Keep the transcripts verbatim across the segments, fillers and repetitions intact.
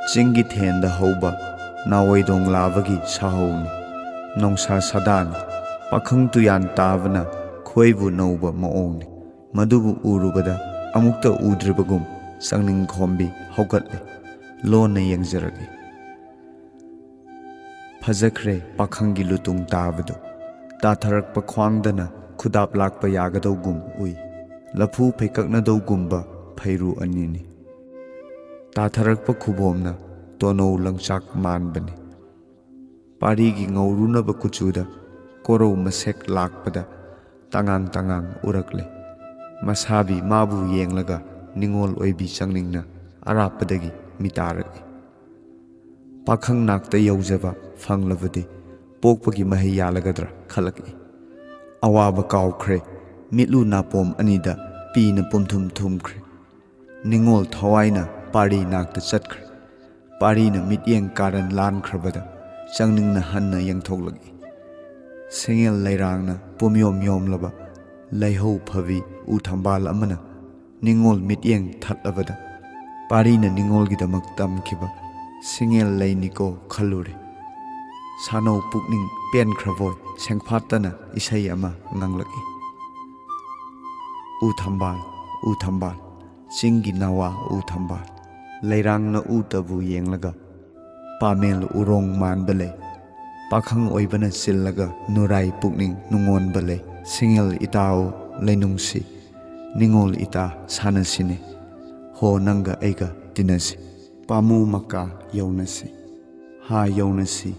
ꯆꯤꯡꯒꯤ ꯊꯦꯟꯗ ꯍꯧꯕ ꯅꯥꯋꯩꯗꯣꯡ ꯂꯥꯕꯒꯤ ꯁꯥꯍꯧꯅꯤ꯫ ꯅꯣꯡꯁꯥ ꯁꯥꯗꯥꯅꯤ꯫ ꯄꯥꯈꯪ ꯇꯨꯌꯥꯟ ꯇꯥꯕꯅ ꯈꯣꯏꯕꯨ ꯅꯧꯕ ꯃꯑꯣꯡꯅꯤ꯫ ꯃꯗꯨꯕꯨ ꯎꯔꯨꯕꯗ ꯑꯃꯨꯛꯇ ꯎꯗ꯭ꯔꯤꯕꯒꯨꯝ ꯆꯪꯅꯤꯡ ꯈꯣꯝꯕꯤ ꯍꯧꯒꯠꯂꯦ꯫ ꯂꯣꯟꯅ ꯌꯦꯡꯖꯔꯛꯏ꯫ ꯐꯖꯈ꯭ꯔꯦ ꯄꯥꯈꯪꯒꯤ ꯂꯨꯇꯣꯡ ꯇꯥꯕꯗꯨ꯫ ꯇꯥꯊꯔꯛꯄ ꯈ꯭ꯋꯥꯡꯗꯅ ꯈꯨꯗꯥꯞ ꯂꯥꯛꯄ ꯌꯥꯒꯗꯧꯒꯨꯝ ꯎꯏ꯫ ꯂꯐꯨ ꯐꯩꯀꯛꯅꯗꯧꯒꯨꯝꯕ ꯐꯩꯔꯨ ꯑꯅꯤꯅꯤ꯫ ꯇꯥꯊꯔꯛꯄ ꯈꯨꯕꯣꯝꯅ ꯇꯣꯅꯧ ꯂꯪꯆꯥꯛ ꯃꯥꯟꯕꯅꯤ꯫ ꯄꯥꯔꯤꯒꯤ ꯉꯧꯔꯨꯅꯕ ꯀꯨꯆꯨꯗ ꯀꯣꯔꯧ ꯃꯁꯦꯛ ꯂꯥꯛꯄꯗ ꯇꯉꯥꯡ ꯇꯉꯥꯡ ꯎꯔꯛꯂꯦ꯫ ꯃꯁꯥꯕꯤ ꯃꯥꯕꯨ ꯌꯦꯡꯂꯒ ꯅꯤꯡꯉꯣꯜ ꯑꯣꯏꯕꯤ ꯆꯪꯅꯤꯡꯅ ꯑꯔꯥꯞꯄꯗꯒꯤ ꯃꯤꯇꯥꯔꯛꯏ꯫ ꯄꯥꯈꯪ ꯅꯥꯛꯇ ꯌꯧꯖꯕ ꯐꯪꯂꯕꯗꯤ ꯄꯣꯛꯄꯒꯤ ꯃꯍꯩ ꯌꯥꯜꯂꯒꯗ꯭ꯔꯥ ꯈꯜꯂꯛꯏ꯫ ꯑꯋꯥꯕ ꯀꯥꯎꯈ꯭ꯔꯦ꯫ ꯃꯤꯠꯂꯨ ꯅꯥꯄꯣꯝ ꯑꯅꯤꯗ ꯄꯤꯅ ꯄꯨꯝꯊꯨꯝ ꯊꯨꯝꯈ꯭ꯔꯦ꯫ ꯅꯤꯡꯉꯣꯜ ꯊꯋꯥꯏꯅ ꯄꯥꯔꯤ ꯅꯥꯛꯇ ꯆꯠꯈ꯭ꯔꯦ꯫ ꯄꯥꯔꯤꯅ ꯃꯤꯠꯌꯦꯡ ꯀꯥꯔꯟ ꯂꯥꯟꯈ꯭ꯔꯕꯗ ꯆꯪꯅꯤꯡꯅ ꯍꯟꯅ ꯌꯦꯡꯊꯣꯛꯂꯛꯏ꯫ ꯁꯦꯡꯉꯦꯜ ꯂꯩꯔꯥꯡꯅ ꯄꯨꯝꯌꯣꯝ ꯌꯣꯝꯂꯕ ꯂꯩꯍꯧ ꯐꯕꯤ ꯎ ꯊꯝꯕꯥꯜ ꯑꯃꯅ ꯅꯤꯡꯉꯣꯜ ꯃꯤꯠꯌꯦꯡ ꯊꯠꯂꯕꯗ ꯄꯥꯔꯤꯅ ꯅꯤꯡꯉꯣꯜꯒꯤꯗꯃꯛ ꯇꯝꯈꯤꯕ ꯁꯤꯡꯉꯦꯜ ꯂꯩꯅꯤꯀꯣ ꯈꯜꯂꯨꯔꯦ꯫ ꯁꯥꯅꯧ ꯄꯨꯛꯅꯤꯡ ꯄꯦꯟꯈ꯭ꯔꯕꯣꯏ ꯁꯦꯡꯐꯥꯠꯇꯅ ꯏꯁꯩ ꯑꯃ ꯉꯥꯡꯂꯛꯏ꯫ ꯎ ꯊꯝꯕꯥꯜ, ꯎ ꯊꯝꯕꯥꯜ, ꯆꯤꯡꯒꯤ ꯅꯋꯥ ꯎ ꯊꯝꯕꯥꯜ, ꯂꯩꯔꯥꯡꯅ ꯎꯇꯕꯨ ꯌꯦꯡꯂꯒ ꯄꯥꯃꯦꯜ ꯎꯔꯣꯡ ꯃꯥꯟꯕ ꯂꯩ꯫ ꯄꯥꯈꯪ ꯑꯣꯏꯕꯅ ꯆꯤꯜꯂꯒ ꯅꯨꯔꯥꯏ ꯄꯨꯛꯅꯤꯡ ꯅꯨꯡꯉꯣꯟꯕ ꯂꯩ꯫ ꯁꯤꯡꯉꯦꯜ ꯏꯇꯥꯎ ꯂꯩꯅꯨꯡꯁꯤ, ꯅꯤꯡꯉꯣꯜ ꯏꯇꯥ ꯁꯥꯟꯅꯁꯤꯅꯦ꯫ ꯍꯣ ꯅꯪꯒ ꯑꯩꯒ ꯇꯤꯟꯅꯁꯤ꯫ ꯄꯥꯃꯨ ꯃꯀꯥ ꯌꯧꯅꯁꯤ꯫ ꯍꯥ ꯌꯧꯅꯁꯤ,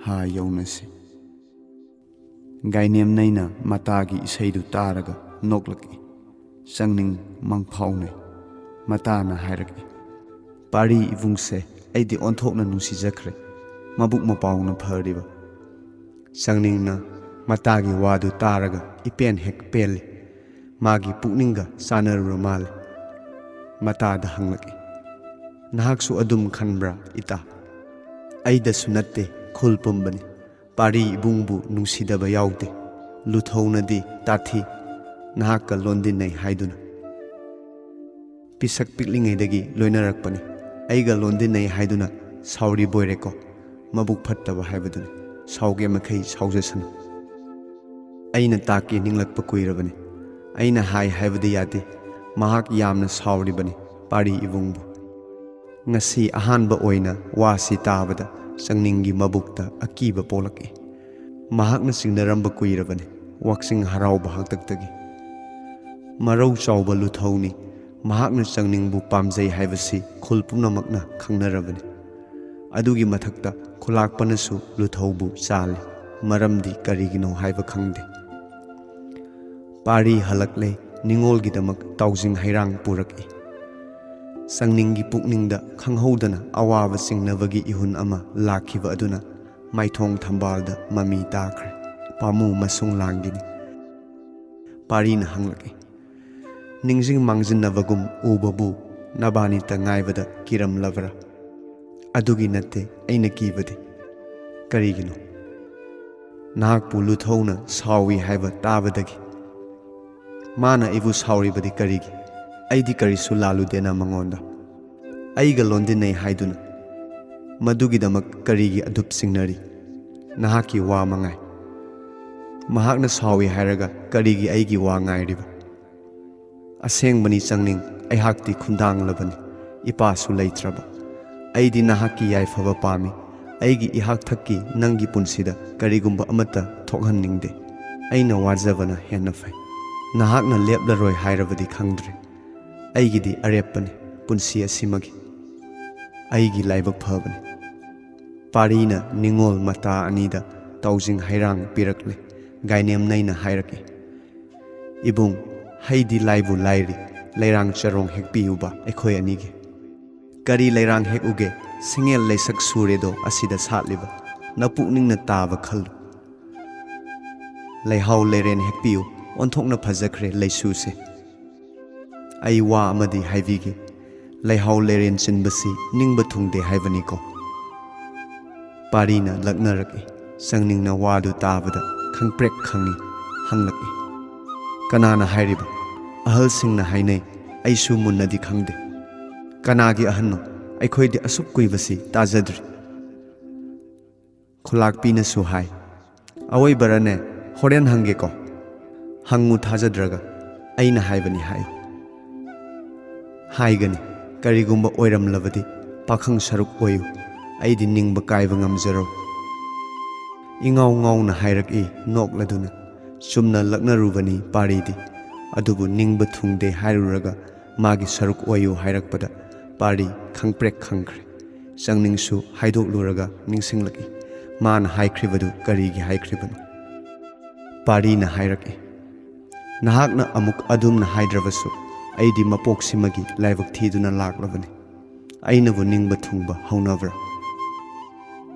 ꯍꯥ ꯌꯧꯅꯁꯤ꯫ ꯒꯥꯏꯅꯦꯝꯅꯩꯅ ꯃꯇꯥꯒꯤ ꯏꯁꯩꯗꯨ ꯇꯥꯔꯒ ꯅꯣꯛꯂꯛꯏ꯫ ꯆꯪꯅꯤꯡ ꯃꯪꯐꯥꯎꯅꯩ꯫ ꯃꯇꯥꯅ ꯍꯥꯏꯔꯛꯏ, "ꯄꯥꯔꯤ ꯏꯕꯨꯡꯁꯦ ꯑꯩꯗꯤ ꯑꯣꯟꯊꯣꯛꯅ ꯅꯨꯡꯁꯤꯖꯈ꯭ꯔꯦ꯫ ꯃꯕꯨꯛ ꯃꯄꯥꯎꯅ ꯐꯔꯤꯕ?" ꯆꯪꯅꯤꯡꯅ ꯃꯇꯥꯒꯤ ꯋꯥꯗꯨ ꯇꯥꯔꯒ ꯏꯄꯦꯟ ꯍꯦꯛ ꯄꯦꯜꯂꯤ꯫ ꯃꯥꯒꯤ ꯄꯨꯛꯅꯤꯡꯒ ꯆꯥꯟꯅꯔꯨꯔ ꯃꯥꯜꯂꯦ꯫ ꯃꯇꯥꯗ ꯍꯪꯂꯛꯏ, "ꯅꯍꯥꯛꯁꯨ ꯑꯗꯨꯝ ꯈꯟꯕ꯭ꯔꯥ ꯏꯇꯥ?" "ꯑꯩꯗꯁꯨ ꯅꯠꯇꯦ, ꯈꯨꯜ ꯄꯨꯝꯕꯅꯤ꯫ ꯄꯥꯔꯤ ꯏꯕꯨꯡꯕꯨ ꯅꯨꯡꯁꯤꯗꯕ ꯌꯥꯎꯗꯦ꯫ ꯂꯨꯊꯧꯅꯗꯤ ꯇꯥꯊꯤ, ꯅꯍꯥꯛꯀ ꯂꯣꯟꯗꯤꯟꯅꯩ ꯍꯥꯏꯗꯨꯅ꯫ ꯄꯤꯁꯛ ꯄꯤꯛꯂꯤꯉꯩꯗꯒꯤ ꯂꯣꯏꯅꯔꯛꯄꯅꯤ꯫ ꯑꯩꯒ ꯂꯣꯟꯗꯤꯟꯅꯩ ꯍꯥꯏꯗꯨꯅ ꯁꯥꯎꯔꯤꯕꯣꯏꯔꯦꯀꯣ꯫ ꯃꯕꯨꯛ ꯐꯠꯇꯕ ꯍꯥꯏꯕꯗꯨꯅꯤ꯫ ꯁꯥꯎꯒꯦ ꯃꯈꯩ ꯁꯥꯎꯖꯁꯅꯨ꯫ ꯑꯩꯅ ꯇꯥꯛꯀꯦ ꯅꯤꯡꯂꯛꯄ ꯀꯨꯏꯔꯕꯅꯤ꯫ ꯑꯩꯅ ꯍꯥꯏ ꯍꯥꯏꯕꯗꯤ ꯌꯥꯗꯦ꯫ ꯃꯍꯥꯛ ꯌꯥꯝꯅ ꯁꯥꯎꯔꯤꯕꯅꯤ, ꯄꯥꯔꯤ ꯏꯕꯨꯡꯕꯨ꯫ ꯉꯁꯤ ꯑꯍꯥꯟꯕ ꯑꯣꯏꯅ ꯋꯥꯁꯤ ꯇꯥꯕꯗ ꯆꯪꯅꯤꯡꯒꯤ ꯃꯕꯨꯛꯇ ꯑꯀꯤꯕ ꯄꯣꯛꯂꯛꯏ꯫ ꯃꯍꯥꯛꯅ ꯆꯤꯡꯅꯔꯝꯕ ꯀꯨꯏꯔꯕꯅꯤ, ꯋꯥꯛꯆꯤꯡ ꯍꯔꯥꯎꯕ ꯍꯥꯛꯇꯛꯇꯒꯤ꯫ ꯃꯔꯧ ꯆꯥꯎꯕ ꯂꯨꯊꯧꯅꯤ꯫ ꯃꯍꯥꯛꯅ ꯆꯪꯅꯤꯡꯕꯨ ꯄꯥꯝꯖꯩ ꯍꯥꯏꯕꯁꯤ ꯈꯨꯜ ꯄꯨꯝꯅꯃꯛꯅ ꯈꯪꯅꯔꯕꯅꯤ꯫ ꯑꯗꯨꯒꯤ ꯃꯊꯛꯇ ꯈꯨꯂꯥꯛꯄꯅꯁꯨ ꯂꯨꯊꯧꯕꯨ ꯆꯥꯜꯂꯤ꯫ ꯃꯔꯝꯗꯤ ꯀꯔꯤꯒꯤꯅꯣ ꯍꯥꯏꯕ ꯈꯪꯗꯦ꯫ ꯄꯥꯔꯤ ꯍꯜꯂꯛꯂꯦ꯫ ꯅꯤꯉꯣꯜꯒꯤꯗꯃꯛ ꯇꯥꯎꯖꯤꯡ ꯍꯩꯔꯥꯡ ꯄꯨꯔꯛꯏ꯫ ꯆꯪꯅꯤꯡꯒꯤ ꯄꯨꯛꯅꯤꯡꯗ ꯈꯪꯍꯧꯗꯅ ꯑꯋꯥꯕ ꯆꯤꯡꯅꯕꯒꯤ ꯏꯍꯨꯟ ꯑꯃ ꯂꯥꯛꯈꯤꯕ ꯑꯗꯨꯅ ꯃꯥꯏꯊꯣꯡ ꯊꯝꯕꯥꯜꯗ ꯃꯃꯤ ꯇꯥꯈ꯭ꯔꯦ꯫ ꯄꯥꯝꯃꯨ ꯃꯁꯨꯡ ꯂꯥꯡꯒꯤꯅꯤ꯫ ꯄꯥꯔꯤꯅ ꯍꯪꯂꯛꯏ, "ꯅꯤꯡꯁꯤꯡ ꯃꯥꯡꯖꯤꯟꯅꯕꯒꯨꯝ ꯎꯕꯕꯨ ꯅꯕꯥꯅꯤꯇ ꯉꯥꯏꯕꯗ ꯀꯤꯔꯝꯂꯕ꯭ꯔꯥ?" "ꯑꯗꯨꯒꯤ ꯅꯠꯇꯦ ꯑꯩꯅ ꯀꯤꯕꯗꯤ꯫" "ꯀꯔꯤꯒꯤꯅꯣ?" "ꯅꯍꯥꯛꯄꯨ ꯂꯨꯊꯧꯅ ꯁꯥꯎꯏ ꯍꯥꯏꯕ ꯇꯥꯕꯗꯒꯤ꯫ ꯃꯥꯅ ꯑꯩꯕꯨ ꯁꯥꯎꯔꯤꯕꯗꯤ ꯀꯔꯤꯒꯤ? ꯑꯩꯗꯤ ꯀꯔꯤꯁꯨ ꯂꯥꯜꯂꯨꯗꯦꯅ ꯃꯉꯣꯟꯗ꯫ ꯑꯩꯒ ꯂꯣꯟꯗꯤꯟꯅꯩ ꯍꯥꯏꯗꯨꯅ꯫ ꯃꯗꯨꯒꯤꯗꯃꯛ ꯀꯔꯤꯒꯤ ꯑꯗꯨꯞ ꯆꯤꯡꯅꯔꯤ? ꯅꯍꯥꯛꯀꯤ ꯋꯥ ꯃꯉꯥꯏ꯫ ꯃꯍꯥꯛꯅ ꯁꯥꯎꯏ ꯍꯥꯏꯔꯒ ꯀꯔꯤꯒꯤ ꯑꯩꯒꯤ ꯋꯥ ꯉꯥꯏꯔꯤꯕ?" "ꯑꯁꯦꯡꯕꯅꯤ ꯆꯪꯅꯤꯡ, ꯑꯩꯍꯥꯛꯇꯤ ꯈꯨꯟꯗꯥꯡꯂꯕꯅꯤ, ꯏꯄꯥꯁꯨ ꯂꯩꯇ꯭ꯔꯕ꯫ ꯑꯩꯗꯤ ꯅꯍꯥꯛꯀꯤ ꯌꯥꯏꯐꯕ ꯄꯥꯝꯃꯤ꯫ ꯑꯩꯒꯤ ꯏꯍꯥꯛ ꯊꯛꯀꯤ ꯅꯪꯒꯤ ꯄꯨꯟꯁꯤꯗ ꯀꯔꯤꯒꯨꯝꯕ ꯑꯃꯠꯇ ꯊꯣꯛꯍꯟꯅꯤꯡꯗꯦ꯫ ꯑꯩꯅ ꯋꯥꯖꯕꯅ ꯍꯦꯟꯅ ꯐꯩ꯫ ꯅꯍꯥꯛꯅ ꯂꯦꯞꯂꯔꯣꯏ ꯍꯥꯏꯔꯕꯗꯤ ꯈꯪꯗ꯭ꯔꯦ꯫ ꯑꯩꯒꯤꯗꯤ ꯑꯔꯦꯞꯄꯅꯤ, ꯄꯨꯟꯁꯤ ꯑꯁꯤꯃꯒꯤ꯫ ꯑꯩꯒꯤ ꯂꯥꯏꯕꯛ ꯐꯕꯅꯤ꯫" ꯄꯥꯔꯤꯅ ꯅꯤꯉꯣꯜ ꯃꯇꯥ ꯑꯅꯤꯗ ꯇꯥꯎꯖꯤꯡ ꯍꯩꯔꯥꯡ ꯄꯤꯔꯛꯂꯦ꯫ ꯒꯥꯏꯅꯦꯝꯅꯩꯅ ꯍꯥꯏꯔꯛꯏ, "ꯏꯕꯨꯡ, ꯍꯩꯗꯤ ꯂꯥꯏꯕꯨ ꯂꯥꯏꯔꯤ, ꯂꯩꯔꯥꯡ ꯆꯔꯣꯡ ꯍꯦꯛꯄꯤꯌꯨꯕ ꯑꯩꯈꯣꯏ ꯑꯅꯤꯒꯤ꯫" "ꯀꯔꯤ ꯂꯩꯔꯥꯡ ꯍꯦꯛꯎꯒꯦ? ꯁꯤꯡꯉꯦꯜ ꯂꯩꯁꯛ ꯁꯨꯔꯦꯗꯣ ꯑꯁꯤꯗ ꯁꯥꯠꯂꯤꯕ꯫ ꯅꯄꯨꯛꯅꯤꯡꯅ ꯇꯥꯕ ꯈꯜꯂꯨ꯫" "ꯂꯩꯍꯥꯎ ꯂꯩꯔꯦꯟ ꯍꯦꯛꯄꯤꯌꯨ, ꯑꯣꯟꯊꯣꯛꯅ ꯐꯖꯈ꯭ꯔꯦ ꯂꯩꯁꯨꯁꯦ꯫" "ꯑꯩ ꯋꯥ ꯑꯃꯗꯤ ꯍꯥꯏꯕꯤꯒꯦ, ꯂꯩꯍꯥꯎ ꯂꯩꯔꯦꯟ ꯆꯤꯟꯕꯁꯤ ꯅꯤꯡꯕ ꯊꯨꯡꯗꯦ ꯍꯥꯏꯕꯅꯤꯀꯣ꯫" ꯄꯥꯔꯤꯅ ꯂꯛꯅꯔꯛꯏ꯫ ꯆꯪꯅꯤꯡꯅ ꯋꯥꯗꯨ ꯇꯥꯕꯗ ꯈꯪꯄ꯭ꯔꯦꯛ ꯈꯪꯉꯤ, ꯍꯪꯂꯛꯏ, "ꯀꯅꯥꯅ ꯍꯥꯏꯔꯤꯕ?" "ꯑꯍꯜꯁꯤꯡꯅ ꯍꯥꯏꯅꯩ, ꯑꯩꯁꯨ ꯃꯨꯟꯅꯗꯤ ꯈꯪꯗꯦ꯫" "ꯀꯅꯥꯒꯤ ꯑꯍꯟꯅꯣ? ꯑꯩꯈꯣꯏꯗꯤ ꯑꯁꯨꯛ ꯀꯨꯏꯕꯁꯤ ꯇꯥꯖꯗ꯭ꯔꯤ꯫ ꯈꯨꯂꯥꯛꯄꯤꯅꯁꯨ ꯍꯥꯏ, "ꯑꯋꯣꯏꯕꯔꯅꯦ, ꯍꯣꯔꯦꯟ ꯍꯪꯒꯦꯀꯣ꯫ ꯍꯪꯉꯨ ꯊꯥꯖꯗ꯭ꯔꯒ ꯑꯩꯅ ꯍꯥꯏꯕꯅꯤ ꯍꯥꯏꯌꯨ꯫" ꯍꯥꯏꯒꯅꯤ, ꯀꯔꯤꯒꯨꯝꯕ ꯑꯣꯏꯔꯝꯂꯕꯗꯤ ꯄꯥꯈꯪ ꯁꯔꯨꯛ ꯑꯣꯏꯌꯨ, ꯑꯩꯗꯤ ꯅꯤꯡꯕ ꯀꯥꯏꯕ ꯉꯝꯖꯔꯣꯏ꯫ ꯏꯉꯥꯎ ꯉꯥꯎꯅ ꯍꯥꯏꯔꯛꯏ ꯅꯣꯛꯂꯗꯨꯅ꯫ ꯆꯨꯝꯅ ꯂꯛꯅꯔꯨꯕꯅꯤ ꯄꯥꯔꯤꯗꯤ, ꯑꯗꯨꯕꯨ ꯅꯤꯡꯕ ꯊꯨꯡꯗꯦ ꯍꯥꯏꯔꯨꯔꯒ ꯃꯥꯒꯤ ꯁꯔꯨꯛ ꯑꯣꯏꯌꯨ ꯍꯥꯏꯔꯛꯄꯗ ꯄꯥꯔꯤ ꯈꯪꯄ꯭ꯔꯦꯛ ꯈꯪꯈ꯭ꯔꯦ꯫ ꯆꯪꯅꯤꯡꯁꯨ ꯍꯥꯏꯗꯣꯛꯂꯨꯔꯒ ꯅꯤꯡꯁꯤꯡꯂꯛꯏ, ꯃꯥꯅ ꯍꯥꯏꯈ꯭ꯔꯤꯕꯗꯨ ꯀꯔꯤꯒꯤ ꯍꯥꯏꯈ꯭ꯔꯤꯕꯅꯣ? ꯄꯥꯔꯤꯅ ꯍꯥꯏꯔꯛꯏ, "ꯅꯍꯥꯛꯅ ꯑꯃꯨꯛ ꯑꯗꯨꯝꯅ ꯍꯥꯏꯗ꯭ꯔꯕꯁꯨ ꯑꯩꯗꯤ ꯃꯄꯣꯛꯁꯤꯃꯒꯤ ꯂꯥꯏꯕꯛ ꯊꯤꯗꯨꯅ ꯂꯥꯛꯂꯕꯅꯤ꯫ ꯑꯩꯅꯕꯨ ꯅꯤꯡꯕ ꯊꯨꯡꯕ ꯍꯧꯅꯕ꯭ꯔꯥ?"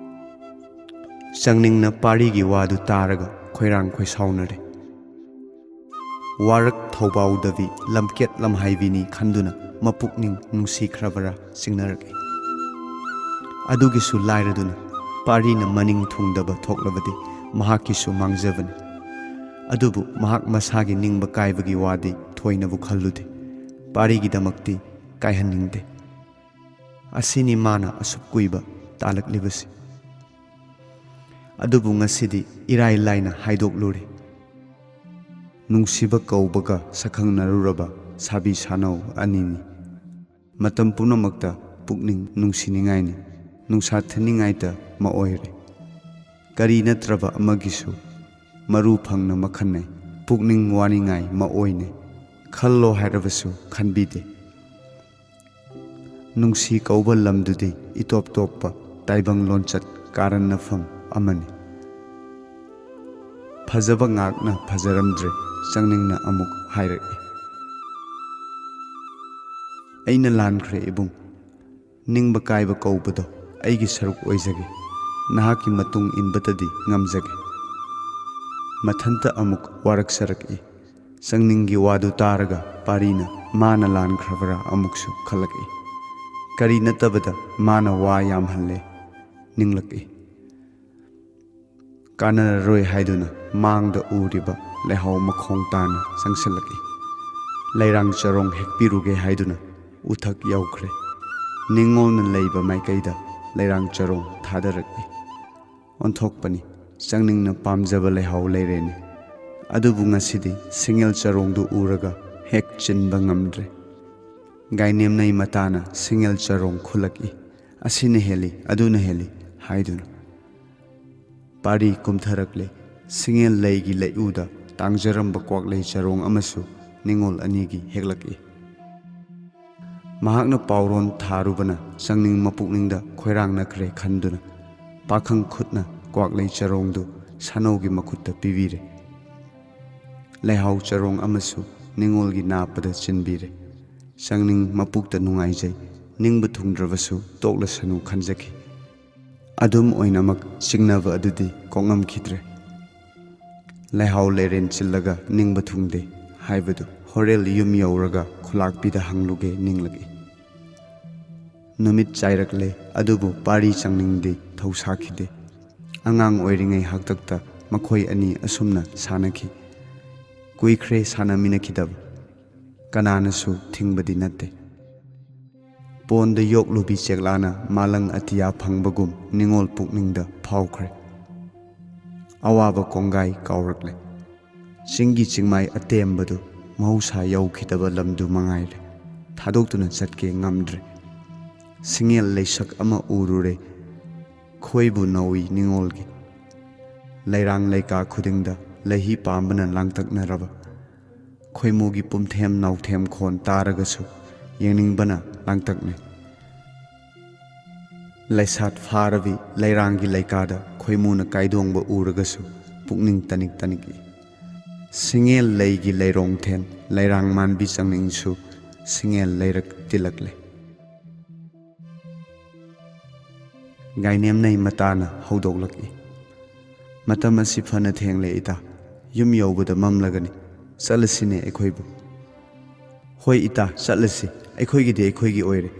ꯆꯪꯅꯤꯡꯅ ꯄꯥꯔꯤꯒꯤ ꯋꯥꯗꯨ ꯇꯥꯔꯒ ꯈꯣꯏꯔꯥꯡ ꯈꯣꯏꯁꯥꯎꯅꯔꯦ꯫ ꯋꯥꯔꯛ ꯊꯧꯕꯥꯎꯗꯕꯤ ꯂꯝꯀꯦꯠ ꯂꯝꯍꯥꯏꯕꯤꯅꯤ ꯈꯟꯗꯨꯅ ꯃꯄꯨꯛꯅꯤꯡ ꯅꯨꯡꯁꯤꯈ꯭ꯔꯕꯔꯥ ꯆꯤꯡꯅꯔꯛꯏ꯫ ꯑꯗꯨꯒꯤꯁꯨ ꯂꯥꯏꯔꯗꯨꯅ ꯄꯥꯔꯤꯅ ꯃꯅꯤꯡ ꯊꯨꯡꯗꯕ ꯊꯣꯛꯂꯕꯗꯤ ꯃꯍꯥꯛꯀꯤꯁꯨ ꯃꯥꯡꯖꯕꯅꯤ꯫ ꯑꯗꯨꯕꯨ ꯃꯍꯥꯛ ꯃꯁꯥꯒꯤ ꯅꯤꯡꯕ ꯀꯥꯏꯕꯒꯤ ꯋꯥꯗꯤ ꯊꯣꯏꯅꯕꯨ ꯈꯜꯂꯨꯗꯦ꯫ ꯄꯥꯔꯤꯒꯤꯗꯃꯛꯇꯤ ꯀꯥꯏꯍꯟꯅꯤꯡꯗꯦ꯫ ꯑꯁꯤꯅꯤ ꯃꯥꯅ ꯑꯁꯨꯛ ꯀꯨꯏꯕ ꯇꯥꯂꯛꯂꯤꯕꯁꯤ꯫ ꯑꯗꯨꯕꯨ ꯉꯁꯤꯗꯤ ꯏꯔꯥꯏ ꯂꯥꯏꯅ ꯍꯥꯏꯗꯣꯛꯂꯨꯔꯦ꯫ ꯅꯨꯡꯁꯤꯕ ꯀꯧꯕꯒ ꯁꯛꯈꯪꯅꯔꯨꯔꯕ ꯁꯥꯕꯤ ꯁꯥꯅꯧ ꯑꯅꯤꯅꯤ꯫ ꯃꯇꯝ ꯄꯨꯝꯅꯃꯛꯇ ꯄꯨꯛꯅꯤꯡ ꯅꯨꯡꯁꯤꯅꯤꯡꯉꯥꯏꯅꯤ, ꯅꯨꯡꯁꯥ ꯊꯤꯟꯅꯤꯡꯉꯥꯏꯇ ꯃꯑꯣꯏꯔꯦ꯫ ꯀꯔꯤ ꯅꯠꯇ꯭ꯔꯕ ꯑꯃꯒꯤꯁꯨ ꯃꯔꯨ ꯐꯪꯅ ꯃꯈꯟꯅꯩ, ꯄꯨꯛꯅꯤꯡ ꯋꯥꯅꯤꯡꯉꯥꯏ ꯃꯑꯣꯏꯅꯩ꯫ ꯈꯜꯂꯣ ꯍꯥꯏꯔꯕꯁꯨ ꯈꯟꯕꯤꯗꯦ꯫ ꯅꯨꯡꯁꯤ ꯀꯧꯕ ꯂꯝꯗꯨꯗꯤ ꯏꯇꯣꯞ ꯇꯣꯞꯄ ꯇꯥꯏꯕꯪ ꯂꯣꯟꯆꯠ ꯀꯥꯔꯟꯅꯐꯝ ꯑꯃꯅꯤ꯫ ꯐꯖꯕ ꯉꯥꯛꯅ ꯐꯖꯔꯝꯗ꯭ꯔꯦ, ꯆꯪꯅꯤꯡꯅ ꯑꯃꯨꯛ ꯍꯥꯏꯔꯛꯏ꯫ ꯑꯩꯅ ꯂꯥꯟꯈ꯭ꯔꯦ ꯏꯕꯨꯡ꯫ ꯅꯤꯡꯕ ꯀꯥꯏꯕ ꯀꯧꯕꯗꯣ ꯑꯩꯒꯤ ꯁꯔꯨꯛ ꯑꯣꯏꯖꯒꯦ꯫ ꯅꯍꯥꯛꯀꯤ ꯃꯇꯨꯡ ꯏꯟꯕꯇꯗꯤ ꯉꯝꯖꯒꯦ꯫ ꯃꯊꯟꯇ ꯑꯃꯨꯛ ꯋꯥꯔꯛꯆꯔꯛꯏ꯫ ꯆꯪꯅꯤꯡꯒꯤ ꯋꯥꯗꯨ ꯇꯥꯔꯒ ꯄꯥꯔꯤꯅ ꯃꯥꯅ ꯂꯥꯟꯈ꯭ꯔꯕ꯭ꯔꯥ ꯑꯃꯨꯛꯁꯨ ꯈꯜꯂꯛꯏ꯫ ꯀꯔꯤ ꯅꯠꯇꯕꯗ ꯃꯥꯅ ꯋꯥ ꯌꯥꯝꯍꯜꯂꯦ ꯅꯤꯡꯂꯛꯏ꯫ ꯀꯥꯟꯅꯔꯔꯣꯏ ꯍꯥꯏꯗꯨꯅ ꯃꯥꯡꯗ ꯎꯔꯤꯕ ꯂꯩꯍꯥꯎ ꯃꯈꯣꯡ ꯇꯥꯅ ꯆꯪꯁꯤꯜꯂꯛꯏ꯫ ꯂꯩꯔꯥꯡ ꯆꯔꯣꯡ ꯍꯦꯛꯄꯤꯔꯨꯒꯦ ꯍꯥꯏꯗꯨꯅ ꯎꯊꯛ ꯌꯧꯈ꯭ꯔꯦ꯫ ꯅꯤꯡꯉꯣꯜꯅ ꯂꯩꯕ ꯃꯥꯏꯀꯩꯗ ꯂꯩꯔꯥꯡ ꯆꯔꯣꯡ ꯊꯥꯗꯔꯛꯏ꯫ ꯑꯣꯟꯊꯣꯛꯄꯅꯤ, ꯆꯪꯅꯤꯡꯅ ꯄꯥꯝꯖꯕ ꯂꯩꯍꯥꯎ ꯂꯩꯔꯦꯅꯦ꯫ ꯑꯗꯨꯕꯨ ꯉꯁꯤꯗꯤ ꯁꯤꯡꯉꯦꯜ ꯆꯔꯣꯡꯗꯨ ꯎꯔꯒ ꯍꯦꯛ ꯆꯤꯟꯕ ꯉꯝꯗ꯭ꯔꯦ꯫ ꯒꯥꯏꯅꯦꯝꯅꯩ ꯃꯇꯥꯅ ꯁꯤꯡꯉꯦꯜ ꯆꯔꯣꯡ ꯈꯨꯜꯂꯛꯏ꯫ "ꯑꯁꯤꯅ ꯍꯦꯜꯂꯤ, ꯑꯗꯨꯅ ꯍꯦꯜꯂꯤ" ꯍꯥꯏꯗꯨꯅ꯫ ꯄꯥꯔꯤ ꯀꯨꯝꯊꯔꯛꯂꯦ꯫ ꯁꯤꯡꯉꯦꯜ ꯂꯩꯒꯤ ꯂꯩꯎꯗ ꯇꯥꯡꯖꯔꯝꯕ ꯀ꯭ꯋꯥꯛꯂꯩ ꯆꯔꯣꯡ ꯑꯃꯁꯨ ꯅꯤꯡꯉꯣꯜ ꯑꯅꯤꯒꯤ ꯍꯦꯛꯂꯛꯏ꯫ ꯃꯍꯥꯛꯅ ꯄꯥꯎꯔꯣꯟ ꯊꯥꯔꯨꯕꯅ ꯆꯪꯅꯤꯡ ꯃꯄꯨꯛꯅꯤꯡꯗ ꯈꯣꯏꯔꯥꯡꯅꯈ꯭ꯔꯦ ꯈꯟꯗꯨꯅ ꯄꯥꯈꯪ ꯈꯨꯠꯅ ꯀ꯭ꯋꯥꯛꯂꯩ ꯆꯔꯣꯡꯗꯨ ꯁꯥꯅꯧꯒꯤ ꯃꯈꯨꯠꯇ ꯄꯤꯕꯤꯔꯦ꯫ ꯂꯩꯍꯥꯎ ꯆꯔꯣꯡ ꯑꯃꯁꯨ ꯅꯤꯡꯉꯣꯜꯒꯤ ꯅꯥꯞꯄꯗ ꯆꯤꯟꯕꯤꯔꯦ꯫ ꯆꯪꯅꯤꯡ ꯃꯄꯨꯛꯇ ꯅꯨꯡꯉꯥꯏꯖꯩ, ꯅꯤꯡꯕ ꯊꯨꯡꯗ꯭ꯔꯕꯁꯨ ꯇꯣꯛꯂꯁꯅꯨ ꯈꯟꯖꯈꯤ꯫ ꯑꯗꯨꯝ ꯑꯣꯏꯅꯃꯛ ꯆꯤꯡꯅꯕ ꯑꯗꯨꯗꯤ ꯀꯣꯛꯉꯝꯈꯤꯗ꯭ꯔꯦ꯫ ꯂꯩꯍꯥꯎ ꯂꯩꯔꯦꯟ ꯆꯤꯜꯂꯒ ꯅꯤꯡꯕ ꯊꯨꯡꯗꯦ ꯍꯥꯏꯕꯗꯨ ꯍꯣꯔꯦꯜ ꯌꯨꯝ ꯌꯧꯔꯒ ꯈꯨꯂꯥꯛꯄꯤꯗ ꯍꯪꯂꯨꯒꯦ ꯅꯤꯡꯂꯛꯏ꯫ ꯅꯨꯃꯤꯠ ꯆꯥꯏꯔꯛꯂꯦ, ꯑꯗꯨꯕꯨ ꯄꯥꯔꯤ ꯆꯪꯅꯤꯡꯗꯤ ꯊꯧꯁꯥꯈꯤꯗꯦ꯫ ꯑꯉꯥꯡ ꯑꯣꯏꯔꯤꯉꯩ ꯍꯥꯛꯇꯛꯇ ꯃꯈꯣꯏ ꯑꯅꯤ ꯑꯁꯨꯝꯅ ꯁꯥꯟꯅꯈꯤ꯫ ꯀꯨꯏꯈ꯭ꯔꯦ ꯁꯥꯟꯅꯃꯤꯟꯅꯈꯤꯗꯕ꯫ ꯀꯅꯥꯅꯁꯨ ꯊꯤꯡꯕꯗꯤ ꯅꯠꯇꯦ꯫ ꯄꯣꯟꯗ ꯌꯣꯛꯂꯨꯕꯤ ꯆꯦꯛꯂꯥꯅ ꯃꯥꯂꯪ ꯑꯇꯤꯌꯥ ꯐꯪꯕꯒꯨꯝ ꯅꯤꯡꯉꯣꯜ ꯄꯨꯛꯅꯤꯡꯗ ꯐꯥꯎꯈ꯭ꯔꯦ꯫ ꯑꯋꯥꯕ ꯀꯣꯡꯒꯥꯏ ꯀꯥꯎꯔꯛꯂꯦ꯫ ꯆꯤꯡꯒꯤ ꯆꯤꯡꯃꯥꯏ ꯑꯇꯦꯝꯕꯗꯨ ꯃꯍꯧꯁꯥ ꯌꯧꯈꯤꯗꯕ ꯂꯝꯗꯨ ꯃꯉꯥꯏꯔꯦ꯫ ꯊꯥꯗꯣꯛꯇꯨꯅ ꯆꯠꯀꯦ ꯉꯝꯗ꯭ꯔꯦ꯫ ꯁꯤꯡꯉꯦꯜ ꯂꯩꯁꯛ ꯑꯃ ꯎꯔꯨꯔꯦ꯫ ꯈꯣꯏꯕꯨ ꯅꯧꯏ ꯅꯤꯡꯉꯣꯜꯒꯤ꯫ ꯂꯩꯔꯥꯡ ꯂꯩꯀꯥ ꯈꯨꯗꯤꯡꯗ ꯂꯩꯍꯤ ꯄꯥꯝꯕꯅ ꯂꯥꯡꯇꯛꯅꯔꯕ꯫ ꯈꯣꯏꯃꯨꯒꯤ ꯄꯨꯝꯊꯦꯝ ꯅꯥꯎꯊꯦꯝ ꯈꯣꯟ ꯇꯥꯔꯒꯁꯨ ꯌꯦꯡꯅꯤꯡꯕꯅ ꯂꯥꯡꯇꯛꯅꯩ꯫ ꯂꯩꯁꯥꯠ ꯐꯥꯔꯕꯤ ꯂꯩꯔꯥꯡꯒꯤ ꯂꯩꯀꯥꯗ ꯈꯣꯏꯃꯨꯅ ꯀꯥꯏꯗꯣꯡꯕ ꯎꯔꯒꯁꯨ ꯄꯨꯛꯅꯤꯡ ꯇꯅꯤꯛ ꯇꯅꯤꯛꯏ꯫ ꯁꯤꯡꯉꯦꯜ ꯂꯩꯒꯤ ꯂꯩꯔꯣꯡꯊꯦꯟ ꯂꯩꯔꯥꯡ ꯃꯥꯟꯕꯤ ꯆꯪꯅꯤꯡꯁꯨ ꯁꯤꯡꯉꯦꯜ ꯂꯩꯔꯛ ꯇꯤꯜꯂꯛꯂꯦ꯫ ꯒꯥꯏꯅꯦꯝꯅꯩ ꯃꯇꯥꯅ ꯍꯧꯗꯣꯛꯂꯛꯏ꯫ "ꯃꯇꯝ ꯑꯁꯤ ꯐꯅ ꯊꯦꯡꯂꯦ ꯏꯇꯥ꯫ ꯌꯨꯝ ꯌꯧꯕꯗ ꯃꯝꯂꯒꯅꯤ꯫ ꯆꯠꯂꯁꯤꯅꯦ ꯑꯩꯈꯣꯏꯕꯨ꯫" "ꯍꯣꯏ ꯏꯇꯥ, ꯆꯠꯂꯁꯤ꯫ ꯑꯩꯈꯣꯏꯒꯤꯗꯤ ꯑꯩꯈꯣꯏꯒꯤ ꯑꯣꯏꯔꯦ꯫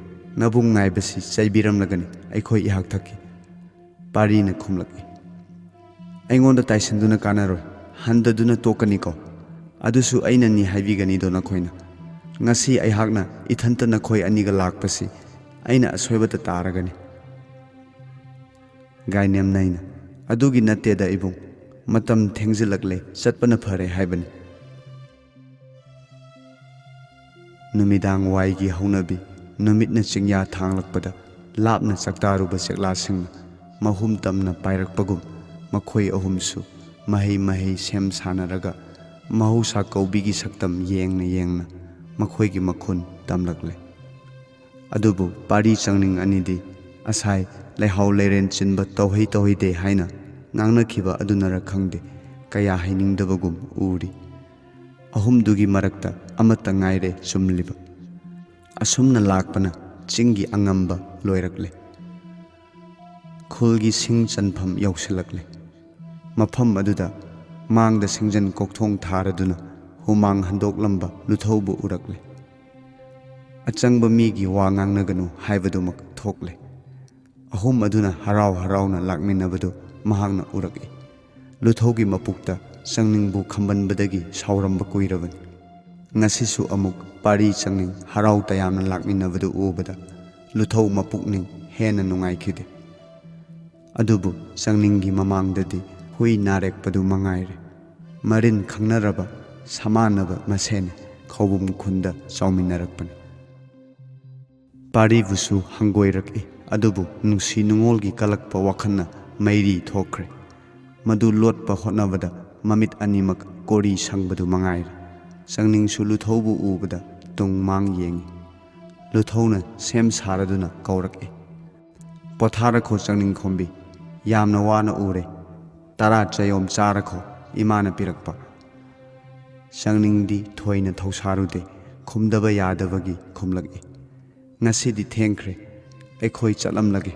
ꯅꯕꯨꯡ ꯉꯥꯏꯕꯁꯤ ꯆꯩꯕꯤꯔꯝꯂꯒꯅꯤ ꯑꯩꯈꯣꯏ ꯏꯍꯥꯛ ꯊꯛꯀꯤ꯫" ꯄꯥꯔꯤꯅ ꯈꯨꯝꯂꯛꯏ꯫ "ꯑꯩꯉꯣꯟꯗ ꯇꯥꯏꯁꯤꯟꯗꯨꯅ ꯀꯥꯟꯅꯔꯣꯏ꯫ ꯍꯟꯊꯗꯨꯅ ꯇꯣꯛꯀꯅꯤꯀꯣ꯫ ꯑꯗꯨꯁꯨ ꯑꯩꯅꯅꯤ ꯍꯥꯏꯕꯤꯒꯅꯤꯗꯣ ꯅꯈꯣꯏꯅ꯫ ꯉꯁꯤ ꯑꯩꯍꯥꯛꯅ ꯏꯊꯟꯇ ꯅꯈꯣꯏ ꯑꯅꯤꯒ ꯂꯥꯛꯄꯁꯤ ꯑꯩꯅ ꯑꯁꯣꯏꯕꯗ ꯇꯥꯔꯒꯅꯤ꯫ ꯒꯥꯏꯅꯦꯝꯅꯩꯅ, "ꯑꯗꯨꯒꯤ ꯅꯠꯇꯦꯗ ꯏꯕꯨꯡ, ꯃꯇꯝ ꯊꯦꯡꯖꯤꯜꯂꯛꯂꯦ, ꯆꯠꯄꯅ ꯐꯔꯦ" ꯍꯥꯏꯕꯅꯤ꯫ ꯅꯨꯃꯤꯗꯥꯡ ꯋꯥꯏꯒꯤ ꯍꯧꯅꯕꯤ, ꯅꯨꯃꯤꯠꯅ ꯆꯤꯡꯌꯥ ꯊꯥꯡꯂꯛꯄꯗ ꯂꯥꯞꯅ ꯆꯥꯛꯇꯥꯔꯨꯕ ꯆꯦꯛꯂꯥꯁꯤꯡꯅ ꯃꯍꯨꯝ ꯇꯝꯅ ꯄꯥꯏꯔꯛꯄꯒꯨꯝ, ꯃꯈꯣꯏ ꯑꯍꯨꯝꯁꯨ ꯃꯍꯩ ꯃꯍꯩ ꯁꯦꯝ ꯁꯥꯅꯔꯒ ꯃꯍꯧꯁꯥ ꯀꯧꯕꯤꯒꯤ ꯁꯛꯇꯝ ꯌꯦꯡꯅ ꯌꯦꯡꯅ ꯃꯈꯣꯏꯒꯤ ꯃꯈꯨꯟ ꯇꯝꯂꯛꯂꯦ꯫ ꯑꯗꯨꯕꯨ ꯄꯥꯔꯤ ꯆꯪꯅꯤꯡ ꯑꯅꯤꯗꯤ ꯑꯁꯥꯏ ꯂꯩꯍꯥꯎ ꯂꯩꯔꯦꯟ ꯆꯤꯟꯕ ꯇꯧꯍꯩ ꯇꯧꯍꯩꯗꯦ ꯍꯥꯏꯅ ꯉꯥꯡꯅꯈꯤꯕ ꯑꯗꯨꯅꯔ ꯈꯪꯗꯦ, ꯀꯌꯥ ꯍꯩꯅꯤꯡꯗꯕꯒꯨꯝ ꯎꯔꯤ꯫ ꯑꯍꯨꯝꯗꯨꯒꯤ ꯃꯔꯛꯇ ꯑꯃꯠꯇ ꯉꯥꯏꯔꯦ ꯆꯨꯝꯂꯤꯕ꯫ ꯑꯁꯨꯝꯅ ꯂꯥꯛꯄꯅ ꯆꯤꯡꯒꯤ ꯑꯉꯝꯕ ꯂꯣꯏꯔꯛꯂꯦ꯫ ꯈꯨꯜꯒꯤ ꯁꯤꯡ ꯆꯟꯐꯝ ꯌꯧꯁꯤꯜꯂꯛꯂꯦ꯫ ꯃꯐꯝ ꯑꯗꯨꯗ ꯃꯥꯡꯗ ꯁꯤꯡꯖꯟ ꯀꯣꯛꯊꯣꯡ ꯊꯥꯔꯗꯨꯅ ꯍꯨꯃꯥꯡ ꯍꯟꯗꯣꯛꯂꯝꯕ ꯂꯨꯊꯧꯕꯨ ꯎꯔꯛꯂꯦ꯫ "ꯑꯆꯪꯕ ꯃꯤꯒꯤ ꯋꯥ ꯉꯥꯡꯅꯒꯅꯨ" ꯍꯥꯏꯕꯗꯨꯃꯛ ꯊꯣꯛꯂꯦ꯫ ꯑꯍꯨꯝ ꯑꯗꯨꯅ ꯍꯔꯥꯎ ꯍꯔꯥꯎꯅ ꯂꯥꯛꯃꯤꯟꯅꯕꯗꯨ ꯃꯍꯥꯛꯅ ꯎꯔꯛꯏ꯫ ꯂꯨꯊꯧꯒꯤ ꯃꯄꯨꯛꯇ ꯆꯪꯅꯤꯡꯕꯨ ꯈꯝꯕꯟꯕꯗꯒꯤ ꯁꯥꯎꯔꯝꯕ ꯀꯨꯏꯔꯕꯅꯤ꯫ ꯉꯁꯤꯁꯨ ꯑꯃꯨꯛ ꯄꯥꯔꯤ ꯆꯪꯅꯤꯡ ꯍꯔꯥꯎ ꯇꯌꯥꯝꯅ ꯂꯥꯛꯃꯤꯟꯅꯕꯗꯨ ꯎꯕꯗ ꯂꯨꯊꯧ ꯃꯄꯨꯛꯅꯤꯡ ꯍꯦꯟꯅ ꯅꯨꯡꯉꯥꯏꯈꯤꯗꯦ꯫ ꯑꯗꯨꯕꯨ ꯆꯪꯅꯤꯡꯒꯤ ꯃꯃꯥꯡꯗꯗꯤ ꯍꯨꯏ ꯅꯥꯔꯦꯛꯄꯗꯨ ꯃꯉꯥꯏꯔꯦ꯫ ꯃꯔꯤꯟ ꯈꯪꯅꯔꯕ ꯁꯃꯥꯟꯅꯕ ꯃꯁꯦꯟ ꯈꯧꯕꯨꯝ ꯈꯨꯟꯗ ꯆꯥꯎꯃꯤꯟꯅꯔꯛꯄꯅꯤ꯫ ꯄꯥꯔꯤꯕꯨꯁꯨ ꯍꯪꯒꯣꯏꯔꯛꯏ, ꯑꯗꯨꯕꯨ ꯅꯨꯡꯁꯤ ꯅꯨꯡꯉꯣꯜꯒꯤ ꯀꯜꯂꯛꯄ ꯋꯥꯈꯜꯅ ꯃꯩꯔꯤ ꯊꯣꯛꯈ꯭ꯔꯦ꯫ ꯃꯗꯨ ꯂꯣꯠꯄ ꯍꯣꯠꯅꯕꯗ ꯃꯃꯤꯠ ꯑꯅꯤꯃꯛ ꯀꯣꯔꯤ ꯁꯪꯕꯗꯨ ꯃꯉꯥꯏꯔꯦ꯫ ꯆꯪꯅꯤꯡꯁꯨ ꯂꯨꯊꯧꯕꯨ ꯎꯕꯗ ꯇꯨꯡ ꯃꯥꯡ ꯌꯦꯡꯏ꯫ ꯂꯨꯊꯧꯅ ꯁꯦꯝ ꯁꯥꯔꯗꯨꯅ ꯀꯧꯔꯛꯏ, "ꯄꯣꯊꯥꯔꯈꯣ ꯆꯪꯅꯤꯡ ꯈꯣꯝꯕꯤ, ꯌꯥꯝꯅ ꯋꯥꯅ ꯎꯔꯦ꯫ ꯇꯔꯥ ꯆꯌꯣꯝ ꯆꯥꯔꯈꯣ, ꯏꯃꯥꯅ ꯄꯤꯔꯛꯄ"꯫ ꯆꯪꯅꯤꯡꯗꯤ ꯊꯣꯏꯅ ꯊꯧꯁꯥꯔꯨꯗꯦ, ꯈꯨꯝꯗꯕ ꯌꯥꯗꯕꯒꯤ ꯈꯨꯝꯂꯛꯏ, "ꯉꯁꯤꯗꯤ ꯊꯦꯡꯈ꯭ꯔꯦ, ꯑꯩꯈꯣꯏ ꯆꯠꯂꯝꯂꯒꯦ"꯫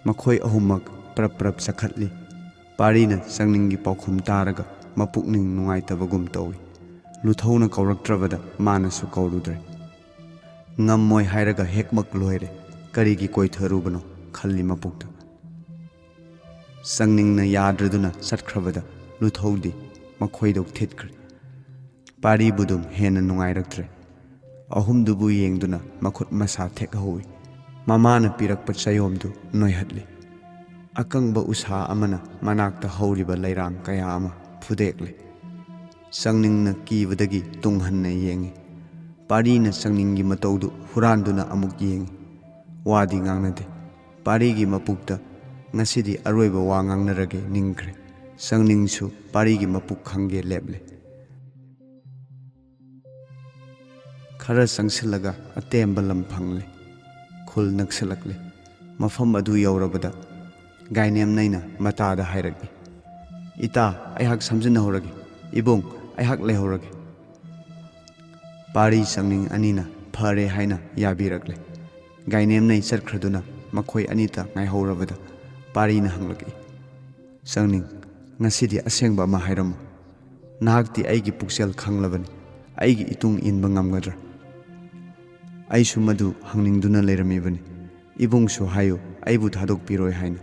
ꯃꯈꯣꯏ ꯑꯍꯨꯝꯃꯛ ꯄ꯭ꯔꯞ ꯄ꯭ꯔꯞ ꯆꯈꯠꯂꯤ꯫ ꯄꯥꯔꯤꯅ ꯆꯪꯅꯤꯡꯒꯤ ꯄꯥꯎꯈꯨꯝ ꯇꯥꯔꯒ ꯃꯄꯨꯛꯅꯤꯡ ꯅꯨꯡꯉꯥꯏꯇꯕꯒꯨꯝ ꯇꯧꯏ꯫ ꯂꯨꯊꯧꯅ ꯀꯧꯔꯛꯇ꯭ꯔꯕꯗ ꯃꯥꯅꯁꯨ ꯀꯧꯔꯨꯗ꯭ꯔꯦ꯫ "ꯉꯝꯃꯣꯏ ꯍꯥꯏꯔꯒ ꯍꯦꯛꯃꯛ ꯂꯣꯏꯔꯦ, ꯀꯔꯤꯒꯤ ꯀꯣꯏꯊꯔꯨꯕꯅꯣ?" ꯈꯜꯂꯤ ꯃꯄꯨꯛꯇ꯫ ꯆꯪꯅꯤꯡꯅ ꯌꯥꯗ꯭ꯔꯗꯨꯅ ꯆꯠꯈ꯭ꯔꯕꯗ ꯂꯨꯊꯧꯗꯤ ꯃꯈꯣꯏꯗꯧ ꯊꯤꯠꯈ꯭ꯔꯦ꯫ ꯄꯥꯔꯤꯕꯨꯗꯨꯝ ꯍꯦꯟꯅ ꯅꯨꯡꯉꯥꯏꯔꯛꯇ꯭ꯔꯦ꯫ ꯑꯍꯨꯝꯗꯨꯕꯨ ꯌꯦꯡꯗꯨꯅ ꯃꯈꯨꯠ ꯃꯁꯥ ꯊꯦꯛꯍꯧꯏ꯫ ꯃꯃꯥꯅ ꯄꯤꯔꯛꯄ ꯆꯌꯣꯝꯗꯨ ꯅꯣꯏꯍꯠꯂꯤ꯫ ꯑꯀꯪꯕ ꯎꯁꯥ ꯑꯃꯅ ꯃꯅꯥꯛꯇ ꯍꯧꯔꯤꯕ ꯂꯩꯔꯥꯡ ꯀꯌꯥ ꯑꯃ ꯐꯨꯗꯦꯛꯂꯤ꯫ ꯆꯪꯅꯤꯡꯅ ꯀꯤꯕꯗꯒꯤ ꯇꯨꯡ ꯍꯟꯅ ꯌꯦꯡꯏ꯫ ꯄꯥꯔꯤꯅ ꯆꯪꯅꯤꯡꯒꯤ ꯃꯇꯧꯗꯨ ꯍꯨꯔꯥꯟꯗꯨꯅ ꯑꯃꯨꯛ ꯌꯦꯡꯏ꯫ ꯋꯥꯗꯤ ꯉꯥꯡꯅꯗꯦ꯫ ꯄꯥꯔꯤꯒꯤ ꯃꯄꯨꯛꯇ ꯉꯁꯤꯗꯤ ꯑꯔꯣꯏꯕ ꯋꯥ ꯉꯥꯡꯅꯔꯒꯦ ꯅꯤꯡꯈ꯭ꯔꯦ꯫ ꯆꯪꯅꯤꯡꯁꯨ ꯄꯥꯔꯤꯒꯤ ꯃꯄꯨꯛ ꯈꯪꯒꯦ ꯂꯦꯞꯂꯦ꯫ ꯈꯔ ꯆꯪꯁꯤꯜꯂꯒ ꯑꯇꯦꯝꯕ ꯂꯝ ꯐꯪꯂꯦ꯫ ꯈꯨꯜ ꯅꯛꯁꯤꯜꯂꯛꯂꯦ꯫ ꯃꯐꯝ ꯑꯗꯨ ꯌꯧꯔꯕꯗ ꯒꯥꯏꯅꯦꯝꯅꯩꯅ ꯃꯇꯥꯗ ꯍꯥꯏꯔꯛꯏ, "ꯏꯇꯥ, ꯑꯩꯍꯥꯛ ꯁꯝꯖꯤꯟꯅꯍꯧꯔꯒꯦ꯫ ꯏꯕꯨꯡ, ꯑꯩꯍꯥꯛ ꯂꯩꯍꯧꯔꯒꯦ꯫" ꯄꯥꯔꯤ ꯆꯪꯅꯤꯡ ꯑꯅꯤꯅ ꯐꯔꯦ ꯍꯥꯏꯅ ꯌꯥꯕꯤꯔꯛꯂꯦ꯫ ꯒꯥꯏꯅꯦꯝꯅꯩ ꯆꯠꯈ꯭ꯔꯗꯨꯅ ꯃꯈꯣꯏ ꯑꯅꯤꯇ ꯉꯥꯏꯍꯧꯔꯕꯗ ꯄꯥꯔꯤꯅ ꯍꯪꯂꯛꯏ, "ꯆꯪꯅꯤꯡ, ꯉꯁꯤꯗꯤ ꯑꯁꯦꯡꯕ ꯑꯃ ꯍꯥꯏꯔꯝꯃꯨ꯫ ꯅꯍꯥꯛꯇꯤ ꯑꯩꯒꯤ ꯄꯨꯛꯆꯦꯜ ꯈꯪꯂꯕꯅꯤ꯫ ꯑꯩꯒꯤ ꯏꯇꯨꯡ ꯏꯟꯕ ꯉꯝꯒꯗ꯭ꯔꯥ?" "ꯑꯩꯁꯨ ꯃꯗꯨ ꯍꯪꯅꯤꯡꯗꯨꯅ ꯂꯩꯔꯝꯃꯤꯕꯅꯤ꯫ ꯏꯕꯨꯡꯁꯨ ꯍꯥꯏꯌꯨ, ꯑꯩꯕꯨ ꯊꯥꯗꯣꯛꯄꯤꯔꯣꯏ ꯍꯥꯏꯅ꯫"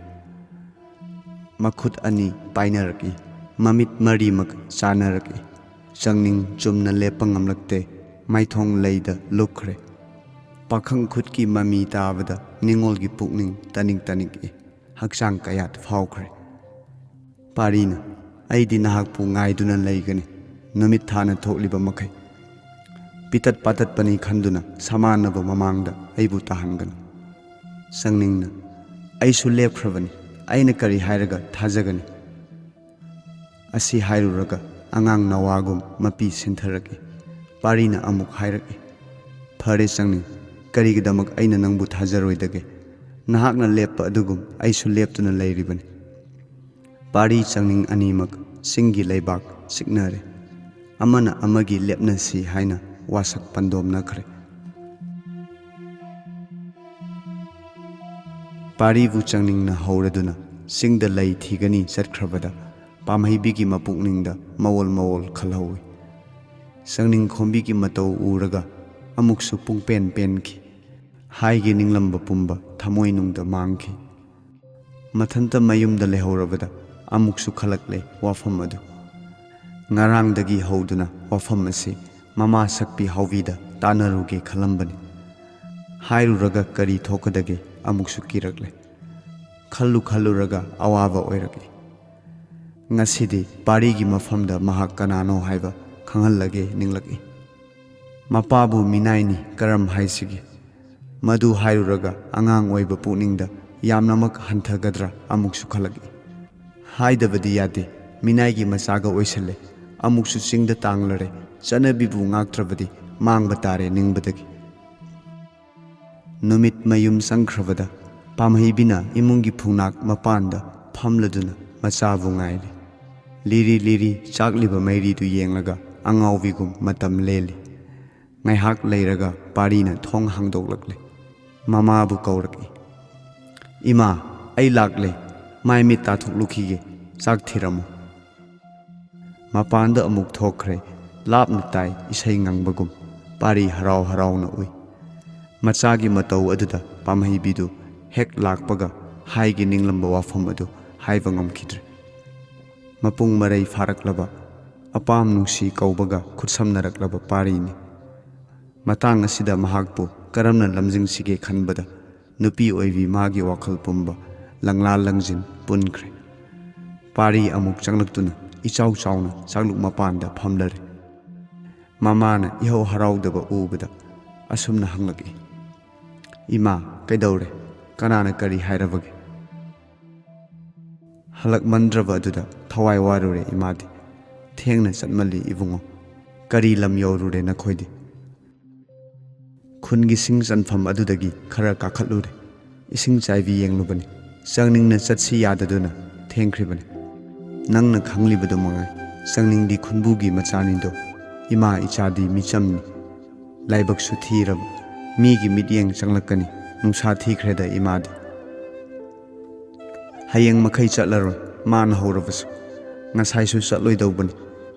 ꯃꯈꯨꯠ ꯑꯅꯤ ꯄꯥꯏꯅꯔꯛꯏ꯫ ꯃꯃꯤꯠ ꯃꯔꯤꯃꯛ ꯆꯥꯅꯔꯛꯏ꯫ ꯆꯪꯅꯤꯡ ꯆꯨꯝꯅ ꯂꯦꯞꯄ ꯉꯝꯂꯛꯇꯦ꯫ ꯃꯥꯏꯊꯣꯡ ꯂꯩꯗ ꯂꯨꯞꯈ꯭ꯔꯦ꯫ ꯄꯥꯈꯪ ꯈꯨꯠꯀꯤ ꯃꯃꯤ ꯇꯥꯕꯗ ꯅꯤꯉꯣꯜꯒꯤ ꯄꯨꯛꯅꯤꯡ ꯇꯅꯤꯛ ꯇꯅꯤꯛꯏ꯫ ꯍꯛꯆꯥꯡ ꯀꯌꯥꯠ ꯐꯥꯎꯈ꯭ꯔꯦ꯫ ꯄꯥꯔꯤꯅ, "ꯑꯩꯗꯤ ꯅꯍꯥꯛꯄꯨ ꯉꯥꯏꯗꯨꯅ ꯂꯩꯒꯅꯤ, ꯅꯨꯃꯤꯠ ꯊꯥꯅ ꯊꯣꯛꯂꯤꯕ ꯃꯈꯩ꯫ ꯄꯤꯇꯠ ꯄꯥꯇꯠꯄꯅꯤ ꯈꯟꯗꯨꯅ ꯁꯃꯥꯟꯅꯕ ꯃꯃꯥꯡꯗ ꯑꯩꯕꯨ ꯇꯥꯍꯟꯒꯅꯨ꯫" ꯆꯪꯅꯤꯡꯅ, "ꯑꯩꯁꯨ ꯂꯦꯞꯈ꯭ꯔꯕꯅꯤ, ꯑꯩꯅ ꯀꯔꯤ ꯍꯥꯏꯔꯒ ꯊꯥꯖꯒꯅꯤ?" ꯑꯁꯤ ꯍꯥꯏꯔꯨꯔꯒ ꯑꯉꯥꯡ ꯅꯋꯥꯒꯨꯝ ꯃꯄꯤ ꯁꯤꯟꯊꯔꯛꯏ꯫ ꯄꯥꯔꯤꯅ ꯑꯃꯨꯛ ꯍꯥꯏꯔꯛꯏ, "ꯐꯔꯦ ꯆꯪꯅꯤꯡ, ꯀꯔꯤꯒꯤꯗꯃꯛ ꯑꯩꯅ ꯅꯪꯕꯨ ꯊꯥꯖꯔꯣꯏꯗꯒꯦ? ꯅꯍꯥꯛꯅ ꯂꯦꯞꯄ ꯑꯗꯨꯒꯨꯝ ꯑꯩꯁꯨ ꯂꯦꯞꯇꯨꯅ ꯂꯩꯔꯤꯕꯅꯤ꯫" ꯄꯥꯔꯤ ꯆꯪꯅꯤꯡ ꯑꯅꯤꯃꯛ ꯆꯤꯡꯒꯤ ꯂꯩꯕꯥꯛ ꯆꯤꯛꯅꯔꯦ꯫ ꯑꯃꯅ ꯑꯃꯒꯤ ꯂꯦꯞꯅꯁꯤ ꯍꯥꯏꯅ ꯋꯥꯁꯛ ꯄꯟꯗꯣꯝꯅꯈ꯭ꯔꯦ꯫ ꯄꯥꯔꯤꯕꯨ ꯆꯪꯅꯤꯡꯅ ꯍꯧꯔꯗꯨꯅ ꯆꯤꯡꯗ ꯂꯩ ꯊꯤꯒꯅꯤ ꯆꯠꯈ꯭ꯔꯕꯗ ꯄꯥꯝꯍꯩꯕꯤꯒꯤ ꯃꯄꯨꯛꯅꯤꯡꯗ ꯃꯑꯣꯜ ꯃꯑꯣꯜ ꯈꯜꯍꯧꯏ꯫ ꯆꯪꯅꯤꯡ ꯈꯣꯝꯕꯤꯒꯤ ꯃꯇꯧ ꯎꯔꯒ ꯑꯃꯨꯛꯁꯨ ꯄꯨꯡꯄꯦꯟ ꯄꯦꯟꯈꯤ꯫ ꯍꯥꯏꯒꯦ ꯅꯤꯡꯂꯝꯕ ꯄꯨꯝꯕ ꯊꯃꯣꯏꯅꯨꯡꯗ ꯃꯥꯡꯈꯤ꯫ ꯃꯊꯟꯇ ꯃꯌꯨꯝꯗ ꯂꯩꯍꯧꯔꯕꯗ ꯑꯃꯨꯛꯁꯨ ꯈꯜꯂꯛꯂꯦ ꯋꯥꯐꯝ ꯑꯗꯨ꯫ ꯉꯔꯥꯡꯗꯒꯤ ꯍꯧꯗꯨꯅ ꯋꯥꯐꯝ ꯑꯁꯤ ꯃꯃꯥ ꯁꯛꯄꯤ ꯍꯥꯎꯕꯤꯗ ꯇꯥꯟꯅꯔꯨꯒꯦ ꯈꯜꯂꯝꯕꯅꯤ꯫ ꯍꯥꯏꯔꯨꯔꯒ ꯀꯔꯤ ꯊꯣꯛꯀꯗꯒꯦ ꯑꯃꯨꯛꯁꯨ ꯀꯤꯔꯛꯂꯦ꯫ ꯈꯜꯂꯨ ꯈꯜꯂꯨꯔꯒ ꯑꯋꯥꯕ ꯑꯣꯏꯔꯛꯏ꯫ ꯉꯁꯤꯗꯤ ꯄꯥꯔꯤꯒꯤ ꯃꯐꯝꯗ ꯃꯍꯥꯛ ꯀꯅꯥꯅꯣ ꯍꯥꯏꯕ ꯈꯪꯍꯜꯂꯒꯦ ꯅꯤꯡꯂꯛꯏ꯫ ꯃꯄꯥꯕꯨ ꯃꯤꯅꯥꯏꯅꯤ ꯀꯔꯝ ꯍꯥꯏꯁꯤꯒꯦ? ꯃꯗꯨ ꯍꯥꯏꯔꯨꯔꯒ ꯑꯉꯥꯡ ꯑꯣꯏꯕ ꯄꯨꯛꯅꯤꯡꯗ ꯌꯥꯝꯅꯃꯛ ꯍꯟꯊꯒꯗ꯭ꯔꯥ ꯑꯃꯨꯛꯁꯨ ꯈꯜꯂꯛꯏ꯫ ꯍꯥꯏꯗꯕꯗꯤ ꯌꯥꯗꯦ, ꯃꯤꯅꯥꯏꯒꯤ ꯃꯆꯥꯒ ꯑꯣꯏꯁꯜꯂꯦ꯫ ꯑꯃꯨꯛꯁꯨ ꯆꯤꯡꯗ ꯇꯥꯡꯂꯔꯦ꯫ ꯆꯠꯅꯕꯤꯕꯨ ꯉꯥꯛꯇ꯭ꯔꯕꯗꯤ ꯃꯥꯡꯕ ꯇꯥꯔꯦ ꯅꯤꯡꯕꯗꯒꯤ꯫ ꯅꯨꯃꯤꯠ ꯃꯌꯨꯝ ꯆꯪꯈ꯭ꯔꯕꯗ ꯄꯥꯝꯍꯩꯕꯤꯅ ꯏꯃꯨꯡꯒꯤ ꯐꯨꯡꯅꯥꯛ ꯃꯄꯥꯟꯗ ꯐꯝꯂꯗꯨꯅ ꯃꯆꯥꯕꯨ ꯉꯥꯏꯔꯤ꯫ ꯂꯤꯔꯤ ꯂꯤꯔꯤ ꯆꯥꯛꯂꯤꯕ ꯃꯩꯔꯤꯗꯨ ꯌꯦꯡꯂꯒ ꯑꯉꯥꯎꯕꯤꯒꯨꯝ ꯃꯇꯝ ꯂꯦꯜꯂꯤ꯫ ꯉꯥꯏꯍꯥꯛ ꯂꯩꯔꯒ ꯄꯥꯔꯤꯅ ꯊꯣꯡ ꯍꯥꯡꯗꯣꯛꯂꯛꯂꯦ꯫ ꯃꯃꯥꯕꯨ ꯀꯧꯔꯛꯏ꯫ "ꯏꯃꯥ, ꯑꯩ ꯂꯥꯛꯂꯦ꯫ ꯃꯥꯏ ꯃꯤꯠ ꯇꯥꯊꯣꯛꯂꯨꯈꯤꯒꯦ꯫ ꯆꯥꯛ ꯊꯤꯔꯝꯃꯨ꯫" ꯃꯄꯥꯟꯗ ꯑꯃꯨꯛ ꯊꯣꯛꯈ꯭ꯔꯦ꯫ ꯂꯥꯞꯅ ꯇꯥꯏ ꯏꯁꯩ ꯉꯪꯕꯒꯨꯝ꯫ ꯄꯥꯔꯤ ꯍꯔꯥꯎ ꯍꯔꯥꯎꯅ ꯎꯏ꯫ ꯃꯆꯥꯒꯤ ꯃꯇꯧ ꯑꯗꯨꯗ ꯄꯥꯝꯍꯩꯕꯤꯗꯨ ꯍꯦꯛ ꯂꯥꯛꯄꯒ ꯍꯥꯏꯒꯦ ꯅꯤꯡꯂꯝꯕ ꯋꯥꯐꯝ ꯑꯗꯨ ꯍꯥꯏꯕ ꯉꯝꯈꯤꯗ꯭ꯔꯦ꯫ ꯃꯄꯨꯡ ꯃꯔꯩ ꯐꯥꯔꯛꯂꯕ, ꯑꯄꯥꯝ ꯅꯨꯡꯁꯤ ꯀꯧꯕꯒ ꯈꯨꯠꯁꯝꯅꯔꯛꯂꯕ ꯄꯥꯔꯤꯅꯤ꯫ ꯃꯇꯥꯡ ꯑꯁꯤꯗ ꯃꯍꯥꯛꯄꯨ ꯀꯔꯝꯅ ꯂꯝꯖꯤꯡꯁꯤꯒꯦ ꯈꯟꯕꯗ ꯅꯨꯄꯤ ꯑꯣꯏꯕꯤ ꯃꯥꯒꯤ ꯋꯥꯈꯜ ꯄꯨꯝꯕ ꯂꯪꯂꯥ ꯂꯪꯖꯤꯟ ꯄꯨꯟꯈ꯭ꯔꯦ꯫ ꯄꯥꯔꯤ ꯑꯃꯨꯛ ꯆꯪꯂꯛꯇꯨꯅ ꯏꯆꯥꯎ ꯆꯥꯎꯅ ꯆꯥꯛꯂꯨꯛ ꯃꯄꯥꯟꯗ ꯐꯝꯂꯔꯦ꯫ ꯃꯃꯥꯅ ꯏꯍꯧ ꯍꯔꯥꯎꯗꯕ ꯎꯕꯗ ꯑꯁꯨꯝꯅ ꯍꯪꯂꯛꯏ, "ꯏꯃꯥ, ꯀꯩꯗꯧꯔꯦ? ꯀꯅꯥꯅ ꯀꯔꯤ ꯍꯥꯏꯔꯕꯒꯦ?" ꯍꯜꯂꯛꯃꯟꯗ꯭ꯔꯕ ꯑꯗꯨꯗ ꯊꯋꯥꯏ ꯋꯥꯔꯨꯔꯦ ꯏꯃꯥꯗꯤ꯫ "ꯊꯦꯡꯅ ꯆꯠꯃꯜꯂꯤ ꯏꯕꯨꯡꯉꯣ꯫ ꯀꯔꯤ ꯂꯝ ꯌꯧꯔꯨꯔꯦ ꯅꯈꯣꯏꯗꯤ?" "ꯈꯨꯟꯒꯤ ꯁꯤꯡ ꯆꯟꯐꯝ ꯑꯗꯨꯗꯒꯤ ꯈꯔ ꯀꯥꯈꯠꯂꯨꯔꯦ꯫ ꯏꯁꯤꯡ ꯆꯥꯏꯕꯤ ꯌꯦꯡꯂꯨꯕꯅꯤ꯫ ꯆꯪꯅꯤꯡꯅ ꯆꯠꯁꯤ ꯌꯥꯗꯗꯨꯅ ꯊꯦꯡꯈ꯭ꯔꯤꯕꯅꯤ꯫ ꯅꯪꯅ ꯈꯪꯂꯤꯕꯗꯨ ꯃꯉꯥꯏ, ꯆꯪꯅꯤꯡꯗꯤ ꯈꯨꯟꯕꯨꯒꯤ ꯃꯆꯥꯅꯤꯗꯣ꯫ ꯏꯃꯥ ꯏꯆꯥꯗꯤ ꯃꯤꯆꯝꯅꯤ꯫ ꯂꯥꯏꯕꯛꯁꯨ ꯊꯤꯔꯕ꯫ ꯃꯤꯒꯤ ꯃꯤꯠꯌꯦꯡ ꯆꯪꯂꯛꯀꯅꯤ꯫ ꯅꯨꯡꯁꯥ ꯊꯤꯈ꯭ꯔꯦꯗ ꯏꯃꯥꯗꯤ꯫ ꯍꯌꯦꯡ ꯃꯈꯩ ꯆꯠꯂꯔꯣꯏ, ꯃꯥꯅ ꯍꯧꯔꯕꯁꯨ꯫ ꯉꯁꯥꯏꯁꯨ ꯆꯠꯂꯣꯏꯗꯧꯕꯅꯤ꯫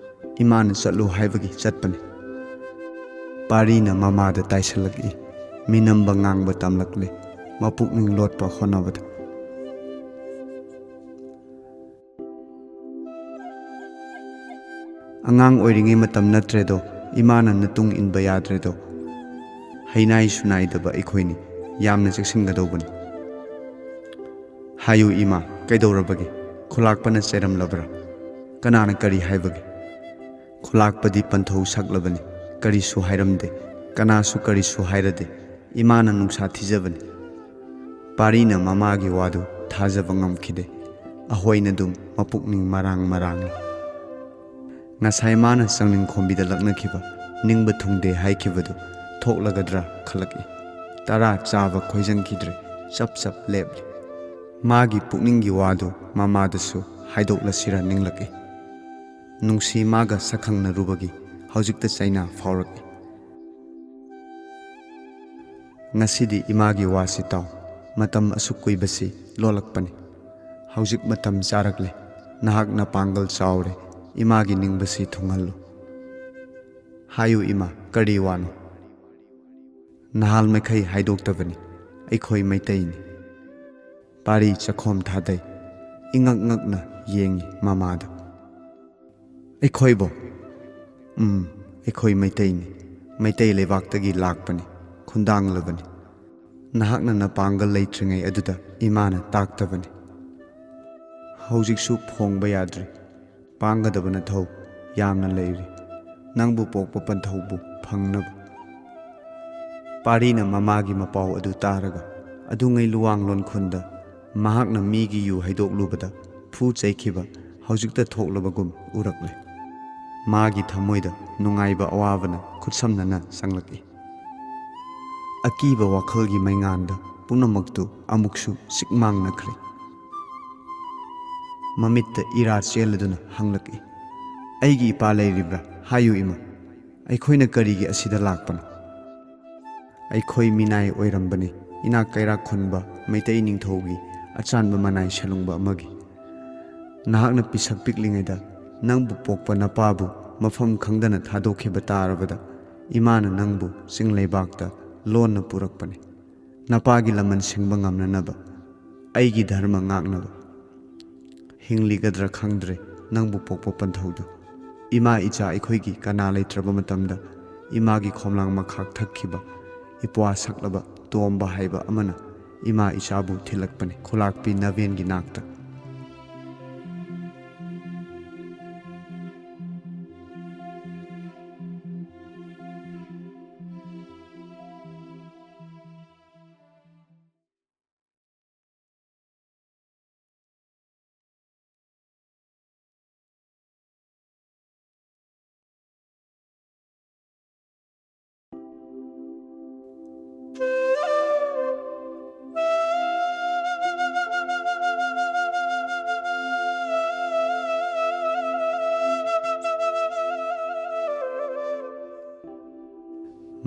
ꯏꯃꯥꯅ ꯆꯠꯂꯨ ꯍꯥꯏꯕꯒꯤ ꯆꯠꯄꯅꯤ꯫" ꯄꯥꯔꯤꯅ ꯃꯃꯥꯗ ꯇꯥꯏꯁꯜꯂꯛꯏ꯫ ꯃꯤꯅꯝꯕ ꯉꯥꯡꯕ ꯇꯝꯂꯛꯂꯦ꯫ ꯃꯄꯨꯛꯅꯤꯡ ꯂꯣꯠꯄ ꯍꯣꯠꯅꯕꯗ꯫ "ꯑꯉꯥꯡ ꯑꯣꯏꯔꯤꯉꯩ ꯃꯇꯝ ꯅꯠꯇ꯭ꯔꯦꯗꯣ, ꯏꯃꯥꯅ ꯅꯇꯨꯡ ꯏꯟꯕ ꯌꯥꯗ꯭ꯔꯦꯗꯣ, ꯍꯩꯅꯥꯏ ꯁꯨꯅꯥꯏꯗꯕ ꯑꯩꯈꯣꯏꯅꯤ꯫ ꯌꯥꯝꯅ ꯆꯦꯛꯁꯤꯟꯒꯗꯧꯕꯅꯤ꯫ ꯍꯥꯏꯌꯨ ꯏꯃꯥ, ꯀꯩꯗꯧꯔꯕꯒꯦ? ꯈꯨꯂꯥꯛꯄꯅ ꯆꯩꯔꯝꯂꯕ꯭ꯔꯥ? ꯀꯅꯥꯅ ꯀꯔꯤ ꯍꯥꯏꯕꯒꯦ? ꯈꯨꯂꯥꯛꯄꯗꯤ ꯄꯟꯊꯧ ꯁꯛꯂꯕꯅꯤ꯫ ꯀꯔꯤꯁꯨ ꯍꯥꯏꯔꯝꯗꯦ꯫ ꯀꯅꯥꯁꯨ ꯀꯔꯤꯁꯨ ꯍꯥꯏꯔꯗꯦ꯫ ꯏꯃꯥꯅ ꯅꯨꯡꯁꯥ ꯊꯤꯖꯕꯅꯤ꯫ ꯄꯥꯔꯤꯅ ꯃꯃꯥꯒꯤ ꯋꯥꯗꯨ ꯊꯥꯖꯕ ꯉꯝꯈꯤꯗꯦ꯫ ꯑꯍꯣꯏꯅ ꯑꯗꯨꯝ ꯃꯄꯨꯛꯅꯤꯡ ꯃꯔꯥꯡ ꯃꯔꯥꯡꯅꯤ꯫ ꯉꯁꯥꯏ ꯃꯥꯅ ꯆꯪꯅꯤꯡ ꯈꯣꯝꯕꯤꯗ ꯂꯛꯅꯈꯤꯕ, ꯅꯤꯡꯕ ꯊꯨꯡꯗꯦ ꯍꯥꯏꯈꯤꯕꯗꯨ ꯊꯣꯛꯂꯒꯗ꯭ꯔꯥ ꯈꯜꯂꯛꯏ꯫ ꯇꯔꯥ ꯆꯥꯕ ꯈꯣꯏꯖꯪꯈꯤꯗ꯭ꯔꯦ, ꯆꯞ ꯆꯞ ꯂꯦꯞꯂꯤ꯫ ꯃꯥꯒꯤ ꯄꯨꯛꯅꯤꯡꯒꯤ ꯋꯥꯗꯨ ꯃꯃꯥꯗꯁꯨ ꯍꯥꯏꯗꯣꯛꯂꯁꯤꯔ ꯅꯤꯡꯂꯛꯏ꯫ ꯅꯨꯡꯁꯤ ꯃꯥꯒ ꯁꯛꯈꯪꯅꯔꯨꯕꯒꯤ ꯍꯧꯖꯤꯛꯇ ꯆꯩꯅꯥ ꯐꯥꯎꯔꯛꯏ꯫ ꯉꯁꯤꯗꯤ ꯏꯃꯥꯒꯤ ꯋꯥꯁꯤ ꯇꯥꯎ꯫ ꯃꯇꯝ ꯑꯁꯨꯛ ꯀꯨꯏꯕꯁꯤ ꯂꯣꯜꯂꯛꯄꯅꯤ꯫ ꯍꯧꯖꯤꯛ ꯃꯇꯝ ꯆꯥꯔꯛꯂꯦ꯫ ꯅꯍꯥꯛꯅ ꯄꯥꯡꯒꯜ ꯆꯥꯎꯔꯦ꯫ ꯏꯃꯥꯒꯤ ꯅꯤꯡꯕꯁꯤ ꯊꯨꯡꯍꯜꯂꯨ꯫ ꯍꯥꯏꯌꯨ ꯏꯃꯥ, ꯀꯔꯤ ꯋꯥꯅꯣ? ꯅꯍꯥꯜ ꯃꯈꯩ ꯍꯥꯏꯗꯣꯛꯇꯕꯅꯤ꯫ ꯑꯩꯈꯣꯏ ꯃꯩꯇꯩꯅꯤ꯫ ꯄꯥꯔꯤ ꯆꯈꯣꯝ ꯊꯥꯗꯩ꯫ ꯏꯉꯛ ꯉꯛꯅ ꯌꯦꯡꯉꯤ ꯃꯃꯥꯗ꯫ ꯑꯩꯈꯣꯏꯕꯣ? ꯎꯝ, ꯑꯩꯈꯣꯏ ꯃꯩꯇꯩꯅꯤ꯫ ꯃꯩꯇꯩ ꯂꯩꯕꯥꯛꯇꯒꯤ ꯂꯥꯛꯄꯅꯤ, ꯈꯨꯟꯗꯥꯡꯂꯕꯅꯤ꯫ ꯅꯍꯥꯛꯅ ꯅꯄꯥꯡꯒꯜ ꯂꯩꯇ꯭ꯔꯤꯉꯩ ꯑꯗꯨꯗ ꯏꯃꯥꯅ ꯇꯥꯛꯇꯕꯅꯤ꯫ ꯍꯧꯖꯤꯛꯁꯨ ꯐꯣꯡꯕ ꯌꯥꯗ꯭ꯔꯤ꯫ ꯄꯥꯡꯒꯗꯕ ꯅꯊꯧ ꯌꯥꯝꯅ ꯂꯩꯔꯤ꯫ ꯅꯪꯕꯨ ꯄꯣꯛꯄ ꯄꯟꯊꯧꯕꯨ ꯐꯪꯅꯕ꯫ ꯄꯥꯔꯤꯅ ꯃꯃꯥꯒꯤ ꯃꯄꯥꯎ ꯑꯗꯨ ꯇꯥꯔꯒ ꯑꯗꯨꯉꯩ ꯂꯨꯋꯥꯡꯂꯣꯟ ꯈꯨꯟꯗ ꯃꯍꯥꯛꯅ ꯃꯤꯒꯤ ꯌꯨ ꯍꯩꯗꯣꯛꯂꯨꯕꯗ ꯐꯨ ꯆꯩꯈꯤꯕ ꯍꯧꯖꯤꯛꯇ ꯊꯣꯛꯂꯕꯒꯨꯝ ꯎꯔꯛꯂꯦ꯫ ꯃꯥꯒꯤ ꯊꯃꯣꯏꯗ ꯅꯨꯡꯉꯥꯏꯕ ꯑꯋꯥꯕꯅ ꯈꯨꯠꯁꯝꯅꯅ ꯆꯪꯂꯛꯏ꯫ ꯑꯀꯤꯕ ꯋꯥꯈꯜꯒꯤ ꯃꯩꯉꯥꯟꯗ ꯄꯨꯝꯅꯃꯛꯇꯨ ꯑꯃꯨꯛꯁꯨ ꯆꯤꯛꯃꯥꯡꯅꯈ꯭ꯔꯦ꯫ ꯃꯃꯤꯠꯇ ꯏꯔꯥ ꯆꯦꯜꯂꯗꯨꯅ ꯍꯪꯂꯛꯏ, "ꯑꯩꯒꯤ ꯏꯄꯥ ꯂꯩꯔꯤꯕ꯭ꯔꯥ? ꯍꯥꯏꯌꯨ ꯏꯃꯥ, ꯑꯩꯈꯣꯏꯅ ꯀꯔꯤꯒꯤ ꯑꯁꯤꯗ ꯂꯥꯛꯄꯅꯣ?" ꯑꯩꯈꯣꯏ ꯃꯤꯅꯥꯏ ꯑꯣꯏꯔꯝꯕꯅꯤ, ꯏꯅꯥꯛ ꯀꯩꯔꯥꯛ ꯈꯨꯟꯕ ꯃꯩꯇꯩ ꯅꯤꯡꯊꯧꯒꯤ ꯑꯆꯥꯟꯕ ꯃꯅꯥꯏ ꯁꯦꯂꯨꯡꯕ ꯑꯃꯒꯤ꯫ ꯅꯍꯥꯛꯅ ꯄꯤꯁꯛ ꯄꯤꯛꯂꯤꯉꯩꯗ ꯅꯪꯕꯨ ꯄꯣꯛꯄ ꯅꯄꯥꯕꯨ ꯃꯐꯝ ꯈꯪꯗꯅ ꯊꯥꯗꯣꯛꯈꯤꯕ ꯇꯥꯔꯕꯗ ꯏꯃꯥꯅ ꯅꯪꯕꯨ ꯆꯤꯡ ꯂꯩꯕꯥꯛꯇ ꯂꯣꯟꯅ ꯄꯨꯔꯛꯄꯅꯤ꯫ ꯅꯄꯥꯒꯤ ꯂꯃꯟ ꯁꯤꯡꯕ ꯉꯝꯅꯅꯕ ꯑꯩꯒꯤ ꯙꯔꯃ ꯉꯥꯛꯅꯕ꯫ ꯍꯤꯡꯂꯤꯒꯗ꯭ꯔꯥ ꯈꯪꯗ꯭ꯔꯦ ꯅꯪꯕꯨ ꯄꯣꯛꯄ ꯄꯟꯊꯧꯗꯨ꯫ ꯏꯃꯥ ꯏꯆꯥ ꯑꯩꯈꯣꯏꯒꯤ ꯀꯅꯥ ꯂꯩꯇ꯭ꯔꯕ ꯃꯇꯝꯗ ꯏꯃꯥꯒꯤ ꯈꯣꯝꯂꯥꯡ ꯃꯈꯥꯛ ꯊꯛꯈꯤꯕ ꯏꯄ꯭ꯋꯥ ꯁꯛꯂꯕ ꯇꯣꯝꯕ ꯍꯥꯏꯕ ꯑꯃꯅ ꯏꯃꯥ ꯏꯆꯥꯕꯨ ꯊꯤꯜꯂꯛꯄꯅꯤ ꯈꯨꯂꯥꯛꯄꯤ ꯅꯕꯦꯟꯒꯤ ꯅꯥꯛꯇ꯫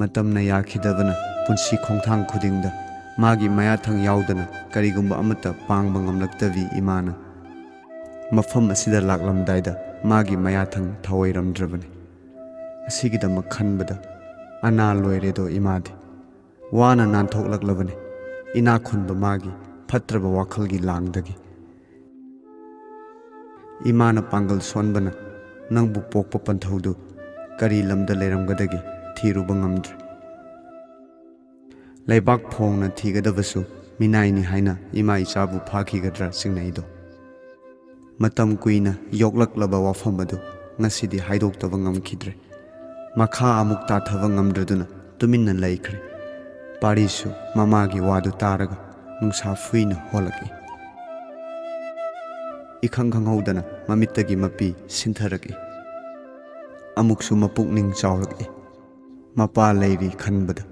ꯃꯇꯝꯅ ꯌꯥꯈꯤꯗꯕꯅ ꯄꯨꯟꯁꯤ ꯈꯣꯡꯊꯥꯡ ꯈꯨꯗꯤꯡꯗ ꯃꯥꯒꯤ ꯃꯌꯥꯊꯪ ꯌꯥꯎꯗꯅ ꯀꯔꯤꯒꯨꯝꯕ ꯑꯃꯠꯇ ꯄꯥꯡꯕ ꯉꯝꯂꯛꯇꯕꯤ ꯏꯃꯥꯅ ꯃꯐꯝ ꯑꯁꯤꯗ ꯂꯥꯛꯂꯝꯗꯥꯏꯗ ꯃꯥꯒꯤ ꯃꯌꯥꯊꯪ ꯊꯑꯣꯏꯔꯝꯗ꯭ꯔꯕꯅꯤ꯫ ꯑꯁꯤꯒꯤꯗꯃꯛ ꯈꯟꯕꯗ ꯑꯅꯥ ꯂꯣꯏꯔꯦꯗꯣ ꯏꯃꯥꯗꯤ꯫ ꯋꯥꯅ ꯅꯥꯟꯊꯣꯛꯂꯛꯂꯕꯅꯤ ꯏꯅꯥꯛ ꯈꯨꯟꯕ ꯃꯥꯒꯤ ꯐꯠꯇ꯭ꯔꯕ ꯋꯥꯈꯜꯒꯤ ꯂꯥꯡꯗꯒꯤ꯫ ꯏꯃꯥꯅ ꯄꯥꯡꯒꯜ ꯁꯣꯟꯕꯅ ꯅꯪꯕꯨ ꯄꯣꯛꯄ ꯄꯟꯊꯧꯗꯨ ꯀꯔꯤ ꯂꯝꯗ ꯂꯩꯔꯝꯒꯗꯒꯦ ꯊꯤꯔꯨꯕ ꯉꯝꯗ꯭ꯔꯦ꯫ ꯂꯩꯕꯥꯛ ꯐꯣꯡꯅ ꯊꯤꯒꯗꯕꯁꯨ ꯃꯤꯅꯥꯏꯅꯤ ꯍꯥꯏꯅ ꯏꯃꯥ ꯏꯆꯥꯕꯨ ꯐꯥꯈꯤꯒꯗ꯭ꯔꯥ ꯆꯤꯡꯅꯩꯗꯣ꯫ ꯃꯇꯝ ꯀꯨꯏꯅ ꯌꯣꯛꯂꯛꯂꯕ ꯋꯥꯐꯝ ꯑꯗꯨ ꯉꯁꯤꯗꯤ ꯍꯥꯏꯗꯣꯛꯇꯕ ꯉꯝꯈꯤꯗ꯭ꯔꯦ꯫ ꯃꯈꯥ ꯑꯃꯨꯛ ꯇꯥꯊꯕ ꯉꯝꯗ꯭ꯔꯗꯨꯅ ꯇꯨꯃꯤꯟꯅ ꯂꯩꯈ꯭ꯔꯦ꯫ ꯄꯥꯔꯤꯁꯨ ꯃꯃꯥꯒꯤ ꯋꯥꯗꯨ ꯇꯥꯔꯒ ꯅꯨꯡꯁꯥ ꯐꯨꯏꯅ ꯍꯣꯜꯂꯛꯏ꯫ ꯏꯈꯪ ꯈꯪꯍꯧꯗꯅ ꯃꯃꯤꯠꯇꯒꯤ ꯃꯄꯤ ꯁꯤꯟꯊꯔꯛꯏ꯫ ꯑꯃꯨꯛꯁꯨ ꯃꯄꯨꯛꯅꯤꯡ ꯆꯥꯎꯔꯛꯏ꯫ ꯃꯄꯥ ꯂꯩꯔꯤ ꯈꯟꯕꯗ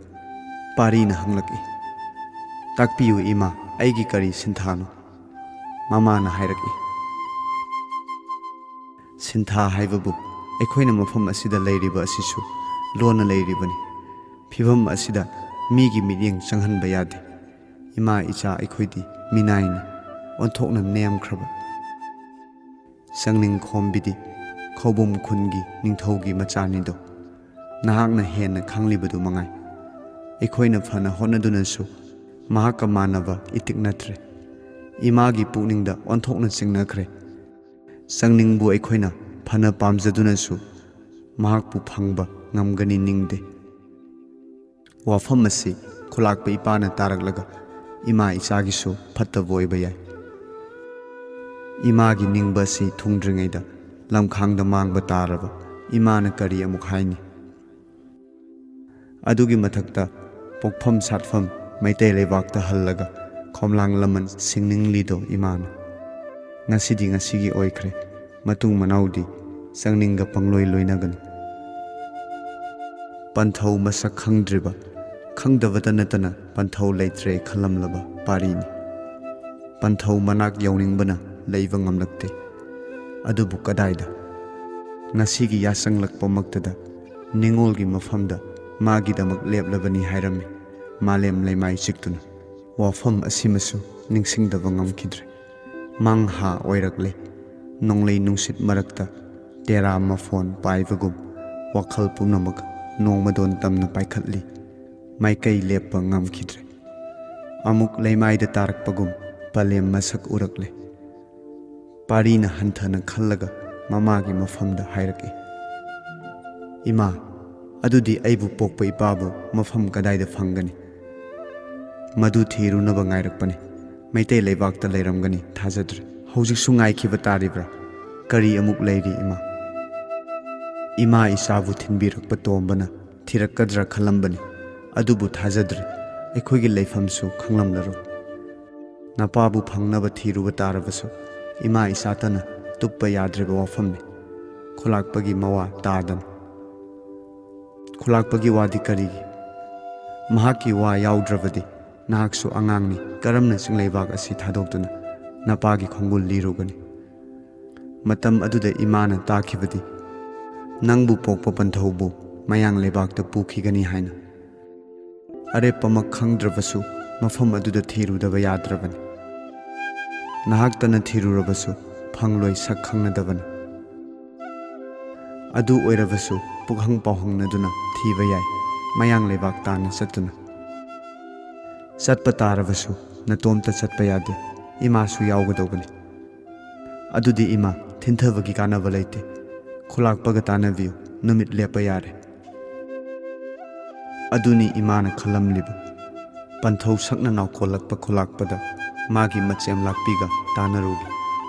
ꯄꯥꯔꯤꯅ ꯍꯪꯂꯛꯏ, "ꯇꯥꯛꯄꯤꯌꯨ ꯏꯃꯥ, ꯑꯩꯒꯤ ꯀꯔꯤ ꯁꯤꯟꯊꯥꯅꯣ?" ꯃꯃꯥꯅ ꯍꯥꯏꯔꯛꯏ, "ꯁꯤꯟꯊꯥ ꯍꯥꯏꯕꯕꯨ ꯑꯩꯈꯣꯏꯅ ꯃꯐꯝ ꯑꯁꯤꯗ ꯂꯩꯔꯤꯕ ꯑꯁꯤꯁꯨ ꯂꯣꯟꯅ ꯂꯩꯔꯤꯕꯅꯤ꯫ ꯐꯤꯕꯝ ꯑꯁꯤꯗ ꯃꯤꯒꯤ ꯃꯤꯠꯌꯦꯡ ꯆꯪꯍꯟꯕ ꯌꯥꯗꯦ꯫ ꯏꯃꯥ ꯏꯆꯥ ꯑꯩꯈꯣꯏꯗꯤ ꯃꯤꯅꯥꯏꯅꯤ, ꯑꯣꯟꯊꯣꯛꯅ ꯅꯦꯝꯈ꯭ꯔꯕ꯫ ꯆꯪꯅꯤꯡꯈꯣꯝꯕꯤꯗꯤ ꯈꯧꯕꯨꯝ ꯈꯨꯟꯒꯤ ꯅꯤꯡꯊꯧꯒꯤ ꯃꯆꯥꯅꯤꯗꯣ꯫ ꯅꯍꯥꯛꯅ ꯍꯦꯟꯅ ꯈꯪꯂꯤꯕꯗꯨ ꯃꯉꯥꯏ꯫ ꯑꯩꯈꯣꯏꯅ ꯐꯅ ꯍꯣꯠꯅꯗꯨꯅꯁꯨ ꯃꯍꯥꯛꯀ ꯃꯥꯟꯅꯕ ꯏꯇꯤꯛ ꯅꯠꯇ꯭ꯔꯦ꯫ ꯏꯃꯥꯒꯤ ꯄꯨꯛꯅꯤꯡꯗ ꯑꯣꯟꯊꯣꯛꯅ ꯆꯤꯡꯅꯈ꯭ꯔꯦ꯫ ꯆꯪꯅꯤꯡꯕꯨ ꯑꯩꯈꯣꯏꯅ ꯐꯅ ꯄꯥꯝꯖꯗꯨꯅꯁꯨ ꯃꯍꯥꯛꯄꯨ ꯐꯪꯕ ꯉꯝꯒꯅꯤ ꯅꯤꯡꯗꯦ꯫ ꯋꯥꯐꯝ ꯑꯁꯤ ꯈꯨꯂꯥꯛꯄ ꯏꯄꯥꯅ ꯇꯥꯔꯛꯂꯒ ꯏꯃꯥ ꯏꯆꯥꯒꯤꯁꯨ ꯐꯠꯇꯕ ꯑꯣꯏꯕ ꯌꯥꯏ꯫ ꯏꯃꯥꯒꯤ ꯅꯤꯡꯕ ꯑꯁꯤ ꯊꯨꯡꯗ꯭ꯔꯤꯉꯩꯗ ꯂꯝꯈꯥꯡꯗ ꯃꯥꯡꯕ ꯇꯥꯔꯕ ꯏꯃꯥꯅ ꯀꯔꯤ ꯑꯃꯨꯛ ꯍꯥꯏꯅꯤ? ꯑꯗꯨꯒꯤ ꯃꯊꯛꯇ ꯄꯣꯛꯐꯝ ꯁꯥꯠꯐꯝ ꯃꯩꯇꯩ ꯂꯩꯕꯥꯛꯇ ꯍꯜꯂꯒ ꯈꯣꯝꯂꯥꯡ ꯂꯃꯟ ꯁꯤꯡꯅꯤꯡꯂꯤꯗꯣ ꯏꯃꯥꯅ꯫ ꯉꯁꯤꯗꯤ ꯉꯁꯤꯒꯤ ꯑꯣꯏꯈ꯭ꯔꯦ, ꯃꯇꯨꯡ ꯃꯅꯥꯎꯗꯤ ꯆꯪꯅꯤꯡꯒ ꯄꯪꯂꯣꯏ ꯂꯣꯏꯅꯒꯅꯨ꯫ ꯄꯟꯊꯧ ꯃꯁꯛ ꯈꯪꯗ꯭ꯔꯤꯕ, ꯈꯪꯗꯕꯇ ꯅꯠꯇꯅ ꯄꯟꯊꯧ ꯂꯩꯇ꯭ꯔꯦ ꯈꯜꯂꯝꯂꯕ ꯄꯥꯔꯤꯅꯤ꯫ ꯄꯟꯊꯧ ꯃꯅꯥꯛ ꯌꯧꯅꯤꯡꯕꯅ ꯂꯩꯕ ꯉꯝꯂꯛꯇꯦ꯫ ꯑꯗꯨꯕꯨ ꯀꯗꯥꯏꯗ? ꯉꯁꯤꯒꯤ ꯌꯥꯆꯪꯂꯛꯄꯃꯛꯇꯗ ꯅꯤꯡꯉꯣꯜꯒꯤ ꯃꯐꯝꯗ ꯃꯥꯒꯤꯗꯃꯛ ꯂꯦꯞꯂꯕꯅꯤ ꯍꯥꯏꯔꯝꯃꯤ, ꯃꯥꯂꯦꯝ ꯂꯩꯃꯥꯏ ꯆꯤꯛꯇꯨꯅ꯫ ꯋꯥꯐꯝ ꯑꯁꯤꯃꯁꯨ ꯅꯤꯡꯁꯤꯡꯗꯕ ꯉꯝꯈꯤꯗ꯭ꯔꯦ꯫ ꯃꯪꯍꯥ ꯑꯣꯏꯔꯛꯂꯦ꯫ ꯅꯣꯡꯂꯩ ꯅꯨꯡꯁꯤꯠ ꯃꯔꯛꯇ ꯇꯦꯔꯥ ꯃꯐꯣꯟ ꯄꯥꯏꯕꯒꯨꯝ ꯋꯥꯈꯜ ꯄꯨꯝꯅꯃꯛ ꯅꯣꯡꯃꯗꯣꯟ ꯇꯝꯅ ꯄꯥꯏꯈꯠꯂꯤ꯫ ꯃꯥꯏꯀꯩ ꯂꯦꯞꯄ ꯉꯝꯈꯤꯗ꯭ꯔꯦ꯫ ꯑꯃꯨꯛ ꯂꯩꯃꯥꯏꯗ ꯇꯥꯔꯛꯄꯒꯨꯝ ꯄꯂꯦꯝ ꯃꯁꯛ ꯎꯔꯛꯂꯦ꯫ ꯄꯥꯔꯤꯅ ꯍꯟꯊꯅ ꯈꯜꯂꯒ ꯃꯃꯥꯒꯤ ꯃꯐꯝꯗ ꯍꯥꯏꯔꯛꯏ, "ꯏꯃꯥ, ꯑꯗꯨꯗꯤ ꯑꯩꯕꯨ ꯄꯣꯛꯄ ꯏꯄꯥꯕꯨ ꯃꯐꯝ ꯀꯗꯥꯏꯗ ꯐꯪꯒꯅꯤ? ꯃꯗꯨ ꯊꯤꯔꯨꯅꯕ ꯉꯥꯏꯔꯛꯄꯅꯤ꯫ ꯃꯩꯇꯩ ꯂꯩꯕꯥꯛꯇ ꯂꯩꯔꯝꯒꯅꯤ ꯊꯥꯖꯗ꯭ꯔꯦ꯫ ꯍꯧꯖꯤꯛꯁꯨ ꯉꯥꯏꯈꯤꯕ ꯇꯥꯔꯤꯕ꯭ꯔꯥ? ꯀꯔꯤ ꯑꯃꯨꯛ ꯂꯩꯔꯤ ꯏꯃꯥ?" ꯏꯃꯥ ꯏꯆꯥꯕꯨ ꯊꯤꯟꯕꯤꯔꯛꯄ ꯇꯣꯝꯕꯅ ꯊꯤꯔꯛꯀꯗ꯭ꯔꯥ ꯈꯜꯂꯝꯕꯅꯤ꯫ ꯑꯗꯨꯕꯨ ꯊꯥꯖꯗ꯭ꯔꯦ꯫ ꯑꯩꯈꯣꯏꯒꯤ ꯂꯩꯐꯝꯁꯨ ꯈꯪꯂꯝꯂꯔꯣꯏ꯫ ꯅꯄꯥꯕꯨ ꯐꯪꯅꯕ ꯊꯤꯔꯨꯕ ꯇꯥꯔꯕꯁꯨ ꯏꯃꯥ ꯏꯆꯥꯇꯅ ꯇꯨꯞꯄ ꯌꯥꯗ꯭ꯔꯤꯕ ꯋꯥꯐꯝꯅꯤ꯫ ꯈꯨꯂꯥꯛꯄꯒꯤ ꯃꯋꯥ ꯇꯥꯗꯅ꯫ ꯈꯨꯂꯥꯛꯄꯒꯤ ꯋꯥꯗꯤ ꯀꯔꯤꯒꯤ? ꯃꯍꯥꯛꯀꯤ ꯋꯥ ꯌꯥꯎꯗ꯭ꯔꯕꯗꯤ ꯅꯍꯥꯛꯁꯨ ꯑꯉꯥꯡꯅꯤ, ꯀꯔꯝꯅ ꯆꯤꯡꯂꯩꯕꯥꯛ ꯑꯁꯤ ꯊꯥꯗꯣꯛꯇꯨꯅ ꯅꯄꯥꯒꯤ ꯈꯣꯡꯒꯨꯜ ꯂꯤꯔꯨꯒꯅꯤ? ꯃꯇꯝ ꯑꯗꯨꯗ ꯏꯃꯥꯅ ꯇꯥꯈꯤꯕꯗꯤ ꯅꯪꯕꯨ ꯄꯣꯛꯄ ꯄꯟꯊꯧꯕꯨ ꯃꯌꯥꯡ ꯂꯩꯕꯥꯛꯇ ꯄꯨꯈꯤꯒꯅꯤ ꯍꯥꯏꯅ꯫ ꯑꯔꯦꯞꯄꯃꯛ ꯈꯪꯗ꯭ꯔꯕꯁꯨ ꯃꯐꯝ ꯑꯗꯨꯗ ꯊꯤꯔꯨꯗꯕ ꯌꯥꯗ꯭ꯔꯕꯅꯤ꯫ ꯅꯍꯥꯛꯇꯅ ꯊꯤꯔꯨꯔꯕꯁꯨ ꯐꯪꯂꯣꯏ, ꯁꯛ ꯈꯪꯅꯗꯕꯅꯤ꯫ ꯑꯗꯨ ꯑꯣꯏꯔꯕꯁꯨ ꯄꯨꯛꯍꯪ ꯄꯥꯎꯍꯪꯅꯗꯨꯅ ꯊꯤꯕ ꯌꯥꯏ, ꯃꯌꯥꯡ ꯂꯩꯕꯥꯛ ꯇꯥꯟꯅ ꯆꯠꯇꯨꯅ꯫ ꯆꯠꯄ ꯇꯥꯔꯕꯁꯨ ꯅꯇꯣꯝꯇ ꯆꯠꯄ ꯌꯥꯗꯦ, ꯏꯃꯥꯁꯨ ꯌꯥꯎꯒꯗꯧꯕꯅꯤ꯫ ꯑꯗꯨꯗꯤ ꯏꯃꯥ, ꯊꯤꯟꯊꯕꯒꯤ ꯀꯥꯟꯅꯕ ꯂꯩꯇꯦ꯫ ꯈꯨꯂꯥꯛꯄꯒ ꯇꯥꯟꯅꯕꯤꯌꯨ, ꯅꯨꯃꯤꯠ ꯂꯦꯞꯄ ꯌꯥꯔꯦ꯫ ꯑꯗꯨꯅꯤ ꯏꯃꯥꯅ ꯈꯜꯂꯝꯂꯤꯕ꯫ ꯄꯟꯊꯧ ꯁꯛꯅ ꯅꯥꯎꯀꯣꯜꯂꯛꯄ ꯈꯨꯂꯥꯛꯄꯗ ꯃꯥꯒꯤ ꯃꯆꯦꯝ ꯂꯥꯛꯄꯤꯒ ꯇꯥꯟꯅꯔꯨꯒꯦ꯫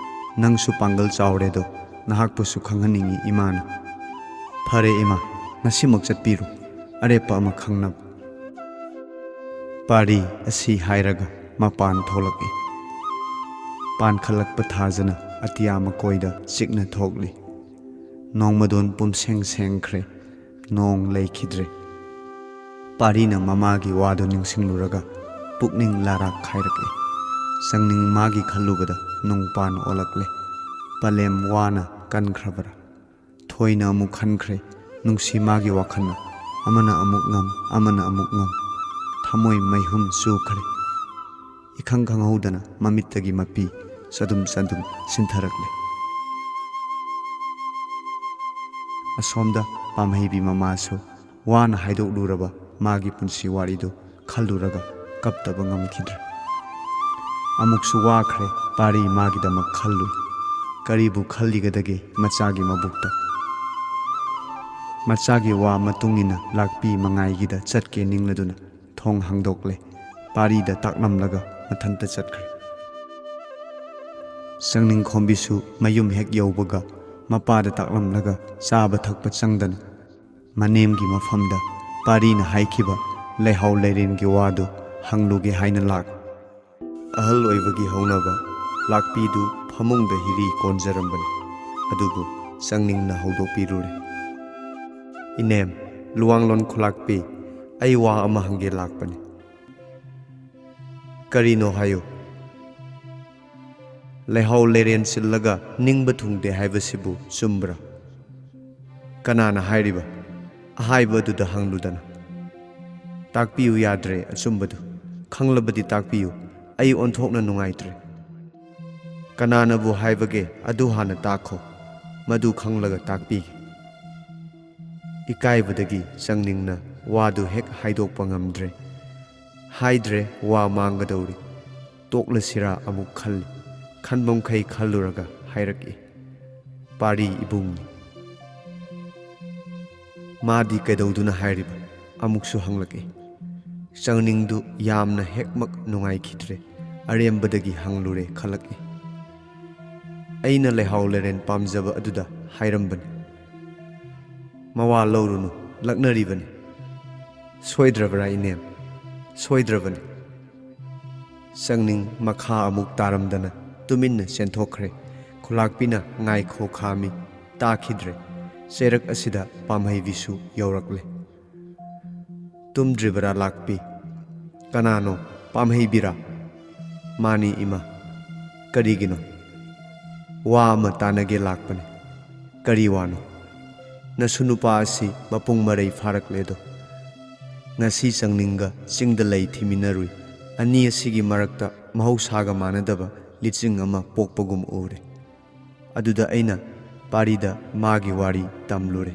"ꯅꯪꯁꯨ ꯄꯥꯡꯒꯜ ꯆꯥꯎꯔꯦꯗꯣ, ꯅꯍꯥꯛꯄꯨꯁꯨ ꯈꯪꯍꯟꯅꯤꯡꯏ ꯏꯃꯥꯅ꯫" "ꯐꯔꯦ ꯏꯃꯥ, ꯉꯁꯤꯃꯛ ꯆꯠꯄꯤꯔꯨ, ꯑꯔꯦꯞꯄ ꯑꯃ ꯈꯪꯅꯕ꯫" ꯄꯥꯔꯤ ꯑꯁꯤ ꯍꯥꯏꯔꯒ ꯃꯄꯥꯟ ꯊꯣꯛꯂꯛꯏ꯫ ꯄꯥꯟꯈꯠꯂꯛꯄ ꯊꯥꯖꯅ ꯑꯇꯤꯌꯥ ꯃꯀꯣꯏꯗ ꯆꯤꯛꯅ ꯊꯣꯛꯂꯤ꯫ ꯅꯣꯡꯃꯗꯣꯟ ꯄꯨꯝꯁꯦꯡ ꯁꯦꯡꯈ꯭ꯔꯦ꯫ ꯅꯣꯡ ꯂꯩꯈꯤꯗ꯭ꯔꯦ꯫ ꯄꯥꯔꯤꯅ ꯃꯃꯥꯒꯤ ꯋꯥꯗꯨ ꯅꯤꯡꯁꯤꯡꯂꯨꯔꯒ ꯄꯨꯛꯅꯤꯡ ꯂꯥꯔꯥꯛ ꯈꯥꯏꯔꯛꯂꯦ꯫ ꯆꯪꯅꯤꯡ ꯃꯥꯒꯤ ꯈꯜꯂꯨꯕꯗ ꯅꯨꯡꯄꯥꯟ ꯑꯣꯜꯂꯛꯂꯦ꯫ ꯄꯂꯦꯝ ꯋꯥꯅ ꯀꯟꯈ꯭ꯔꯕꯔꯥ? ꯊꯣꯏꯅ ꯑꯃꯨꯛ ꯈꯟꯈ꯭ꯔꯦ꯫ ꯅꯨꯡꯁꯤ ꯃꯥꯒꯤ ꯋꯥꯈꯜꯅ꯫ ꯑꯃꯅ ꯑꯃꯨꯛ ꯉꯝ, ꯑꯃꯅ ꯑꯃꯨꯛ ꯉꯝ꯫ ꯊꯃꯣꯏ ꯃꯩꯍꯨꯝ ꯆꯨꯈ꯭ꯔꯦ꯫ ꯏꯈꯪ ꯈꯪꯍꯧꯗꯅ ꯃꯃꯤꯠꯇꯒꯤ ꯃꯄꯤ ꯆꯗꯨꯝ ꯆꯗꯨꯝ ꯁꯤꯟꯊꯔꯛꯂꯦ꯫ ꯑꯁꯣꯝꯗ ꯄꯥꯝꯍꯩꯕꯤ ꯃꯃꯥꯁꯨ ꯋꯥꯅ ꯍꯥꯏꯗꯣꯛꯂꯨꯔꯕ ꯃꯥꯒꯤ ꯄꯨꯟꯁꯤ ꯋꯥꯔꯤꯗꯨ ꯈꯜꯂꯨꯔꯒ ꯀꯞꯇꯕ ꯉꯝꯈꯤꯗ꯭ꯔꯦ꯫ ꯑꯃꯨꯛꯁꯨ ꯋꯥꯈ꯭ꯔꯦ ꯄꯥꯔꯤ ꯃꯥꯒꯤꯗꯃꯛ ꯈꯜꯂꯨꯏ꯫ ꯀꯔꯤꯕꯨ ꯈꯜꯂꯤꯒꯗꯒꯦ ꯃꯆꯥꯒꯤ ꯃꯕꯨꯛꯇ? ꯃꯆꯥꯒꯤ ꯋꯥ ꯃꯇꯨꯡ ꯏꯟꯅ ꯂꯥꯛꯄꯤ ꯃꯉꯥꯏꯒꯤꯗ ꯆꯠꯀꯦ ꯅꯤꯡꯂꯗꯨꯅ ꯊꯣꯡ ꯍꯥꯡꯗꯣꯛꯂꯦ꯫ ꯄꯥꯔꯤꯗ ꯇꯥꯛꯂꯝꯂꯒ ꯃꯊꯟꯇ ꯆꯠꯈ꯭ꯔꯦ꯫ ꯆꯪꯅꯤꯡꯈꯣꯝꯕꯤꯁꯨ ꯃꯌꯨꯝ ꯍꯦꯛ ꯌꯧꯕꯒ ꯃꯄꯥꯗ ꯇꯥꯛꯂꯝꯂꯒ ꯆꯥꯕ ꯊꯛꯄ ꯆꯪꯗꯅ ꯃꯅꯦꯝꯒꯤ ꯃꯐꯝꯗ ꯄꯥꯔꯤꯅ ꯍꯥꯏꯈꯤꯕ ꯂꯩꯍꯥꯎ ꯂꯩꯔꯦꯟꯒꯤ ꯋꯥꯗꯨ ꯍꯪꯂꯨꯒꯦ ꯍꯥꯏꯅ ꯂꯥꯛ꯫ ꯑꯍꯜ ꯑꯣꯏꯕꯒꯤ ꯍꯧꯅꯕ ꯂꯥꯛꯄꯤꯗꯨ ꯐꯃꯨꯡꯗ ꯍꯤꯔꯤ ꯀꯣꯟꯖꯔꯝꯕꯅꯤ꯫ ꯑꯗꯨꯕꯨ ꯆꯪꯅꯤꯡꯅ ꯍꯧꯗꯣꯛꯄꯤꯔꯨꯔꯦ꯫ "ꯏꯅꯦꯝ, ꯂꯨꯋꯥꯡꯂꯣꯟ ꯈꯨꯂꯥꯛꯄꯤ, ꯑꯩ ꯋꯥ ꯑꯃ ꯍꯪꯒꯦ ꯂꯥꯛꯄꯅꯤ꯫" "ꯀꯔꯤꯅꯣ ꯍꯥꯏꯌꯨ꯫" "ꯂꯩꯍꯥꯎ ꯂꯩꯔꯦꯟ ꯆꯤꯜꯂꯒ ꯅꯤꯡꯕ ꯊꯨꯡꯗꯦ ꯍꯥꯏꯕꯁꯤꯕꯨ ꯆꯨꯝꯕ꯭ꯔꯥ?" "ꯀꯅꯥꯅ ꯍꯥꯏꯔꯤꯕ? ꯑꯍꯥꯏꯕ ꯑꯗꯨꯗ ꯍꯪꯂꯨꯗꯅ꯫" "ꯇꯥꯛꯄꯤꯌꯨ ꯌꯥꯗ꯭ꯔꯦ ꯑꯆꯨꯝꯕꯗꯨ꯫ ꯈꯪꯂꯕꯗꯤ ꯇꯥꯛꯄꯤꯌꯨ꯫ ꯑꯩ ꯑꯣꯟꯊꯣꯛꯅ ꯅꯨꯡꯉꯥꯏꯇ꯭ꯔꯦ꯫" "ꯀꯅꯥꯅꯕꯨ ꯍꯥꯏꯕꯒꯦ? ꯑꯗꯨ ꯍꯥꯟꯅ ꯇꯥꯛꯈꯣ꯫ ꯃꯗꯨ ꯈꯪꯂꯒ ꯇꯥꯛꯄꯤꯒꯦ꯫" ꯏꯀꯥꯏꯕꯗꯒꯤ ꯆꯪꯅꯤꯡꯅ ꯋꯥꯗꯨ ꯍꯦꯛ ꯍꯥꯏꯗꯣꯛꯄ ꯉꯝꯗ꯭ꯔꯦ꯫ ꯍꯥꯏꯗ꯭ꯔꯦ, ꯋꯥ ꯃꯥꯡꯒꯗꯧꯔꯤ꯫ ꯇꯣꯛꯂꯁꯤꯔꯥ ꯑꯃꯨꯛ ꯈꯜꯂꯤ꯫ ꯈꯟꯕꯝꯈꯩ ꯈꯜꯂꯨꯔꯒ ꯍꯥꯏꯔꯛꯏ, "ꯄꯥꯔꯤ ꯏꯕꯨꯡꯅꯤ꯫" "ꯃꯥꯗꯤ ꯀꯩꯗꯧꯗꯨꯅ ꯍꯥꯏꯔꯤꯕ?" ꯑꯃꯨꯛꯁꯨ ꯍꯪꯂꯛꯏ꯫ ꯆꯪꯅꯤꯡꯗꯨ ꯌꯥꯝꯅ ꯍꯦꯛꯃꯛ ꯅꯨꯡꯉꯥꯏꯈꯤꯗ꯭ꯔꯦ꯫ ꯑꯔꯦꯝꯕꯗꯒꯤ ꯍꯪꯂꯨꯔꯦ ꯈꯜꯂꯛꯏ꯫ ꯑꯩꯅ ꯂꯩꯍꯥꯎ ꯂꯩꯔꯦꯟ ꯄꯥꯝꯖꯕ ꯑꯗꯨꯗ ꯍꯥꯏꯔꯝꯕꯅꯤ꯫ "ꯃꯋꯥ ꯂꯧꯔꯨꯅꯨ, ꯂꯛꯅꯔꯤꯕꯅꯤ꯫ ꯁꯣꯏꯗ꯭ꯔꯕ꯭ꯔꯥ ꯏꯅꯦꯝ? ꯁꯣꯏꯗ꯭ꯔꯕꯅꯤ꯫" ꯆꯪꯅꯤꯡ ꯃꯈꯥ ꯑꯃꯨꯛ ꯇꯥꯔꯝꯗꯅ ꯇꯨꯃꯤꯟꯅ ꯆꯦꯟꯊꯣꯛꯈ꯭ꯔꯦ꯫ ꯈꯨꯂꯥꯛꯄꯤꯅ "ꯉꯥꯏꯈꯣ ꯈꯥꯃꯤ", ꯇꯥꯈꯤꯗ꯭ꯔꯦ꯫ ꯆꯩꯔꯛ ꯑꯁꯤꯗ ꯄꯥꯝꯍꯩꯕꯤꯁꯨ ꯌꯧꯔꯛꯂꯦ꯫ "ꯇꯨꯝꯗ꯭ꯔꯤꯕꯔꯥ ꯂꯥꯛꯄꯤ?" "ꯀꯅꯥꯅꯣ? ꯄꯥꯝꯍꯩꯕꯤꯔꯥ?" "ꯃꯥꯅꯤ ꯏꯃꯥ꯫" "ꯀꯔꯤꯒꯤꯅꯣ?" "ꯋꯥ ꯑꯃ ꯇꯥꯟꯅꯒꯦ ꯂꯥꯛꯄꯅꯤ꯫" "ꯀꯔꯤ ꯋꯥꯅꯣ?" "ꯅꯁꯨ ꯅꯨꯄꯥ ꯑꯁꯤ ꯃꯄꯨꯡ ꯃꯔꯩ ꯐꯥꯔꯛꯂꯦꯗꯣ꯫ ꯉꯁꯤ ꯆꯪꯅꯤꯡꯒ ꯆꯤꯡꯗ ꯂꯩ ꯊꯤꯃꯤꯟꯅꯔꯨꯏ꯫ ꯑꯅꯤ ꯑꯁꯤꯒꯤ ꯃꯔꯛꯇ ꯃꯍꯧꯁꯥꯒ ꯃꯥꯟꯅꯗꯕ ꯂꯤꯆꯤꯡ ꯑꯃ ꯄꯣꯛꯄꯒꯨꯝ ꯎꯔꯦ꯫ ꯑꯗꯨꯗ ꯑꯩꯅ ꯄꯥꯔꯤꯗ ꯃꯥꯒꯤ ꯋꯥꯔꯤ ꯇꯝꯂꯨꯔꯦ꯫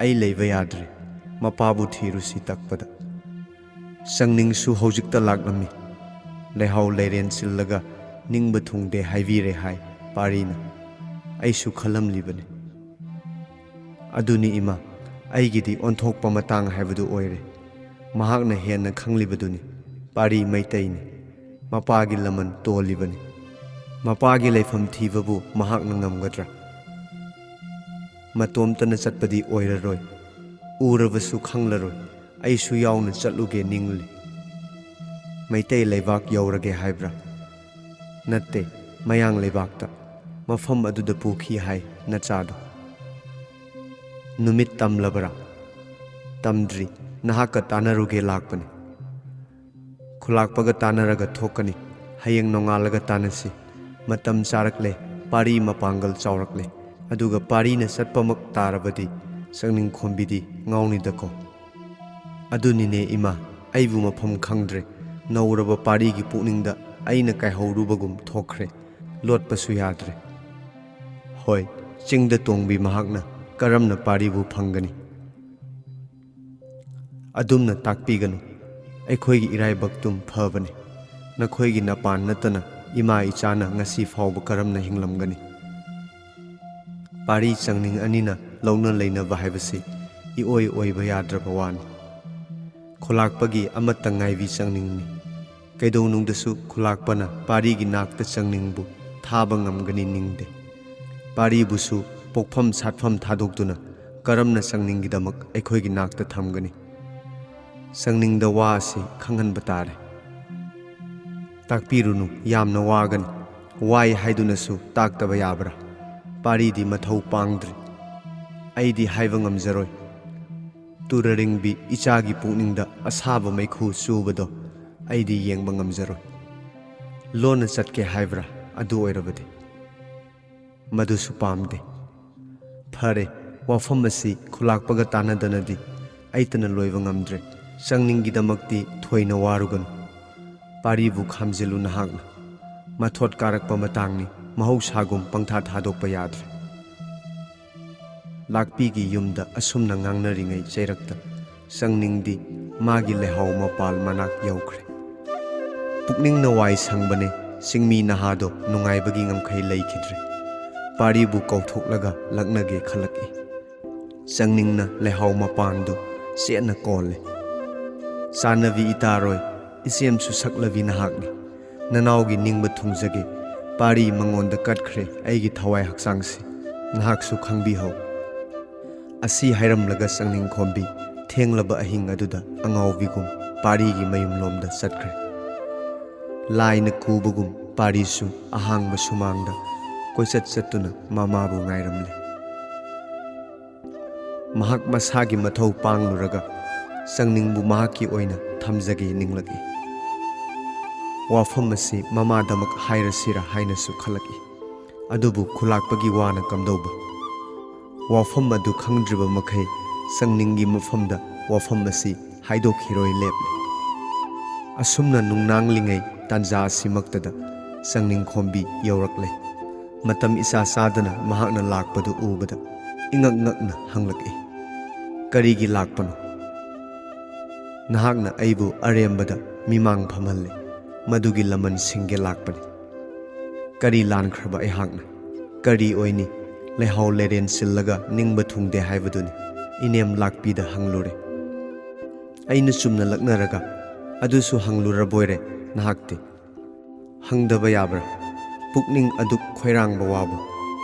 ꯑꯩ ꯂꯩꯕ ꯌꯥꯗ꯭ꯔꯦ꯫ ꯃꯄꯥꯕꯨ ꯊꯤꯔꯨꯁꯤ ꯇꯛꯄꯗ꯫ ꯆꯪꯅꯤꯡꯁꯨ ꯍꯧꯖꯤꯛꯇ ꯂꯥꯛꯂꯝꯃꯤ꯫ ꯂꯩꯍꯥꯎ ꯂꯩꯔꯦꯟ ꯆꯤꯜꯂꯒ ꯅꯤꯡꯕ ꯊꯨꯡꯗꯦ ꯍꯥꯏꯕꯤꯔꯦ ꯍꯥꯏ ꯄꯥꯔꯤꯅ꯫ ꯑꯩꯁꯨ ꯈꯜꯂꯝꯂꯤꯕꯅꯤ꯫ ꯑꯗꯨꯅꯤ ꯏꯃꯥ, ꯑꯩꯒꯤꯗꯤ ꯑꯣꯟꯊꯣꯛꯄ ꯃꯇꯥꯡ ꯍꯥꯏꯕꯗꯨ ꯑꯣꯏꯔꯦ꯫ ꯃꯍꯥꯛꯅ ꯍꯦꯟꯅ ꯈꯪꯂꯤꯕꯗꯨꯅꯤ꯫ ꯄꯥꯔꯤ ꯃꯩꯇꯩꯅꯤ꯫ ꯃꯄꯥꯒꯤ ꯂꯃꯟ ꯇꯣꯜꯂꯤꯕꯅꯤ꯫ ꯃꯄꯥꯒꯤ ꯂꯩꯐꯝ ꯊꯤꯕꯕꯨ ꯃꯍꯥꯛꯅ ꯉꯝꯒꯗ꯭ꯔꯥ? ꯃꯇꯣꯝꯇꯅ ꯆꯠꯄꯗꯤ ꯑꯣꯏꯔꯔꯣꯏ꯫ ꯎꯔꯕꯁꯨ ꯈꯪꯂꯔꯣꯏ꯫ ꯑꯩꯁꯨ ꯌꯥꯎꯅ ꯆꯠꯂꯨꯒꯦ ꯅꯤꯡꯂꯤ꯫ ꯃꯩꯇꯩ ꯂꯩꯕꯥꯛ ꯌꯧꯔꯒꯦ ꯍꯥꯏꯕ꯭ꯔꯥ? ꯅꯠꯇꯦ, ꯃꯌꯥꯡ ꯂꯩꯕꯥꯛꯇ꯫ ꯃꯐꯝ ꯑꯗꯨꯗ ꯄꯨꯈꯤ ꯍꯥꯏ ꯅꯆꯥꯗꯣ꯫ ꯅꯨꯃꯤꯠ ꯇꯝꯂꯕꯔꯥ? ꯇꯝꯗ꯭ꯔꯤ, ꯅꯍꯥꯛꯀ ꯇꯥꯟꯅꯔꯨꯒꯦ ꯂꯥꯛꯄꯅꯤ꯫ ꯈꯨꯂꯥꯛꯄꯒ ꯇꯥꯟꯅꯔꯒ ꯊꯣꯛꯀꯅꯤ꯫ ꯍꯌꯦꯡ ꯅꯣꯡꯉꯥꯜꯂꯒ ꯇꯥꯟꯅꯁꯤ꯫ ꯃꯇꯝ ꯆꯥꯔꯛꯂꯦ, ꯄꯥꯔꯤ ꯃꯄꯥꯡꯒꯜ ꯆꯥꯎꯔꯛꯂꯦ꯫ ꯑꯗꯨꯒ ꯄꯥꯔꯤꯅ ꯆꯠꯄꯃꯛ ꯇꯥꯔꯕꯗꯤ ꯆꯪꯅꯤꯡꯈꯣꯝꯕꯤꯗꯤ ꯉꯥꯎꯅꯤꯗꯀꯣ꯫ ꯑꯗꯨꯅꯤꯅꯦ ꯏꯃꯥ, ꯑꯩꯕꯨ ꯃꯐꯝ ꯈꯪꯗ꯭ꯔꯦ꯫ ꯅꯧꯔꯕ ꯄꯥꯔꯤꯒꯤ ꯄꯨꯛꯅꯤꯡꯗ ꯑꯩꯅ ꯀꯥꯏꯍꯧꯔꯨꯕꯒꯨꯝ ꯊꯣꯛꯈ꯭ꯔꯦ꯫ ꯂꯣꯠꯄꯁꯨ ꯌꯥꯗ꯭ꯔꯦ꯫ ꯍꯣꯏ, ꯆꯤꯡꯗ ꯇꯣꯡꯕꯤ ꯃꯍꯥꯛꯅ ꯀꯔꯝꯅ ꯄꯥꯔꯤꯕꯨ ꯐꯪꯒꯅꯤ? ꯑꯗꯨꯝꯅ ꯇꯥꯛꯄꯤꯒꯅꯨ꯫ ꯑꯩꯈꯣꯏꯒꯤ ꯏꯔꯥꯏꯕꯛꯇꯨꯝ ꯐꯕꯅꯤ꯫ ꯅꯈꯣꯏꯒꯤ ꯅꯄꯥꯟ ꯅꯠꯇꯅ ꯏꯃꯥ ꯏꯆꯥꯅ ꯉꯁꯤ ꯐꯥꯎꯕ ꯀꯔꯝꯅ ꯍꯤꯡꯂꯝꯒꯅꯤ? ꯄꯥꯔꯤ ꯆꯪꯅꯤꯡ ꯑꯅꯤꯅ ꯂꯧꯅ ꯂꯩꯅꯕ ꯍꯥꯏꯕꯁꯤ ꯏꯑꯣꯏ ꯑꯣꯏꯕ ꯌꯥꯗ꯭ꯔꯕ ꯋꯥꯅꯤ꯫ ꯈꯨꯂꯥꯛꯄꯒꯤ ꯑꯃꯠꯇ ꯉꯥꯏꯕꯤ ꯆꯪꯅꯤꯡꯅꯤ꯫ ꯀꯩꯗꯧꯅꯨꯡꯗꯁꯨ ꯈꯨꯂꯥꯛꯄꯅ ꯄꯥꯔꯤꯒꯤ ꯅꯥꯛꯇ ꯆꯪꯅꯤꯡꯕꯨ ꯊꯥꯕ ꯉꯝꯒꯅꯤ ꯅꯤꯡꯗꯦ꯫ ꯄꯥꯔꯤꯕꯨꯁꯨ ꯄꯣꯛꯐꯝ ꯁꯥꯠꯐꯝ ꯊꯥꯗꯣꯛꯇꯨꯅ ꯀꯔꯝꯅ ꯆꯪꯅꯤꯡꯒꯤꯗꯃꯛ ꯑꯩꯈꯣꯏꯒꯤ ꯅꯥꯛꯇ ꯊꯝꯒꯅꯤ? ꯆꯪꯅꯤꯡꯗ ꯋꯥ ꯑꯁꯤ ꯈꯪꯍꯟꯕ ꯇꯥꯔꯦ꯫ ꯇꯥꯛꯄꯤꯔꯨꯅꯨ, ꯌꯥꯝꯅ ꯋꯥꯒꯅꯤ꯫ ꯋꯥꯏ ꯍꯥꯏꯗꯨꯅꯁꯨ ꯇꯥꯛꯇꯕ ꯌꯥꯕ꯭ꯔꯥ? ꯄꯥꯔꯤꯗꯤ ꯃꯊꯧ ꯄꯥꯡꯗ꯭ꯔꯤ꯫ ꯑꯩꯗꯤ ꯍꯥꯏꯕ ꯉꯝꯖꯔꯣꯏ꯫ ꯇꯨꯔꯔꯤꯡꯕꯤ ꯏꯆꯥꯒꯤ ꯄꯨꯛꯅꯤꯡꯗ ꯑꯁꯥꯕ ꯃꯩꯈꯨ ꯆꯨꯕꯗꯣ ꯑꯩꯗꯤ ꯌꯦꯡꯕ ꯉꯝꯖꯔꯣꯏ꯫ ꯂꯣꯟꯅ ꯆꯠꯀꯦ ꯍꯥꯏꯕ꯭ꯔꯥ? ꯑꯗꯨ ꯑꯣꯏꯔꯕꯗꯤ꯫ ꯃꯗꯨꯁꯨ ꯄꯥꯝꯗꯦ꯫ ꯐꯔꯦ, ꯋꯥꯐꯝ ꯑꯁꯤ ꯈꯨꯂꯥꯛꯄꯒ ꯇꯥꯟꯅꯗꯅꯗꯤ ꯑꯩꯇꯅ ꯂꯣꯏꯕ ꯉꯝꯗ꯭ꯔꯦ꯫ ꯆꯪꯅꯤꯡꯒꯤꯗꯃꯛꯇꯤ ꯊꯣꯏꯅ ꯋꯥꯔꯨꯒꯅꯨ꯫ ꯄꯥꯔꯤꯕꯨ ꯈꯥꯝꯖꯤꯜꯂꯨ ꯅꯍꯥꯛꯅ꯫ ꯃꯊꯣꯠ ꯀꯥꯔꯛꯄ ꯃꯇꯥꯡꯅꯤ, ꯃꯍꯧꯁꯥꯒꯨꯝ ꯄꯪꯊꯥ ꯊꯥꯗꯣꯛꯄ ꯌꯥꯗ꯭ꯔꯦ꯫ ꯂꯥꯛꯄꯤꯒꯤ ꯌꯨꯝꯗ ꯑꯁꯨꯝꯅ ꯉꯥꯡꯅꯔꯤꯉꯩ ꯆꯩꯔꯛꯇ ꯆꯪꯅꯤꯡꯗꯤ ꯃꯥꯒꯤ ꯂꯩꯍꯥꯎ ꯃꯄꯥꯜ ꯃꯅꯥꯛ ꯌꯧꯈ꯭ꯔꯦ꯫ ꯄꯨꯛꯅꯤꯡꯅ ꯋꯥꯏ ꯁꯪꯕꯅꯦ, ꯆꯤꯡꯃꯤ ꯅꯍꯥꯗꯣ ꯅꯨꯡꯉꯥꯏꯕꯒꯤ ꯉꯝꯈꯩ ꯂꯩꯈꯤꯗ꯭ꯔꯦ꯫ ꯄꯥꯔꯤꯕꯨ ꯀꯧꯊꯣꯛꯂꯒ ꯂꯛꯅꯒꯦ ꯈꯜꯂꯛꯏ꯫ ꯆꯪꯅꯤꯡꯅ ꯂꯩꯍꯥꯎ ꯃꯄꯥꯟꯗꯨ ꯆꯦꯠꯅ ꯀꯣꯜꯂꯦ꯫ ꯆꯥꯟꯅꯕꯤ ꯏꯇꯥꯔꯣꯏ, ꯏꯆꯦꯝꯁꯨ ꯁꯛꯂꯕꯤ ꯅꯍꯥꯛꯅꯤ꯫ ꯅꯅꯥꯎꯒꯤ ꯅꯤꯡꯕ ꯊꯨꯡꯖꯒꯦ꯫ ꯄꯥꯔꯤ ꯃꯉꯣꯟꯗ ꯀꯠꯈ꯭ꯔꯦ ꯑꯩꯒꯤ ꯊꯋꯥꯏ ꯍꯛꯆꯥꯡꯁꯤ꯫ ꯅꯍꯥꯛꯁꯨ ꯈꯪꯕꯤꯍꯧ꯫ ꯑꯁꯤ ꯍꯥꯏꯔꯝꯂꯒ ꯆꯪꯅꯤꯡꯈꯣꯝꯕꯤ ꯊꯦꯡꯂꯕ ꯑꯍꯤꯡ ꯑꯗꯨꯗ ꯑꯉꯥꯎꯕꯤꯒꯨꯝ ꯄꯥꯔꯤꯒꯤ ꯃꯌꯨꯝꯂꯣꯝꯗ ꯆꯠꯈ꯭ꯔꯦ꯫ ꯂꯥꯏꯅ ꯀꯨꯕꯒꯨꯝ ꯄꯥꯔꯤꯁꯨ ꯑꯍꯥꯡꯕ ꯁꯨꯃꯥꯡꯗ ꯀꯣꯏꯆꯠ ꯆꯠꯇꯨꯅ ꯃꯃꯥꯕꯨ ꯉꯥꯏꯔꯝꯂꯦ꯫ ꯃꯍꯥꯛ ꯃꯁꯥꯒꯤ ꯃꯊꯧ ꯄꯥꯡꯂꯨꯔꯒ ꯆꯪꯅꯤꯡꯕꯨ ꯃꯍꯥꯛꯀꯤ ꯑꯣꯏꯅ ꯊꯝꯖꯒꯦ ꯅꯤꯡꯂꯛꯏ꯫ ꯋꯥꯐꯝ ꯑꯁꯤ ꯃꯃꯥꯗꯃꯛ ꯍꯥꯏꯔꯁꯤꯔ ꯍꯥꯏꯅꯁꯨ ꯈꯜꯂꯛꯏ꯫ ꯑꯗꯨꯕꯨ ꯈꯨꯂꯥꯛꯄꯒꯤ ꯋꯥꯅ ꯀꯝꯗꯧꯕ? ꯋꯥꯐꯝ ꯑꯗꯨ ꯈꯪꯗ꯭ꯔꯤꯕ ꯃꯈꯩ ꯆꯪꯅꯤꯡꯒꯤ ꯃꯐꯝꯗ ꯋꯥꯐꯝ ꯑꯁꯤ ꯍꯥꯏꯗꯣꯛꯈꯤꯔꯣꯏ ꯂꯦꯞꯂꯤ꯫ ꯑꯁꯨꯝꯅ ꯅꯨꯡꯅꯥꯡꯂꯤꯉꯩ ꯇꯥꯟꯖꯥ ꯑꯁꯤꯃꯛꯇꯗ ꯆꯪꯅꯤꯡꯈꯣꯝꯕꯤ ꯌꯧꯔꯛꯂꯦ꯫ ꯃꯇꯝ ꯏꯆꯥ ꯆꯥꯗꯅ ꯃꯍꯥꯛꯅ ꯂꯥꯛꯄꯗꯨ ꯎꯕꯗ ꯏꯉꯛ ꯉꯛꯅ ꯍꯪꯂꯛꯏ, "ꯀꯔꯤꯒꯤ ꯂꯥꯛꯄꯅꯣ?" "ꯅꯍꯥꯛꯅ ꯑꯩꯕꯨ ꯑꯔꯦꯝꯕꯗ ꯃꯤꯃꯥꯡ ꯐꯝꯍꯜꯂꯦ, ꯃꯗꯨꯒꯤ ꯂꯃꯟ ꯁꯤꯡꯒꯦ ꯂꯥꯛꯄꯅꯤ꯫" "ꯀꯔꯤ ꯂꯥꯟꯈ꯭ꯔꯕ ꯑꯩꯍꯥꯛꯅ? ꯀꯔꯤ ꯑꯣꯏꯅꯤ? ꯂꯩꯍꯥꯎ ꯂꯩꯔꯦꯟ ꯆꯤꯜꯂꯒ ꯅꯤꯡꯕ ꯊꯨꯡꯗꯦ ꯍꯥꯏꯕꯗꯨꯅꯤ?" ꯏꯅꯦꯝ ꯂꯥꯛꯄꯤꯗ ꯍꯪꯂꯨꯔꯦ꯫ ꯑꯩꯅ ꯆꯨꯝꯅ ꯂꯛꯅꯔꯒ ꯑꯗꯨꯁꯨ ꯍꯪꯂꯨꯔꯕꯣꯏꯔꯦ ꯅꯍꯥꯛꯇꯤ꯫ ꯍꯪꯗꯕ ꯌꯥꯕ꯭ꯔꯥ? ꯄꯨꯛꯅꯤꯡ ꯑꯗꯨꯛ ꯈꯣꯏꯔꯥꯡꯕ ꯋꯥꯕꯨ꯫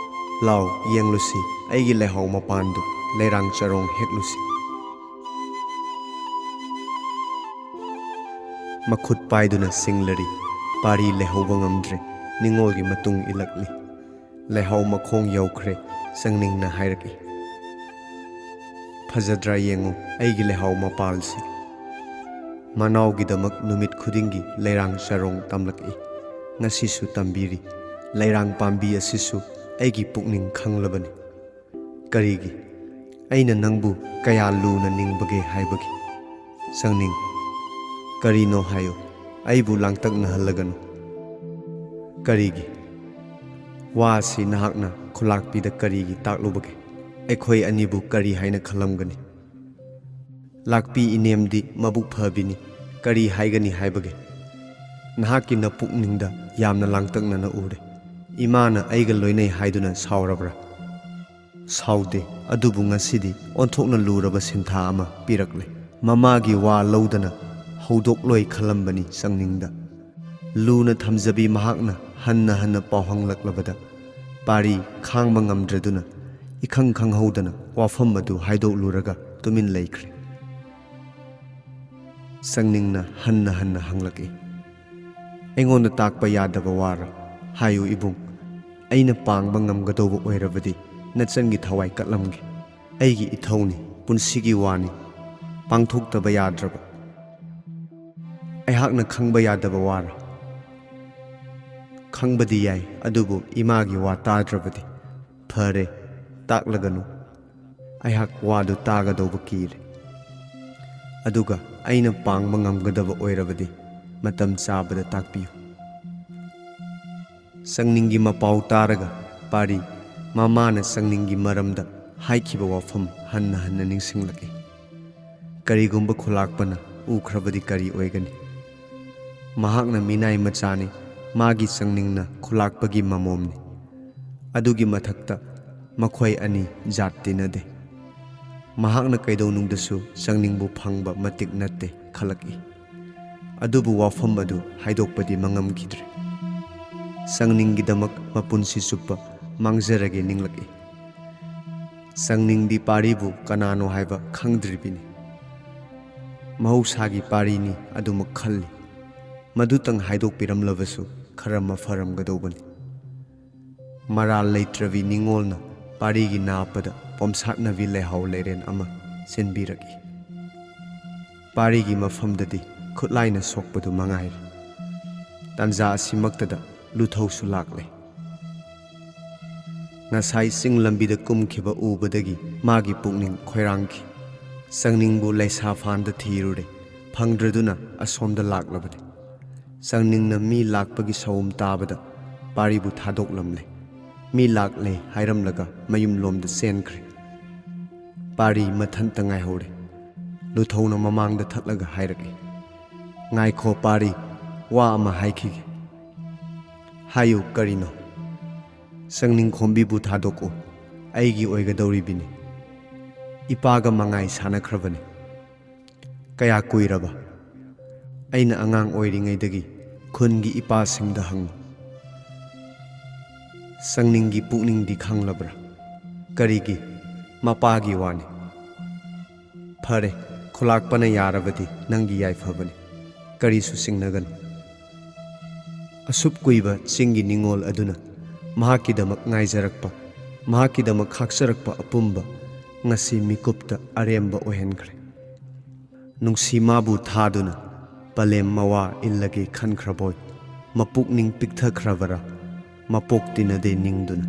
ꯂꯥꯎ, ꯌꯦꯡꯂꯨꯁꯤ, ꯑꯩꯒꯤ ꯂꯩꯍꯥꯎ ꯃꯄꯥꯟꯗꯨ ꯂꯩꯔꯥꯡ ꯆꯔꯣꯡ ꯍꯦꯛꯂꯨꯁꯤ꯫ ꯃꯈꯨꯠ ꯄꯥꯏꯗꯨꯅ ꯁꯤꯡꯂꯔꯤ꯫ ꯄꯥꯔꯤ ꯂꯩꯍꯧꯕ ꯉꯝꯗ꯭ꯔꯦ꯫ ꯅꯤꯡꯉꯣꯜꯒꯤ ꯃꯇꯨꯡ ꯏꯜꯂꯛꯂꯤ꯫ ꯂꯩꯍꯥꯎ ꯃꯈꯣꯡ ꯌꯧꯈ꯭ꯔꯦ꯫ ꯆꯪꯅꯤꯡꯅ ꯍꯥꯏꯔꯛꯏ꯫ ꯐꯖꯗ꯭ꯔꯥ ꯌꯦꯡꯉꯨ ꯑꯩꯒꯤ ꯂꯩꯍꯥꯎ ꯃꯄꯥꯜꯁꯤ꯫ ꯃꯅꯥꯎꯒꯤꯗꯃꯛ ꯅꯨꯃꯤꯠ ꯈꯨꯗꯤꯡꯒꯤ ꯂꯩꯔꯥꯡ ꯆꯔꯣꯡ ꯇꯝꯂꯛꯏ꯫ ꯉꯁꯤꯁꯨ ꯇꯝꯕꯤꯔꯤ꯫ ꯂꯩꯔꯥꯡ ꯄꯥꯝꯕꯤ ꯑꯁꯤꯁꯨ ꯑꯩꯒꯤ ꯄꯨꯛꯅꯤꯡ ꯈꯪꯂꯕꯅꯤ꯫ ꯀꯔꯤꯒꯤ? ꯑꯩꯅ ꯅꯪꯕꯨ ꯀꯌꯥ ꯂꯨꯅ ꯅꯤꯡꯕꯒꯦ ꯍꯥꯏꯕꯒꯤ꯫ ꯆꯪꯅꯤꯡ꯫ ꯀꯔꯤꯅꯣ ꯍꯥꯏꯌꯨ꯫ ꯑꯩꯕꯨ ꯂꯥꯡꯇꯛꯅꯍꯜꯂꯒꯅꯨ꯫ ꯀꯔꯤꯒꯤ? ꯋꯥ ꯑꯁꯤ ꯅꯍꯥꯛꯅ ꯈꯨꯂꯥꯛꯄꯤꯗ ꯀꯔꯤꯒꯤ ꯇꯥꯛꯂꯨꯕꯒꯦ? ꯑꯩꯈꯣꯏ ꯑꯅꯤꯕꯨ ꯀꯔꯤ ꯍꯥꯏꯅ ꯈꯜꯂꯝꯒꯅꯤ? ꯂꯥꯛꯄꯤ ꯏꯅꯦꯝꯗꯤ ꯃꯕꯨꯛ ꯐꯕꯤꯅꯤ꯫ ꯀꯔꯤ ꯍꯥꯏꯒꯅꯤ ꯍꯥꯏꯕꯒꯦ? ꯅꯍꯥꯛꯀꯤ ꯅꯄꯨꯛꯅꯤꯡꯗ ꯌꯥꯝꯅ ꯂꯥꯡꯇꯛꯅꯅ ꯎꯔꯦ꯫ ꯏꯃꯥꯅ ꯑꯩꯒ ꯂꯣꯏꯅꯩ ꯍꯥꯏꯗꯨꯅ ꯁꯥꯎꯔꯕ꯭ꯔꯥ? ꯁꯥꯎꯗꯦ, ꯑꯗꯨꯕꯨ ꯉꯁꯤꯗꯤ ꯑꯣꯟꯊꯣꯛꯅ ꯂꯨꯔꯕ ꯁꯤꯟꯊꯥ ꯑꯃ ꯄꯤꯔꯛꯂꯦ꯫ ꯃꯃꯥꯒꯤ ꯋꯥ ꯂꯧꯗꯅ ꯍꯧꯗꯣꯛꯂꯣꯏ ꯈꯜꯂꯝꯕꯅꯤ ꯆꯪꯅꯤꯡꯗ꯫ ꯂꯨꯅ ꯊꯝꯖꯕꯤ ꯃꯍꯥꯛꯅ ꯍꯟꯅ ꯍꯟꯅ ꯄꯥꯎ ꯍꯪꯂꯛꯂꯕꯗ ꯄꯥꯔꯤ ꯈꯥꯡꯕ ꯉꯝꯗ꯭ꯔꯗꯨꯅ ꯏꯈꯪ ꯈꯪꯍꯧꯗꯅ ꯋꯥꯐꯝ ꯑꯗꯨ ꯍꯥꯏꯗꯣꯛꯂꯨꯔꯒ ꯇꯨꯃꯤꯟ ꯂꯩꯈ꯭ꯔꯦ꯫ ꯆꯪꯅꯤꯡꯅ ꯍꯟꯅ ꯍꯟꯅ ꯍꯪꯂꯛꯏ꯫ ꯑꯩꯉꯣꯟꯗ ꯇꯥꯛꯄ ꯌꯥꯗꯕ ꯋꯥꯔ? ꯍꯥꯏꯌꯨ ꯏꯕꯨꯡ꯫ ꯑꯩꯅ ꯄꯥꯡꯕ ꯉꯝꯒꯗꯧꯕ ꯑꯣꯏꯔꯕꯗꯤ ꯅꯆꯟꯒꯤ ꯊꯋꯥꯏ ꯀꯠꯂꯝꯒꯦ꯫ ꯑꯩꯒꯤ ꯏꯊꯧꯅꯤ, ꯄꯨꯟꯁꯤꯒꯤ ꯋꯥꯅꯤ, ꯄꯥꯡꯊꯣꯛꯇꯕ ꯌꯥꯗ꯭ꯔꯕ꯫ ꯑꯩꯍꯥꯛꯅ ꯈꯪꯕ ꯌꯥꯗꯕ ꯋꯥꯔ? ꯈꯪꯕꯗꯤ ꯌꯥꯏ, ꯑꯗꯨꯕꯨ ꯏꯃꯥꯒꯤ ꯋꯥ ꯇꯥꯗ꯭ꯔꯕꯗꯤ꯫ ꯐꯔꯦ, ꯇꯥꯛꯂꯒꯅꯨ꯫ ꯑꯩꯍꯥꯛ ꯋꯥꯗꯨ ꯇꯥꯒꯗꯧꯕ ꯀꯤꯔꯦ꯫ ꯑꯗꯨꯒ ꯑꯩꯅ ꯄꯥꯡꯕ ꯉꯝꯒꯗꯕ ꯑꯣꯏꯔꯕꯗꯤ ꯃꯇꯝ ꯆꯥꯕꯗ ꯇꯥꯛꯄꯤꯌꯨ꯫ ꯆꯪꯅꯤꯡꯒꯤ ꯃꯄꯥꯎ ꯇꯥꯔꯒ ꯄꯥꯔꯤ ꯃꯃꯥꯅ ꯆꯪꯅꯤꯡꯒꯤ ꯃꯔꯝꯗ ꯍꯥꯏꯈꯤꯕ ꯋꯥꯐꯝ ꯍꯟꯅ ꯍꯟꯅ ꯅꯤꯡꯁꯤꯡꯂꯛꯏ꯫ ꯀꯔꯤꯒꯨꯝꯕ ꯈꯨꯂꯥꯛꯄꯅ ꯎꯈ꯭ꯔꯕꯗꯤ ꯀꯔꯤ ꯑꯣꯏꯒꯅꯤ? ꯃꯍꯥꯛꯅ ꯃꯤꯅꯥꯏ ꯃꯆꯥꯅꯤ, ꯃꯥꯒꯤ ꯆꯪꯅꯤꯡꯅ ꯈꯨꯂꯥꯛꯄꯒꯤ ꯃꯃꯣꯝꯅꯤ꯫ ꯑꯗꯨꯒꯤ ꯃꯊꯛꯇ ꯃꯈꯣꯏ ꯑꯅꯤ ꯖꯥꯠ ꯇꯤꯟꯅꯗꯦ꯫ ꯃꯍꯥꯛꯅ ꯀꯩꯗꯧꯅꯨꯡꯗꯁꯨ ꯆꯪꯅꯤꯡꯕꯨ ꯐꯪꯕ ꯃꯇꯤꯛ ꯅꯠꯇꯦ ꯈꯜꯂꯛꯏ꯫ ꯑꯗꯨꯕꯨ ꯋꯥꯐꯝ ꯑꯗꯨ ꯍꯥꯏꯗꯣꯛꯄꯗꯤ ꯃꯉꯝꯈꯤꯗ꯭ꯔꯦ꯫ ꯆꯪꯅꯤꯡꯒꯤꯗꯃꯛ ꯃꯄꯨꯟꯁꯤ ꯆꯨꯞꯄ ꯃꯥꯡꯖꯔꯒꯦ ꯅꯤꯡꯂꯛꯏ꯫ ꯆꯪꯅꯤꯡꯗꯤ ꯄꯥꯔꯤꯕꯨ ꯀꯅꯥꯅꯣ ꯍꯥꯏꯕ ꯈꯪꯗ꯭ꯔꯤꯕꯤꯅꯤ꯫ ꯃꯍꯧꯁꯥꯒꯤ ꯄꯥꯔꯤꯅꯤ ꯑꯗꯨꯃꯛ ꯈꯜꯂꯤ꯫ ꯃꯗꯨꯇꯪ ꯍꯥꯏꯗꯣꯛꯄꯤꯔꯝꯂꯕꯁꯨ ꯈꯔ ꯃꯐꯔꯝꯒꯗꯧꯕꯅꯤ꯫ ꯃꯔꯥꯜ ꯂꯩꯇ꯭ꯔꯕꯤ ꯅꯤꯡꯉꯣꯜꯅ ꯄꯥꯔꯤꯒꯤ ꯅꯥꯞꯄꯗ ꯄꯣꯝꯁꯥꯠꯅꯕꯤ ꯂꯩꯍꯥꯎ ꯂꯩꯔꯦꯟ ꯑꯃ ꯆꯦꯟꯕꯤꯔꯛꯏ꯫ ꯄꯥꯔꯤꯒꯤ ꯃꯐꯝꯗꯗꯤ ꯈꯨꯠꯂꯥꯏꯅ ꯁꯣꯛꯄꯗꯨ ꯃꯉꯥꯏꯔꯦ꯫ ꯇꯥꯟꯖꯥ ꯑꯁꯤꯃꯛꯇꯗ ꯂꯨꯊꯧꯁꯨ ꯂꯥꯛꯂꯦ꯫ ꯉꯁꯥꯏ ꯆꯤꯡ ꯂꯝꯕꯤꯗ ꯀꯨꯝꯈꯤꯕ ꯎꯕꯗꯒꯤ ꯃꯥꯒꯤ ꯄꯨꯛꯅꯤꯡ ꯈꯣꯏꯔꯥꯡꯈꯤ꯫ ꯆꯪꯅꯤꯡꯕꯨ ꯂꯩꯁꯥ ꯐꯥꯟꯗ ꯊꯤꯔꯨꯔꯦ, ꯐꯪꯗ꯭ꯔꯗꯨꯅ ꯑꯁꯣꯝꯗ ꯂꯥꯛꯂꯕꯅꯤ꯫ ꯆꯪꯅꯤꯡꯅ ꯃꯤ ꯂꯥꯛꯄꯒꯤ ꯁꯎꯝ ꯇꯥꯕꯗ ꯄꯥꯔꯤꯕꯨ ꯊꯥꯗꯣꯛꯂꯝꯂꯦ꯫ ꯃꯤ ꯂꯥꯛꯂꯦ ꯍꯥꯏꯔꯝꯂꯒ ꯃꯌꯨꯝꯂꯣꯝꯗ ꯆꯦꯟꯈ꯭ꯔꯦ꯫ ꯄꯥꯔꯤ ꯃꯊꯟꯇ ꯉꯥꯏꯍꯧꯔꯦ꯫ ꯂꯨꯊꯧꯅ ꯃꯃꯥꯡꯗ ꯊꯠꯂꯒ ꯍꯥꯏꯔꯛꯏ, "ꯉꯥꯏꯈꯣ ꯄꯥꯔꯤ, ꯋꯥ ꯑꯃ ꯍꯥꯏꯈꯤꯒꯦ꯫" "ꯍꯥꯏꯌꯨ, ꯀꯔꯤꯅꯣ?" "ꯆꯪꯅꯤꯡ ꯈꯣꯝꯕꯤꯕꯨ ꯊꯥꯗꯣꯛꯎ, ꯑꯩꯒꯤ ꯑꯣꯏꯒꯗꯧꯔꯤꯕꯤꯅꯤ꯫ ꯏꯄꯥꯒ ꯃꯉꯥꯏ ꯁꯥꯟꯅꯈ꯭ꯔꯕꯅꯤ꯫" "ꯀꯌꯥ ꯀꯨꯏꯔꯕ?" "ꯑꯩꯅ ꯑꯉꯥꯡ ꯑꯣꯏꯔꯤꯉꯩꯗꯒꯤ ꯈꯨꯟꯒꯤ ꯏꯄꯥꯁꯤꯡꯗ ꯍꯪꯉꯨ꯫" "ꯆꯪꯅꯤꯡꯒꯤ ꯄꯨꯛꯅꯤꯡꯗꯤ ꯈꯪꯂꯕ꯭ꯔꯥ?" "ꯀꯔꯤꯒꯤ? ꯃꯄꯥꯒꯤ ꯋꯥꯅꯤ꯫" "ꯐꯔꯦ, ꯈꯨꯂꯥꯛꯄꯅ ꯌꯥꯔꯕꯗꯤ ꯅꯪꯒꯤ ꯌꯥꯏꯐꯕꯅꯤ꯫ ꯀꯔꯤꯁꯨ ꯆꯤꯡꯅꯒꯅꯨ꯫" ꯑꯁꯨꯛ ꯀꯨꯏꯕ ꯆꯤꯡꯒꯤ ꯅꯤꯡꯉꯣꯜ ꯑꯗꯨꯅ ꯃꯍꯥꯛꯀꯤꯗꯃꯛ ꯉꯥꯏꯖꯔꯛꯄ, ꯃꯍꯥꯛꯀꯤꯗꯃꯛ ꯈꯥꯛꯆꯔꯛꯄ ꯑꯄꯨꯝꯕ ꯉꯁꯤ ꯃꯤꯀꯨꯞꯇ ꯑꯔꯦꯝꯕ ꯑꯣꯏꯍꯟꯈ꯭ꯔꯦ꯫ ꯅꯨꯡꯁꯤ ꯃꯥꯕꯨ ꯊꯥꯗꯨꯅ ꯄꯂꯦꯝ ꯃꯋꯥ ꯏꯜꯂꯒꯦ ꯈꯟꯈ꯭ꯔꯕꯣꯏ, ꯃꯄꯨꯛꯅꯤꯡ ꯄꯤꯛꯊꯈ꯭ꯔꯕꯔꯥ, ꯃꯄꯣꯛ ꯇꯤꯟꯅꯗꯦ ꯅꯤꯡꯗꯨꯅ꯫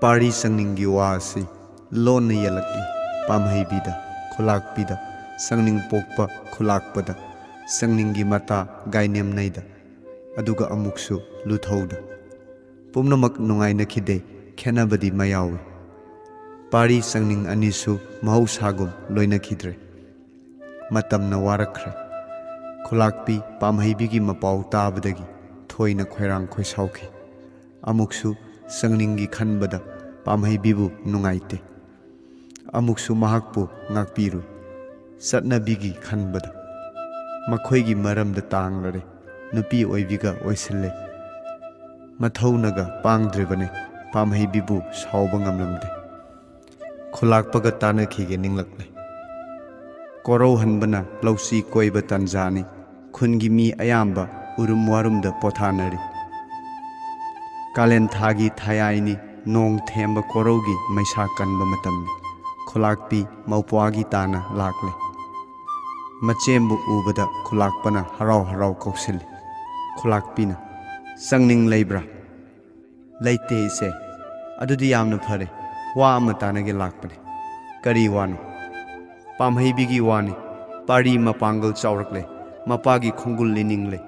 ꯄꯥꯔꯤ ꯆꯪꯅꯤꯡꯒꯤ ꯋꯥ ꯑꯁꯤ ꯂꯣꯟꯅ ꯌꯦꯜꯂꯛꯏ꯫ ꯄꯥꯝꯍꯩꯕꯤꯗ, ꯈꯨꯂꯥꯛꯄꯤꯗ, ꯆꯪꯅꯤꯡ ꯄꯣꯛꯄ ꯈꯨꯂꯥꯛꯄꯗ, ꯆꯪꯅꯤꯡꯒꯤ ꯃꯇꯥ ꯒꯥꯏꯅꯦꯝꯅꯩꯗ, ꯑꯗꯨꯒ ꯑꯃꯨꯛꯁꯨ ꯂꯨꯊꯧꯗ꯫ ꯄꯨꯝꯅꯃꯛ ꯅꯨꯡꯉꯥꯏꯅꯈꯤꯗꯦ, ꯈꯦꯠꯅꯕꯗꯤ ꯃꯌꯥꯎꯏ꯫ ꯄꯥꯔꯤ ꯆꯪꯅꯤꯡ ꯑꯅꯤꯁꯨ ꯃꯍꯧꯁꯥꯒꯨꯝ ꯂꯣꯏꯅꯈꯤꯗ꯭ꯔꯦ꯫ ꯃꯇꯝꯅ ꯋꯥꯔꯛꯈ꯭ꯔꯦ꯫ ꯈꯨꯂꯥꯛꯄꯤ ꯄꯥꯝꯍꯩꯕꯤꯒꯤ ꯃꯄꯥꯎ ꯇꯥꯕꯗꯒꯤ ꯊꯣꯏꯅ ꯈꯣꯏꯔꯥꯡ ꯈꯣꯏꯁꯥꯎꯈꯤ꯫ ꯑꯃꯨꯛꯁꯨ ꯆꯪꯅꯤꯡꯒꯤ ꯈꯟꯕꯗ ꯄꯥꯝꯍꯩꯕꯤꯕꯨ ꯅꯨꯡꯉꯥꯏꯇꯦ꯫ ꯑꯃꯨꯛꯁꯨ ꯃꯍꯥꯛꯄꯨ ꯉꯥꯛꯄꯤꯔꯨꯏ꯫ ꯆꯠꯅꯕꯤꯒꯤ ꯈꯟꯕꯗ ꯃꯈꯣꯏꯒꯤ ꯃꯔꯝꯗ ꯇꯥꯡꯂꯔꯦ꯫ ꯅꯨꯄꯤ ꯑꯣꯏꯕꯤꯒ ꯑꯣꯏꯁꯤꯜꯂꯦ꯫ ꯃꯊꯧꯅꯒ ꯄꯥꯡꯗ꯭ꯔꯤꯕꯅꯦ꯫ ꯄꯥꯝꯍꯩꯕꯤꯕꯨ ꯁꯥꯎꯕ ꯉꯝꯂꯝꯗꯦ꯫ ꯈꯨꯂꯥꯛꯄꯒ ꯇꯥꯟꯅꯈꯤꯒꯦ ꯅꯤꯡꯂꯛꯂꯦ꯫ ꯀꯣꯔꯧꯍꯟꯕꯅ ꯂꯧꯁꯤ ꯀꯣꯏꯕ ꯇꯥꯟꯖꯥꯅꯤ꯫ ꯈꯨꯟꯒꯤ ꯃꯤ ꯑꯌꯥꯝꯕ ꯎꯔꯨꯝ ꯋꯥꯔꯨꯝꯗ ꯄꯣꯊꯥꯅꯔꯤ꯫ ꯀꯥꯂꯦꯟ ꯊꯥꯒꯤ ꯊꯌꯥꯏꯅꯤ꯫ ꯅꯣꯡ ꯊꯦꯝꯕ ꯀꯣꯔꯧꯒꯤ ꯃꯩꯁꯥ ꯀꯟꯕ ꯃꯇꯝꯅꯤ꯫ ꯈꯨꯂꯥꯛꯄꯤ ꯃꯧꯄ꯭ꯋꯥꯒꯤ ꯇꯥꯅ ꯂꯥꯛꯂꯦ꯫ ꯃꯆꯦꯝꯕꯨ ꯎꯕꯗ ꯈꯨꯂꯥꯛꯄꯅ ꯍꯔꯥꯎ ꯍꯔꯥꯎ ꯀꯧꯁꯤꯜꯂꯤ꯫ ꯈꯨꯂꯥꯛꯄꯤꯅ, "ꯆꯪꯅꯤꯡ ꯂꯩꯕ꯭ꯔꯥ?" "ꯂꯩꯇꯦ ꯏꯆꯦ꯫" "ꯑꯗꯨꯗꯤ ꯌꯥꯝꯅ ꯐꯔꯦ, ꯋꯥ ꯑꯃ ꯇꯥꯟꯅꯒꯦ ꯂꯥꯛꯄꯅꯦ꯫" "ꯀꯔꯤ ꯋꯥꯅꯣ?" "ꯄꯥꯝꯍꯩꯕꯤꯒꯤ ꯋꯥꯅꯤ꯫ ꯄꯥꯔꯤ ꯃꯄꯥꯡꯒꯜ ꯆꯥꯎꯔꯛꯂꯦ, ꯃꯄꯥꯒꯤ ꯈꯣꯡꯒꯨꯜ ꯂꯤꯅꯤꯡꯂꯦ꯫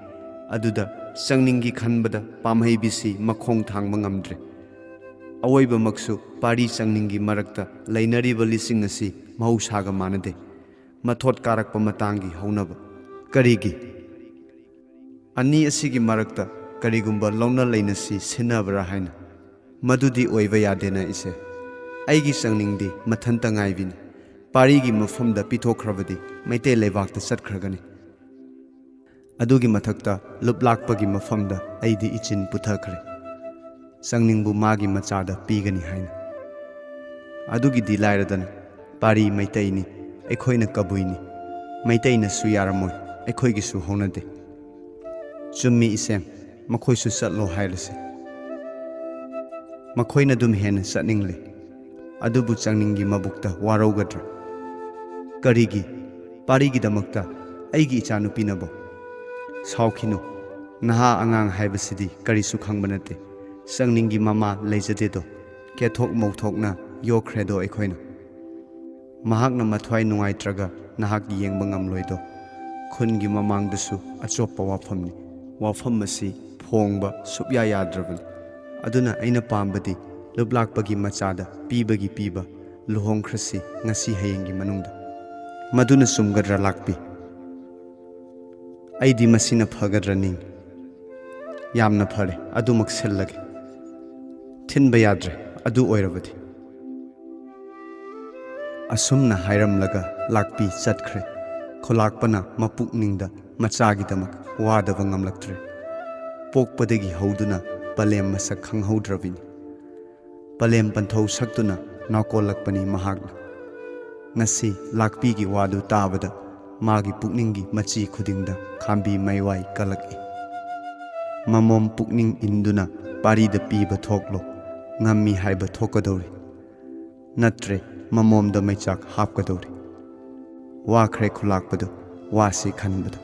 ꯑꯗꯨꯗ ꯆꯪꯅꯤꯡꯒꯤ ꯈꯟꯕꯗ ꯄꯥꯝꯍꯩꯕꯤꯁꯤ ꯃꯈꯣꯡ ꯊꯥꯡꯕ ꯉꯝꯗ꯭ꯔꯦ꯫ ꯑꯋꯣꯏꯕꯃꯛꯁꯨ ꯄꯥꯔꯤ ꯆꯪꯅꯤꯡꯒꯤ ꯃꯔꯛꯇ ꯂꯩꯅꯔꯤꯕ ꯂꯤꯁꯤꯡ ꯑꯁꯤ ꯃꯍꯧꯁꯥꯒ ꯃꯥꯟꯅꯗꯦ꯫ ꯃꯊꯣꯠ ꯀꯥꯔꯛꯄ ꯃꯇꯥꯡꯒꯤ ꯍꯧꯅꯕ꯫ ꯀꯔꯤꯒꯤ? ꯑꯅꯤ ꯑꯁꯤꯒꯤ ꯃꯔꯛꯇ ꯀꯔꯤꯒꯨꯝꯕ ꯂꯧꯅ ꯂꯩꯅꯁꯤ ꯁꯤꯟꯅꯕ꯭ꯔꯥ ꯍꯥꯏꯅ꯫ ꯃꯗꯨꯗꯤ ꯑꯣꯏꯕ ꯌꯥꯗꯦꯅ ꯏꯆꯦ꯫ ꯑꯩꯒꯤ ꯆꯪꯅꯤꯡꯗꯤ ꯃꯊꯟꯇ ꯉꯥꯏꯕꯤꯅꯤ꯫ ꯄꯥꯔꯤꯒꯤ ꯃꯐꯝꯗ ꯄꯤꯊꯣꯛꯈ꯭ꯔꯕꯗꯤ ꯃꯩꯇꯩ ꯂꯩꯕꯥꯛꯇ ꯆꯠꯈ꯭ꯔꯒꯅꯤ꯫ ꯑꯗꯨꯒꯤ ꯃꯊꯛꯇ ꯂꯨꯞꯂꯥꯛꯄꯒꯤ ꯃꯐꯝꯗ ꯑꯩꯗꯤ ꯏꯆꯤꯟ ꯄꯨꯊꯈ꯭ꯔꯦ꯫ ꯆꯪꯅꯤꯡꯕꯨ ꯃꯥꯒꯤ ꯃꯆꯥꯗ ꯄꯤꯒꯅꯤ ꯍꯥꯏꯅ꯫ ꯑꯗꯨꯒꯤꯗꯤ ꯂꯥꯏꯔꯗꯅ, ꯄꯥꯔꯤ ꯃꯩꯇꯩꯅꯤ, ꯑꯩꯈꯣꯏꯅ ꯀꯕꯨꯏꯅꯤ꯫ ꯃꯩꯇꯩꯅꯁꯨ ꯌꯥꯔꯝꯃꯣꯏ, ꯑꯩꯈꯣꯏꯒꯤꯁꯨ ꯍꯧꯅꯗꯦ꯫ ꯆꯨꯝꯃꯤ ꯏꯆꯦꯝ, ꯃꯈꯣꯏꯁꯨ ꯆꯠꯂꯣ ꯍꯥꯏꯔꯁꯤ꯫ ꯃꯈꯣꯏꯅ ꯑꯗꯨꯝ ꯍꯦꯟꯅ ꯆꯠꯅꯤꯡꯂꯦ꯫ ꯑꯗꯨꯕꯨ ꯆꯪꯅꯤꯡꯒꯤ ꯃꯕꯨꯛꯇ ꯋꯥꯔꯧꯒꯗ꯭ꯔꯥ? ꯀꯔꯤꯒꯤ? ꯄꯥꯔꯤꯒꯤꯗꯃꯛꯇ? ꯑꯩꯒꯤ ꯏꯆꯥꯅꯨꯄꯤꯅꯕꯣ? ꯁꯥꯎꯈꯤꯅꯨ꯫ ꯅꯍꯥ ꯑꯉꯥꯡ ꯍꯥꯏꯕꯁꯤꯗꯤ ꯀꯔꯤꯁꯨ ꯈꯪꯕ ꯅꯠꯇꯦ꯫ ꯆꯪꯅꯤꯡꯒꯤ ꯃꯃꯥ ꯂꯩꯖꯗꯦꯗꯣ꯫ ꯀꯦꯊꯣꯛ ꯃꯧꯊꯣꯛꯅ ꯌꯣꯛꯈ꯭ꯔꯦꯗꯣ ꯑꯩꯈꯣꯏꯅ꯫ ꯃꯍꯥꯛꯅ ꯃꯊ꯭ꯋꯥꯏ ꯅꯨꯡꯉꯥꯏꯇ꯭ꯔꯒ ꯅꯍꯥꯛ ꯌꯦꯡꯕ ꯉꯝꯂꯣꯏꯗꯣ꯫ ꯈꯨꯟꯒꯤ ꯃꯃꯥꯡꯗꯁꯨ ꯑꯆꯣꯞꯄ ꯋꯥꯐꯝꯅꯤ꯫ ꯋꯥꯐꯝ ꯑꯁꯤ ꯐꯣꯡꯕ ꯁꯨꯛꯌꯥ ꯌꯥꯗ꯭ꯔꯕꯅꯤ꯫ ꯑꯗꯨꯅ ꯑꯩꯅ ꯄꯥꯝꯕꯗꯤ ꯂꯨꯞꯂꯥꯛꯄꯒꯤ ꯃꯆꯥꯗ ꯄꯤꯕꯒꯤ ꯄꯤꯕ ꯂꯨꯍꯣꯡꯈ꯭ꯔꯁꯤ ꯉꯁꯤ ꯍꯌꯦꯡꯒꯤ ꯃꯅꯨꯡꯗ꯫ ꯃꯗꯨꯅ ꯆꯨꯝꯒꯗ꯭ꯔꯥ ꯂꯥꯛꯄꯤ? ꯑꯩꯗꯤ ꯃꯁꯤꯅ ꯐꯒꯗ꯭ꯔꯥ ꯅꯤꯡꯏ꯫ ꯌꯥꯝꯅ ꯐꯔꯦ, ꯑꯗꯨꯃꯛ ꯁꯤꯜꯂꯒꯦ꯫ ꯊꯤꯟꯕ ꯌꯥꯗ꯭ꯔꯦ, ꯑꯗꯨ ꯑꯣꯏꯔꯕꯗꯤ꯫ ꯑꯁꯨꯝꯅ ꯍꯥꯏꯔꯝꯂꯒ ꯂꯥꯛꯄꯤ ꯆꯠꯈ꯭ꯔꯦ꯫ ꯈꯨꯂꯥꯛꯄꯅ ꯃꯄꯨꯛꯅꯤꯡꯗ ꯃꯆꯥꯒꯤꯗꯃꯛ ꯋꯥꯗꯕ ꯉꯝꯂꯛꯇ꯭ꯔꯦ꯫ ꯄꯣꯛꯄꯗꯒꯤ ꯍꯧꯗꯨꯅ ꯄꯂꯦꯝ ꯃꯁꯛ ꯈꯪꯍꯧꯗ꯭ꯔꯕꯤꯅꯤ꯫ ꯄꯂꯦꯝ ꯄꯟꯊꯧ ꯁꯛꯇꯨꯅ ꯅꯥꯀꯣꯜꯂꯛꯄꯅꯤ ꯃꯍꯥꯛꯅ꯫ ꯉꯁꯤ ꯂꯥꯛꯄꯤꯒꯤ ꯋꯥꯗꯨ ꯇꯥꯕꯗ ꯃꯥꯒꯤ ꯄꯨꯛꯅꯤꯡꯒꯤ ꯃꯆꯤ ꯈꯨꯗꯤꯡꯗ ꯈꯥꯝꯕꯤ ꯃꯩꯋꯥꯏ ꯀꯜꯂꯛꯏ꯫ ꯃꯃꯣꯝ ꯄꯨꯛꯅꯤꯡ ꯏꯟꯗꯨꯅ ꯄꯥꯔꯤꯗ ꯄꯤꯕ ꯊꯣꯛꯂꯣ, ꯉꯝꯃꯤ ꯍꯥꯏꯕ ꯊꯣꯛꯀꯗꯧꯔꯤ꯫ ꯅꯠꯇ꯭ꯔꯦ, ꯃꯃꯣꯝꯗ ꯃꯩꯆꯥꯛ ꯍꯥꯞꯀꯗꯧꯔꯤ꯫ ꯋꯥꯈ꯭ꯔꯦ ꯈꯨꯂꯥꯛꯄꯗꯨ, ꯋꯥꯁꯤ ꯈꯟꯕꯗꯨ꯫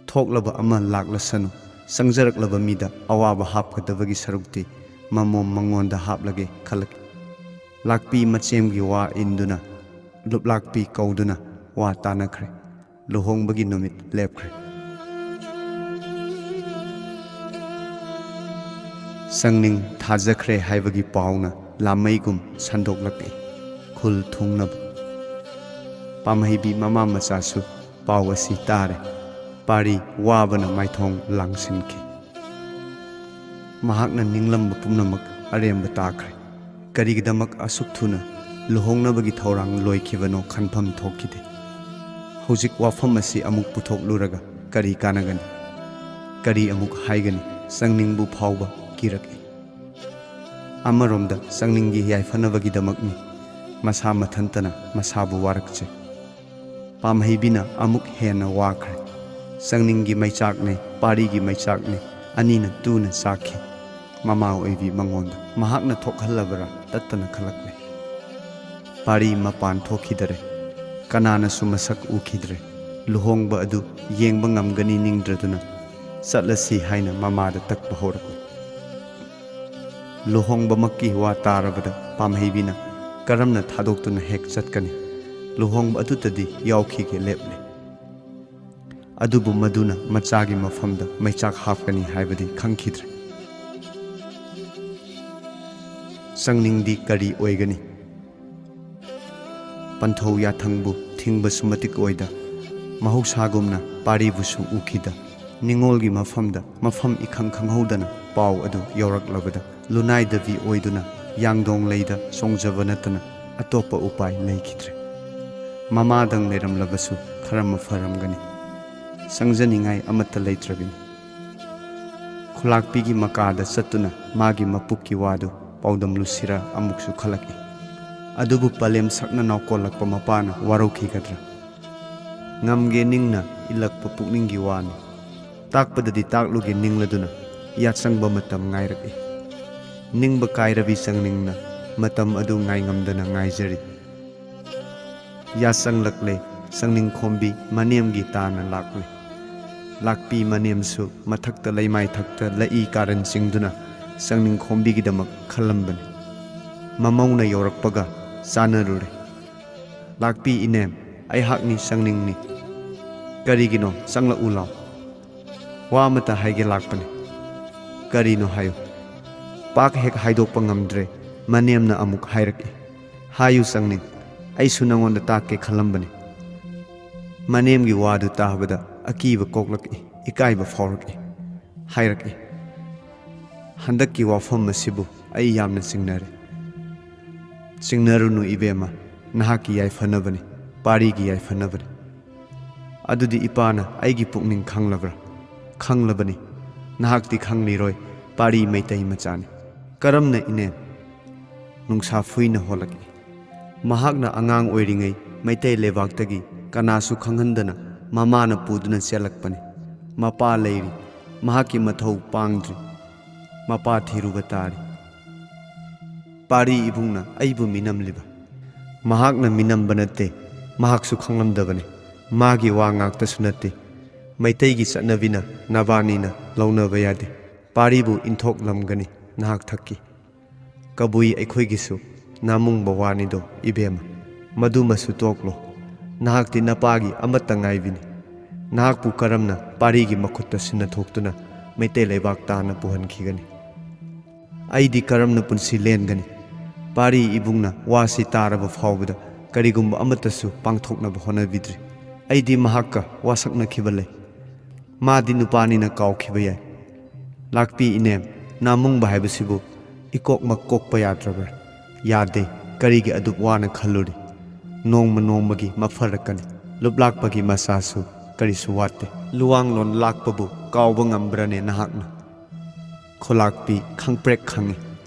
ꯊꯣꯛꯂꯕ ꯑꯃ ꯂꯥꯛꯂꯁꯅꯨ, ꯆꯪꯖꯔꯛꯂꯕ ꯃꯤꯗ ꯑꯋꯥꯕ ꯍꯥꯞꯀꯗꯕꯒꯤ ꯁꯔꯨꯛꯇꯤ ꯃꯃꯣꯝ ꯃꯉꯣꯟꯗ ꯍꯥꯞꯂꯒꯦ ꯈꯜꯂꯛꯏ꯫ ꯂꯥꯛꯄꯤ ꯃꯆꯦꯝꯒꯤ ꯋꯥ ꯏꯟꯗꯨꯅ ꯂꯨꯞꯂꯥꯛꯄꯤ ꯀꯧꯗꯨꯅ ꯋꯥ ꯇꯥꯅꯈ꯭ꯔꯦ꯫ ꯂꯨꯍꯣꯡꯕꯒꯤ ꯅꯨꯃꯤꯠ ꯂꯦꯞꯈ꯭ꯔꯦ꯫ ꯆꯪꯅꯤꯡ ꯊꯥꯖꯈ꯭ꯔꯦ ꯍꯥꯏꯕꯒꯤ ꯄꯥꯎꯅ ꯂꯥꯃꯩꯒꯨꯝ ꯁꯟꯗꯣꯛꯂꯛꯏ ꯈꯨꯜ ꯊꯨꯡꯅꯕ꯫ ꯄꯥꯝꯍꯩꯕꯤ ꯃꯃꯥ ꯃꯆꯥꯁꯨ ꯄꯥꯎ ꯑꯁꯤ ꯇꯥꯔꯦ꯫ ꯄꯥꯔꯤ ꯋꯥꯕꯅ ꯃꯥꯏꯊꯣꯡ ꯂꯥꯡꯁꯤꯟꯈꯤ꯫ ꯃꯍꯥꯛꯅ ꯅꯤꯡꯂꯝꯕ ꯄꯨꯝꯅꯃꯛ ꯑꯔꯦꯝꯕ ꯇꯥꯈ꯭ꯔꯦ꯫ ꯀꯔꯤꯒꯤꯗꯃꯛ ꯑꯁꯨꯛ ꯊꯨꯅ ꯂꯨꯍꯣꯡꯅꯕꯒꯤ ꯊꯧꯔꯥꯡ ꯂꯣꯏꯈꯤꯕꯅꯣ ꯈꯟꯐꯝ ꯊꯣꯛꯈꯤꯗꯦ꯫ ꯍꯧꯖꯤꯛ ꯋꯥꯐꯝ ꯑꯁꯤ ꯑꯃꯨꯛ ꯄꯨꯊꯣꯛꯂꯨꯔꯒ ꯀꯔꯤ ꯀꯥꯟꯅꯒꯅꯤ? ꯀꯔꯤ ꯑꯃꯨꯛ ꯍꯥꯏꯒꯅꯤ? ꯆꯪꯅꯤꯡꯕꯨ ꯐꯥꯎꯕ ꯀꯤꯔꯛꯏ꯫ ꯑꯃꯔꯣꯝꯗ ꯆꯪꯅꯤꯡꯒꯤ ꯌꯥꯏꯐꯅꯕꯒꯤꯗꯃꯛꯅꯤ꯫ ꯃꯁꯥ ꯃꯊꯟꯇꯅ ꯃꯁꯥꯕꯨ ꯋꯥꯔꯛꯆꯩ꯫ ꯄꯥꯝꯍꯩꯕꯤꯅ ꯑꯃꯨꯛ ꯍꯦꯟꯅ ꯋꯥꯈ꯭ꯔꯦ꯫ ꯆꯪꯅꯤꯡꯒꯤ ꯃꯩꯆꯥꯛꯅꯦ, ꯄꯥꯔꯤꯒꯤ ꯃꯩꯆꯥꯛꯅꯦ, ꯑꯅꯤꯅ ꯇꯨꯅ ꯆꯥꯛꯈꯤ꯫ ꯃꯃꯥ ꯑꯣꯏꯕꯤ ꯃꯉꯣꯟꯗ ꯃꯍꯥꯛꯅ ꯊꯣꯛꯍꯜꯂꯕ꯭ꯔꯥ ꯇꯠꯇꯅ ꯈꯜꯂꯛꯂꯦ꯫ ꯄꯥꯔꯤ ꯃꯄꯥꯟ ꯊꯣꯛꯈꯤꯗꯔꯦ꯫ ꯀꯅꯥꯅꯁꯨ ꯃꯁꯛ ꯎꯈꯤꯗ꯭ꯔꯦ꯫ ꯂꯨꯍꯣꯡꯕ ꯑꯗꯨ ꯌꯦꯡꯕ ꯉꯝꯒꯅꯤ ꯅꯤꯡꯗ꯭ꯔꯗꯨꯅ ꯆꯠꯂꯁꯤ ꯍꯥꯏꯅ ꯃꯃꯥꯗ ꯇꯛꯄ ꯍꯧꯔꯛꯂꯦ꯫ ꯂꯨꯍꯣꯡꯕꯃꯛꯀꯤ ꯋꯥ ꯇꯥꯔꯕꯗ ꯄꯥꯝꯍꯩꯕꯤꯅ ꯀꯔꯝꯅ ꯊꯥꯗꯣꯛꯇꯨꯅ ꯍꯦꯛ ꯆꯠꯀꯅꯤ? ꯂꯨꯍꯣꯡꯕ ꯑꯗꯨꯗꯗꯤ ꯌꯥꯎꯈꯤꯒꯦ ꯂꯦꯞꯂꯦ꯫ ꯑꯗꯨꯕꯨ ꯃꯗꯨꯅ ꯃꯆꯥꯒꯤ ꯃꯐꯝꯗ ꯃꯩꯆꯥꯛ ꯍꯥꯞꯀꯅꯤ ꯍꯥꯏꯕꯗꯤ ꯈꯪꯈꯤꯗ꯭ꯔꯦ꯫ ꯆꯪꯅꯤꯡꯗꯤ ꯀꯔꯤ ꯑꯣꯏꯒꯅꯤ? ꯄꯟꯊꯧ ꯌꯥꯊꯪꯕꯨ ꯊꯤꯡꯕꯁꯨ ꯃꯇꯤꯛ ꯑꯣꯏꯗ, ꯃꯍꯧꯁꯥꯒꯨꯝꯅ ꯄꯥꯔꯤꯕꯨꯁꯨ ꯎꯈꯤꯗ, ꯅꯤꯡꯉꯣꯜꯒꯤ ꯃꯐꯝꯗ ꯃꯐꯝ ꯏꯈꯪ ꯈꯪꯍꯧꯗꯅ ꯄꯥꯎ ꯑꯗꯨ ꯌꯧꯔꯛꯂꯕꯗ ꯂꯨꯅꯥꯏꯗꯕꯤ ꯑꯣꯏꯗꯨꯅ ꯌꯥꯡꯗꯣꯡ ꯂꯩꯗ ꯆꯣꯡꯖꯕ ꯅꯠꯇꯅ ꯑꯇꯣꯞꯄ ꯎꯄꯥꯏ ꯂꯩꯈꯤꯗ꯭ꯔꯦ꯫ ꯃꯃꯥꯗꯪ ꯂꯩꯔꯝꯂꯕꯁꯨ ꯈꯔ ꯃꯐꯔꯝꯒꯅꯤ꯫ ꯆꯪꯖꯅꯤꯡꯉꯥꯏ ꯑꯃꯠꯇ ꯂꯩꯇ꯭ꯔꯕꯤꯅꯤ꯫ ꯈꯨꯂꯥꯛꯄꯤꯒꯤ ꯃꯀꯥꯗ ꯆꯠꯇꯨꯅ ꯃꯥꯒꯤ ꯃꯄꯨꯛꯀꯤ ꯋꯥꯗꯨ ꯄꯥꯎꯗꯝꯂꯨꯁꯤꯔ ꯑꯃꯨꯛꯁꯨ ꯈꯜꯂꯛꯏ꯫ ꯑꯗꯨꯕꯨ ꯄꯂꯦꯝ ꯁꯛꯅ ꯅꯥꯎꯀꯣꯜꯂꯛꯄ ꯃꯄꯥꯅ ꯋꯥꯔꯧꯈꯤꯒꯗ꯭ꯔꯥ? ꯉꯝꯒꯦ ꯅꯤꯡꯅ ꯏꯜꯂꯛꯄ ꯄꯨꯛꯅꯤꯡꯒꯤ ꯋꯥꯅꯤ꯫ ꯇꯥꯛꯄꯗꯗꯤ ꯇꯥꯛꯂꯨꯒꯦ ꯅꯤꯡꯂꯗꯨꯅ ꯌꯥꯆꯪꯕ ꯃꯇꯝ ꯉꯥꯏꯔꯛꯏ꯫ ꯅꯤꯡꯕ ꯀꯥꯏꯔꯕꯤ ꯆꯪꯅꯤꯡꯅ ꯃꯇꯝ ꯑꯗꯨ ꯉꯥꯏꯉꯝꯗꯅ ꯉꯥꯏꯖꯔꯤ꯫ ꯌꯥꯆꯪꯂꯛꯂꯦ, ꯆꯪꯅꯤꯡꯈꯣꯝꯕꯤ ꯃꯅꯦꯝꯒꯤ ꯇꯥꯅ ꯂꯥꯛꯂꯦ꯫ ꯂꯥꯛꯄꯤ ꯃꯅꯦꯝꯁꯨ ꯃꯊꯛꯇ ꯂꯩꯃꯥꯏꯊꯛꯇ ꯂꯛꯏ ꯀꯥꯔꯟ ꯆꯤꯡꯗꯨꯅ ꯆꯪꯅꯤꯡꯈꯣꯝꯕꯤꯒꯤꯗꯃꯛ ꯈꯜꯂꯝꯕꯅꯤ꯫ ꯃꯃꯧꯅ ꯌꯧꯔꯛꯄꯒ ꯆꯥꯅꯔꯨꯔꯦ꯫ "ꯂꯥꯛꯄꯤ ꯏꯅꯦꯝ, ꯑꯩꯍꯥꯛꯅꯤ ꯆꯪꯅꯤꯡꯅꯤ꯫ ꯀꯔꯤꯒꯤꯅꯣ? ꯆꯪꯂꯛꯎ ꯂꯥꯎ꯫ ꯋꯥ ꯑꯃꯇ ꯍꯥꯏꯒꯦ ꯂꯥꯛꯄꯅꯤ꯫" "ꯀꯔꯤꯅꯣ ꯍꯥꯏꯌꯨ꯫" "ꯄꯥꯛ ꯍꯦꯛ ꯍꯥꯏꯗꯣꯛꯄ ꯉꯝꯗ꯭ꯔꯦ, ꯃꯅꯦꯝꯅ ꯑꯃꯨꯛ ꯍꯥꯏꯔꯛꯏ꯫" "ꯍꯥꯏꯌꯨ ꯆꯪꯅꯤꯡ, ꯑꯩꯁꯨ ꯅꯉꯣꯟꯗ ꯇꯥꯛꯀꯦ ꯈꯜꯂꯝꯕꯅꯤ꯫" ꯃꯅꯦꯝꯒꯤ ꯋꯥꯗꯨ ꯇꯥꯕꯗ ꯑꯀꯤꯕ ꯀꯣꯛꯂꯛꯏ, ꯏꯀꯥꯏꯕ ꯐꯥꯎꯔꯛꯏ꯫ ꯍꯥꯏꯔꯛꯏ, "ꯍꯟꯗꯛꯀꯤ ꯋꯥꯐꯝ ꯑꯁꯤꯕꯨ ꯑꯩ ꯌꯥꯝꯅ ꯆꯤꯡꯅꯔꯦ꯫" "ꯆꯤꯡꯅꯔꯨꯅꯨ ꯏꯕꯦꯝꯃ, ꯅꯍꯥꯛꯀꯤ ꯌꯥꯏꯐꯅꯕꯅꯤ, ꯄꯥꯔꯤꯒꯤ ꯌꯥꯏꯐꯅꯕꯅꯤ꯫" "ꯑꯗꯨꯗꯤ ꯏꯄꯥꯅ ꯑꯩꯒꯤ ꯄꯨꯛꯅꯤꯡ ꯈꯪꯂꯕ꯭ꯔꯥ?" "ꯈꯪꯂꯕꯅꯤ꯫ ꯅꯍꯥꯛꯇꯤ ꯈꯪꯂꯤꯔꯣꯏ, ꯄꯥꯔꯤ ꯃꯩꯇꯩ ꯃꯆꯥꯅꯤ꯫" "ꯀꯔꯝꯅ ꯏꯅꯦꯝ?" ꯅꯨꯡꯁꯥ ꯐꯨꯏꯅ ꯍꯣꯜꯂꯛꯏ꯫ ꯃꯍꯥꯛꯅ ꯑꯉꯥꯡ ꯑꯣꯏꯔꯤꯉꯩ ꯃꯩꯇꯩ ꯂꯩꯕꯥꯛꯇꯒꯤ ꯀꯅꯥꯁꯨ ꯈꯪꯍꯟꯗꯅ ꯃꯃꯥꯅ ꯄꯨꯗꯨꯅ ꯆꯦꯜꯂꯛꯄꯅꯤ꯫ ꯃꯄꯥ ꯂꯩꯔꯤ, ꯃꯍꯥꯛꯀꯤ ꯃꯊꯧ ꯄꯥꯡꯗ꯭ꯔꯤ꯫ ꯃꯄꯥ ꯊꯤꯔꯨꯕ ꯇꯥꯔꯤ꯫ ꯄꯥꯔꯤ ꯏꯕꯨꯡꯅ ꯑꯩꯕꯨ ꯃꯤꯅꯝꯂꯤꯕ꯫ ꯃꯍꯥꯛꯅ ꯃꯤꯅꯝꯕ ꯅꯠꯇꯦ, ꯃꯍꯥꯛꯁꯨ ꯈꯪꯂꯝꯗꯕꯅꯤ꯫ ꯃꯥꯒꯤ ꯋꯥ ꯉꯥꯛꯇꯁꯨ ꯅꯠꯇꯦ, ꯃꯩꯇꯩꯒꯤ ꯆꯠꯅꯕꯤꯅ ꯅꯕꯥꯅꯤꯅ ꯂꯧꯅꯕ ꯌꯥꯗꯦ꯫ ꯄꯥꯔꯤꯕꯨ ꯏꯟꯊꯣꯛꯂꯝꯒꯅꯤ ꯅꯍꯥꯛ ꯊꯛꯀꯤ꯫ ꯀꯕꯨꯏ ꯑꯩꯈꯣꯏꯒꯤꯁꯨ ꯅꯥꯃꯨꯡꯕ ꯋꯥꯅꯤꯗꯣ ꯏꯕꯦꯝꯃ꯫ "ꯃꯗꯨꯃꯁꯨ ꯇꯣꯛꯂꯣ꯫ ꯅꯍꯥꯛꯇꯤ ꯅꯄꯥꯒꯤ ꯑꯃꯠꯇ ꯉꯥꯏꯕꯤꯅꯤ꯫ ꯅꯍꯥꯛꯄꯨ ꯀꯔꯝꯅ ꯄꯥꯔꯤꯒꯤ ꯃꯈꯨꯠꯇ ꯁꯤꯟꯅꯊꯣꯛꯇꯨꯅ ꯃꯩꯇꯩ ꯂꯩꯕꯥꯛ ꯇꯥꯅ ꯄꯨꯍꯟꯈꯤꯒꯅꯤ?" "ꯑꯩꯗꯤ ꯀꯔꯝꯅ ꯄꯨꯟꯁꯤ ꯂꯦꯟꯒꯅꯤ? ꯄꯥꯔꯤ ꯏꯕꯨꯡꯅ ꯋꯥꯁꯤ ꯇꯥꯔꯕ ꯐꯥꯎꯕꯗ ꯀꯔꯤꯒꯨꯝꯕ ꯑꯃꯠꯇꯁꯨ ꯄꯥꯡꯊꯣꯛꯅꯕ ꯍꯣꯠꯅꯕꯤꯗ꯭ꯔꯤ꯫ ꯑꯩꯗꯤ ꯃꯍꯥꯛꯀ ꯋꯥꯁꯛꯅꯈꯤꯕ ꯂꯩ꯫ ꯃꯥꯗꯤ ꯅꯨꯄꯥꯅꯤꯅ ꯀꯥꯎꯈꯤꯕ ꯌꯥꯏ꯫ ꯂꯥꯛꯄꯤ ꯏꯅꯦꯝ, ꯅꯥꯃꯨꯡꯕ ꯍꯥꯏꯕꯁꯤꯕꯨ ꯏꯀꯣꯛꯃꯛ ꯀꯣꯛꯄ ꯌꯥꯗ꯭ꯔꯕ꯭ꯔꯥ?" "ꯌꯥꯗꯦ꯫ ꯀꯔꯤꯒꯤ ꯑꯗꯨꯛ ꯋꯥꯅ ꯈꯜꯂꯨꯔꯤ? ꯅꯣꯡꯃ ꯅꯣꯡꯃꯒꯤ ꯃꯐꯔꯛꯀꯅꯤ꯫ ꯂꯨꯞꯂꯥꯛꯄꯒꯤ ꯃꯆꯥꯁꯨ ꯀꯔꯤꯁꯨ ꯋꯥꯠꯇꯦ꯫ ꯂꯨꯋꯥꯡꯂꯣꯟ ꯂꯥꯛꯄꯕꯨ ꯀꯥꯎꯕ ꯉꯝꯕ꯭ꯔꯅꯦ ꯅꯍꯥꯛꯅ?" ꯈꯣꯂꯥꯛꯄꯤ ꯈꯪꯄ꯭ꯔꯦꯛ ꯈꯪꯉꯤ꯫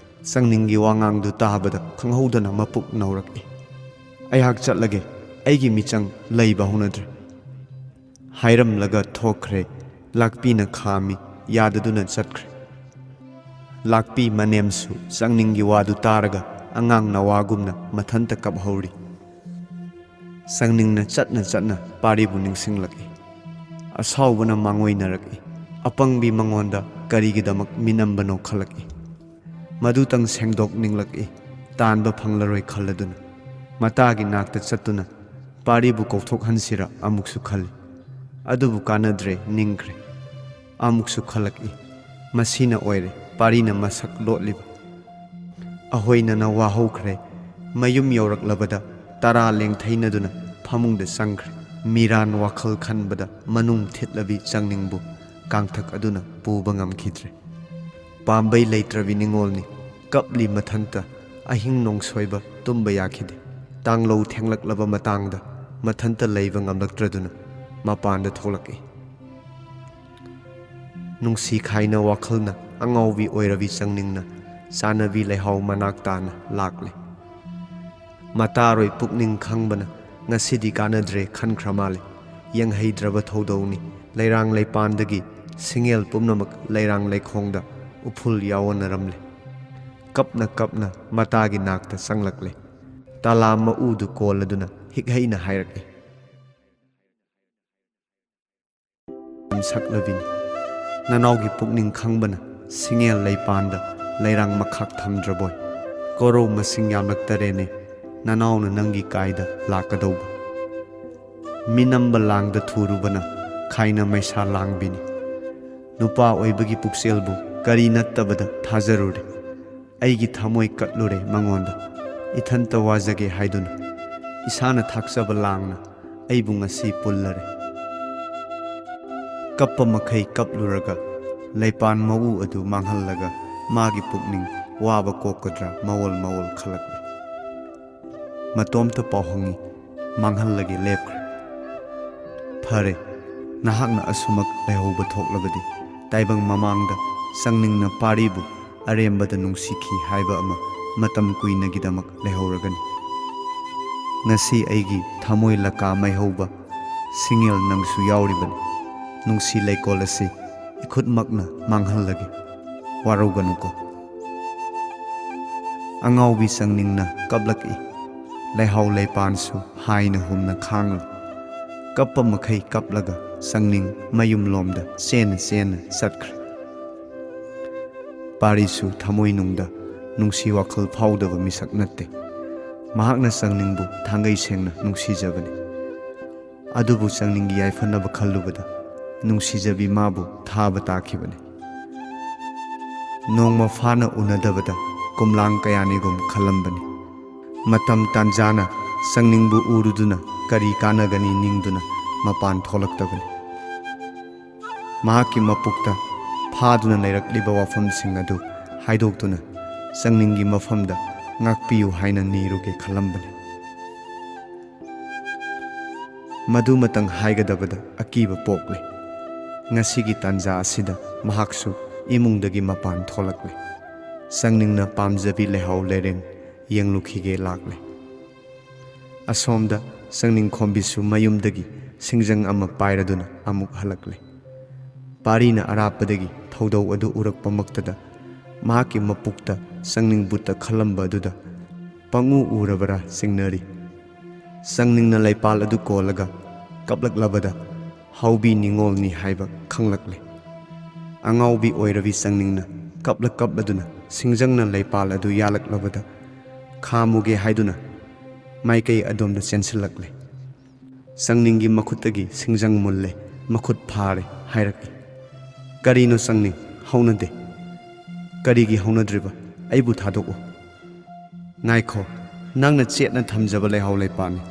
ꯆꯪꯅꯤꯡꯒꯤ ꯋꯥꯉꯥꯡꯗꯨ ꯇꯥꯕꯗ ꯈꯪꯍꯧꯗꯅ ꯃꯄꯨꯛ ꯅꯧꯔꯛꯏ꯫ "ꯑꯩꯍꯥꯛ ꯆꯠꯂꯒꯦ꯫ ꯑꯩꯒꯤ ꯃꯤꯆꯪ ꯂꯩꯕ ꯍꯧꯅꯗ꯭ꯔꯦ" ꯍꯥꯏꯔꯝꯂꯒ ꯊꯣꯛꯈ꯭ꯔꯦ꯫ ꯂꯥꯛꯄꯤꯅ ꯈꯥꯝꯃꯤ, ꯌꯥꯗꯗꯨꯅ ꯆꯠꯈ꯭ꯔꯦ꯫ ꯂꯥꯛꯄꯤ ꯃꯅꯦꯝꯁꯨ ꯆꯪꯅꯤꯡꯒꯤ ꯋꯥꯗꯨ ꯇꯥꯔꯒ ꯑꯉꯥꯡ ꯅꯋꯥꯒꯨꯝꯅ ꯃꯊꯟꯇ ꯀꯞꯍꯧꯔꯤ꯫ ꯆꯪꯅꯤꯡꯅ ꯆꯠꯅ ꯆꯠꯅ ꯄꯥꯔꯤꯕꯨ ꯅꯤꯡꯁꯤꯡꯂꯛꯏ꯫ ꯑꯁꯥꯎꯕꯅ ꯃꯥꯡꯑꯣꯏꯅꯔꯛꯏ꯫ ꯑꯄꯪꯕꯤ ꯃꯉꯣꯟꯗ ꯀꯔꯤꯒꯤꯗꯃꯛ ꯃꯤꯅꯝꯕꯅꯣ ꯈꯜꯂꯛꯏ꯫ ꯃꯗꯨꯇꯪ ꯁꯦꯡꯗꯣꯛꯅꯤꯡꯂꯛꯏ꯫ ꯇꯥꯟꯕ ꯐꯪꯂꯔꯣꯏ ꯈꯜꯂꯗꯨꯅ ꯃꯇꯥꯒꯤ ꯅꯥꯛꯇ ꯆꯠꯇꯨꯅ ꯄꯥꯔꯤꯕꯨ ꯀꯧꯊꯣꯛꯍꯟꯁꯤꯔ ꯑꯃꯨꯛꯁꯨ ꯈꯜꯂꯤ꯫ ꯑꯗꯨꯕꯨ ꯀꯥꯟꯅꯗ꯭ꯔꯦ ꯅꯤꯡꯈ꯭ꯔꯦ꯫ ꯑꯃꯨꯛꯁꯨ ꯈꯜꯂꯛꯏ꯫ ꯃꯁꯤꯅ ꯑꯣꯏꯔꯦ ꯄꯥꯔꯤꯅ ꯃꯁꯛ ꯂꯣꯠꯂꯤꯕ꯫ ꯑꯍꯣꯏꯅꯅ ꯋꯥꯍꯧꯈ꯭ꯔꯦ꯫ ꯃꯌꯨꯝ ꯌꯧꯔꯛꯂꯕꯗ ꯇꯔꯥ ꯂꯦꯡꯊꯩꯅꯗꯨꯅ ꯐꯃꯨꯡꯗ ꯆꯪꯈ꯭ꯔꯦ꯫ ꯃꯤꯔꯥꯟ ꯋꯥꯈꯜ ꯈꯟꯕꯗ ꯃꯅꯨꯡ ꯊꯤꯠꯂꯕꯤ ꯆꯪꯅꯤꯡꯕꯨ ꯀꯥꯡꯊꯛ ꯑꯗꯨꯅ ꯄꯨꯕ ꯉꯝꯈꯤꯗ꯭ꯔꯦ꯫ ꯄꯥꯝꯕꯩ ꯂꯩꯇ꯭ꯔꯕꯤ ꯅꯤꯡꯉꯣꯜꯅꯤ꯫ ꯀꯞꯂꯤ ꯃꯊꯟꯇ꯫ ꯑꯍꯤꯡ ꯅꯣꯡꯁꯣꯏꯕ ꯇꯨꯝꯕ ꯌꯥꯈꯤꯗꯦ꯫ ꯇꯥꯡꯂꯧ ꯊꯦꯡꯂꯛꯂꯕ ꯃꯇꯥꯡꯗ ꯃꯊꯟꯇ ꯂꯩꯕ ꯉꯝꯂꯛꯇ꯭ꯔꯗꯨꯅ ꯃꯄꯥꯟꯗ ꯊꯣꯛꯂꯛꯏ꯫ ꯅꯨꯡꯁꯤ ꯈꯥꯏꯅ ꯋꯥꯈꯜꯅ ꯑꯉꯥꯎꯕꯤ ꯑꯣꯏꯔꯕꯤ ꯆꯪꯅꯤꯡꯅ ꯆꯥꯅꯕꯤ ꯂꯩꯍꯥꯎ ꯃꯅꯥꯛ ꯇꯥꯅ ꯂꯥꯛꯂꯦ꯫ ꯃꯇꯥꯔꯣꯏ ꯄꯨꯛꯅꯤꯡ ꯈꯪꯕꯅ ꯉꯁꯤꯗꯤ ꯀꯥꯟꯅꯗ꯭ꯔꯦ ꯈꯟꯈ꯭ꯔ ꯃꯥꯜꯂꯦ꯫ ꯌꯦꯡꯍꯩꯗ꯭ꯔꯕ ꯊꯧꯗꯧꯅꯤ꯫ ꯂꯩꯔꯥꯡ ꯂꯩꯄꯥꯟꯗꯒꯤ ꯁꯤꯡꯉꯦꯜ ꯄꯨꯝꯅꯃꯛ ꯂꯩꯔꯥꯡ ꯂꯩꯈꯣꯡꯗ ꯎꯐꯨꯜ ꯌꯥꯑꯣꯅꯔꯝꯂꯦ꯫ ꯀꯞꯅ ꯀꯞꯅ ꯃꯇꯥꯒꯤ ꯅꯥꯛꯇ ꯆꯪꯂꯛꯂꯦ꯫ ꯇꯥꯂꯥ ꯃꯎꯗꯨ ꯀꯣꯜꯂꯗꯨꯅ ꯍꯤꯛꯍꯩꯅ ꯍꯥꯏꯔꯛꯏ꯫ ꯁꯛꯂꯕꯤꯅꯤ꯫ ꯅꯅꯥꯎꯒꯤ ꯄꯨꯛꯅꯤꯡ ꯈꯪꯕꯅ ꯁꯤꯡꯉꯦꯜ ꯂꯩꯄꯥꯟꯗ ꯂꯩꯔꯥꯡ ꯃꯈꯥꯛ ꯊꯝꯗ꯭ꯔꯕꯣꯏ꯫ ꯀꯣꯔꯧ ꯃꯁꯤꯡ ꯌꯥꯝꯂꯛꯇꯔꯦꯅꯦ꯫ ꯅꯅꯥꯎꯅ ꯅꯪꯒꯤ ꯀꯥꯏꯗ ꯂꯥꯛꯀꯗꯧꯕ? ꯃꯤꯅꯝꯕ ꯂꯥꯡꯗ ꯊꯨꯔꯨꯕꯅ ꯈꯥꯏꯅ ꯃꯩꯁꯥ ꯂꯥꯡꯕꯤꯅꯤ꯫ ꯅꯨꯄꯥ ꯑꯣꯏꯕꯒꯤ ꯄꯨꯛꯆꯦꯜꯕꯨ ꯀꯔꯤ ꯅꯠꯇꯕꯗ ꯊꯥꯖꯔꯨꯔꯦ꯫ ꯑꯩꯒꯤ ꯊꯃꯣꯏ ꯀꯠꯂꯨꯔꯦ ꯃꯉꯣꯟꯗ꯫ ꯏꯊꯟꯇ ꯋꯥꯖꯒꯦ ꯍꯥꯏꯗꯨꯅ ꯏꯁꯥꯅ ꯊꯥꯛꯆꯕ ꯂꯥꯡꯅ ꯑꯩꯕꯨ ꯉꯁꯤ ꯄꯨꯜꯂꯔꯦ꯫ ꯀꯞꯄ ꯃꯈꯩ ꯀꯞꯂꯨꯔꯒ ꯂꯩꯄꯥꯟ ꯃꯎ ꯑꯗꯨ ꯃꯥꯡꯍꯜꯂꯒ ꯃꯥꯒꯤ ꯄꯨꯛꯅꯤꯡ ꯋꯥꯕ ꯀꯣꯛꯀꯗ꯭ꯔꯥ ꯃꯋꯣꯜ ꯃꯋꯣꯜ ꯈꯜꯂꯛꯂꯦ꯫ ꯃꯇꯣꯝꯇ ꯄꯥꯎꯍꯪꯉꯤ, ꯃꯥꯡꯍꯜꯂꯒꯦ ꯂꯦꯞꯈ꯭ꯔꯦ꯫ ꯐꯔꯦ, ꯅꯍꯥꯛꯅ ꯑꯁꯨꯃꯛ ꯂꯩꯍꯧꯕ ꯊꯣꯛꯂꯕꯗꯤ ꯇꯥꯏꯕꯪ ꯃꯃꯥꯡꯗ ꯆꯪꯅꯤꯡꯅ ꯄꯥꯔꯤꯕꯨ ꯑꯔꯦꯝꯕꯗ ꯅꯨꯡꯁꯤꯈꯤ ꯍꯥꯏꯕ ꯑꯃ ꯃꯇꯝ ꯀꯨꯏꯅꯒꯤꯗꯃꯛ ꯂꯩꯍꯧꯔꯒꯅꯤ꯫ ꯉꯁꯤ ꯑꯩꯒꯤ ꯊꯃꯣꯏ ꯂꯀꯥ ꯃꯩꯍꯧꯕ ꯁꯤꯡꯉꯦꯜ ꯅꯪꯁꯨ ꯌꯥꯎꯔꯤꯕꯅꯤ꯫ ꯅꯨꯡꯁꯤ ꯂꯩꯀꯣꯜ ꯑꯁꯤ ꯏꯈꯨꯠꯃꯛꯅ ꯃꯥꯡꯍꯜꯂꯒꯦ꯫ ꯋꯥꯔꯧꯒꯅꯨꯀꯣ꯫ ꯑꯉꯥꯎꯕꯤ ꯆꯪꯅꯤꯡꯅ ꯀꯞꯂꯛꯏ꯫ ꯂꯩꯍꯥꯎ ꯂꯩꯄꯥꯟꯁꯨ ꯍꯥꯏꯅ ꯍꯨꯝꯅ ꯈꯥꯡꯂꯤ꯫ ꯀꯞꯄ ꯃꯈꯩ ꯀꯞꯂꯒ ꯆꯪꯅꯤꯡ ꯃꯌꯨꯝꯂꯣꯝꯗ ꯆꯦꯟꯅ ꯆꯦꯟꯅ ꯆꯠꯈ꯭ꯔꯦ꯫ ꯄꯥꯔꯤꯁꯨ ꯊꯃꯣꯏꯅꯨꯡꯗ ꯅꯨꯡꯁꯤ ꯋꯥꯈꯜ ꯐꯥꯎꯗꯕ ꯃꯤꯁꯛ ꯅꯠꯇꯦ꯫ ꯃꯍꯥꯛꯅ ꯆꯪꯅꯤꯡꯕꯨ ꯊꯥꯡꯒꯩ ꯁꯦꯡꯅ ꯅꯨꯡꯁꯤꯖꯕꯅꯤ꯫ ꯑꯗꯨꯕꯨ ꯆꯪꯅꯤꯡꯒꯤ ꯌꯥꯏꯐꯅꯕ ꯈꯜꯂꯨꯕꯗ ꯅꯨꯡꯁꯤꯖꯕꯤ ꯃꯥꯕꯨ ꯊꯥꯕ ꯇꯥꯈꯤꯕꯅꯤ꯫ ꯅꯣꯡꯃ ꯐꯥꯅ ꯎꯅꯗꯕꯗ ꯀꯨꯝꯂꯥꯡ ꯀꯌꯥꯅꯤꯒꯨꯝ ꯈꯜꯂꯝꯕꯅꯤ꯫ ꯃꯇꯝ ꯇꯥꯟꯖꯥꯅ ꯆꯪꯅꯤꯡꯕꯨ ꯎꯔꯨꯗꯨꯅ ꯀꯔꯤ ꯀꯥꯟꯅꯒꯅꯤ ꯅꯤꯡꯗꯨꯅ ꯃꯄꯥꯟ ꯊꯣꯛꯂꯛꯇꯕꯅꯤ꯫ ꯃꯍꯥꯛꯀꯤ ꯃꯄꯨꯛꯇ ꯐꯥꯗꯨꯅ ꯂꯩꯔꯛꯂꯤꯕ ꯋꯥꯐꯝꯁꯤꯡ ꯑꯗꯨ ꯍꯥꯏꯗꯣꯛꯇꯨꯅ ꯆꯪꯅꯤꯡꯒꯤ ꯃꯐꯝꯗ ꯉꯥꯛꯄꯤꯌꯨ ꯍꯥꯏꯅ ꯅꯤꯔꯨꯒꯦ ꯈꯜꯂꯝꯕꯅꯤ꯫ ꯃꯗꯨꯃꯇꯪ ꯍꯥꯏꯒꯗꯕꯗ ꯑꯀꯤꯕ ꯄꯣꯛꯂꯦ꯫ ꯉꯁꯤꯒꯤ ꯇꯥꯟꯖꯥ ꯑꯁꯤꯗ ꯃꯍꯥꯛꯁꯨ ꯏꯃꯨꯡꯗꯒꯤ ꯃꯄꯥꯟ ꯊꯣꯛꯂꯛꯂꯦ꯫ ꯆꯪꯅꯤꯡꯅ ꯄꯥꯝꯖꯕꯤ ꯂꯩꯍꯥꯎ ꯂꯩꯔꯦꯡ ꯌꯦꯡꯂꯨꯈꯤꯒꯦ ꯂꯥꯛꯂꯦ꯫ ꯑꯁꯣꯝꯗ ꯆꯪꯅꯤꯡꯈꯣꯝꯕꯤꯁꯨ ꯃꯌꯨꯝꯗꯒꯤ ꯁꯤꯡꯖꯪ ꯑꯃ ꯄꯥꯏꯔꯗꯨꯅ ꯑꯃꯨꯛ ꯍꯜꯂꯛꯂꯦ꯫ ꯄꯥꯔꯤꯅ ꯑꯔꯥꯞꯄꯗꯒꯤ ꯊꯧꯗꯧ ꯑꯗꯨ ꯎꯔꯛꯄꯃꯛꯇꯗ ꯃꯍꯥꯛꯀꯤ ꯃꯄꯨꯛꯇ ꯆꯪꯅꯤꯡ ꯕꯨꯠꯇ ꯈꯜꯂꯝꯕ ꯑꯗꯨꯗ ꯄꯪꯎ ꯎꯔꯕꯔꯥ ꯆꯤꯡꯅꯔꯤ꯫ ꯆꯪꯅꯤꯡꯅ ꯂꯩꯄꯥꯜ ꯑꯗꯨ ꯀꯣꯜꯂꯒ ꯀꯞꯂꯛꯂꯕꯗ ꯍꯥꯎꯕꯤ ꯅꯤꯡꯉꯣꯜꯅꯤ ꯍꯥꯏꯕ ꯈꯪꯂꯛꯂꯦ꯫ ꯑꯉꯥꯎꯕꯤ ꯑꯣꯏꯔꯕꯤ ꯆꯪꯅꯤꯡꯅ ꯀꯞꯂ ꯀꯞꯂꯗꯨꯅ ꯁꯤꯡꯖꯪꯅ ꯂꯩꯄꯥꯜ ꯑꯗꯨ ꯌꯥꯜꯂꯛꯂꯕꯗ ꯈꯥꯝꯃꯨꯒꯦ ꯍꯥꯏꯗꯨꯅ ꯃꯥꯏꯀꯩ ꯑꯗꯣꯝꯗ ꯆꯦꯟꯁꯤꯜꯂꯛꯂꯦ꯫ ꯆꯪꯅꯤꯡꯒꯤ ꯃꯈꯨꯠꯇꯒꯤ ꯁꯤꯡꯖꯪ ꯃꯨꯜꯂꯦ, ꯃꯈꯨꯠ ꯐꯥꯔꯦ ꯍꯥꯏꯔꯛꯏ꯫ "ꯀꯔꯤꯅꯣ ꯆꯪꯅꯤꯡ? ꯍꯧꯅꯗꯦ꯫ ꯀꯔꯤꯒꯤ ꯍꯧꯅꯗ꯭ꯔꯤꯕ? ꯑꯩꯕꯨ ꯊꯥꯗꯣꯛꯎ꯫" "ꯉꯥꯏꯈꯣ, ꯅꯪꯅ ꯆꯦꯠꯅ ꯊꯝꯖꯕ ꯂꯩꯍꯥꯎ ꯂꯩꯄꯥꯜꯅꯤ꯫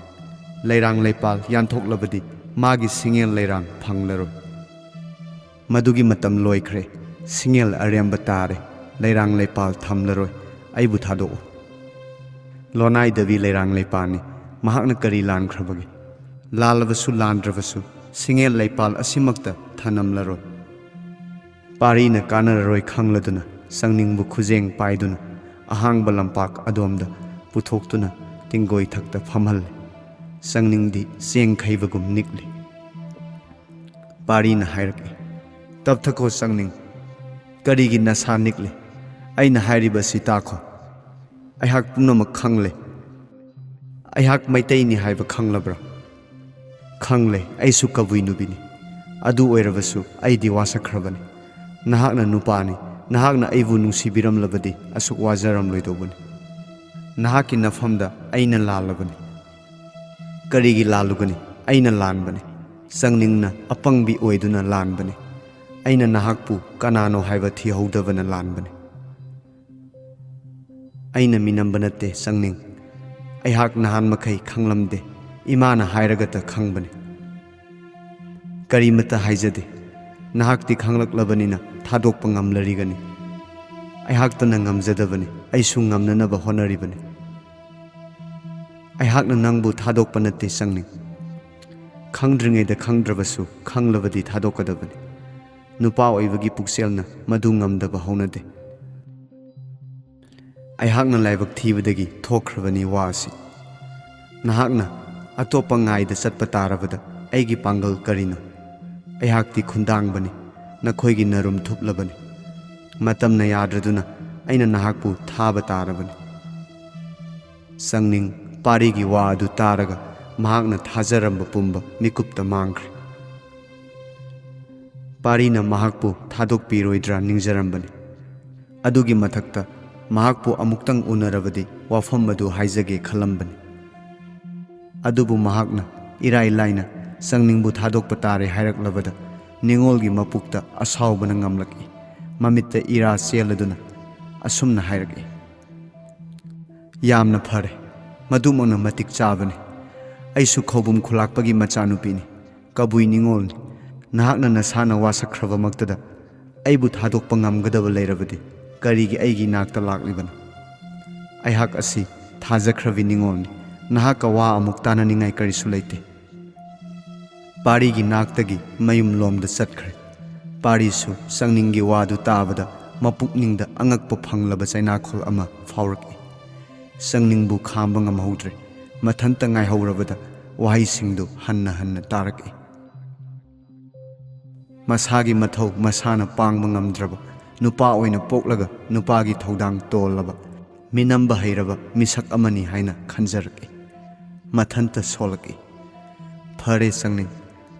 ꯂꯩꯔꯥꯡ ꯂꯩꯄꯥꯜ ꯌꯥꯟꯊꯣꯛꯂꯕꯗꯤ ꯃꯥꯒꯤ ꯁꯤꯡꯉꯦꯜ ꯂꯩꯔꯥꯡ ꯐꯪꯂꯔꯣꯏ꯫ ꯃꯗꯨꯒꯤ ꯃꯇꯝ ꯂꯣꯏꯈ꯭ꯔꯦ꯫ ꯁꯤꯡꯉꯦꯜ ꯑꯔꯦꯝꯕ ꯇꯥꯔꯦ꯫ ꯂꯩꯔꯥꯡ ꯂꯩꯄꯥꯜ ꯊꯝꯂꯔꯣꯏ꯫ ꯑꯩꯕꯨ ꯊꯥꯗꯣꯛꯎ꯫" ꯂꯣꯅꯥꯏꯗꯕꯤ ꯂꯩꯔꯥꯡ ꯂꯩꯄꯥꯜꯅꯤ꯫ ꯃꯍꯥꯛꯅ ꯀꯔꯤ ꯂꯥꯟꯈ꯭ꯔꯕꯒꯦ? ꯂꯥꯜꯂꯕꯁꯨ ꯂꯥꯟꯗ꯭ꯔꯕꯁꯨ ꯁꯤꯡꯉꯦꯜ ꯂꯩꯄꯥꯜ ꯑꯁꯤꯃꯛꯇ ꯊꯅꯝꯂꯔꯣꯏ꯫ ꯄꯥꯔꯤꯅ ꯀꯥꯟꯅꯔꯔꯣꯏ ꯈꯪꯂꯗꯨꯅ ꯆꯪꯅꯤꯡꯕꯨ ꯈꯨꯖꯦꯡ ꯄꯥꯏꯗꯨꯅ ꯑꯍꯥꯡꯕ ꯂꯝꯄꯥꯛ ꯑꯗꯣꯝꯗ ꯄꯨꯊꯣꯛꯇꯨꯅ ꯇꯤꯡꯒꯣꯏ ꯊꯛꯇ ꯐꯝꯍꯜꯂꯦ꯫ ꯆꯪꯅꯤꯡꯗꯤ ꯆꯦꯡ ꯈꯩꯕꯒꯨꯝ ꯅꯤꯛꯂꯤ꯫ ꯄꯥꯔꯤꯅ ꯍꯥꯏꯔꯛꯏ, "ꯇꯞꯊꯈꯣ ꯆꯪꯅꯤꯡ꯫ ꯀꯔꯤꯒꯤ ꯅꯁꯥ ꯅꯤꯛꯂꯤ? ꯑꯩꯅ ꯍꯥꯏꯔꯤꯕꯁꯤ ꯇꯥꯈꯣ꯫ ꯑꯩꯍꯥꯛ ꯄꯨꯝꯅꯃꯛ ꯈꯪꯂꯦ꯫ ꯑꯩꯍꯥꯛ ꯃꯩꯇꯩꯅꯤ ꯍꯥꯏꯕ ꯈꯪꯂꯕ꯭ꯔꯥ?" "ꯈꯪꯂꯦ, ꯑꯩꯁꯨ ꯀꯕꯨꯏ ꯅꯨꯄꯤꯅꯤ꯫ ꯑꯗꯨ ꯑꯣꯏꯔꯕꯁꯨ ꯑꯩꯗꯤ ꯋꯥꯁꯛꯈ꯭ꯔꯕꯅꯤ꯫ ꯅꯍꯥꯛꯅ ꯅꯨꯄꯥꯅꯤ꯫ ꯅꯍꯥꯛꯅ ꯑꯩꯕꯨ ꯅꯨꯡꯁꯤꯕꯤꯔꯝꯂꯕꯗꯤ ꯑꯁꯨꯛ ꯋꯥꯖꯔꯝꯂꯣꯏꯗꯧꯕꯅꯤ꯫ ꯅꯍꯥꯛꯀꯤ ꯅꯐꯝꯗ ꯑꯩꯅ ꯂꯥꯜꯂꯕꯅꯤ꯫" "ꯀꯔꯤꯒꯤ ꯂꯥꯜꯂꯨꯒꯅꯤ? ꯑꯩꯅ ꯂꯥꯟꯕꯅꯤ꯫" ꯆꯪꯅꯤꯡꯅ ꯑꯄꯪꯕꯤ ꯑꯣꯏꯗꯨꯅ ꯂꯥꯟꯕꯅꯤ꯫ "ꯑꯩꯅ ꯅꯍꯥꯛꯄꯨ ꯀꯅꯥꯅꯣ ꯍꯥꯏꯕ ꯊꯤꯍꯧꯗꯕꯅ ꯂꯥꯟꯕꯅꯤ꯫" "ꯑꯩꯅ ꯃꯤꯅꯝꯕ ꯅꯠꯇꯦ ꯆꯪꯅꯤꯡ꯫ ꯑꯩꯍꯥꯛ ꯅꯍꯥꯟ ꯃꯈꯩ ꯈꯪꯂꯝꯗꯦ꯫ ꯏꯃꯥꯅ ꯍꯥꯏꯔꯒꯇ ꯈꯪꯕꯅꯤ꯫ ꯀꯔꯤꯃꯠꯇ ꯍꯥꯏꯖꯗꯦ꯫ ꯅꯍꯥꯛꯇꯤ ꯈꯪꯂꯛꯂꯕꯅꯤꯅ ꯊꯥꯗꯣꯛꯄ ꯉꯝꯂꯔꯤꯒꯅꯤ꯫ ꯑꯩꯍꯥꯛꯇꯅ ꯉꯝꯖꯗꯕꯅꯤ꯫ ꯑꯩꯁꯨ ꯉꯝꯅꯅꯕ ꯍꯣꯠꯅꯔꯤꯕꯅꯤ꯫ ꯑꯩꯍꯥꯛꯅ ꯅꯪꯕꯨ ꯊꯥꯗꯣꯛꯄ ꯅꯠꯇꯦ ꯆꯪꯅꯤꯡ꯫ ꯈꯪꯗ꯭ꯔꯤꯉꯩꯗ ꯈꯪꯗ꯭ꯔꯕꯁꯨ ꯈꯪꯂꯕꯗꯤ ꯊꯥꯗꯣꯛꯀꯗꯕꯅꯤ꯫ ꯅꯨꯄꯥ ꯑꯣꯏꯕꯒꯤ ꯄꯨꯛꯆꯦꯜꯅ ꯃꯗꯨ ꯉꯝꯗꯕ ꯍꯧꯅꯗꯦ꯫ ꯑꯩꯍꯥꯛꯅ ꯂꯥꯏꯕꯛ ꯊꯤꯕꯗꯒꯤ ꯊꯣꯛꯈ꯭ꯔꯕꯅꯤ ꯋꯥ ꯑꯁꯤ꯫ ꯅꯍꯥꯛꯅ ꯑꯇꯣꯞꯄ ꯉꯥꯏꯗ ꯆꯠꯄ ꯇꯥꯔꯕꯗ ꯑꯩꯒꯤ ꯄꯥꯡꯒꯜ ꯀꯔꯤꯅꯣ? ꯑꯩꯍꯥꯛꯇꯤ ꯈꯨꯟꯗꯥꯡꯕꯅꯤ, ꯅꯈꯣꯏꯒꯤ ꯅꯔꯨꯝ ꯊꯨꯞꯂꯕꯅꯤ꯫ ꯃꯇꯝꯅ ꯌꯥꯗ꯭ꯔꯗꯨꯅ ꯑꯩꯅ ꯅꯍꯥꯛꯄꯨ ꯊꯥꯕ ꯇꯥꯔꯕꯅꯤ꯫ ꯆꯪꯅꯤꯡ ꯄꯥꯔꯤꯒꯤ ꯋꯥ ꯑꯗꯨ ꯇꯥꯔꯒ ꯃꯍꯥꯛꯅ ꯊꯥꯖꯔꯝꯕ ꯄꯨꯝꯕ ꯃꯤꯀꯨꯞꯇ ꯃꯥꯡꯈ꯭ꯔꯦ꯫ ꯄꯥꯔꯤꯅ ꯃꯍꯥꯛꯄꯨ ꯊꯥꯗꯣꯛꯄꯤꯔꯣꯏꯗ꯭ꯔꯥ ꯅꯤꯡꯖꯔꯝꯕꯅꯤ꯫ ꯑꯗꯨꯒꯤ ꯃꯊꯛꯇ ꯃꯍꯥꯛꯄꯨ ꯑꯃꯨꯛꯇꯪ ꯎꯅꯔꯕꯗꯤ ꯋꯥꯐꯝ ꯑꯗꯨ ꯍꯥꯏꯖꯒꯦ ꯈꯜꯂꯝꯕꯅꯤ꯫ ꯑꯗꯨꯕꯨ ꯃꯍꯥꯛꯅ ꯏꯔꯥꯏ ꯂꯥꯏꯅ ꯁꯪꯅꯤꯡꯕꯨ ꯊꯥꯗꯣꯛꯄ ꯇꯥꯔꯦ ꯍꯥꯏꯔꯛꯂꯕꯗ ꯅꯤꯉꯣꯜꯒꯤ ꯃꯄꯨꯛꯇ ꯑꯁꯥꯎꯕꯅ ꯉꯝꯂꯛꯏ꯫ ꯃꯃꯤꯠꯇ ꯏꯔꯥ ꯆꯦꯜꯂꯗꯨꯅ ꯑꯁꯨꯝꯅ ꯍꯥꯏꯔꯛꯏ, "ꯌꯥꯝꯅ ꯐꯔꯦ, ꯃꯗꯨꯃꯛꯅ ꯃꯇꯤꯛ ꯆꯥꯕꯅꯤ꯫ ꯑꯩꯁꯨ ꯈꯧꯕꯨꯝ ꯈꯨꯂꯥꯛꯄꯒꯤ ꯃꯆꯥꯅꯨꯄꯤꯅꯤ, ꯀꯕꯨꯏ ꯅꯤꯉꯣꯜꯅꯤ꯫ ꯅꯍꯥꯛꯅ ꯅꯁꯥꯅ ꯋꯥꯁꯛꯈ꯭ꯔꯕꯃꯛꯇꯗ ꯑꯩꯕꯨ ꯊꯥꯗꯣꯛꯄ ꯉꯝꯒꯗꯕ ꯂꯩꯔꯕꯗꯤ ꯀꯔꯤꯒꯤ ꯑꯩꯒꯤ ꯏꯅꯥꯛꯇ ꯂꯥꯛꯂꯤꯕꯅꯣ? ꯑꯩꯍꯥꯛ ꯑꯁꯤ ꯊꯥꯖꯈ꯭ꯔꯕꯤ ꯅꯤꯉꯣꯜꯅꯤ꯫ ꯅꯍꯥꯛꯀ ꯋꯥ ꯑꯃꯨꯛ ꯇꯥꯅꯅꯤꯡꯉꯥꯏ ꯀꯔꯤꯁꯨ ꯂꯩꯇꯦ꯫" ꯄꯥꯔꯤꯒꯤ ꯅꯥꯛꯇꯒꯤ ꯃꯌꯨꯝ ꯂꯣꯝꯗ ꯆꯠꯈ꯭ꯔꯦ꯫ ꯄꯥꯔꯤꯁꯨ ꯁꯪꯅꯤꯡꯒꯤ ꯋꯥꯗꯨ ꯇꯥꯕꯗ ꯃꯄꯨꯛꯅꯤꯡꯗ ꯑꯉꯛꯄ ꯐꯪꯂꯕ ꯆꯩꯅꯥꯈꯣꯜ ꯑꯃ ꯐꯥꯎꯔꯛꯏ꯫ ꯁꯪꯅꯤꯡꯕꯨ ꯈꯥꯝꯕ ꯉꯝꯍꯧꯗ꯭ꯔꯦ꯫ ꯃꯊꯟꯇ ꯉꯥꯏꯍꯧꯔꯕꯗ ꯋꯥꯍꯩꯁꯤꯡꯗꯨ ꯍꯟꯅ ꯍꯟꯅ ꯇꯥꯔꯛꯏ꯫ ꯃꯁꯥꯒꯤ ꯃꯊꯧ ꯃꯁꯥꯅ ꯄꯥꯡꯕ ꯉꯝꯗ꯭ꯔꯕ, ꯅꯨꯄꯥ ꯑꯣꯏꯅ ꯄꯣꯛꯂꯒ ꯅꯨꯄꯥꯒꯤ ꯊꯧꯗꯥꯡ ꯇꯣꯜꯂꯕ, ꯃꯤꯅꯝꯕ ꯍꯩꯔꯕ ꯃꯤꯁꯛ ꯑꯃꯅꯤ ꯍꯥꯏꯅ ꯈꯟꯖꯔꯛꯏ꯫ ꯃꯊꯟꯇ ꯁꯣꯜꯂꯛꯏ꯫ "ꯐꯔꯦ ꯁꯪꯅꯤꯡ,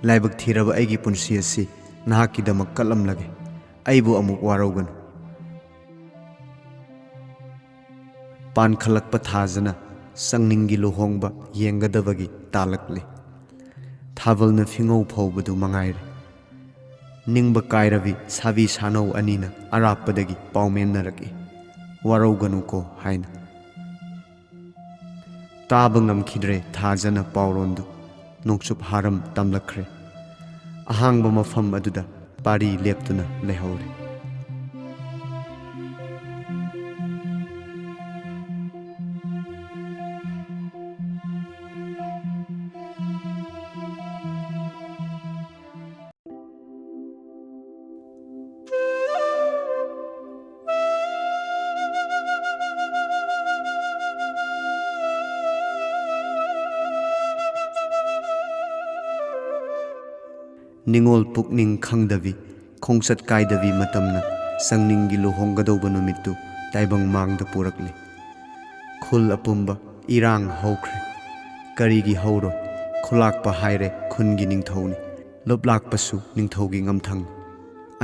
ꯂꯥꯏꯕꯛ ꯊꯤꯔꯕ ꯑꯩꯒꯤ ꯄꯨꯟꯁꯤ ꯑꯁꯤ ꯅꯍꯥꯛꯀꯤꯗꯃꯛ ꯀꯠꯂꯝꯂꯒꯦ꯫ ꯑꯩꯕꯨ ꯑꯃꯨꯛ ꯋꯥꯔꯧꯒꯅꯨ꯫" ꯄꯥꯟꯈꯠꯂꯛꯄ ꯊꯥꯖꯅ ꯁꯪꯅꯤꯡꯒꯤ ꯂꯨꯍꯣꯡꯕ ꯌꯦꯡꯒꯗꯕꯒꯤ ꯇꯥꯂꯛꯂꯤ꯫ ꯊꯥꯕꯜꯅ ꯐꯤꯉꯧ ꯐꯧꯕꯗꯨ ꯃꯉꯥꯏꯔꯦ꯫ ꯅꯤꯡꯕ ꯀꯥꯏꯔꯕꯤ ꯁꯥꯕꯤ ꯁꯥꯅꯧ ꯑꯅꯤꯅ ꯑꯔꯥꯞꯄꯗꯒꯤ ꯄꯥꯎꯃꯦꯟꯅꯔꯛꯏ, "ꯋꯥꯔꯧꯒꯅꯨꯀꯣ" ꯍꯥꯏꯅ꯫ ꯇꯥꯕ ꯉꯝꯈꯤꯗ꯭ꯔꯦ ꯊꯥꯖꯅ ꯄꯥꯎꯔꯣꯟꯗꯨ꯫ ꯅꯣꯡꯆꯨꯞ ꯍꯥꯔꯝ ꯇꯝꯂꯛꯈ꯭ꯔꯦ꯫ ꯑꯍꯥꯡꯕ ꯃꯐꯝ ꯑꯗꯨꯗ ꯄꯥꯔꯤ ꯂꯦꯞꯇꯨꯅ ꯂꯩꯍꯧꯔꯦ꯫ ꯅꯤꯉꯣꯜ ꯄꯨꯛꯅꯤꯡ ꯈꯪꯗꯕꯤ, ꯈꯣꯡꯆꯠ ꯀꯥꯏꯗꯕꯤ ꯃꯇꯝꯅ ꯁꯪꯅꯤꯡꯒꯤ ꯂꯨꯍꯣꯡꯒꯗꯧꯕ ꯅꯨꯃꯤꯠꯇꯨ ꯇꯥꯏꯕꯪ ꯃꯥꯡꯗ ꯄꯨꯔꯛꯂꯤ꯫ ꯈꯨꯜ ꯑꯄꯨꯝꯕ ꯏꯔꯥꯡ ꯍꯧꯈ꯭ꯔꯦ꯫ ꯀꯔꯤꯒꯤ ꯍꯧꯔꯣꯏ? ꯈꯨꯂꯥꯛꯄ ꯍꯥꯏꯔꯦ ꯈꯨꯟꯒꯤ ꯅꯤꯡꯊꯧꯅꯤ꯫ ꯂꯨꯞꯂꯥꯛꯄꯁꯨ ꯅꯤꯡꯊꯧꯒꯤ ꯉꯝꯊꯪꯅꯤ꯫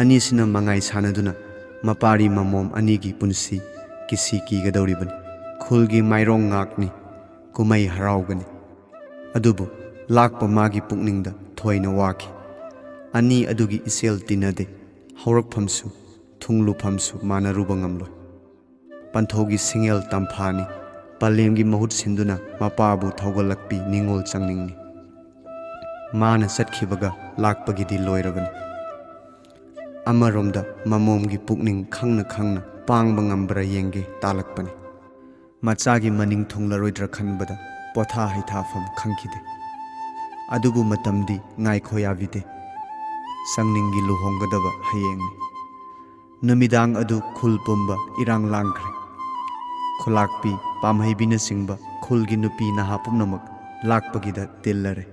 ꯑꯅꯤꯁꯤꯅ ꯃꯉꯥꯏ ꯁꯥꯟꯅꯗꯨꯅ ꯃꯄꯥꯔꯤ ꯃꯃꯣꯝ ꯑꯅꯤꯒꯤ ꯄꯨꯟꯁꯤ ꯀꯤꯁꯤ ꯀꯤꯒꯗꯧꯔꯤꯕꯅꯤ꯫ ꯈꯨꯜꯒꯤ ꯃꯥꯏꯔꯣꯡ ꯉꯥꯛꯅꯤ꯫ ꯀꯨꯝꯍꯩ ꯍꯔꯥꯎꯒꯅꯤ꯫ ꯑꯗꯨꯕꯨ ꯂꯥꯛꯄ ꯃꯥꯒꯤ ꯄꯨꯛꯅꯤꯡꯗ ꯊꯣꯏꯅ ꯋꯥꯈꯤ꯫ ꯑꯅꯤ ꯑꯗꯨꯒꯤ ꯏꯆꯦꯜ ꯇꯤꯟꯅꯗꯦ, ꯍꯧꯔꯛꯐꯝꯁꯨ ꯊꯨꯡꯂꯨꯐꯝꯁꯨ ꯃꯥꯟꯅꯔꯨꯕ ꯉꯝꯂꯣꯏ꯫ ꯄꯟꯊꯧꯒꯤ ꯁꯤꯡꯉꯦꯜ ꯇꯝꯐꯥꯅꯤ꯫ ꯄꯂꯦꯝꯒꯤ ꯃꯍꯨꯠ ꯁꯤꯟꯗꯨꯅ ꯃꯄꯥꯕꯨ ꯊꯧꯒꯠꯂꯛꯄꯤ ꯅꯤꯉꯣꯜ ꯆꯪꯅꯤꯡꯅꯤ꯫ ꯃꯥꯅ ꯆꯠꯈꯤꯕꯒ ꯂꯥꯛꯄꯒꯤꯗꯤ ꯂꯣꯏꯔꯕꯅꯤ꯫ ꯑꯃꯔꯣꯝꯗ ꯃꯃꯣꯝꯒꯤ ꯄꯨꯛꯅꯤꯡ ꯈꯪꯅ ꯈꯪꯅ ꯄꯥꯡꯕ ꯉꯝꯕ꯭ꯔꯥ ꯌꯦꯡꯒꯦ ꯇꯥꯜꯂꯛꯄꯅꯤ꯫ ꯃꯆꯥꯒꯤ ꯃꯅꯤꯡ ꯊꯨꯡꯂꯔꯣꯏꯗ꯭ꯔꯥ ꯈꯟꯕꯗ ꯄꯣꯊꯥ ꯍꯩꯊꯥꯐꯝ ꯈꯪꯈꯤꯗꯦ꯫ ꯑꯗꯨꯕꯨ ꯃꯇꯝꯗꯤ ꯉꯥꯏꯈꯣ ꯌꯥꯕꯤꯗꯦ꯫ ꯆꯪꯅꯤꯡꯒꯤ ꯂꯨꯍꯣꯡꯒꯗꯕ ꯍꯌꯦꯡꯅꯤ꯫ ꯅꯨꯃꯤꯗꯥꯡ ꯑꯗꯨ ꯈꯨꯜ ꯄꯨꯝꯕ ꯏꯔꯥꯡ ꯂꯥꯡꯈ꯭ꯔꯦ꯫ ꯈꯨꯂꯥꯛꯄꯤ, ꯄꯥꯝꯍꯩꯕꯤꯅꯆꯤꯡꯕ ꯈꯨꯜꯒꯤ ꯅꯨꯄꯤ ꯅꯍꯥ ꯄꯨꯝꯅꯃꯛ ꯂꯥꯛꯄꯒꯤꯗ ꯇꯤꯜꯂꯔꯦ꯫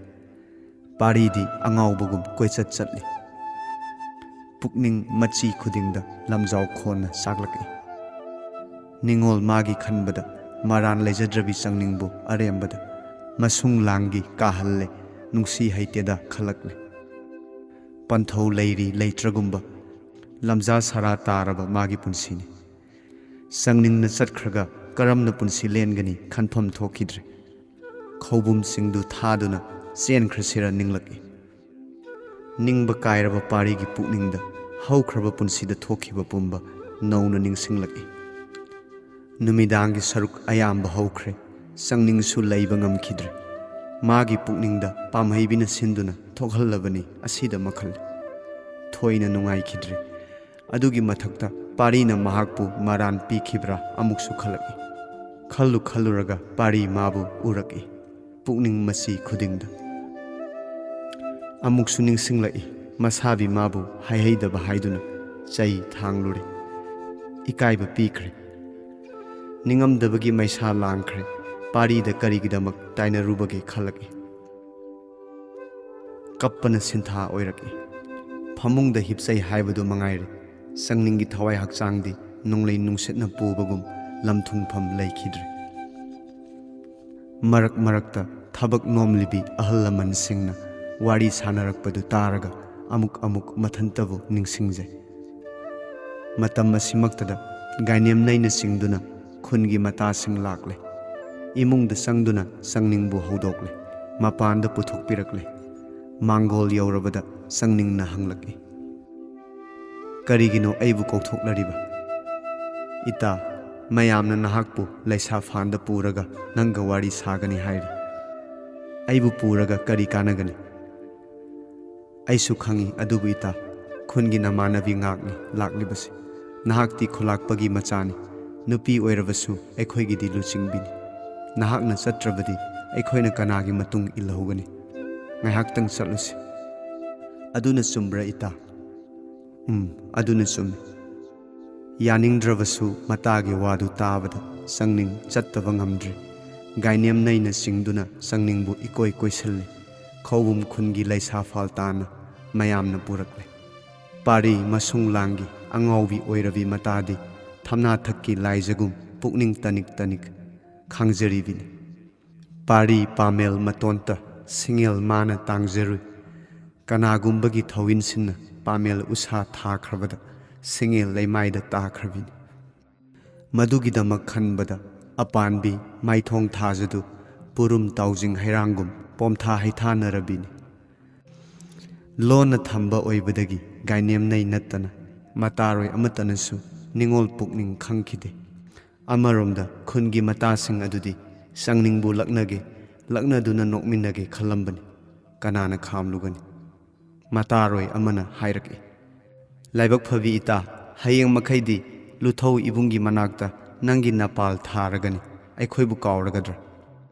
ꯄꯥꯔꯤꯗꯤ ꯑꯉꯥꯎꯕꯒꯨꯝ ꯀꯣꯏꯆꯠ ꯆꯠꯂꯤ꯫ ꯄꯨꯛꯅꯤꯡ ꯃꯆꯤ ꯈꯨꯗꯤꯡꯗ ꯂꯝꯖꯥꯎ ꯈꯣꯟꯅ ꯆꯥꯛꯂꯛꯏ꯫ ꯅꯤꯉꯣꯜ ꯃꯥꯒꯤ ꯈꯟꯕꯗ ꯃꯔꯥꯟ ꯂꯩꯖꯗ꯭ꯔꯕꯤ ꯆꯪꯅꯤꯡꯕꯨ ꯑꯔꯦꯝꯕꯗ ꯃꯁꯨꯡ ꯂꯥꯡꯒꯤ ꯀꯥꯍꯜꯂꯦ, ꯅꯨꯡꯁꯤ ꯍꯩꯇꯦꯗ ꯈꯜꯂꯛꯂꯦ꯫ ꯄꯟꯊꯧ ꯂꯩꯔꯤ ꯂꯩꯇ꯭ꯔꯒꯨꯝꯕ ꯂꯝꯖꯥ ꯁꯔꯥ ꯇꯥꯔꯕ ꯃꯥꯒꯤ ꯄꯨꯟꯁꯤꯅꯤ꯫ ꯆꯪꯅꯤꯡꯅ ꯆꯠꯈ꯭ꯔꯒ ꯀꯔꯝꯅ ꯄꯨꯟꯁꯤ ꯂꯦꯟꯒꯅꯤ ꯈꯟꯐꯝ ꯊꯣꯛꯈꯤꯗ꯭ꯔꯦ꯫ ꯈꯧꯕꯨꯝꯁꯤꯡꯗꯨ ꯊꯥꯗꯨꯅ ꯆꯦꯟꯈ꯭ꯔꯁꯤꯔ ꯅꯤꯡꯂꯛꯏ꯫ ꯅꯤꯡꯕ ꯀꯥꯏꯔꯕ ꯄꯥꯔꯤꯒꯤ ꯄꯨꯛꯅꯤꯡꯗ ꯍꯧꯈ꯭ꯔꯕ ꯄꯨꯟꯁꯤꯗ ꯊꯣꯛꯈꯤꯕ ꯄꯨꯝꯕ ꯅꯧꯅ ꯅꯤꯡꯁꯤꯡꯂꯛꯏ꯫ ꯅꯨꯃꯤꯗꯥꯡꯒꯤ ꯁꯔꯨꯛ ꯑꯌꯥꯝꯕ ꯍꯧꯈ꯭ꯔꯦ꯫ ꯆꯪꯅꯤꯡꯁꯨ ꯂꯩꯕ ꯉꯝꯈꯤꯗ꯭ꯔꯦ꯫ ꯃꯥꯒꯤ ꯄꯨꯛꯅꯤꯡꯗ ꯄꯥꯝꯍꯩꯕꯤꯅ ꯁꯤꯟꯗꯨꯅ ꯊꯣꯛꯍꯜꯂꯕꯅꯤ ꯑꯁꯤꯗ ꯃꯈꯜ꯫ ꯊꯣꯏꯅ ꯅꯨꯡꯉꯥꯏꯈꯤꯗ꯭ꯔꯦ꯫ ꯑꯗꯨꯒꯤ ꯃꯊꯛꯇ ꯄꯥꯔꯤꯅ ꯃꯍꯥꯛꯄꯨ ꯃꯔꯥꯟ ꯄꯤꯈꯤꯕ꯭ꯔꯥ ꯑꯃꯨꯛꯁꯨ ꯈꯜꯂꯛꯏ꯫ ꯈꯜꯂꯨ ꯈꯜꯂꯨꯔꯒ ꯄꯥꯔꯤ ꯃꯥꯕꯨ ꯎꯔꯛꯏ꯫ ꯄꯨꯛꯅꯤꯡ ꯃꯆꯤ ꯈꯨꯗꯤꯡꯗ꯫ ꯑꯃꯨꯛꯁꯨ ꯅꯤꯡꯁꯤꯡꯂꯛꯏ, ꯃꯁꯥꯕꯤ ꯃꯥꯕꯨ ꯍꯥꯏꯍꯩꯗꯕ ꯍꯥꯏꯗꯨꯅ ꯆꯩ ꯊꯥꯡꯂꯨꯔꯦ꯫ ꯏꯀꯥꯏꯕ ꯄꯤꯈ꯭ꯔꯦ꯫ ꯅꯤꯡꯉꯝꯗꯕꯒꯤ ꯃꯩꯁꯥ ꯂꯥꯡꯈ꯭ꯔꯦ꯫ ꯄꯥꯔꯤꯗ ꯀꯔꯤꯒꯤꯗꯃꯛ ꯇꯥꯏꯅꯔꯨꯕꯒꯦ ꯈꯜꯂꯛꯏ꯫ ꯀꯞꯄꯅ ꯁꯤꯟꯊꯥ ꯑꯣꯏꯔꯛꯏ꯫ ꯐꯃꯨꯡꯗ ꯍꯤꯞꯆꯩ ꯍꯥꯏꯕꯗꯨ ꯃꯉꯥꯏꯔꯦ꯫ ꯆꯪꯅꯤꯡꯒꯤ ꯊꯋꯥꯏ ꯍꯛꯆꯥꯡꯗꯤ ꯅꯣꯡꯂꯩ ꯅꯨꯡꯁꯤꯠꯅ ꯄꯨꯕꯒꯨꯝ ꯂꯝꯊꯨꯡꯐꯝ ꯂꯩꯈꯤꯗ꯭ꯔꯦ꯫ ꯃꯔꯛ ꯃꯔꯛꯇ ꯊꯕꯛ ꯅꯣꯝꯂꯤꯕꯤ ꯑꯍꯜ ꯂꯃꯟꯁꯤꯡꯅ ꯋꯥꯔꯤ ꯁꯥꯅꯔꯛꯄꯗꯨ ꯇꯥꯔꯒ ꯑꯃꯨꯛ ꯑꯃꯨꯛ ꯃꯊꯟꯇꯕꯨ ꯅꯤꯡꯁꯤꯡꯖꯩ꯫ ꯃꯇꯝ ꯑꯁꯤꯃꯛꯇꯗ ꯒꯥꯏꯅꯦꯝꯅꯩꯅ ꯆꯤꯡꯗꯨꯅ ꯈꯨꯟꯒꯤ ꯃꯇꯥꯁꯤꯡ ꯂꯥꯛꯂꯦ꯫ ꯏꯃꯨꯡꯗ ꯆꯪꯗꯨꯅ ꯆꯪꯅꯤꯡꯕꯨ ꯍꯧꯗꯣꯛꯂꯦ꯫ ꯃꯄꯥꯟꯗ ꯄꯨꯊꯣꯛꯄꯤꯔꯛꯂꯦ꯫ ꯃꯥꯡꯒꯣꯜ ꯌꯧꯔꯕꯗ ꯆꯪꯅꯤꯡꯅ ꯍꯪꯂꯛꯏ, "ꯀꯔꯤꯒꯤꯅꯣ ꯑꯩꯕꯨ ꯀꯧꯊꯣꯛꯂꯔꯤꯕ?" "ꯏꯇꯥ, ꯃꯌꯥꯝꯅ ꯅꯍꯥꯛꯄꯨ ꯂꯩꯁꯥꯐꯥꯟꯗ ꯄꯨꯔꯒ ꯅꯪꯒ ꯋꯥꯔꯤ ꯁꯥꯒꯅꯤ ꯍꯥꯏꯔꯤ꯫ ꯑꯩꯕꯨ ꯄꯨꯔꯒ ꯀꯔꯤ ꯀꯥꯟꯅꯒꯅꯤ?" "ꯑꯩꯁꯨ ꯈꯪꯏ, ꯑꯗꯨꯕꯨ ꯏꯇꯥ, ꯈꯨꯟꯒꯤ ꯅꯃꯥꯟꯅꯕꯤ ꯉꯥꯛꯅꯤ ꯂꯥꯛꯂꯤꯕꯁꯦ꯫ ꯅꯍꯥꯛꯇꯤ ꯈꯨꯂꯥꯛꯄꯒꯤ ꯃꯆꯥꯅꯤ꯫ ꯅꯨꯄꯤ ꯑꯣꯏꯔꯕꯁꯨ ꯑꯩꯈꯣꯏꯒꯤꯗꯤ ꯂꯨꯆꯤꯡꯕꯤꯅꯤ꯫ ꯅꯍꯥꯛꯅ ꯆꯠꯇ꯭ꯔꯕꯗꯤ ꯑꯩꯈꯣꯏꯅ ꯀꯅꯥꯒꯤ ꯃꯇꯨꯡ ꯏꯜꯍꯧꯒꯅꯤ? ꯉꯥꯏꯍꯥꯛꯇꯪ ꯆꯠꯂꯨꯁꯤ꯫" "ꯑꯗꯨꯅ ꯆꯨꯝꯕ꯭ꯔꯥ, ꯏꯇꯥ?" "ꯎꯝ, ꯑꯗꯨꯅ ꯆꯨꯝꯃꯤ꯫" ꯌꯥꯅꯤꯡꯗ꯭ꯔꯕꯁꯨ ꯃꯇꯥꯒꯤ ꯋꯥꯗꯨ ꯇꯥꯕꯗ ꯆꯪꯅꯤꯡ ꯆꯠꯇꯕ ꯉꯝꯗ꯭ꯔꯦ꯫ ꯒꯥꯏꯅꯦꯝ ꯅꯩꯅ ꯆꯤꯡꯗꯨꯅ ꯆꯪꯅꯤꯡꯕꯨ ꯏꯀꯣꯏ ꯀꯣꯏꯁꯤꯜꯂꯦ꯫ ꯈꯧꯕꯨꯝ ꯈꯨꯟꯒꯤ ꯂꯩꯁꯥ ꯐꯥꯜ ꯇꯥꯅ ꯃꯌꯥꯝꯅ ꯄꯨꯔꯛꯂꯦ꯫ ꯄꯥꯔꯤ ꯃꯁꯨꯡ ꯂꯥꯡꯒꯤ ꯑꯉꯥꯎꯕꯤ ꯑꯣꯏꯔꯕꯤ ꯃꯇꯥꯗꯤ ꯊꯝꯅꯥꯊꯛꯀꯤ ꯂꯥꯏꯖꯒꯨꯝ ꯄꯨꯛꯅꯤꯡ ꯇꯅꯤꯛ ꯇꯅꯤꯛ ꯈꯥꯡꯖꯔꯤꯕꯤꯅꯤ꯫ ꯄꯥꯔꯤ ꯄꯥꯃꯦꯜ ꯃꯇꯣꯟꯇ ꯁꯤꯡꯉꯦꯜ ꯃꯥꯅ ꯇꯥꯡꯖꯔꯨꯏ꯫ ꯀꯅꯥꯒꯨꯝꯕꯒꯤ ꯊꯧꯏꯟꯁꯤꯟꯅ ꯄꯥꯃꯦꯜ ꯎꯁꯥ ꯊꯥꯈ꯭ꯔꯕꯗ ꯁꯤꯡꯉꯦꯜ ꯂꯩꯃꯥꯏꯗ ꯇꯥꯈ꯭ꯔꯕꯤꯅꯤ꯫ ꯃꯗꯨꯒꯤꯗꯃꯛ ꯈꯟꯕꯗ ꯑꯄꯥꯟꯕꯤ ꯃꯥꯏꯊꯣꯡ ꯊꯥꯖꯗꯨ ꯄꯨꯔꯨꯝ ꯇꯥꯎꯖꯤꯡ ꯍꯩꯔꯥꯡꯒꯨꯝ ꯄꯣꯝꯊꯥ ꯍꯩꯊꯥꯅꯔꯕꯤꯅꯤ꯫ ꯂꯣꯟꯅ ꯊꯝꯕ ꯑꯣꯏꯕꯗꯒꯤ ꯒꯥꯏꯅꯦꯝꯅꯩ ꯅꯠꯇꯅ ꯃꯇꯥꯔꯣꯏ ꯑꯃꯠꯇꯅꯁꯨ ꯅꯤꯡꯉꯣꯜ ꯄꯨꯛꯅꯤꯡ ꯈꯪꯈꯤꯗꯦ꯫ ꯑꯃꯔꯣꯝꯗ ꯈꯨꯟꯒꯤ ꯃꯇꯥꯁꯤꯡ ꯑꯗꯨꯗꯤ ꯆꯪꯅꯤꯡꯕꯨ ꯂꯛꯅꯒꯦ, ꯂꯛꯅꯗꯨꯅ ꯅꯣꯛꯃꯤꯟꯅꯒꯦ ꯈꯜꯂꯝꯕꯅꯤ꯫ ꯀꯅꯥꯅ ꯈꯥꯝꯂꯨꯒꯅꯤ? ꯃꯇꯥꯔꯣꯏ ꯑꯃꯅ ꯍꯥꯏꯔꯛꯏ, "ꯂꯥꯏꯕꯛ ꯐꯕꯤ ꯏꯇꯥ, ꯍꯌꯦꯡ ꯃꯈꯩꯗꯤ ꯂꯨꯊꯧ ꯏꯕꯨꯡꯒꯤ ꯃꯅꯥꯛꯇ ꯅꯪꯒꯤ ꯅꯄꯥꯜ ꯊꯥꯔꯒꯅꯤ, ꯑꯩꯈꯣꯏꯕꯨ ꯀꯥꯎꯔꯒꯗ꯭ꯔꯥ?"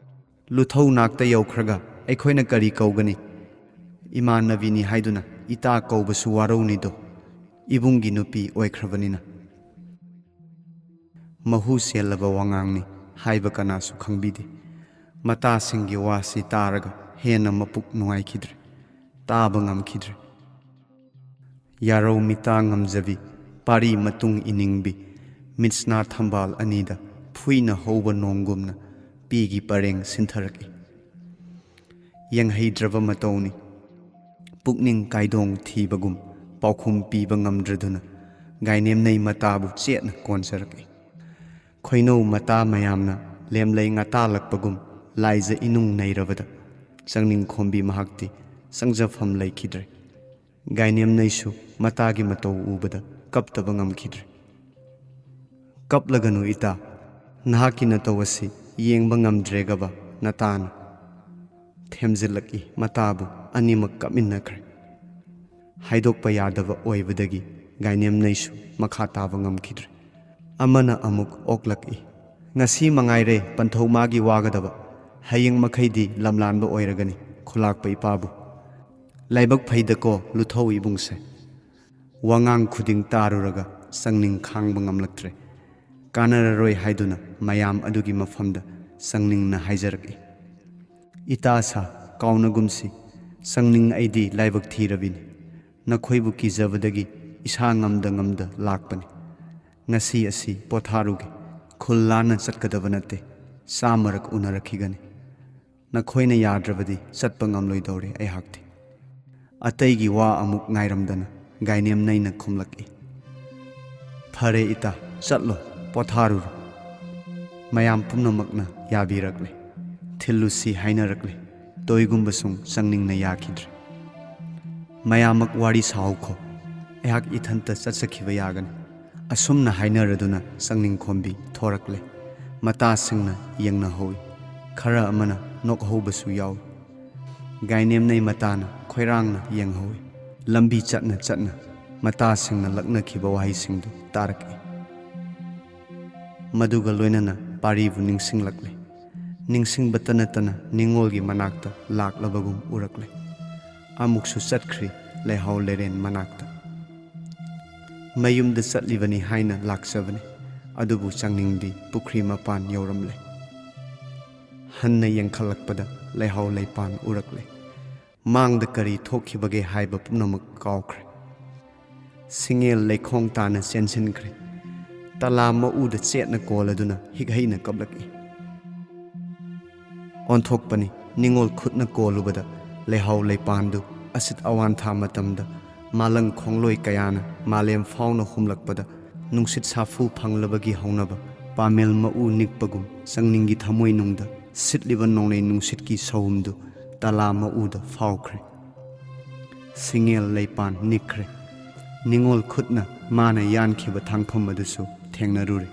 "ꯂꯨꯊꯧ ꯅꯥꯛꯇ ꯌꯧꯈ꯭ꯔꯒ ꯑꯩꯈꯣꯏꯅ ꯀꯔꯤ ꯀꯧꯒꯅꯤ? ꯏꯃꯥꯟꯅꯕꯤꯅꯤ ꯍꯥꯏꯗꯨꯅ ꯏꯇꯥ ꯀꯧꯕꯁꯨ ꯋꯥꯔꯧꯅꯤꯗꯣ, ꯏꯕꯨꯡꯒꯤ ꯅꯨꯄꯤ ꯑꯣꯏꯈ꯭ꯔꯕꯅꯤꯅ꯫" ꯃꯍꯨ ꯁꯦꯜꯂꯕ ꯋꯥꯉꯥꯡꯅꯤ ꯍꯥꯏꯕ ꯀꯅꯥꯁꯨ ꯈꯪꯕꯤꯗꯦ꯫ ꯃꯇꯥꯁꯤꯡꯒꯤ ꯋꯥꯁꯤ ꯇꯥꯔꯒ ꯍꯦꯟꯅ ꯃꯄꯨꯛ ꯅꯨꯡꯉꯥꯏꯈꯤꯗ꯭ꯔꯦ, ꯇꯥꯕ ꯉꯝꯈꯤꯗ꯭ꯔꯦ꯫ ꯌꯥꯔꯧ ꯃꯤꯇꯥ ꯉꯝꯖꯕꯤ, ꯄꯥꯔꯤ ꯃꯇꯨꯡ ꯏꯅꯤꯡꯕꯤ, ꯃꯤꯠꯁꯅꯥ ꯊꯝꯕꯥꯜ ꯑꯅꯤꯗ ꯐꯨꯏꯅ ꯍꯧꯕ ꯅꯣꯡꯒꯨꯝꯅ ꯄꯤꯒꯤ ꯄꯔꯦꯡ ꯁꯤꯟꯊꯔꯛꯏ꯫ ꯌꯦꯡꯍꯩꯗ꯭ꯔꯕ ꯃꯇꯧꯅꯤ꯫ ꯄꯨꯛꯅꯤꯡ ꯀꯥꯏꯗꯣꯡ ꯊꯤꯕꯒꯨꯝ ꯄꯥꯎꯈꯨꯝ ꯄꯤꯕ ꯉꯝꯗ꯭ꯔꯗꯨꯅ ꯒꯥꯏꯅꯦꯝꯅꯩ ꯃꯇꯥꯕꯨ ꯆꯦꯠꯅ ꯀꯣꯟꯖꯔꯛꯏ꯫ ꯈꯣꯏꯅꯧ ꯃꯇꯥ ꯃꯌꯥꯝꯅ ꯂꯦꯝꯂꯩ ꯉꯇꯥꯜꯂꯛꯄꯒꯨꯝ ꯂꯥꯏꯖ ꯏꯅꯨꯡ ꯅꯩꯔꯕꯗ ꯆꯪꯅꯤꯡ ꯈꯣꯝꯕꯤ ꯃꯍꯥꯛꯇꯤ ꯆꯪꯖꯐꯝ ꯂꯩꯈꯤꯗ꯭ꯔꯦ꯫ ꯒꯥꯏꯅꯦꯝꯅꯩꯁꯨ ꯃꯇꯥꯒꯤ ꯃꯇꯧ ꯎꯕꯗ ꯀꯞꯇꯕ ꯉꯝꯈꯤꯗ꯭ꯔꯦ꯫ "ꯀꯞꯂꯒꯅꯨ ꯏꯇꯥ, ꯅꯍꯥꯛꯀꯤ ꯅꯇꯧ ꯑꯁꯤ ꯌꯦꯡꯕ ꯉꯝꯗ꯭ꯔꯦꯒꯕ" ꯅꯇꯥꯅ ꯊꯦꯝꯖꯤꯜꯂꯛꯏ꯫ ꯃꯇꯥꯕꯨ ꯑꯅꯤꯃꯛ ꯀꯞꯃꯤꯟꯅꯈ꯭ꯔꯦ꯫ ꯍꯥꯏꯗꯣꯛꯄ ꯌꯥꯗꯕ ꯑꯣꯏꯕꯗꯒꯤ ꯒꯥꯏꯅꯦꯝꯅꯩꯁꯨ ꯃꯈꯥ ꯇꯥꯕ ꯉꯝꯈꯤꯗ꯭ꯔꯦ꯫ ꯑꯃꯅ ꯑꯃꯨꯛ ꯑꯣꯛꯂꯛꯏ꯫ "ꯉꯁꯤ ꯃꯉꯥꯏꯔꯦ ꯄꯟꯊꯧ ꯃꯥꯒꯤ ꯋꯥꯒꯗꯕ, ꯍꯌꯦꯡ ꯃꯈꯩꯗꯤ ꯂꯝꯂꯥꯟꯕ ꯑꯣꯏꯔꯒꯅꯤ ꯈꯨꯂꯥꯛꯄ ꯏꯄꯥꯕꯨ꯫ ꯂꯥꯏꯕꯛ ꯐꯩꯗꯀꯣ ꯂꯨꯊꯧ ꯏꯕꯨꯡꯁꯦ"꯫ ꯋꯥꯉꯥꯡ ꯈꯨꯗꯤꯡ ꯇꯥꯔꯨꯔꯒ ꯆꯪꯅꯤꯡ ꯈꯥꯡꯕ ꯉꯝꯂꯛꯇ꯭ꯔꯦ꯫ ꯀꯥꯟꯅꯔꯔꯣꯏ ꯍꯥꯏꯗꯨꯅ ꯃꯌꯥꯝ ꯑꯗꯨꯒꯤ ꯃꯐꯝꯗ ꯆꯪꯅꯤꯡꯅ ꯍꯥꯏꯖꯔꯛꯏ꯫ "ꯏꯇꯥ ꯁꯥ, ꯀꯥꯎꯅꯒꯨꯝꯁꯤ꯫ ꯆꯪꯅꯤꯡ ꯑꯩꯗꯤ ꯂꯥꯏꯕꯛ ꯊꯤꯔꯕꯤꯅꯤ꯫ ꯅꯈꯣꯏꯕꯨ ꯀꯤꯖꯕꯗꯒꯤ ꯏꯁꯥ ꯉꯝꯗ ꯉꯝꯗ ꯂꯥꯛꯄꯅꯤ꯫ ꯉꯁꯤ ꯑꯁꯤ ꯄꯣꯊꯥꯔꯨꯒꯦ꯫ ꯈꯨꯜ ꯂꯥꯟꯅ ꯆꯠꯀꯗꯕ ꯅꯠꯇꯦ꯫ ꯆꯥꯃꯔꯛ ꯎꯅꯔꯛꯈꯤꯒꯅꯤ꯫ ꯅꯈꯣꯏꯅ ꯌꯥꯗ꯭ꯔꯕꯗꯤ ꯆꯠꯄ ꯉꯝꯂꯣꯏꯗꯧꯔꯦ ꯑꯩꯍꯥꯛꯇꯤ"꯫ ꯑꯇꯩꯒꯤ ꯋꯥ ꯑꯃꯨꯛ ꯉꯥꯏꯔꯝꯗꯅ ꯒꯥꯏꯅꯦꯝꯅꯩꯅ ꯈꯨꯝꯂꯛꯏ꯫ "ꯐꯔꯦ ꯏꯇꯥ, ꯆꯠꯂꯣ, ꯄꯣꯊꯥꯔꯨꯔꯣ"꯫ ꯃꯌꯥꯝ ꯄꯨꯝꯅꯃꯛꯅ ꯌꯥꯕꯤꯔꯛꯂꯦ꯫ ꯊꯤꯜꯂꯨꯁꯤ ꯍꯥꯏꯅꯔꯛꯂꯦ꯫ ꯇꯣꯏꯒꯨꯝꯕꯁꯨꯡ ꯆꯪꯅꯤꯡꯅ ꯌꯥꯈꯤꯗ꯭ꯔꯦ꯫ "ꯃꯌꯥꯝꯃꯛ ꯋꯥꯔꯤ ꯁꯥꯍꯧꯈꯣ꯫ ꯑꯩꯍꯥꯛ ꯏꯊꯟꯇ ꯆꯠꯆꯈꯤꯕ ꯌꯥꯒꯅꯤ"꯫ ꯑꯁꯨꯝꯅ ꯍꯥꯏꯅꯔꯗꯨꯅ ꯆꯪꯅꯤꯡ ꯈꯣꯝꯕꯤ ꯊꯣꯔꯛꯂꯦ꯫ ꯃꯇꯥꯁꯤꯡꯅ ꯌꯦꯡꯅꯍꯧꯏ꯫ ꯈꯔ ꯑꯃꯅ ꯅꯣꯛꯍꯧꯕꯁꯨ ꯌꯥꯎꯏ꯫ ꯒꯥꯏꯅꯦꯝꯅꯩ ꯃꯇꯥꯅ ꯈꯣꯏꯔꯥꯡꯅ ꯌꯦꯡꯍꯧꯏ꯫ ꯂꯝꯕꯤ ꯆꯠꯅ ꯆꯠꯅ ꯃꯇꯥꯁꯤꯡꯅ ꯂꯛꯅꯈꯤꯕ ꯋꯥꯍꯩꯁꯤꯡꯗꯨ ꯇꯥꯔꯛꯏ꯫ ꯃꯗꯨꯒ ꯂꯣꯏꯅꯅ ꯄꯥꯔꯤꯕꯨ ꯅꯤꯡꯁꯤꯡꯂꯛꯂꯦ꯫ ꯅꯤꯡꯁꯤꯡꯕꯇ ꯅꯠꯇꯅ ꯅꯤꯡꯉꯣꯜꯒꯤ ꯃꯅꯥꯛꯇ ꯂꯥꯛꯂꯕꯒꯨꯝ ꯎꯔꯛꯂꯦ꯫ ꯑꯃꯨꯛꯁꯨ ꯆꯠꯈ꯭ꯔꯤ ꯂꯩꯍꯥꯎ ꯂꯩꯔꯦꯟ ꯃꯅꯥꯛꯇ꯫ ꯃꯌꯨꯝꯗ ꯆꯠꯂꯤꯕꯅꯤ ꯍꯥꯏꯅ ꯂꯥꯛꯆꯕꯅꯤ, ꯑꯗꯨꯕꯨ ꯆꯪꯅꯤꯡꯗꯤ ꯄꯨꯈ꯭ꯔꯤ ꯃꯄꯥꯟ ꯌꯧꯔꯝꯂꯦ꯫ ꯍꯟꯅ ꯌꯦꯡꯈꯠꯂꯛꯄꯗ ꯂꯩꯍꯥꯎ ꯂꯩꯄꯥꯟ ꯎꯔꯛꯂꯦ꯫ ꯃꯥꯡꯗ ꯀꯔꯤ ꯊꯣꯛꯈꯤꯕꯒꯦ ꯍꯥꯏꯕ ꯄꯨꯝꯅꯃꯛ ꯀꯥꯎꯈ꯭ꯔꯦ꯫ ꯁꯤꯡꯉꯦꯜ ꯂꯩꯈꯣꯡ ꯇꯥꯅ ꯆꯦꯟꯁꯤꯟꯈ꯭ꯔꯦ꯫ ꯇꯂꯥ ꯃꯎꯗ ꯆꯦꯠꯅ ꯀꯣꯜꯂꯗꯨꯅ ꯍꯤꯛꯍꯩꯅ ꯀꯞꯂꯛꯏ꯫ ꯑꯣꯟꯊꯣꯛꯄꯅꯤ, ꯅꯤꯡꯉꯣꯜ ꯈꯨꯠꯅ ꯀꯣꯜꯂꯨꯕꯗ ꯂꯩꯍꯥꯎ ꯂꯩꯄꯥꯟꯗꯨ ꯑꯁꯤꯠ ꯑꯋꯥꯟꯊꯥ ꯃꯇꯝꯗ ꯃꯥꯂꯪ ꯈꯣꯡꯂꯣꯏ ꯀꯌꯥꯅ ꯃꯥꯂꯦꯝ ꯐꯥꯎꯅ ꯍꯨꯝꯂꯛꯄꯗ, ꯅꯨꯡꯁꯤꯠ ꯁꯥꯐꯨ ꯐꯪꯂꯕꯒꯤ ꯍꯧꯅꯕ ꯄꯥꯃꯦꯜ ꯃꯎ ꯅꯤꯛꯄꯒꯨꯝ ꯆꯪꯅꯤꯡꯒꯤ ꯊꯃꯣꯏꯅꯨꯡꯗ ꯁꯤꯠꯂꯤꯕ ꯅꯣꯡꯂꯩ ꯅꯨꯡꯁꯤꯠꯀꯤ ꯁꯍꯨꯝꯗꯨ ꯇꯂꯥ ꯃꯎꯗ ꯐꯥꯎꯈ꯭ꯔꯦ꯫ ꯁꯤꯡꯉꯦꯜ ꯂꯩꯄꯥꯟ ꯅꯤꯛꯈ꯭ꯔꯦ꯫ ꯅꯤꯡꯉꯣꯜ ꯈꯨꯠꯅ ꯃꯥꯅ ꯌꯥꯟꯈꯤꯕ ꯊꯥꯡꯐꯝ ꯑꯗꯨꯁꯨ ꯊꯦꯡꯅꯔꯨꯔꯦ꯫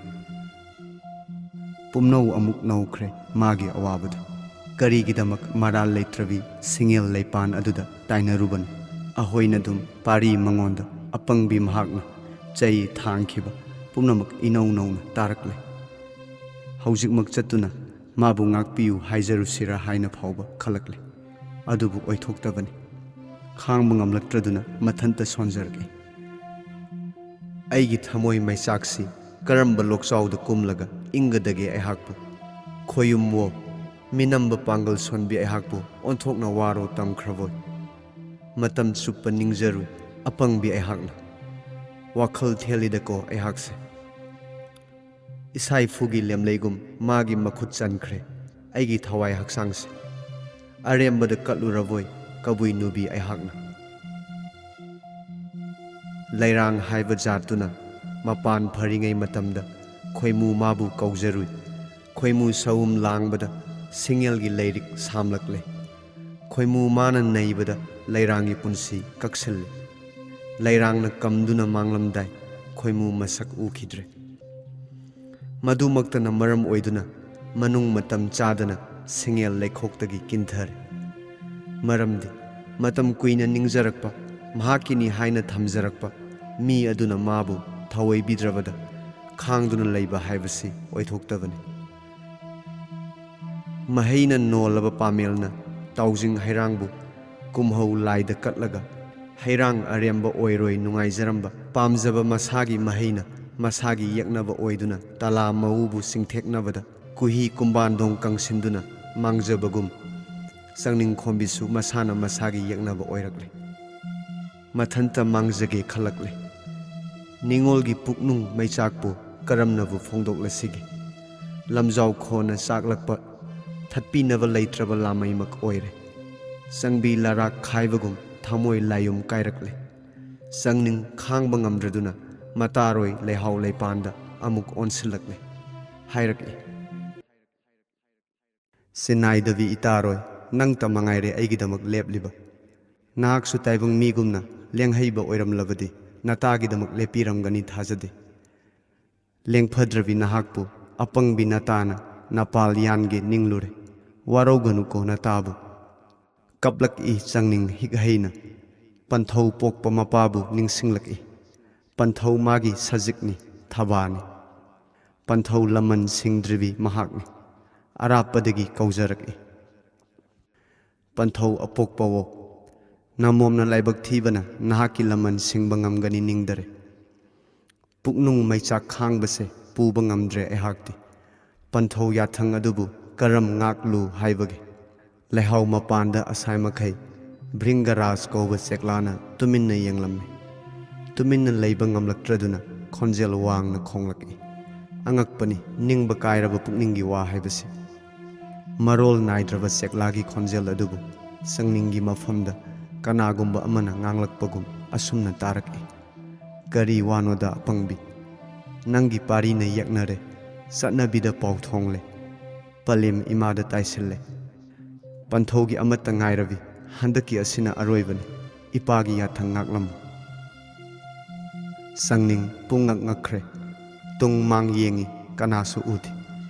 ꯄꯨꯝꯅꯧ ꯑꯃꯨꯛ ꯅꯧꯈ꯭ꯔꯦ ꯃꯥꯒꯤ ꯑꯋꯥꯕꯗꯨ꯫ ꯀꯔꯤꯒꯤꯗꯃꯛ ꯃꯔꯥꯜ ꯂꯩꯇ꯭ꯔꯕꯤ ꯁꯤꯡꯉꯦꯜ ꯂꯩꯄꯥꯟ ꯑꯗꯨꯗ ꯇꯥꯏꯅꯔꯨꯕꯅꯣ? ꯑꯍꯣꯏꯅꯗꯨꯝ ꯄꯥꯔꯤ ꯃꯉꯣꯟꯗ ꯑꯄꯪꯕꯤ ꯃꯍꯥꯛꯅ ꯆꯩ ꯊꯥꯡꯈꯤꯕ ꯄꯨꯝꯅꯃꯛ ꯏꯅꯧ ꯅꯧꯅ ꯇꯥꯔꯛꯂꯦ꯫ ꯍꯧꯖꯤꯛꯃꯛ ꯆꯠꯇꯨꯅ ꯃꯥꯕꯨ ꯉꯥꯛꯄꯤꯌꯨ ꯍꯥꯏꯖꯔꯨꯁꯤꯔꯥ ꯍꯥꯏꯅ ꯐꯥꯎꯕ ꯈꯜꯂꯛꯂꯦ꯫ ꯑꯗꯨꯕꯨ ꯑꯣꯏꯊꯣꯛꯇꯕꯅꯤ꯫ ꯈꯥꯡꯕ ꯉꯝꯂꯛꯇ꯭ꯔꯗꯨꯅ ꯃꯊꯟꯇ ꯁꯣꯟꯖꯔꯛꯏ꯫ ꯑꯩꯒꯤ ꯊꯃꯣꯏ ꯃꯩꯆꯥꯛꯁꯤ ꯀꯔꯝꯕ ꯂꯣꯛꯆꯥꯎꯗ ꯀꯨꯝꯂꯒ ꯏꯪꯒꯗꯒꯦ ꯑꯩꯍꯥꯛꯄꯨ? ꯈꯣꯌꯨꯝꯋꯣ, ꯃꯤꯅꯝꯕ ꯄꯥꯡꯒꯜ ꯁꯣꯟꯕꯤ ꯑꯩꯍꯥꯛꯄꯨ ꯑꯣꯟꯊꯣꯛꯅ ꯋꯥꯔꯣ ꯇꯝꯈ꯭ꯔꯕꯣꯏ? ꯃꯇꯝ ꯆꯨꯞꯄ ꯅꯤꯡꯖꯔꯨꯏ ꯑꯄꯪꯕꯤ ꯑꯩꯍꯥꯛꯅ꯫ ꯋꯥꯈꯜ ꯊꯦꯜꯂꯤꯗꯀꯣ ꯑꯩꯍꯥꯛꯁꯦ꯫ ꯏꯁꯥ ꯏꯐꯨꯒꯤ ꯂꯦꯝꯂꯩꯒꯨꯝ ꯃꯥꯒꯤ ꯃꯈꯨꯠ ꯆꯟꯈ꯭ꯔꯦ ꯑꯩꯒꯤ ꯊꯋꯥꯏ ꯍꯛꯆꯥꯡꯁꯦ꯫ ꯑꯔꯦꯝꯕꯗ ꯀꯠꯂꯨꯔꯕꯣꯏ ꯀꯕꯨꯏ ꯅꯨꯕꯤ ꯑꯩꯍꯥꯛꯅ꯫ ꯂꯩꯔꯥꯡ ꯍꯥꯏꯕ ꯖꯥꯠꯇꯨꯅ ꯃꯄꯥꯟ ꯐꯔꯤꯉꯩ ꯃꯇꯝꯗ ꯈꯣꯏꯃꯨ ꯃꯥꯕꯨ ꯀꯧꯖꯔꯨꯏ꯫ ꯈꯣꯏꯃꯨ ꯁꯎꯝ ꯂꯥꯡꯕꯗ ꯁꯤꯡꯉꯦꯜꯒꯤ ꯂꯩꯔꯤꯛ ꯁꯥꯝꯂꯛꯂꯦ꯫ ꯈꯣꯏꯃꯨ ꯃꯥꯅ ꯅꯩꯕꯗ ꯂꯩꯔꯥꯡꯒꯤ ꯄꯨꯟꯁꯤ ꯀꯛꯁꯤꯜꯂꯦ꯫ ꯂꯩꯔꯥꯡꯅ ꯀꯝꯗꯨꯅ ꯃꯥꯡꯂꯝꯗꯥꯏ ꯈꯣꯏꯃꯨ ꯃꯁꯛ ꯎꯈꯤꯗ꯭ꯔꯦ꯫ ꯃꯗꯨꯃꯛꯇꯅ ꯃꯔꯝ ꯑꯣꯏꯗꯨꯅ ꯃꯅꯨꯡ ꯃꯇꯝ ꯆꯥꯗꯅ ꯁꯤꯡꯉꯦꯜ ꯂꯩꯈꯣꯛꯇꯒꯤ ꯀꯤꯟꯊꯔꯦ꯫ ꯃꯔꯝꯗꯤ ꯃꯇꯝ ꯀꯨꯏꯅ ꯅꯤꯡꯖꯔꯛꯄ, ꯃꯍꯥꯛꯀꯤꯅꯤ ꯍꯥꯏꯅ ꯊꯝꯖꯔꯛꯄ ꯃꯤ ꯑꯗꯨꯅ ꯃꯥꯕꯨ ꯊꯑꯣꯏꯕꯤꯗ꯭ꯔꯕꯗ ꯈꯥꯡꯗꯨꯅ ꯂꯩꯕ ꯍꯥꯏꯕꯁꯤ ꯑꯣꯏꯊꯣꯛꯇꯕꯅꯤ꯫ ꯃꯍꯩꯅ ꯅꯣꯜꯂꯕ ꯄꯥꯃꯦꯜꯅ ꯇꯥꯎꯖꯤꯡ ꯍꯩꯔꯥꯡꯕꯨ ꯀꯨꯝꯍꯧ ꯂꯥꯏꯗ ꯀꯠꯂꯒ ꯍꯩꯔꯥꯡ ꯑꯔꯦꯝꯕ ꯑꯣꯏꯔꯣꯏ ꯅꯨꯡꯉꯥꯏꯖꯔꯝꯕ ꯄꯥꯝꯖꯕ ꯃꯁꯥꯒꯤ ꯃꯍꯩꯅ ꯃꯁꯥꯒꯤ ꯌꯦꯛꯅꯕ ꯑꯣꯏꯗꯨꯅ ꯇꯂꯥ ꯃꯎꯕꯨ ꯆꯤꯡꯊꯦꯛꯅꯕꯗ ꯀꯨꯍꯤ ꯀꯨꯝꯕꯥꯟꯗꯣꯡ ꯀꯪꯁꯤꯟꯗꯨꯅ ꯃꯥꯡꯖꯕꯒꯨꯝ ꯆꯪꯅꯤꯡ ꯈꯣꯝꯕꯤꯁꯨ ꯃꯁꯥꯅ ꯃꯁꯥꯒꯤ ꯌꯦꯛꯅꯕ ꯑꯣꯏꯔꯛꯂꯦ꯫ ꯃꯊꯟꯇ ꯃꯥꯡꯖꯒꯦ ꯈꯜꯂꯛꯂꯦ꯫ ꯅꯤꯡꯉꯣꯜꯒꯤ ꯄꯨꯛꯅꯨꯡ ꯃꯩꯆꯥꯛꯄꯨ ꯀꯔꯝꯅꯕꯨ ꯐꯣꯡꯗꯣꯛꯂꯁꯤꯒꯦ? ꯂꯝꯖꯥꯎ ꯈꯣꯟꯅ ꯆꯥꯛꯂꯛꯄ ꯊꯠꯄꯤꯅꯕ ꯂꯩꯇ꯭ꯔꯕ ꯂꯥꯃꯩꯃꯛ ꯑꯣꯏꯔꯦ꯫ ꯆꯪꯕꯤ ꯂꯔꯥꯛ ꯈꯥꯏꯕꯒꯨꯝ ꯊꯃꯣꯏ ꯂꯥꯏꯌꯨꯝ ꯀꯥꯏꯔꯛꯂꯦ꯫ ꯆꯪꯅꯤꯡ ꯈꯥꯡꯕ ꯉꯝꯗ꯭ꯔꯗꯨꯅ ꯃꯇꯥꯔꯣꯏ ꯂꯩꯍꯥꯎ ꯂꯩꯄꯥꯟꯗ ꯑꯃꯨꯛ ꯑꯣꯟꯁꯤꯜꯂꯛꯂꯦ꯫ ꯍꯥꯏꯔꯛꯏ꯫ ꯁꯤꯟꯅꯥꯏꯗꯕꯤ ꯏꯇꯥꯔꯣꯏ, ꯅꯪꯇ ꯃꯉꯥꯏꯔꯦ ꯑꯩꯒꯤꯗꯃꯛ ꯂꯦꯞꯂꯤꯕ꯫ ꯅꯍꯥꯛꯁꯨ ꯇꯥꯏꯕꯪ ꯃꯤꯒꯨꯝꯅ ꯂꯦꯡꯍꯩꯕ ꯑꯣꯏꯔꯝꯂꯕꯗꯤ ꯅꯇꯥꯒꯤꯗꯃꯛ ꯂꯦꯞꯄꯤꯔꯝꯒꯅꯤ ꯊꯥꯖꯗꯦ꯫ ꯂꯦꯡꯐꯗ꯭ꯔꯕꯤ ꯅꯍꯥꯛꯄꯨ ꯑꯄꯪꯕꯤ ꯅꯇꯥꯅ ꯅꯄꯥꯜ ꯌꯥꯟꯒꯦ ꯅꯤꯡꯂꯨꯔꯦ꯫ ꯋꯥꯔꯧꯒꯅꯨꯀꯣ ꯅꯇꯥꯕꯨ꯫ ꯀꯞꯂꯛꯏ ꯆꯪꯅꯤꯡ ꯍꯤꯛ ꯍꯩꯅ꯫ ꯄꯟꯊꯧ ꯄꯣꯛꯄ ꯃꯄꯥꯕꯨ ꯅꯤꯡꯁꯤꯡꯂꯛꯏ꯫ ꯄꯟꯊꯧ ꯃꯥꯒꯤ ꯁꯖꯤꯛꯅꯤ, ꯊꯕꯥꯅꯤ꯫ ꯄꯟꯊꯧ ꯂꯃꯟ ꯁꯤꯡꯗ꯭ꯔꯤꯕꯤ ꯃꯍꯥꯛꯅꯤ꯫ ꯑꯔꯥꯞꯄꯗꯒꯤ ꯀꯧꯖꯔꯛꯏ꯫ ꯄꯟꯊꯧ ꯑꯄꯣꯛꯄꯋꯣ, ꯅꯃꯣꯝꯅ ꯂꯥꯏꯕꯛ ꯊꯤꯕꯅ ꯅꯍꯥꯛꯀꯤ ꯂꯃꯟ ꯁꯤꯡꯕ ꯉꯝꯒꯅꯤ ꯅꯤꯡꯗꯔꯦ꯫ ꯄꯨꯛꯅꯨꯡ ꯃꯩꯆꯥꯛ ꯈꯥꯡꯕꯁꯦ ꯄꯨꯕ ꯉꯝꯗ꯭ꯔꯦ ꯑꯩꯍꯥꯛꯇꯤ꯫ ꯄꯟꯊꯧ ꯌꯥꯊꯪ ꯑꯗꯨꯕꯨ ꯀꯔꯝ ꯉꯥꯛꯂꯨ ꯍꯥꯏꯕꯒꯦ? ꯂꯩꯍꯥꯎ ꯃꯄꯥꯟꯗ ꯑꯁꯥꯏ ꯃꯈꯩ ꯚ꯭ꯔꯤꯡꯒꯔꯥꯖ ꯀꯧꯕ ꯆꯦꯛꯂꯥꯅ ꯇꯨꯃꯤꯟꯅ ꯌꯦꯡꯂꯝꯃꯤ꯫ ꯇꯨꯃꯤꯟꯅ ꯂꯩꯕ ꯉꯝꯂꯛꯇ꯭ꯔꯗꯨꯅ ꯈꯣꯟꯖꯦꯜ ꯋꯥꯡꯅ ꯈꯣꯡꯂꯛꯏ꯫ ꯑꯉꯛꯄꯅꯤ ꯅꯤꯡꯕ ꯀꯥꯏꯔꯕ ꯄꯨꯛꯅꯤꯡꯒꯤ ꯋꯥ ꯍꯥꯏꯕꯁꯤ꯫ ꯃꯔꯣꯜ ꯅꯥꯏꯗ꯭ꯔꯕ ꯆꯦꯛꯂꯥꯒꯤ ꯈꯣꯟꯖꯦꯜ ꯑꯗꯨꯕꯨ ꯆꯪꯅꯤꯡꯒꯤ ꯃꯐꯝꯗ ꯀꯅꯥꯒꯨꯝꯕ ꯑꯃꯅ ꯉꯥꯡꯂꯛꯄꯒꯨꯝ ꯑꯁꯨꯝꯅ ꯇꯥꯔꯛꯏ꯫ ꯀꯔꯤ ꯋꯥꯅꯣꯗ ꯑꯄꯪꯕꯤ? ꯅꯪꯒꯤ ꯄꯥꯔꯤꯅ ꯌꯦꯛꯅꯔꯦ, ꯆꯠꯅꯕꯤꯗ ꯄꯥꯎ ꯊꯣꯡꯂꯦ, ꯄꯂꯦꯝ ꯏꯃꯥꯗ ꯇꯥꯏꯁꯤꯜꯂꯦ꯫ ꯄꯟꯊꯧꯒꯤ ꯑꯃꯠꯇ ꯉꯥꯏꯔꯕꯤ, ꯍꯟꯗꯛꯀꯤ ꯑꯁꯤꯅ ꯑꯔꯣꯏꯕꯅꯤ꯫ ꯏꯄꯥꯒꯤ ꯌꯥꯊꯪ ꯉꯥꯛꯂꯝꯃꯨ꯫ ꯆꯪꯅꯤꯡ ꯄꯨꯡꯉꯛ ꯉꯛꯈ꯭ꯔꯦ꯫ ꯇꯨꯡ ꯃꯥꯡ ꯌꯦꯡꯉꯤ, ꯀꯅꯥꯁꯨ ꯎꯗꯦ꯫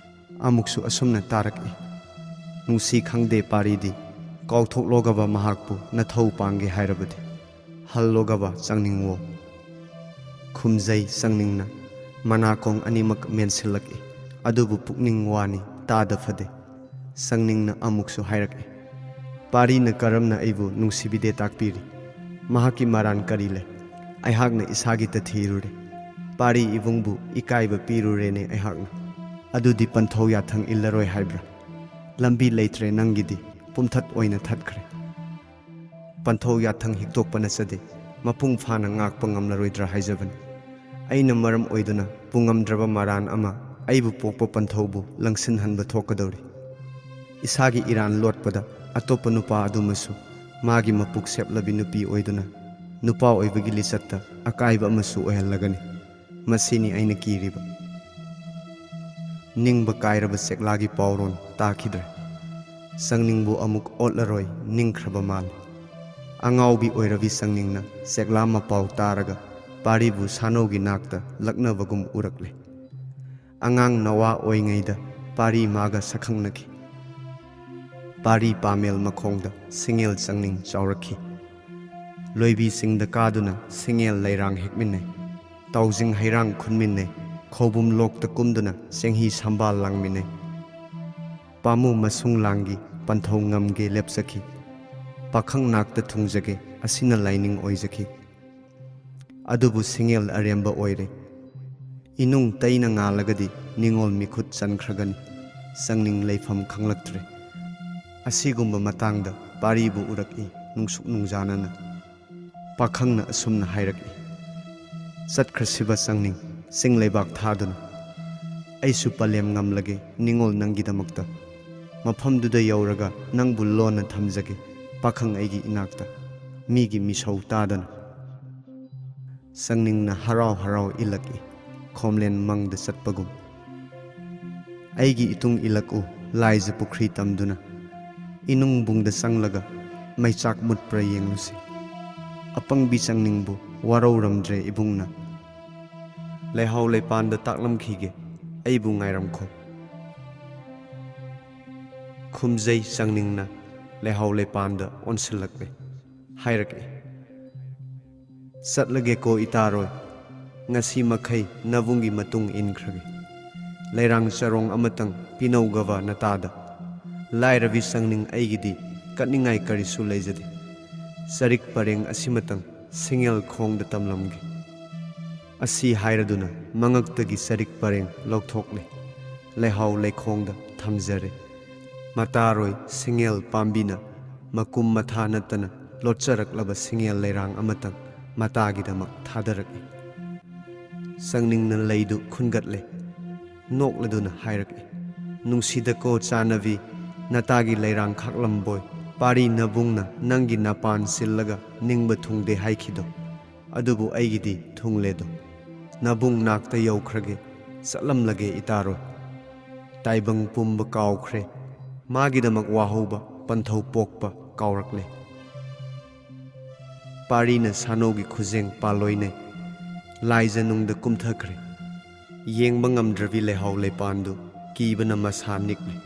ꯑꯃꯨꯛꯁꯨ ꯑꯁꯨꯝꯅ ꯇꯥꯔꯛꯏ, ꯅꯨꯡꯁꯤ ꯈꯪꯗꯦ ꯄꯥꯔꯤꯗꯤ, ꯀꯥꯎꯊꯣꯛꯂꯣꯒꯕ ꯃꯍꯥꯛꯄꯨ ꯅꯊꯧ ꯄꯥꯡꯒꯦ ꯍꯥꯏꯔꯕꯗꯤ꯫ ꯍꯜꯂꯣꯒꯕ ꯆꯪꯅꯤꯡꯋꯣ꯫ ꯈꯨꯝꯖꯩ ꯆꯪꯅꯤꯡꯅ, ꯃꯅꯥꯀꯣꯡ ꯑꯅꯤꯃꯛ ꯃꯦꯟꯁꯤꯜꯂꯛꯏ, ꯑꯗꯨꯕꯨ ꯄꯨꯛꯅꯤꯡ ꯋꯥꯅꯤ, ꯇꯥꯗ ꯐꯗꯦ꯫ ꯆꯪꯅꯤꯡꯅ ꯑꯃꯨꯛꯁꯨ ꯍꯥꯏꯔꯛꯏ, ꯄꯥꯔꯤꯅ ꯀꯔꯝꯅ ꯑꯩꯕꯨ ꯅꯨꯡꯁꯤꯕꯤꯗꯦ ꯇꯥꯛꯄꯤꯔꯤ? ꯃꯍꯥꯛꯀꯤ ꯃꯔꯥꯟ ꯀꯔꯤ ꯂꯩ? ꯑꯩꯍꯥꯛꯅ ꯏꯁꯥꯒꯤꯇ ꯊꯤꯔꯨꯔꯦ꯫ ꯄꯥꯔꯤ ꯏꯕꯨꯡꯕꯨ ꯏꯀꯥꯏꯕ ꯄꯤꯔꯨꯔꯦꯅꯦ ꯑꯩꯍꯥꯛꯅ꯫ ꯑꯗꯨꯗꯤ ꯄꯟꯊꯧ ꯌꯥꯊꯪ ꯏꯜꯂꯔꯣꯏ ꯍꯥꯏꯕ꯭ꯔꯥ? ꯂꯝꯕꯤ ꯂꯩꯇ꯭ꯔꯦ ꯅꯪꯒꯤꯗꯤ, ꯄꯨꯝꯊꯠ ꯑꯣꯏꯅ ꯊꯠꯈ꯭ꯔꯦ꯫ ꯄꯟꯊꯧ ꯌꯥꯊꯪ ꯍꯤꯛꯇꯣꯛꯄ ꯅꯠꯆꯗꯦ, ꯃꯄꯨꯡ ꯐꯥꯅ ꯉꯥꯛꯄ ꯉꯝꯂꯔꯣꯏꯗ꯭ꯔꯥ ꯍꯥꯏꯖꯕꯅꯤ꯫ ꯑꯩꯅ ꯃꯔꯝ ꯑꯣꯏꯗꯨꯅ ꯄꯨꯉꯝꯗ꯭ꯔꯕ ꯃꯔꯥꯟ ꯑꯃ ꯑꯩꯕꯨ ꯄꯣꯛꯄ ꯄꯟꯊꯧꯕꯨ ꯂꯪꯁꯤꯟꯍꯟꯕ ꯊꯣꯛꯀꯗꯧꯔꯤ꯫ ꯏꯁꯥꯒꯤ ꯏꯔꯥꯟ ꯂꯣꯠꯄꯗ ꯑꯇꯣꯞꯄ ꯅꯨꯄꯥ ꯑꯗꯨꯃꯁꯨ ꯃꯥꯒꯤ ꯃꯄꯨꯛ ꯁꯦꯞꯂꯕꯤ ꯅꯨꯄꯤ ꯑꯣꯏꯗꯨꯅ ꯅꯨꯄꯥ ꯑꯣꯏꯕꯒꯤ ꯂꯤꯆꯠꯇ ꯑꯀꯥꯏꯕ ꯑꯃꯁꯨ ꯑꯣꯏꯍꯜꯂꯒꯅꯤ꯫ ꯃꯁꯤꯅꯤ ꯑꯩꯅ ꯀꯤꯔꯤꯕ꯫ ꯅꯤꯡꯕ ꯀꯥꯏꯔꯕ ꯆꯦꯛꯂꯥꯒꯤ ꯄꯥꯎꯔꯣꯟ ꯇꯥꯈꯤꯗ꯭ꯔꯦ꯫ ꯁꯪꯅꯤꯡꯕꯨ ꯑꯃꯨꯛ ꯑꯣꯠꯂꯔꯣꯏ ꯅꯤꯡꯈ꯭ꯔꯕ ꯃꯥꯜꯂꯦ꯫ ꯑꯉꯥꯎꯕꯤ ꯑꯣꯏꯔꯕꯤ ꯁꯪꯅꯤꯡꯅ ꯆꯦꯛꯂꯥ ꯃꯄꯥꯎ ꯇꯥꯔꯒ ꯄꯥꯔꯤꯕꯨ ꯁꯥꯅꯧꯒꯤ ꯅꯥꯛꯇ ꯂꯛꯅꯕꯒꯨꯝ ꯎꯔꯛꯂꯦ꯫ ꯑꯉꯥꯡ ꯅꯋꯥ ꯑꯣꯏꯉꯩꯗ ꯄꯥꯔꯤ ꯃꯥꯒ ꯁꯛꯈꯪꯅꯈꯤ꯫ ꯄꯥꯔꯤ ꯄꯥꯃꯦꯜ ꯃꯈꯣꯡꯗ ꯁꯤꯡꯉꯦꯜ ꯆꯪꯅꯤꯡ ꯆꯥꯎꯔꯛꯈꯤ꯫ ꯂꯣꯏꯕꯤꯁꯤꯡꯗ ꯀꯥꯗꯨꯅ ꯁꯤꯡꯉꯦꯜ ꯂꯩꯔꯥꯡ ꯍꯦꯛꯃꯤꯟꯅꯩ꯫ ꯇꯥꯎꯖꯤꯡ ꯍꯩꯔꯥꯡ ꯈꯨꯟꯃꯤꯟꯅꯩ꯫ ꯈꯧꯕꯨꯝ ꯂꯣꯛꯇ ꯀꯨꯝꯗꯨꯅ ꯆꯦꯡꯍꯤ ꯁꯝꯕꯥꯜ ꯂꯥꯡꯃꯤꯟꯅꯩ꯫ ꯄꯥꯝꯃꯨ ꯃꯁꯨꯡ ꯂꯥꯡꯒꯤ ꯄꯟꯊꯧ ꯉꯝꯒꯦ ꯂꯦꯞꯆꯈꯤ꯫ ꯄꯥꯈꯪ ꯅꯥꯛꯇ ꯊꯨꯡꯖꯒꯦ ꯑꯁꯤꯅ ꯂꯥꯏꯅꯤꯡ ꯑꯣꯏꯖꯈꯤ꯫ ꯑꯗꯨꯕꯨ ꯁꯤꯡꯉꯦꯜ ꯑꯔꯦꯝꯕ ꯑꯣꯏꯔꯦ꯫ ꯏꯅꯨꯡ ꯇꯩꯅ ꯉꯥꯜꯂꯒꯗꯤ ꯅꯤꯉꯣꯜ ꯃꯤꯈꯨꯠ ꯆꯟꯈ꯭ꯔꯒꯅꯤ꯫ ꯆꯪꯅꯤꯡ ꯂꯩꯐꯝ ꯈꯪꯂꯛꯇ꯭ꯔꯦ꯫ ꯑꯁꯤꯒꯨꯝꯕ ꯃꯇꯥꯡꯗ ꯄꯥꯔꯤꯕꯨ ꯎꯔꯛꯏ ꯅꯨꯡꯁꯨꯛ ꯅꯨꯡꯖꯥꯅꯅ꯫ ꯄꯥꯈꯪꯅ ꯑꯁꯨꯝꯅ ꯍꯥꯏꯔꯛꯏ, ꯆꯠꯈ꯭ꯔꯁꯤꯕ ꯆꯪꯅꯤꯡ, ꯆꯤꯡ ꯂꯩꯕꯥꯛ ꯊꯥꯗꯨꯅ꯫ ꯑꯩꯁꯨ ꯄꯂꯦꯝ ꯉꯝꯂꯒꯦ ꯅꯤꯉꯣꯜ ꯅꯪꯒꯤꯗꯃꯛꯇ꯫ ꯃꯐꯝꯗꯨꯗ ꯌꯧꯔꯒ ꯅꯪꯕꯨ ꯂꯣꯟꯅ ꯊꯝꯖꯒꯦ, ꯄꯥꯈꯪ ꯑꯩꯒꯤ ꯏꯅꯥꯛꯇ, ꯃꯤꯒꯤ ꯃꯤꯁꯧ ꯇꯥꯗꯅ꯫ ꯆꯪꯅꯤꯡꯅ ꯍꯔꯥꯎ ꯍꯔꯥꯎ ꯏꯜꯂꯛꯏ, ꯈꯣꯝꯂꯦꯟ ꯃꯪꯗ ꯆꯠꯄꯒꯨꯝ꯫ ꯑꯩꯒꯤ ꯏꯇꯨꯡ ꯏꯜꯂꯛꯎ, ꯂꯥꯏꯖ ꯄꯨꯈ꯭ꯔꯤ ꯇꯝꯗꯨꯅ꯫ ꯏꯅꯨꯡꯕꯨꯡꯗ ꯆꯪꯂꯒ ꯃꯩꯆꯥꯛ ꯃꯨꯠꯄ꯭ꯔꯥ ꯌꯦꯡꯂꯨꯁꯤ꯫ ꯑꯄꯪꯕꯤ ꯆꯪꯅꯤꯡꯕꯨ ꯋꯥꯔꯧꯔꯝꯗ꯭ꯔꯦ ꯏꯕꯨꯡꯅ꯫ ꯂꯩꯍꯥꯎ ꯂꯩꯄꯥꯟꯗ ꯇꯥꯛꯂꯝꯈꯤꯒꯦ, ꯑꯩꯕꯨ ꯉꯥꯏꯔꯝꯈꯣ꯫ ꯈꯨꯝꯖꯩ ꯆꯪꯅꯤꯡꯅ ꯂꯩꯍꯥꯎ ꯂꯩꯄꯥꯟꯗ ꯑꯣꯟꯁꯤꯜꯂꯛꯂꯦ꯫ ꯍꯥꯏꯔꯛꯂꯦ, ꯆꯠꯂꯒꯦꯀꯣ ꯏꯇꯥꯔꯣꯏ꯫ ꯉꯁꯤ ꯃꯈꯩ ꯅꯕꯨꯡꯒꯤ ꯃꯇꯨꯡ ꯏꯟꯈ꯭ꯔꯒꯦ꯫ ꯂꯩꯔꯥꯡ ꯆꯔꯣꯡ ꯑꯃꯇꯪ ꯄꯤꯅꯧꯒꯕ ꯅꯇꯥꯗ꯫ ꯂꯥꯏꯔꯕꯤ ꯆꯪꯅꯤꯡ ꯑꯩꯒꯤꯗꯤ ꯀꯠꯅꯤꯡꯉꯥꯏ ꯀꯔꯤꯁꯨ ꯂꯩꯖꯗꯦ꯫ ꯆꯔꯤꯛ ꯄꯔꯦꯡ ꯑꯁꯤꯃꯇꯪ ꯁꯤꯡꯉꯦꯜ ꯈꯣꯡꯗ ꯇꯝꯂꯝꯒꯦ꯫ ꯑꯁꯤ ꯍꯥꯏꯔꯗꯨꯅ ꯃꯉꯛꯇꯒꯤ ꯆꯔꯤꯛ ꯄꯔꯦꯡ ꯂꯧꯊꯣꯛꯂꯦ꯫ ꯂꯩꯍꯥꯎ ꯂꯩꯈꯣꯡꯗ ꯊꯝꯖꯔꯦ꯫ ꯃꯇꯥꯔꯣꯏ ꯁꯤꯡꯉꯦꯜ ꯄꯥꯝꯕꯤꯅ ꯃꯀꯨꯝ ꯃꯊꯥ ꯅꯠꯇꯅ ꯂꯣꯠꯆꯔꯛꯂꯕ ꯁꯤꯡꯉꯦꯜ ꯂꯩꯔꯥꯡ ꯑꯃꯇꯪ ꯃꯇꯥꯒꯤꯗꯃꯛ ꯊꯥꯗꯔꯛꯏ꯫ ꯆꯪꯅꯤꯡꯅ ꯂꯩꯗꯨ ꯈꯨꯟꯒꯠꯂꯦ꯫ ꯅꯣꯛꯂꯗꯨꯅ ꯍꯥꯏꯔꯛꯏ, ꯅꯨꯡꯁꯤꯗꯀꯣ ꯆꯥꯅꯕꯤ, ꯅꯇꯥꯒꯤ ꯂꯩꯔꯥꯡ ꯈꯥꯛꯂꯝꯕꯣꯏ꯫ ꯄꯥꯔꯤ ꯅꯕꯨꯡꯅ ꯅꯪꯒꯤ ꯅꯄꯥꯟ ꯁꯤꯜꯂꯒ ꯅꯤꯡꯕ ꯊꯨꯡꯗꯦ ꯍꯥꯏꯈꯤꯗꯣ꯫ ꯑꯗꯨꯕꯨ ꯑꯩꯒꯤꯗꯤ ꯊꯨꯡꯂꯦꯗꯣ꯫ ꯅꯕꯨꯡ ꯅꯥꯛꯇ ꯌꯧꯈ꯭ꯔꯒꯦ, ꯆꯠꯂꯝꯂꯒꯦ ꯏꯇꯥꯔꯣꯏ꯫ ꯇꯥꯏꯕꯪ ꯄꯨꯝꯕ ꯀꯥꯎꯈ꯭ꯔꯦ꯫ ꯃꯥꯒꯤꯗꯃꯛ ꯋꯥꯍꯧꯕ ꯄꯟꯊꯧ ꯄꯣꯛꯄ ꯀꯥꯎꯔꯛꯂꯦ꯫ ꯄꯥꯔꯤꯅ ꯁꯥꯅꯧꯒꯤ ꯈꯨꯖꯦꯡ ꯄꯥꯜꯂꯣꯏꯅꯩ꯫ ꯂꯥꯏꯖ ꯅꯨꯡꯗ ꯀꯨꯝꯊꯈ꯭ꯔꯦ꯫ ꯌꯦꯡꯕ ꯉꯝꯗ꯭ꯔꯕꯤ ꯂꯩꯍꯥꯎ ꯂꯩꯄꯥꯟꯗꯨ ꯀꯤꯕꯅ ꯃꯁꯥ ꯅꯤꯛꯂꯦ꯫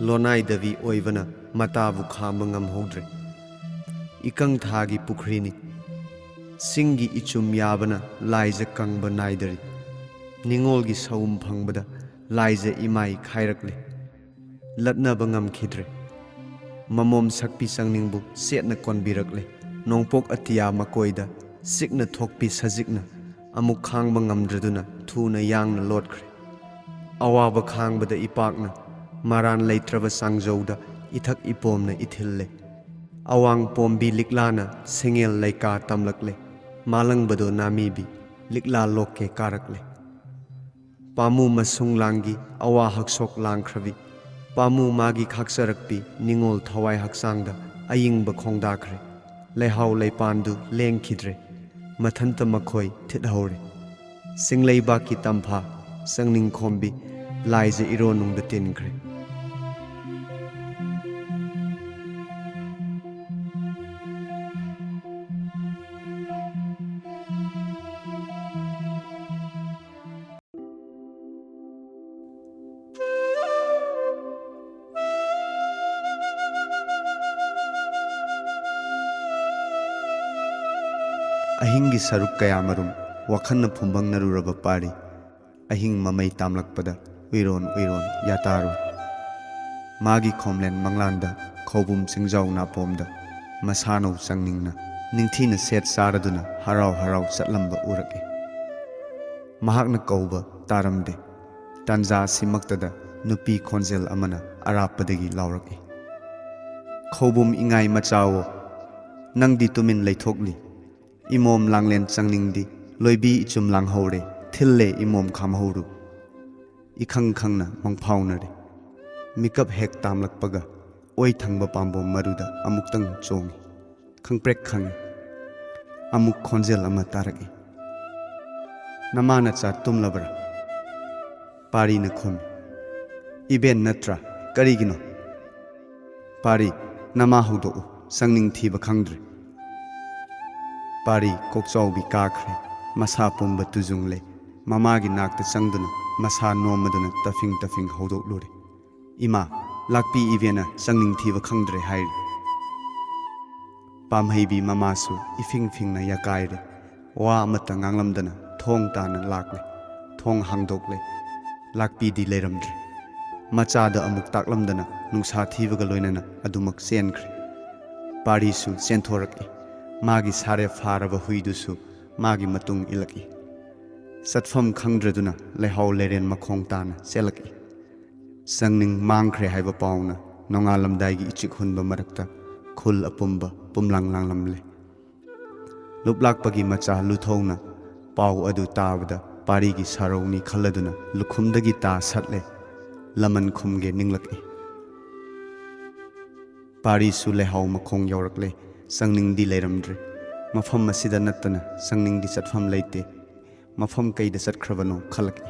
ꯂꯣꯅꯥꯏꯗꯕꯤ ꯑꯣꯏꯕꯅ ꯃꯇꯥꯕꯨ ꯈꯥꯝꯕ ꯉꯝꯍꯧꯗ꯭ꯔꯦ꯫ ꯏꯀꯪ ꯊꯥꯒꯤ ꯄꯨꯈ꯭ꯔꯤꯅꯤ꯫ ꯁꯤꯡꯒꯤ ꯏꯆꯨꯝ ꯌꯥꯕꯅ ꯂꯥꯏꯖ ꯀꯪꯕ ꯅꯥꯏꯗꯔꯤ꯫ ꯅꯤꯉꯣꯜꯒꯤ ꯁꯎꯝ ꯐꯪꯕꯗ ꯂꯥꯏꯖ ꯏꯃꯥꯏ ꯈꯥꯏꯔꯛꯂꯦ꯫ ꯂꯠꯅꯕ ꯉꯝꯈꯤꯗ꯭ꯔꯦ꯫ ꯃꯃꯣꯝ ꯁꯛꯄꯤ ꯆꯪꯅꯤꯡꯕꯨ ꯁꯦꯠꯅ ꯀꯣꯟꯕꯤꯔꯛꯂꯦ꯫ ꯅꯣꯡꯄꯣꯛ ꯑꯇꯤꯌꯥ ꯃꯀꯣꯏꯗ ꯁꯤꯛꯅ ꯊꯣꯛꯄꯤ ꯁꯖꯤꯛꯅ ꯑꯃꯨꯛ ꯈꯥꯡꯕ ꯉꯝꯗ꯭ꯔꯗꯨꯅ ꯊꯨꯅ ꯌꯥꯡꯅ ꯂꯣꯠꯈ꯭ꯔꯦ꯫ ꯑꯋꯥꯕ ꯈꯥꯡꯕꯗ ꯏꯄꯥꯛꯅ ꯃꯔꯥꯟ ꯂꯩꯇ꯭ꯔꯕ ꯆꯥꯡꯖꯧꯗ ꯏꯊꯛ ꯏꯄꯣꯝꯅ ꯏꯊꯤꯜꯂꯦ꯫ ꯑꯋꯥꯡ ꯄꯣꯝꯕꯤ ꯂꯤꯛꯂꯥꯅ ꯁꯦꯡꯉꯦꯜ ꯂꯩꯀꯥ ꯇꯝꯂꯛꯂꯦ꯫ ꯃꯥꯂꯪꯕꯗꯣ ꯅꯥꯃꯤꯕꯤ ꯂꯤꯛꯂꯥ ꯂꯣꯛꯀꯦ ꯀꯥꯔꯛꯂꯦ꯫ ꯄꯥꯝꯃꯨ ꯃꯁꯨꯡ ꯂꯥꯡꯒꯤ ꯑꯋꯥ ꯍꯛꯁꯣꯛ ꯂꯥꯡꯈ꯭ꯔꯕꯤ꯫ ꯄꯥꯝꯃꯨ ꯃꯥꯒꯤ ꯈꯥꯛꯆꯔꯛꯄꯤ ꯅꯤꯉꯣꯜ ꯊꯋꯥꯏ ꯍꯛꯆꯥꯡꯗ ꯑꯌꯤꯡꯕ ꯈꯣꯡꯗꯥꯈ꯭ꯔꯦ꯫ ꯂꯩꯍꯥꯎ ꯂꯩꯄꯥꯟꯗꯨ ꯂꯦꯡꯈꯤꯗ꯭ꯔꯦ꯫ ꯃꯊꯟꯇ ꯃꯈꯣꯏ ꯊꯤꯠꯍꯧꯔꯦ꯫ ꯆꯤꯡꯂꯩꯕꯥꯛꯀꯤ ꯇꯝꯐꯥ ꯆꯪꯅꯤꯡ ꯈꯣꯝꯕꯤ ꯂꯥꯏꯖ ꯏꯔꯣ ꯅꯨꯡꯗ ꯇꯤꯟꯈ꯭ꯔꯦ꯫ ꯑꯍꯤꯡꯒꯤ ꯁꯔꯨꯛ ꯀꯌꯥꯃꯔꯨꯝ ꯋꯥꯈꯜꯅ ꯐꯨꯝꯕꯪꯅꯔꯨꯔꯕ ꯄꯥꯔꯤ꯫ ꯑꯍꯤꯡ ꯃꯃꯩ ꯇꯥꯝꯂꯛꯄꯗ ꯎꯏꯔꯣꯟ ꯎꯏꯔꯣꯟ ꯌꯥꯇꯥꯔꯨ꯫ ꯃꯥꯒꯤ ꯈꯣꯝꯂꯦꯟ ꯃꯪꯂꯥꯟꯗ ꯈꯧꯕꯨꯝ ꯆꯤꯡꯖꯥꯎ ꯅꯥꯄꯣꯝꯗ ꯃꯁꯥꯅꯧ ꯆꯪꯅꯤꯡꯅ ꯅꯤꯡꯊꯤꯅ ꯁꯦꯠ ꯆꯥꯔꯗꯨꯅ ꯍꯔꯥꯎ ꯍꯔꯥꯎ ꯆꯠꯂꯝꯕ ꯎꯔꯛꯏ꯫ ꯃꯍꯥꯛꯅ ꯀꯧꯕ ꯇꯥꯔꯝꯗꯦ꯫ ꯇꯥꯟꯖꯥ ꯑꯁꯤꯃꯛꯇꯗ ꯅꯨꯄꯤ ꯈꯣꯟꯖꯦꯜ ꯑꯃꯅ ꯑꯔꯥꯞꯄꯗꯒꯤ ꯂꯥꯎꯔꯛꯏ, "ꯈꯧꯕꯨꯝ ꯏꯉꯥꯏ ꯃꯆꯥꯋꯣ, ꯅꯪꯗꯤ ꯇꯨꯃꯤꯟ ꯂꯩꯊꯣꯛꯂꯤ꯫ ꯏꯃꯣꯝ ꯂꯥꯡꯂꯦꯟ ꯆꯪꯅꯤꯡꯗꯤ ꯂꯣꯏꯕꯤ ꯏꯆꯨꯝ ꯂꯥꯡꯍꯧꯔꯦ, ꯊꯤꯜꯂꯦ ꯏꯃꯣꯝ ꯈꯥꯝꯍꯧꯔꯨ"꯫ ꯏꯈꯪ ꯈꯪꯅ ꯃꯪꯐꯥꯎꯅꯔꯦ꯫ ꯃꯤꯀꯞ ꯍꯦꯛ ꯇꯥꯝꯂꯛꯄꯒ ꯑꯣꯏ ꯊꯪꯕ ꯄꯥꯝꯕꯣꯝ ꯃꯔꯨꯗ ꯑꯃꯨꯛꯇꯪ ꯆꯣꯡꯏ꯫ ꯈꯪꯄ꯭ꯔꯦꯛ ꯈꯪꯏ꯫ ꯑꯃꯨꯛ ꯈꯣꯟꯖꯦꯜ ꯑꯃ ꯇꯥꯔꯛꯏ, "ꯅꯃꯥ ꯅꯆꯥ ꯇꯨꯝꯂꯕ꯭ꯔꯥ?" ꯄꯥꯔꯤꯅ ꯈꯨꯝꯃꯤ, "ꯏꯕꯦꯟ ꯅꯠꯇ꯭ꯔꯥ? "ꯀꯔꯤꯒꯤꯅꯣ?" "ꯄꯥꯔꯤ, ꯅꯃꯥ ꯍꯧꯗꯣꯛꯎ, ꯁꯪꯅꯤꯡ ꯊꯤꯕ ꯈꯪꯗ꯭ꯔꯦ꯫" ꯄꯥꯔꯤ ꯀꯣꯛꯆꯥꯎꯕꯤ ꯀꯥꯈ꯭ꯔꯦ꯫ ꯃꯁꯥ ꯄꯨꯝꯕ ꯇꯨꯖꯨꯡꯂꯦ꯫ ꯃꯃꯥꯒꯤ ꯅꯥꯛꯇ ꯆꯪꯗꯨꯅ ꯃꯁꯥ ꯅꯣꯝꯃꯗꯨꯅ ꯇꯐꯤꯡ ꯇꯐꯤꯡ ꯍꯧꯗꯣꯛꯂꯨꯔꯦ꯫ "ꯏꯃꯥ, ꯂꯥꯛꯄꯤ ꯏꯕꯦꯟꯅ ꯁꯪꯅꯤꯡ ꯊꯤꯕ ꯈꯪꯗ꯭ꯔꯦ ꯍꯥꯏꯔꯤ꯫" ꯄꯥꯝꯍꯩꯕꯤ ꯃꯃꯥꯁꯨ ꯏꯐꯤꯡ ꯐꯤꯡꯅ ꯌꯥꯀꯥꯏꯔꯦ꯫ ꯋꯥ ꯑꯃꯠꯇ ꯉꯥꯡꯂꯝꯗꯅ ꯊꯣꯡ ꯇꯥꯅ ꯂꯥꯛꯂꯦ꯫ ꯊꯣꯡ ꯍꯥꯡꯗꯣꯛꯂꯦ꯫ ꯂꯥꯛꯄꯤꯗꯤ ꯂꯩꯔꯝꯗ꯭ꯔꯦ꯫ ꯃꯆꯥꯗ ꯑꯃꯨꯛ ꯇꯥꯛꯂꯝꯗꯅ ꯅꯨꯡꯁꯥ ꯊꯤꯕꯒ ꯂꯣꯏꯅꯅ ꯑꯗꯨꯃꯛ ꯆꯦꯟꯈ꯭ꯔꯦ꯫ ꯄꯥꯔꯤꯁꯨ ꯆꯦꯟꯊꯣꯔꯛꯏ꯫ ꯃꯥꯒꯤ ꯁꯥꯔꯦꯞ ꯐꯥꯔꯕ ꯍꯨꯏꯗꯨꯁꯨ ꯃꯥꯒꯤ ꯃꯇꯨꯡ ꯏꯜꯂꯛꯏ꯫ ꯆꯠꯐꯝ ꯈꯪꯗ꯭ꯔꯗꯨꯅ ꯂꯩꯍꯥꯎ ꯂꯩꯔꯦꯟ ꯃꯈꯣꯡ ꯇꯥꯅ ꯆꯦꯜꯂꯛꯏ꯫ ꯁꯪꯅꯤꯡ ꯃꯥꯡꯈ꯭ꯔꯦ ꯍꯥꯏꯕ ꯄꯥꯎꯅ ꯅꯣꯡꯉꯥꯜꯂꯝꯗꯥꯏꯒꯤ ꯏꯆꯤꯛ ꯍꯨꯟꯕ ꯃꯔꯛꯇ ꯈꯨꯜ ꯑꯄꯨꯝꯕ ꯄꯨꯝꯂꯥꯡ ꯂꯥꯡꯂꯝꯂꯦ꯫ ꯂꯨꯞꯂꯥꯛꯄꯒꯤ ꯃꯆꯥ ꯂꯨꯊꯧꯅ ꯄꯥꯎ ꯑꯗꯨ ꯇꯥꯕꯗ ꯄꯥꯔꯤꯒꯤ ꯁꯥꯔꯧꯅꯤ ꯈꯜꯂꯗꯨꯅ ꯂꯨꯈꯨꯝꯗꯒꯤ ꯇꯥ ꯁꯠꯂꯦ꯫ ꯂꯃꯟ ꯈꯨꯝꯒꯦ ꯅꯤꯡꯂꯛꯏ꯫ ꯄꯥꯔꯤꯁꯨ ꯂꯩꯍꯥꯎ ꯃꯈꯣꯡ ꯌꯧꯔꯛꯂꯦ꯫ ꯁꯪꯅꯤꯡꯗꯤ ꯂꯩꯔꯝꯗ꯭ꯔꯦ꯫ ꯃꯐꯝ ꯑꯁꯤꯗ ꯅꯠꯇꯅ ꯁꯪꯅꯤꯡꯗꯤ ꯆꯠꯐꯝ ꯂꯩꯇꯦ꯫ ꯃꯐꯝ ꯀꯩꯗ ꯆꯠꯈ꯭ꯔꯕꯅꯣ ꯈꯜꯂꯛꯏ꯫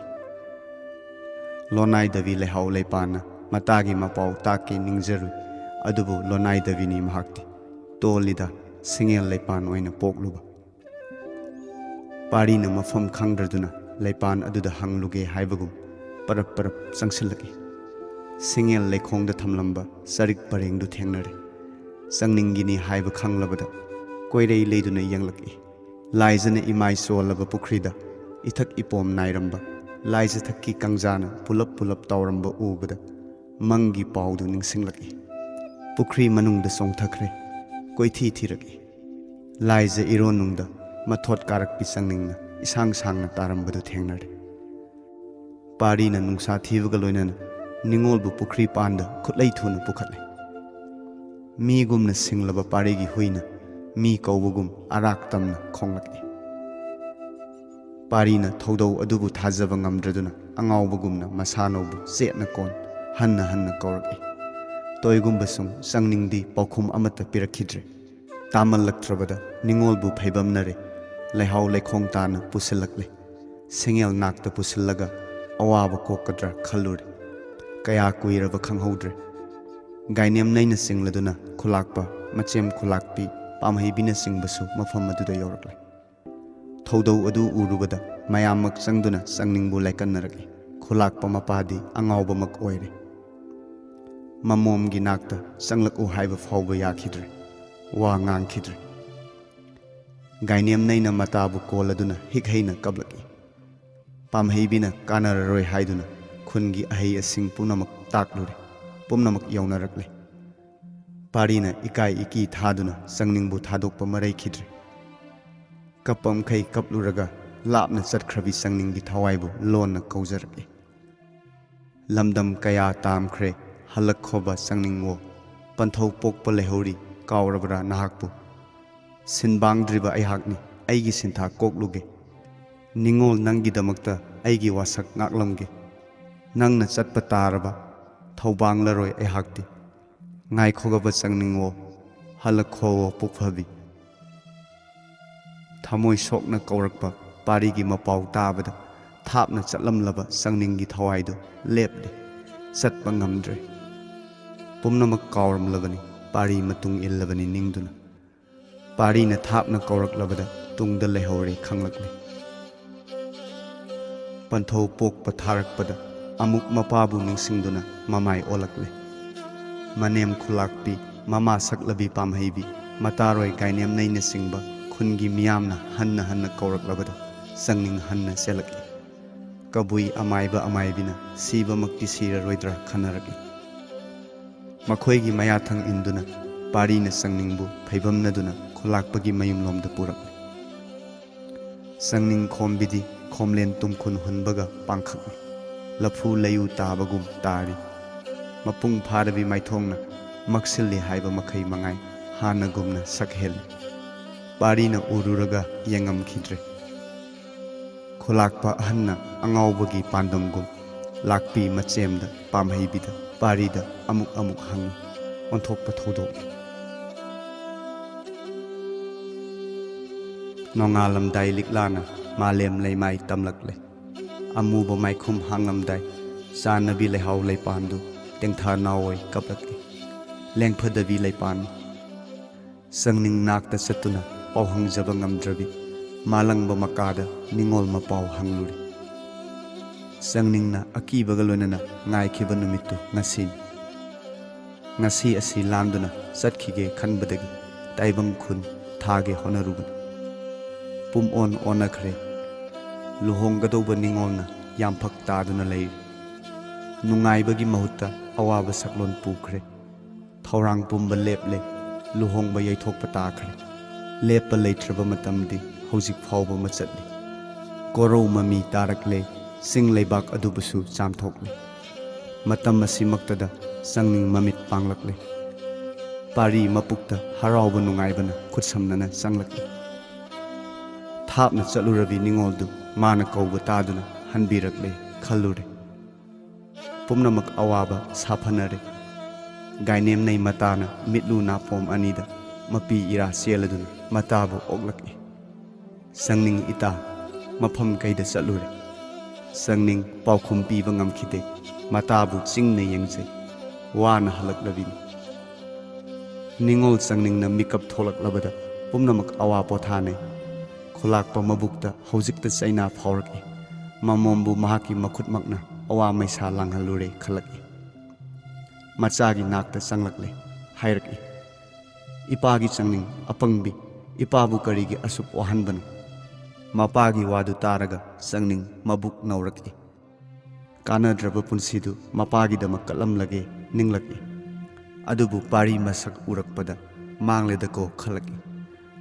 ꯂꯣꯅꯥꯏꯗꯕꯤ ꯂꯩꯍꯥꯎ ꯂꯩꯄꯥꯟꯅ ꯃꯇꯥꯒꯤ ꯃꯄꯥꯎ ꯇꯥꯛꯀꯦ ꯅꯤꯡꯖꯔꯨꯏ꯫ ꯑꯗꯨꯕꯨ ꯂꯣꯅꯥꯏꯗꯕꯤꯅꯤ ꯃꯍꯥꯛꯇꯤ꯫ ꯇꯣꯜꯂꯤꯗ, ꯁꯤꯡꯉꯦꯜ ꯂꯩꯄꯥꯟ ꯑꯣꯏꯅ ꯄꯣꯛꯂꯨꯕ꯫ ꯄꯥꯔꯤꯅ ꯃꯐꯝ ꯈꯪꯗ꯭ꯔꯗꯨꯅ ꯂꯩꯄꯥꯟ ꯑꯗꯨꯗ ꯍꯪꯂꯨꯒꯦ ꯍꯥꯏꯕꯒꯨꯝ ꯄꯔꯞ ꯄꯔꯞ ꯆꯪꯁꯤꯜꯂꯛꯏ꯫ ꯁꯤꯡꯉꯦꯜ ꯂꯩꯈꯣꯡꯗ ꯊꯝꯂꯝꯕ ꯆꯔꯤꯛ ꯄꯔꯦꯡꯗꯨ ꯊꯦꯡꯅꯔꯦ꯫ ꯁꯪꯅꯤꯡꯒꯤꯅꯤ ꯍꯥꯏꯕ ꯈꯪꯂꯕꯗ ꯀꯣꯏꯔꯩ ꯂꯩꯗꯨꯅ ꯌꯦꯡꯂꯛꯏ꯫ ꯂꯥꯏꯖꯅ ꯏꯃꯥꯏ ꯆꯣꯜꯂꯕ ꯄꯨꯈ꯭ꯔꯤꯗ ꯏꯊꯛ ꯏꯄꯣꯝ ꯅꯥꯏꯔꯝꯕ ꯂꯥꯏꯖꯊꯛꯀꯤ ꯀꯪꯖꯥꯅ ꯄꯨꯂꯞ ꯄꯨꯂꯞ ꯇꯥꯎꯔꯝꯕ ꯎꯕꯗ ꯃꯪꯒꯤ ꯄꯥꯎꯗꯨ ꯅꯤꯡꯁꯤꯡꯂꯛꯏ꯫ ꯄꯨꯈ꯭ꯔꯤ ꯃꯅꯨꯡꯗ ꯆꯣꯡꯊꯈ꯭ꯔꯦ꯫ ꯀꯣꯏꯊꯤ ꯊꯤꯔꯛꯏ꯫ ꯂꯥꯏꯖ ꯏꯔꯣꯟꯅꯨꯡꯗ ꯃꯊꯣꯠ ꯀꯥꯔꯛꯄꯤ ꯁꯪꯅꯤꯡꯅ ꯏꯁꯥꯡ ꯁꯥꯡꯅ ꯇꯥꯔꯝꯕꯗꯨ ꯊꯦꯡꯅꯔꯦ꯫ ꯄꯥꯔꯤꯅ ꯅꯨꯡꯁꯥ ꯊꯤꯕꯒ ꯂꯣꯏꯅꯅ ꯅꯤꯡꯉꯣꯜꯕꯨ ꯄꯨꯈ꯭ꯔꯤ ꯄꯥꯟꯗ ꯈꯨꯠꯂꯩ ꯊꯨꯅ ꯄꯨꯈꯠꯂꯦ꯫ ꯃꯤꯒꯨꯝꯅ ꯁꯤꯡꯂꯕ ꯄꯥꯔꯤꯒꯤ ꯍꯨꯏꯅ ꯃꯤ ꯀꯧꯕꯒꯨꯝ ꯑꯔꯥꯛ ꯇꯝꯅ ꯈꯣꯡꯂꯛꯏ꯫ ꯄꯥꯔꯤꯅ ꯊꯧꯗꯧ ꯑꯗꯨꯕꯨ ꯊꯥꯖꯕ ꯉꯝꯗ꯭ꯔꯗꯨꯅ ꯑꯉꯥꯎꯕꯒꯨꯝꯅ ꯃꯁꯥꯅꯧꯕꯨ ꯆꯦꯠꯅ ꯀꯣꯟ ꯍꯟꯅ ꯍꯟꯅ ꯀꯧꯔꯛꯏ꯫ ꯇꯣꯏꯒꯨꯝꯕꯁꯨꯡ ꯆꯪꯅꯤꯡꯗꯤ ꯄꯥꯎꯈꯨꯝ ꯑꯃꯠꯇ ꯄꯤꯔꯛꯈꯤꯗ꯭ꯔꯦ꯫ ꯇꯥꯃꯜꯂꯛꯇ꯭ꯔꯕꯗ ꯅꯤꯡꯉꯣꯜꯕꯨ ꯐꯩꯕꯝꯅꯔꯦ꯫ ꯂꯩꯍꯥꯎ ꯂꯩꯈꯣꯡ ꯇꯥꯅ ꯄꯨꯁꯤꯜꯂꯛꯂꯦ꯫ ꯁꯤꯡꯉꯦꯜ ꯅꯥꯛꯇ ꯄꯨꯁꯤꯜꯂꯒ ꯑꯋꯥꯕ ꯀꯣꯛꯀꯗ꯭ꯔꯥ ꯈꯜꯂꯨꯔꯦ꯫ ꯀꯌꯥ ꯀꯨꯏꯔꯕ ꯈꯪꯍꯧꯗ꯭ꯔꯦ꯫ ꯒꯥꯏꯅꯦꯝꯅꯩꯅ ꯆꯤꯡꯂꯗꯨꯅ ꯈꯨꯂꯥꯛꯄ, ꯃꯆꯦꯝ ꯈꯨꯂꯥꯛꯄꯤ, ꯄꯥꯝꯍꯩꯕꯤꯅꯆꯤꯡꯕꯁꯨ ꯃꯐꯝ ꯑꯗꯨꯗ ꯌꯧꯔꯛꯂꯦ꯫ ꯊꯧꯗꯧ ꯑꯗꯨ ꯎꯔꯨꯕꯗ ꯃꯌꯥꯝꯃꯛ ꯆꯪꯗꯨꯅ ꯆꯪꯅꯤꯡꯕꯨ ꯂꯥꯏꯀꯠꯅꯔꯛꯏ꯫ ꯈꯨꯂꯥꯛꯄ ꯃꯄꯥꯗꯤ ꯑꯉꯥꯎꯕꯃꯛ ꯑꯣꯏꯔꯦ꯫ ꯃꯃꯣꯝꯒꯤ ꯅꯥꯛꯇ ꯆꯪꯂꯛꯎ ꯍꯥꯏꯕ ꯐꯥꯎꯕ ꯌꯥꯈꯤꯗ꯭ꯔꯦ꯫ ꯋꯥ ꯉꯥꯡꯈꯤꯗ꯭ꯔꯦ꯫ ꯒꯥꯏꯅꯦꯝꯅꯩꯅ ꯃꯇꯥꯕꯨ ꯀꯣꯜꯂꯗꯨꯅ ꯍꯤꯛ ꯍꯩꯅ ꯀꯞꯂꯛꯏ꯫ ꯄꯥꯝꯍꯩꯕꯤꯅ ꯀꯥꯟꯅꯔꯔꯣꯏ ꯍꯥꯏꯗꯨꯅ ꯈꯨꯟꯒꯤ ꯑꯍꯩ ꯑꯁꯤꯡ ꯄꯨꯝꯅꯃꯛ ꯇꯥꯛꯂꯨꯔꯦ꯫ ꯄꯨꯝꯅꯃꯛ ꯌꯧꯅꯔꯛꯂꯦ꯫ ꯄꯥꯔꯤꯅ ꯏꯀꯥꯏ ꯏꯀꯤ ꯊꯥꯗꯨꯅ ꯆꯪꯅꯤꯡꯕꯨ ꯊꯥꯗꯣꯛꯄ ꯃꯔꯩꯈꯤꯗ꯭ꯔꯦ꯫ ꯀꯞꯄꯝꯈꯩ ꯀꯞꯂꯨꯔꯒ ꯂꯥꯞꯅ ꯆꯠꯈ꯭ꯔꯕꯤ ꯆꯪꯅꯤꯡꯒꯤ ꯊꯋꯥꯏꯕꯨ ꯂꯣꯟꯅ ꯀꯧꯖꯔꯛꯏ꯫ ꯂꯝꯗꯝ ꯀꯌꯥ ꯇꯥꯝꯈ꯭ꯔꯦ, ꯍꯜꯂꯛꯈꯣꯕ ꯆꯪꯅꯤꯡꯉꯣ꯫ ꯄꯟꯊꯧ ꯄꯣꯛꯄ ꯂꯩꯍꯧꯔꯤ, ꯀꯥꯎꯔꯕ꯭ꯔꯥ ꯅꯍꯥꯛꯄꯨ? ꯁꯤꯟꯕꯥꯡꯗ꯭ꯔꯤꯕ ꯑꯩꯍꯥꯛꯅꯤ, ꯑꯩꯒꯤ ꯁꯤꯟꯊꯥ ꯀꯣꯛꯂꯨꯒꯦ꯫ ꯅꯤꯡꯉꯣꯜ ꯅꯪꯒꯤꯗꯃꯛꯇ ꯑꯩꯒꯤ ꯋꯥꯁꯛ ꯉꯥꯛꯂꯝꯒꯦ꯫ ꯅꯪꯅ ꯆꯠꯄ ꯇꯥꯔꯕ, ꯊꯧꯕꯥꯡꯂꯔꯣꯏ ꯑꯩꯍꯥꯛꯇꯤ꯫ ꯉꯥꯏꯈꯣꯒꯕ ꯆꯪꯅꯤꯡꯉꯣ, ꯍꯜꯂꯛꯈꯣꯋꯣ ꯄꯨꯛꯐꯕꯤ꯫ ꯊꯃꯣꯏ ꯁꯣꯛꯅ ꯀꯧꯔꯛꯄ ꯄꯥꯔꯤꯒꯤ ꯃꯄꯥꯎ ꯇꯥꯕꯗ ꯊꯥꯞꯅ ꯆꯠꯂꯝꯂꯕ ꯆꯪꯅꯤꯡꯒꯤ ꯊꯋꯥꯏꯗꯨ ꯂꯦꯞꯂꯦ, ꯆꯠꯄ ꯉꯝꯗ꯭ꯔꯦ꯫ ꯄꯨꯝꯅꯃꯛ ꯀꯥꯎꯔꯝꯂꯕꯅꯤ, ꯄꯥꯔꯤ ꯃꯇꯨꯡ ꯏꯜꯂꯕꯅꯤ ꯅꯤꯡꯗꯨꯅ꯫ ꯄꯥꯔꯤꯅ ꯊꯥꯞꯅ ꯀꯧꯔꯛꯂꯕꯗ ꯇꯨꯡꯗ ꯂꯩꯍꯧꯔꯦ ꯈꯪꯂꯛꯂꯦ꯫ ꯄꯟꯊꯧ ꯄꯣꯛꯄ ꯊꯥꯔꯛꯄꯗ ꯑꯃꯨꯛ ꯃꯄꯥꯕꯨ ꯅꯤꯡꯁꯤꯡꯗꯨꯅ ꯃꯃꯥꯏ ꯑꯣꯜꯂꯛꯂꯦ꯫ ꯃꯅꯦꯝ ꯈꯨꯂꯥꯛꯄꯤ, ꯃꯃꯥ ꯁꯛꯂꯕꯤ ꯄꯥꯝꯍꯩꯕꯤ, ꯃꯇꯥꯔꯣꯏ ꯒꯥꯏꯅꯦꯝꯅꯩꯅꯆꯤꯡꯕ ꯈꯨꯟꯒꯤ ꯃꯤꯌꯥꯝꯅ ꯍꯟꯅ ꯍꯟꯅ ꯀꯧꯔꯛꯂꯕꯗ ꯆꯪꯅꯤꯡ ꯍꯟꯅ ꯆꯦꯜꯂꯛꯏ꯫ ꯀꯕꯨꯏ ꯑꯃꯥꯏꯕ ꯑꯃꯥꯏꯕꯤꯅ ꯁꯤꯕꯃꯛꯇꯤ ꯁꯤꯔꯔꯣꯏꯗ꯭ꯔꯥ ꯈꯟꯅꯔꯛꯏ꯫ ꯃꯈꯣꯏꯒꯤ ꯃꯌꯥꯊꯪ ꯏꯟꯗꯨꯅ ꯄꯥꯔꯤꯅ ꯆꯪꯅꯤꯡꯕꯨ ꯐꯩꯕꯝꯅꯗꯨꯅ ꯈꯨꯂꯥꯛꯄꯒꯤ ꯃꯌꯨꯝꯂꯣꯝꯗ ꯄꯨꯔꯛꯂꯦ꯫ ꯆꯪꯅꯤꯡ ꯈꯣꯝꯕꯤꯗꯤ ꯈꯣꯝꯂꯦꯟ ꯇꯨꯝꯈꯨꯟ ꯍꯨꯟꯕꯒ ꯄꯥꯡꯈꯛꯅꯤ꯫ ꯂꯐꯨ ꯂꯩꯌꯨ ꯇꯥꯕꯒꯨꯝ ꯇꯥꯔꯤ꯫ ꯃꯄꯨꯡ ꯐꯥꯔꯕꯤ ꯃꯥꯏꯊꯣꯡꯅ ꯃꯛꯁꯤꯜꯂꯤ ꯍꯥꯏꯕ ꯃꯈꯩ ꯃꯉꯥꯏ ꯍꯥꯟꯅꯒꯨꯝꯅ ꯁꯛ ꯍꯦꯜꯂꯤ꯫ ꯄꯥꯔꯤꯅ ꯎꯔꯨꯔꯒ ꯌꯦꯡꯉꯝꯈꯤꯗ꯭ꯔꯦ꯫ ꯈꯨꯂꯥꯛꯄ ꯑꯍꯟꯅ ꯑꯉꯥꯎꯕꯒꯤ ꯄꯥꯟꯗꯝꯒꯨꯝ ꯂꯥꯛꯄꯤ ꯃꯆꯦꯝꯗ ꯄꯥꯝꯍꯩꯕꯤꯗ ꯄꯥꯔꯤꯗ ꯑꯃꯨꯛ ꯑꯃꯨꯛ ꯍꯪꯉꯤ꯫ ꯑꯣꯟꯊꯣꯛꯄ ꯊꯧꯗꯣꯛꯅꯤ꯫ ꯅꯣꯡꯉꯥꯜꯂꯝꯗꯥꯏ ꯂꯤꯛꯂꯥꯅ ꯃꯥꯂꯦꯝ ꯂꯩꯃꯥꯏ ꯇꯝꯂꯛꯂꯦ꯫ ꯑꯃꯨꯕ ꯃꯥꯏꯈꯨꯝ ꯍꯥꯡꯂꯝꯗꯥꯏ ꯆꯥꯟꯅꯕꯤ ꯂꯩꯍꯥꯎ ꯂꯩꯄꯥꯟꯗꯨ ꯇꯦꯡꯊꯥ ꯅꯥꯑꯣꯏ ꯀꯞꯂꯛꯏ꯫ ꯂꯦꯡꯐꯗꯕꯤ ꯂꯩꯄꯥꯟ꯫ ꯆꯪꯅꯤꯡ ꯅꯥꯛꯇ ꯆꯠꯇꯨꯅ ꯄꯥꯎ ꯍꯪꯖꯕ ꯉꯝꯗ꯭ꯔꯕꯤ ꯃꯥꯂꯪꯕ ꯃꯀꯥꯗ ꯅꯤꯡꯉꯣꯜ ꯃꯄꯥꯎ ꯍꯪꯂꯨꯔꯦ꯫ ꯆꯪꯅꯤꯡꯅ ꯑꯀꯤꯕꯒ ꯂꯣꯏꯅꯅ ꯉꯥꯏꯈꯤꯕ ꯅꯨꯃꯤꯠꯇꯨ ꯉꯁꯤꯅꯤ꯫ ꯉꯁꯤ ꯑꯁꯤ ꯂꯥꯟꯗꯨꯅ ꯆꯠꯈꯤꯒꯦ ꯈꯟꯕꯗꯒꯤ ꯇꯥꯏꯕꯪ ꯈꯨꯟ ꯊꯥꯒꯦ ꯍꯣꯠꯅꯔꯨꯕꯅꯤ꯫ ꯄꯨꯝ ꯑꯣꯟ ꯑꯣꯟꯅꯈ꯭ꯔꯦ꯫ ꯂꯨꯍꯣꯡꯒꯗꯧꯕ ꯅꯤꯡꯉꯣꯜꯅ ꯌꯥꯝꯐꯛ ꯇꯥꯗꯨꯅ ꯂꯩꯔꯤ꯫ ꯅꯨꯡꯉꯥꯏꯕꯒꯤ ꯃꯍꯨꯠꯇ ꯑꯋꯥꯕ ꯁꯛꯂꯣꯟ ꯄꯨꯈ꯭ꯔꯦ꯫ ꯊꯧꯔꯥꯡ ꯄꯨꯝꯕ ꯂꯦꯞꯂꯦ꯫ ꯂꯨꯍꯣꯡꯕ ꯌꯩꯊꯣꯛꯄ ꯇꯥꯈ꯭ꯔꯦ꯫ ꯂꯦꯞꯄ ꯂꯩꯇ꯭ꯔꯕ ꯃꯇꯝꯗꯤ ꯍꯧꯖꯤꯛ ꯐꯥꯎꯕ ꯃꯆꯠꯂꯤ꯫ ꯀꯣꯔꯧ ꯃꯃꯤ ꯇꯥꯔꯛꯂꯦ꯫ ꯆꯤꯡ ꯂꯩꯕꯥꯛ ꯑꯗꯨꯕꯨꯁꯨ ꯆꯥꯝꯊꯣꯛꯂꯦ꯫ ꯃꯇꯝ ꯑꯁꯤꯃꯛꯇꯗ ꯆꯪꯅꯤꯡ ꯃꯃꯤꯠ ꯄꯥꯡꯂꯛꯂꯦ꯫ ꯄꯥꯔꯤ ꯃꯄꯨꯛꯇ ꯍꯔꯥꯎꯕ ꯅꯨꯡꯉꯥꯏꯕꯅ ꯈꯨꯠꯁꯝꯅꯅ ꯆꯪꯂꯛꯂꯦ꯫ ꯊꯥꯞꯅ ꯆꯠꯂꯨꯔꯕꯤ ꯅꯤꯡꯉꯣꯜꯗꯨ ꯃꯥꯅ ꯀꯧꯕ ꯇꯥꯗꯨꯅ ꯍꯟꯕꯤꯔꯛꯂꯦ ꯈꯜꯂꯨꯔꯦ꯫ ꯄꯨꯝꯅꯃꯛ ꯑꯋꯥꯕ ꯁꯥꯐꯅꯔꯦ꯫ ꯒꯥꯏꯅꯦꯝꯅꯩ ꯃꯇꯥꯅ ꯃꯤꯠꯂꯨ ꯅꯥꯄꯣꯝ ꯑꯅꯤꯗ ꯃꯄꯤ ꯏꯔꯥ ꯆꯦꯜꯂꯗꯨꯅ ꯃꯇꯥꯕꯨ ꯑꯣꯛꯂꯛꯏ꯫ ꯆꯪꯅꯤꯡ ꯏꯇꯥ, ꯃꯐꯝ ꯀꯩꯗ ꯆꯠꯂꯨꯔꯦ? ꯆꯪꯅꯤꯡ ꯄꯥꯎꯈꯨꯝ ꯄꯤꯕ ꯉꯝꯈꯤꯗꯦ꯫ ꯃꯇꯥꯕꯨ ꯆꯤꯡꯅ ꯌꯦꯡꯖꯩ꯫ ꯋꯥꯅ ꯍꯜꯂꯛꯂꯕꯤꯅꯤ꯫ ꯅꯤꯡꯉꯣꯜ ꯆꯪꯅꯤꯡꯅ ꯃꯤꯀꯞ ꯊꯣꯛꯂꯛꯂꯕꯗ ꯄꯨꯝꯅꯃꯛ ꯑꯋꯥ ꯄꯣꯊꯥꯅꯩ꯫ ꯈꯨꯂꯥꯛꯄ ꯃꯕꯨꯛꯇ ꯍꯧꯖꯤꯛꯇ ꯆꯩꯅꯥ ꯐꯥꯎꯔꯛꯏ꯫ ꯃꯃꯣꯝꯕꯨ ꯃꯍꯥꯛꯀꯤ ꯃꯈꯨꯠꯃꯛꯅ ꯑꯋꯥ ꯃꯩꯁꯥ ꯂꯥꯡꯍꯜꯂꯨꯔꯦ ꯈꯜꯂꯛꯏ꯫ ꯃꯆꯥꯒꯤ ꯅꯥꯛꯇ ꯆꯪꯂꯛꯂꯦ꯫ ꯍꯥꯏꯔꯛꯏ, "ꯏꯄꯥꯒꯤ ꯆꯪꯅꯤꯡ ꯑꯄꯪꯕꯤ, ꯏꯄꯥꯕꯨ ꯀꯔꯤꯒꯤ ꯑꯁꯨꯛ ꯋꯥꯍꯟꯕꯅꯣ?" ꯃꯄꯥꯒꯤ ꯋꯥꯗꯨ ꯇꯥꯔꯒ ꯆꯪꯅꯤꯡ ꯃꯕꯨꯛ ꯅꯧꯔꯛꯏ꯫ ꯀꯥꯟꯅꯗ꯭ꯔꯕ ꯄꯨꯟꯁꯤꯗꯨ ꯃꯄꯥꯒꯤꯗꯃꯛ ꯀꯠꯂꯝꯂꯒꯦ ꯅꯤꯡꯂꯛꯏ꯫ ꯑꯗꯨꯕꯨ ꯄꯥꯔꯤ ꯃꯁꯛ ꯎꯔꯛꯄꯗ ꯃꯥꯡꯂꯦꯗꯀꯣ ꯈꯜꯂꯛꯏ꯫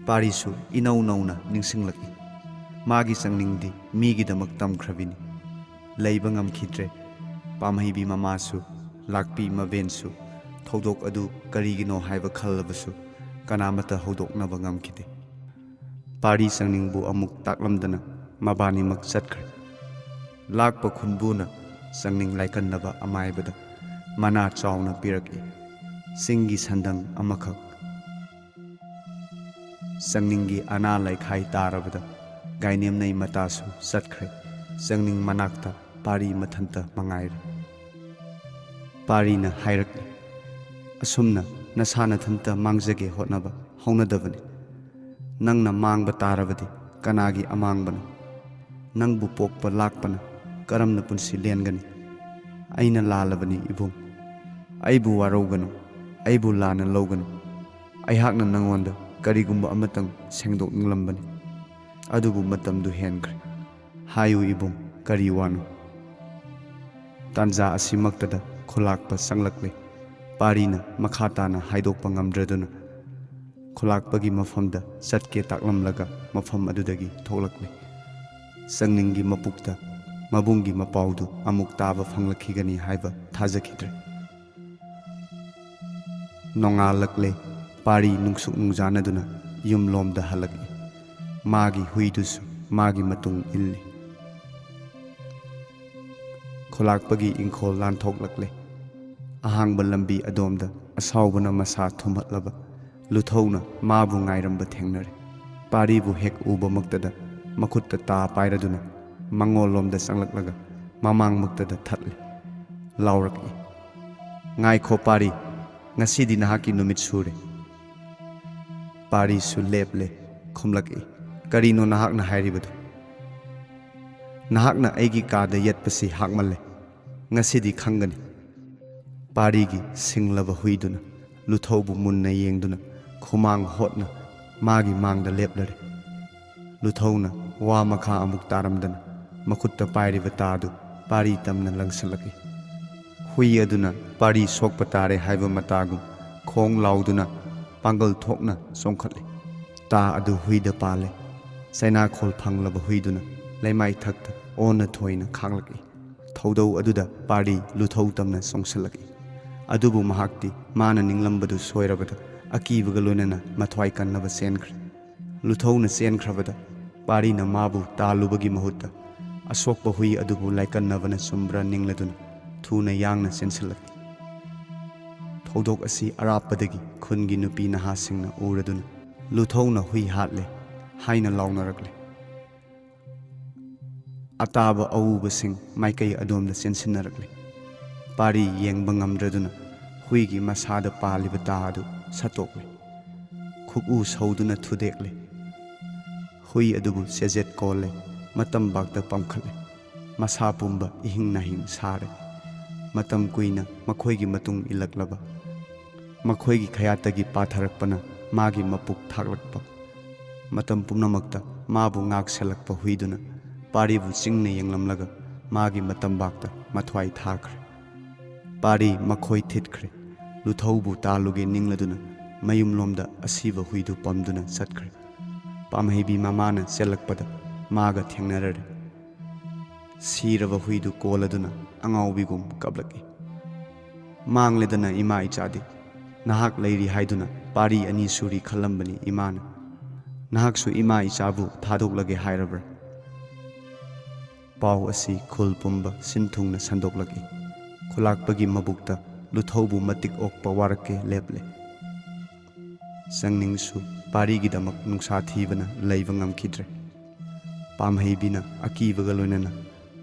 ꯄꯥꯔꯤꯁꯨ ꯏꯅꯧ ꯅꯧꯅ ꯅꯤꯡꯁꯤꯡꯂꯛꯏ꯫ ꯃꯥꯒꯤ ꯆꯪꯅꯤꯡꯗꯤ ꯃꯤꯒꯤꯗꯃꯛ ꯇꯝꯈ꯭ꯔꯕꯤꯅꯤ꯫ ꯂꯩꯕ ꯉꯝꯈꯤꯗ꯭ꯔꯦ꯫ ꯄꯥꯝꯍꯩꯕꯤ ꯃꯃꯥꯁꯨ, ꯂꯥꯛꯄꯤ ꯃꯕꯦꯟꯁꯨ, ꯊꯧꯗꯣꯛ ꯑꯗꯨ ꯀꯔꯤꯒꯤꯅꯣ ꯍꯥꯏꯕ ꯈꯜꯂꯕꯁꯨ ꯀꯅꯥꯃꯠꯇ ꯍꯧꯗꯣꯛꯅꯕ ꯉꯝꯈꯤꯗꯦ꯫ ꯄꯥꯔꯤ ꯆꯪꯅꯤꯡꯕꯨ ꯑꯃꯨꯛ ꯇꯥꯛꯂꯝꯗꯅ ꯃꯕꯥꯅꯤꯃꯛ ꯆꯠꯈ꯭ꯔꯦ꯫ ꯂꯥꯛꯄ ꯈꯨꯟꯕꯨꯅ ꯆꯪꯅꯤꯡ ꯂꯥꯏꯀꯟꯅꯕ ꯑꯃꯥꯏꯕꯗ ꯃꯅꯥ ꯆꯥꯎꯅ ꯄꯤꯔꯛꯏ꯫ ꯆꯤꯡꯒꯤ ꯁꯟꯗꯪ ꯑꯃꯈꯛ꯫ ꯆꯪꯅꯤꯡꯒꯤ ꯑꯅꯥ ꯂꯥꯏꯈꯥꯏ ꯇꯥꯔꯕꯗ ꯒꯥꯏꯅꯦꯝꯅꯩ ꯃꯇꯥꯁꯨ ꯆꯠꯈ꯭ꯔꯦ꯫ ꯆꯪꯅꯤꯡ ꯃꯅꯥꯛꯇ ꯄꯥꯔꯤ ꯃꯊꯟꯇ ꯃꯉꯥꯏꯔꯦ꯫ ꯄꯥꯔꯤꯅ ꯍꯥꯏꯔꯛꯂꯤ, "ꯑꯁꯨꯝꯅ ꯅꯁꯥ ꯅꯊꯟꯇ ꯃꯥꯡꯖꯒꯦ ꯍꯣꯠꯅꯕ ꯍꯧꯅꯗꯕꯅꯤ꯫ ꯅꯪꯅ ꯃꯥꯡꯕ ꯇꯥꯔꯕꯗꯤ ꯀꯅꯥꯒꯤ ꯑꯃꯥꯡꯕꯅꯣ? ꯅꯪꯕꯨ ꯄꯣꯛꯄ ꯂꯥꯛꯄꯅ ꯀꯔꯝꯅ ꯄꯨꯟꯁꯤ ꯂꯦꯟꯒꯅꯤ? ꯑꯩꯅ ꯂꯥꯜꯂꯕꯅꯤ ꯏꯕꯨꯡ꯫ ꯑꯩꯕꯨ ꯋꯥꯔꯧꯒꯅꯨ, ꯑꯩꯕꯨ ꯂꯥꯟꯅ ꯂꯧꯒꯅꯨ꯫ ꯑꯩꯍꯥꯛꯅ ꯅꯪꯉꯣꯟꯗ ꯀꯔꯤꯒꯨꯝꯕ ꯑꯃꯇꯪ ꯁꯦꯡꯗꯣꯛꯅꯤꯡꯂꯝꯕꯅꯤ, ꯑꯗꯨꯕꯨ ꯃꯇꯝꯗꯨ ꯍꯦꯟꯈ꯭ꯔꯦ꯫ ꯍꯥꯏꯌꯨ ꯏꯕꯨꯡ, ꯀꯔꯤ ꯋꯥꯅꯣ?" ꯇꯥꯟꯖꯥ ꯑꯁꯤꯃꯛꯇꯗ ꯈꯨꯂꯥꯛꯄ ꯆꯪꯂꯛꯂꯦ꯫ ꯄꯥꯔꯤꯅ ꯃꯈꯥ ꯇꯥꯅ ꯍꯥꯏꯗꯣꯛꯄ ꯉꯝꯗ꯭ꯔꯗꯨꯅ ꯈꯨꯂꯥꯛꯄꯒꯤ ꯃꯐꯝꯗ ꯆꯠꯀꯦ ꯇꯥꯛꯂꯝꯂꯒ ꯃꯐꯝ ꯑꯗꯨꯗꯒꯤ ꯊꯣꯛꯂꯛꯂꯦ꯫ ꯆꯪꯅꯤꯡꯒꯤ ꯃꯄꯨꯛꯇ ꯃꯕꯨꯡꯒꯤ ꯃꯄꯥꯎꯗꯨ ꯑꯃꯨꯛ ꯇꯥꯕ ꯐꯪꯂꯛꯈꯤꯒꯅꯤ ꯍꯥꯏꯕ ꯊꯥꯖꯈꯤꯗ꯭ꯔꯦ꯫ ꯅꯣꯡꯉꯥꯜꯂꯛꯂꯦ꯫ ꯄꯥꯔꯤ ꯅꯨꯡꯁꯨꯛ ꯅꯨꯡꯖꯥꯅꯗꯨꯅ ꯌꯨꯝꯂꯣꯝꯗ ꯍꯜꯂꯛꯏ꯫ ꯃꯥꯒꯤ ꯍꯨꯏꯗꯨꯁꯨ ꯃꯥꯒꯤ ꯃꯇꯨꯡ ꯏꯜꯂꯤ꯫ ꯈꯨꯂꯥꯛꯄꯒꯤ ꯏꯪꯈꯣꯜ ꯂꯥꯟꯊꯣꯛꯂꯛꯂꯦ꯫ ꯑꯍꯥꯡꯕ ꯂꯝꯕꯤ ꯑꯗꯣꯝꯗ ꯑꯁꯥꯎꯕꯅ ꯃꯁꯥ ꯊꯨꯝꯍꯠꯂꯕ ꯂꯨꯊꯧꯅ ꯃꯥꯕꯨ ꯉꯥꯏꯔꯝꯕ ꯊꯦꯡꯅꯔꯦ꯫ ꯄꯥꯔꯤꯕꯨ ꯍꯦꯛ ꯎꯕꯃꯛꯇꯗ ꯃꯈꯨꯠꯇ ꯇꯥ ꯄꯥꯏꯔꯗꯨꯅ ꯃꯉꯣꯜꯂꯣꯝꯗ ꯆꯪꯂꯛꯂꯒ ꯃꯃꯥꯡꯃꯛꯇꯗ ꯊꯠꯂꯦ꯫ ꯂꯥꯎꯔꯛꯏ, "ꯉꯥꯏꯈꯣ ꯄꯥꯔꯤ, ꯉꯁꯤꯗꯤ ꯅꯍꯥꯛꯀꯤ ꯅꯨꯃꯤꯠ ꯁꯨꯔꯦ꯫" ꯄꯥꯔꯤꯁꯨ ꯂꯦꯞꯂꯦ, ꯈꯨꯝꯂꯛꯏ, "ꯀꯔꯤꯅꯣ ꯅꯍꯥꯛꯅ ꯍꯥꯏꯔꯤꯕꯗꯨ? ꯅꯍꯥꯛꯅ ꯑꯩꯒꯤ ꯀꯥꯗ ꯌꯦꯠꯄꯁꯤ ꯍꯥꯛꯃꯜꯂꯦ꯫ ꯉꯁꯤꯗꯤ ꯈꯪꯒꯅꯤ꯫" ꯄꯥꯔꯤꯒꯤ ꯁꯤꯡꯂꯕ ꯍꯨꯏꯗꯨꯅ ꯂꯨꯊꯧꯕꯨ ꯃꯨꯟꯅ ꯌꯦꯡꯗꯨꯅ ꯈꯨꯃꯥꯡ ꯍꯣꯠꯅ ꯃꯥꯒꯤ ꯃꯥꯡꯗ ꯂꯦꯞꯂꯔꯦ꯫ ꯂꯨꯊꯧꯅ ꯋꯥ ꯃꯈꯥ ꯑꯃꯨꯛ ꯇꯥꯔꯝꯗꯅ ꯃꯈꯨꯠꯇ ꯄꯥꯏꯔꯤꯕ ꯇꯥꯗꯨ ꯄꯥꯔꯤ ꯇꯝꯅ ꯂꯪꯁꯤꯜꯂꯛꯏ꯫ ꯍꯨꯏ ꯑꯗꯨꯅ ꯄꯥꯔꯤ ꯁꯣꯛꯄ ꯇꯥꯔꯦ ꯍꯥꯏꯕ ꯃꯇꯥꯒꯨꯝ ꯈꯣꯡ ꯂꯥꯎꯗꯨꯅ ꯄꯥꯡꯒꯜ ꯊꯣꯛꯅ ꯆꯣꯡꯈꯠꯂꯤ꯫ ꯇꯥ ꯑꯗꯨ ꯍꯨꯏꯗ ꯄꯥꯜꯂꯦ꯫ ꯆꯩꯅꯥꯈꯣꯜ ꯐꯪꯂꯕ ꯍꯨꯏꯗꯨꯅ ꯂꯩꯃꯥꯏꯊꯛꯇ ꯑꯣꯟꯅ ꯊꯣꯏꯅ ꯈꯥꯡꯂꯛꯏ꯫ ꯊꯧꯗꯧ ꯑꯗꯨꯗ ꯄꯥꯔꯤ ꯂꯨꯊꯧ ꯇꯝꯅ ꯆꯣꯡꯁꯤꯜꯂꯛꯏ꯫ ꯑꯗꯨꯕꯨ ꯃꯍꯥꯛꯇꯤ ꯃꯥꯅ ꯅꯤꯡꯂꯝꯕꯗꯨ ꯁꯣꯏꯔꯕꯗ ꯑꯀꯤꯕꯒ ꯂꯣꯏꯅꯅ ꯃꯊ꯭ꯋꯥꯏ ꯀꯟꯅꯕ ꯆꯦꯟꯈ꯭ꯔꯦ꯫ ꯂꯨꯊꯧꯅ ꯆꯦꯟꯈ꯭ꯔꯕꯗ ꯄꯥꯔꯤꯅ ꯃꯥꯕꯨ ꯇꯥꯜꯂꯨꯕꯒꯤ ꯃꯍꯨꯠꯇ ꯑꯁꯣꯛꯄ ꯍꯨꯏ ꯑꯗꯨꯕꯨ ꯂꯥꯏꯀꯟꯅꯕꯅ ꯆꯨꯝꯕ꯭ꯔꯥ ꯅꯤꯡꯂꯗꯨꯅ ꯊꯨꯅ ꯌꯥꯡꯅ ꯆꯦꯟꯁꯤꯜꯂꯛꯏ꯫ ꯊꯧꯗꯣꯛ ꯑꯁꯤ ꯑꯔꯥꯞꯄꯗꯒꯤ ꯈꯨꯟꯒꯤ ꯅꯨꯄꯤ ꯅꯍꯥꯁꯤꯡꯅ ꯎꯔꯗꯨꯅ "ꯂꯨꯊꯧꯅ ꯍꯨꯏ ꯍꯥꯠꯂꯦ" ꯍꯥꯏꯅ ꯂꯥꯎꯅꯔꯛꯂꯦ꯫ ꯑꯇꯥꯕ ꯑꯎꯕꯁꯤꯡ ꯃꯥꯏꯀꯩ ꯑꯗꯣꯝꯗ ꯆꯦꯟꯁꯤꯟꯅꯔꯛꯂꯦ꯫ ꯄꯥꯔꯤ ꯌꯦꯡꯕ ꯉꯝꯗ꯭ꯔꯗꯨꯅ ꯍꯨꯏꯒꯤ ꯃꯁꯥꯗ ꯄꯥꯜꯂꯤꯕ ꯇꯥ ꯑꯗꯨ ꯁꯠꯇꯣꯛꯂꯦ꯫ ꯈꯨꯛꯎ ꯁꯧꯗꯨꯅ ꯊꯨꯗꯦꯛꯂꯦ꯫ ꯍꯨꯏ ꯑꯗꯨꯕꯨ ꯆꯦꯖꯦꯠ ꯀꯣꯜꯂꯦ꯫ ꯃꯇꯝꯕꯥꯛꯇ ꯄꯝꯈꯠꯂꯦ꯫ ꯃꯁꯥ ꯄꯨꯝꯕ ꯏꯍꯤꯡ ꯅꯥꯍꯤꯡ ꯁꯥꯔꯦ꯫ ꯃꯇꯝ ꯀꯨꯏꯅ ꯃꯈꯣꯏꯒꯤ ꯃꯇꯨꯡ ꯏꯜꯂꯛꯂꯕ, ꯃꯈꯣꯏꯒꯤ ꯈꯌꯥꯠꯇꯒꯤ ꯄꯥꯊꯔꯛꯄꯅ ꯃꯥꯒꯤ ꯃꯄꯨꯛ ꯊꯥꯛꯂꯛꯄ, ꯃꯇꯝ ꯄꯨꯝꯅꯃꯛꯇ ꯃꯥꯕꯨ ꯉꯥꯛ ꯁꯦꯜꯂꯛꯄ ꯍꯨꯏꯗꯨꯅ ꯄꯥꯔꯤꯕꯨ ꯆꯤꯡꯅ ꯌꯦꯡꯂꯝꯂꯒ ꯃꯥꯒꯤ ꯃꯇꯝꯕꯥꯛꯇ ꯃꯊ꯭ꯋꯥꯏ ꯊꯥꯈ꯭ꯔꯦ꯫ ꯄꯥꯔꯤ ꯃꯈꯣꯏ ꯊꯤꯠꯈ꯭ꯔꯦ꯫ ꯂꯨꯊꯧꯕꯨ ꯇꯥꯜꯂꯨꯒꯦ ꯅꯤꯡꯂꯗꯨꯅ ꯃꯌꯨꯝꯂꯣꯝꯗ ꯑꯁꯤꯕ ꯍꯨꯏꯗꯨ ꯄꯝꯗꯨꯅ ꯆꯠꯈ꯭ꯔꯦ꯫ ꯄꯥꯝꯍꯩꯕꯤ ꯃꯃꯥꯅ ꯆꯦꯜꯂꯛꯄꯗ ꯃꯥꯒ ꯊꯦꯡꯅꯔꯔꯦ꯫ ꯁꯤꯔꯕ ꯍꯨꯏꯗꯨ ꯀꯣꯜꯂꯗꯨꯅ ꯑꯉꯥꯎꯕꯤꯒꯨꯝ ꯀꯞꯂꯛꯏ꯫ "ꯃꯥꯡꯂꯦꯗꯅ ꯏꯃꯥ ꯏꯆꯥꯗꯤ꯫ ꯅꯍꯥꯛ ꯂꯩꯔꯤ ꯍꯥꯏꯗꯨꯅ ꯄꯥꯔꯤ ꯑꯅꯤ ꯁꯨꯔꯤ ꯈꯜꯂꯝꯕꯅꯤ ꯏꯃꯥꯅ꯫ ꯅꯍꯥꯛꯁꯨ ꯏꯃꯥ ꯏꯆꯥꯕꯨ ꯊꯥꯗꯣꯛꯂꯒꯦ ꯍꯥꯏꯔꯕ꯭ꯔꯥ?" ꯄꯥꯎ ꯑꯁꯤ ꯈꯨꯜ ꯄꯨꯝꯕ ꯁꯤꯟ ꯊꯨꯡꯅ ꯁꯟꯗꯣꯛꯂꯛꯏ꯫ ꯈꯨꯂꯥꯛꯄꯒꯤ ꯃꯕꯨꯛꯇ ꯂꯨꯊꯧꯕꯨ ꯃꯇꯤꯛ ꯑꯣꯛꯄ ꯋꯥꯔꯛꯀꯦ ꯂꯦꯞꯂꯦ꯫ ꯆꯪꯅꯤꯡꯁꯨ ꯄꯥꯔꯤꯒꯤꯗꯃꯛ ꯅꯨꯡꯁꯥ ꯊꯤꯕꯅ ꯂꯩꯕ ꯉꯝꯈꯤꯗ꯭ꯔꯦ꯫ ꯄꯥꯝꯍꯩꯕꯤꯅ ꯑꯀꯤꯕꯒ ꯂꯣꯏꯅꯅ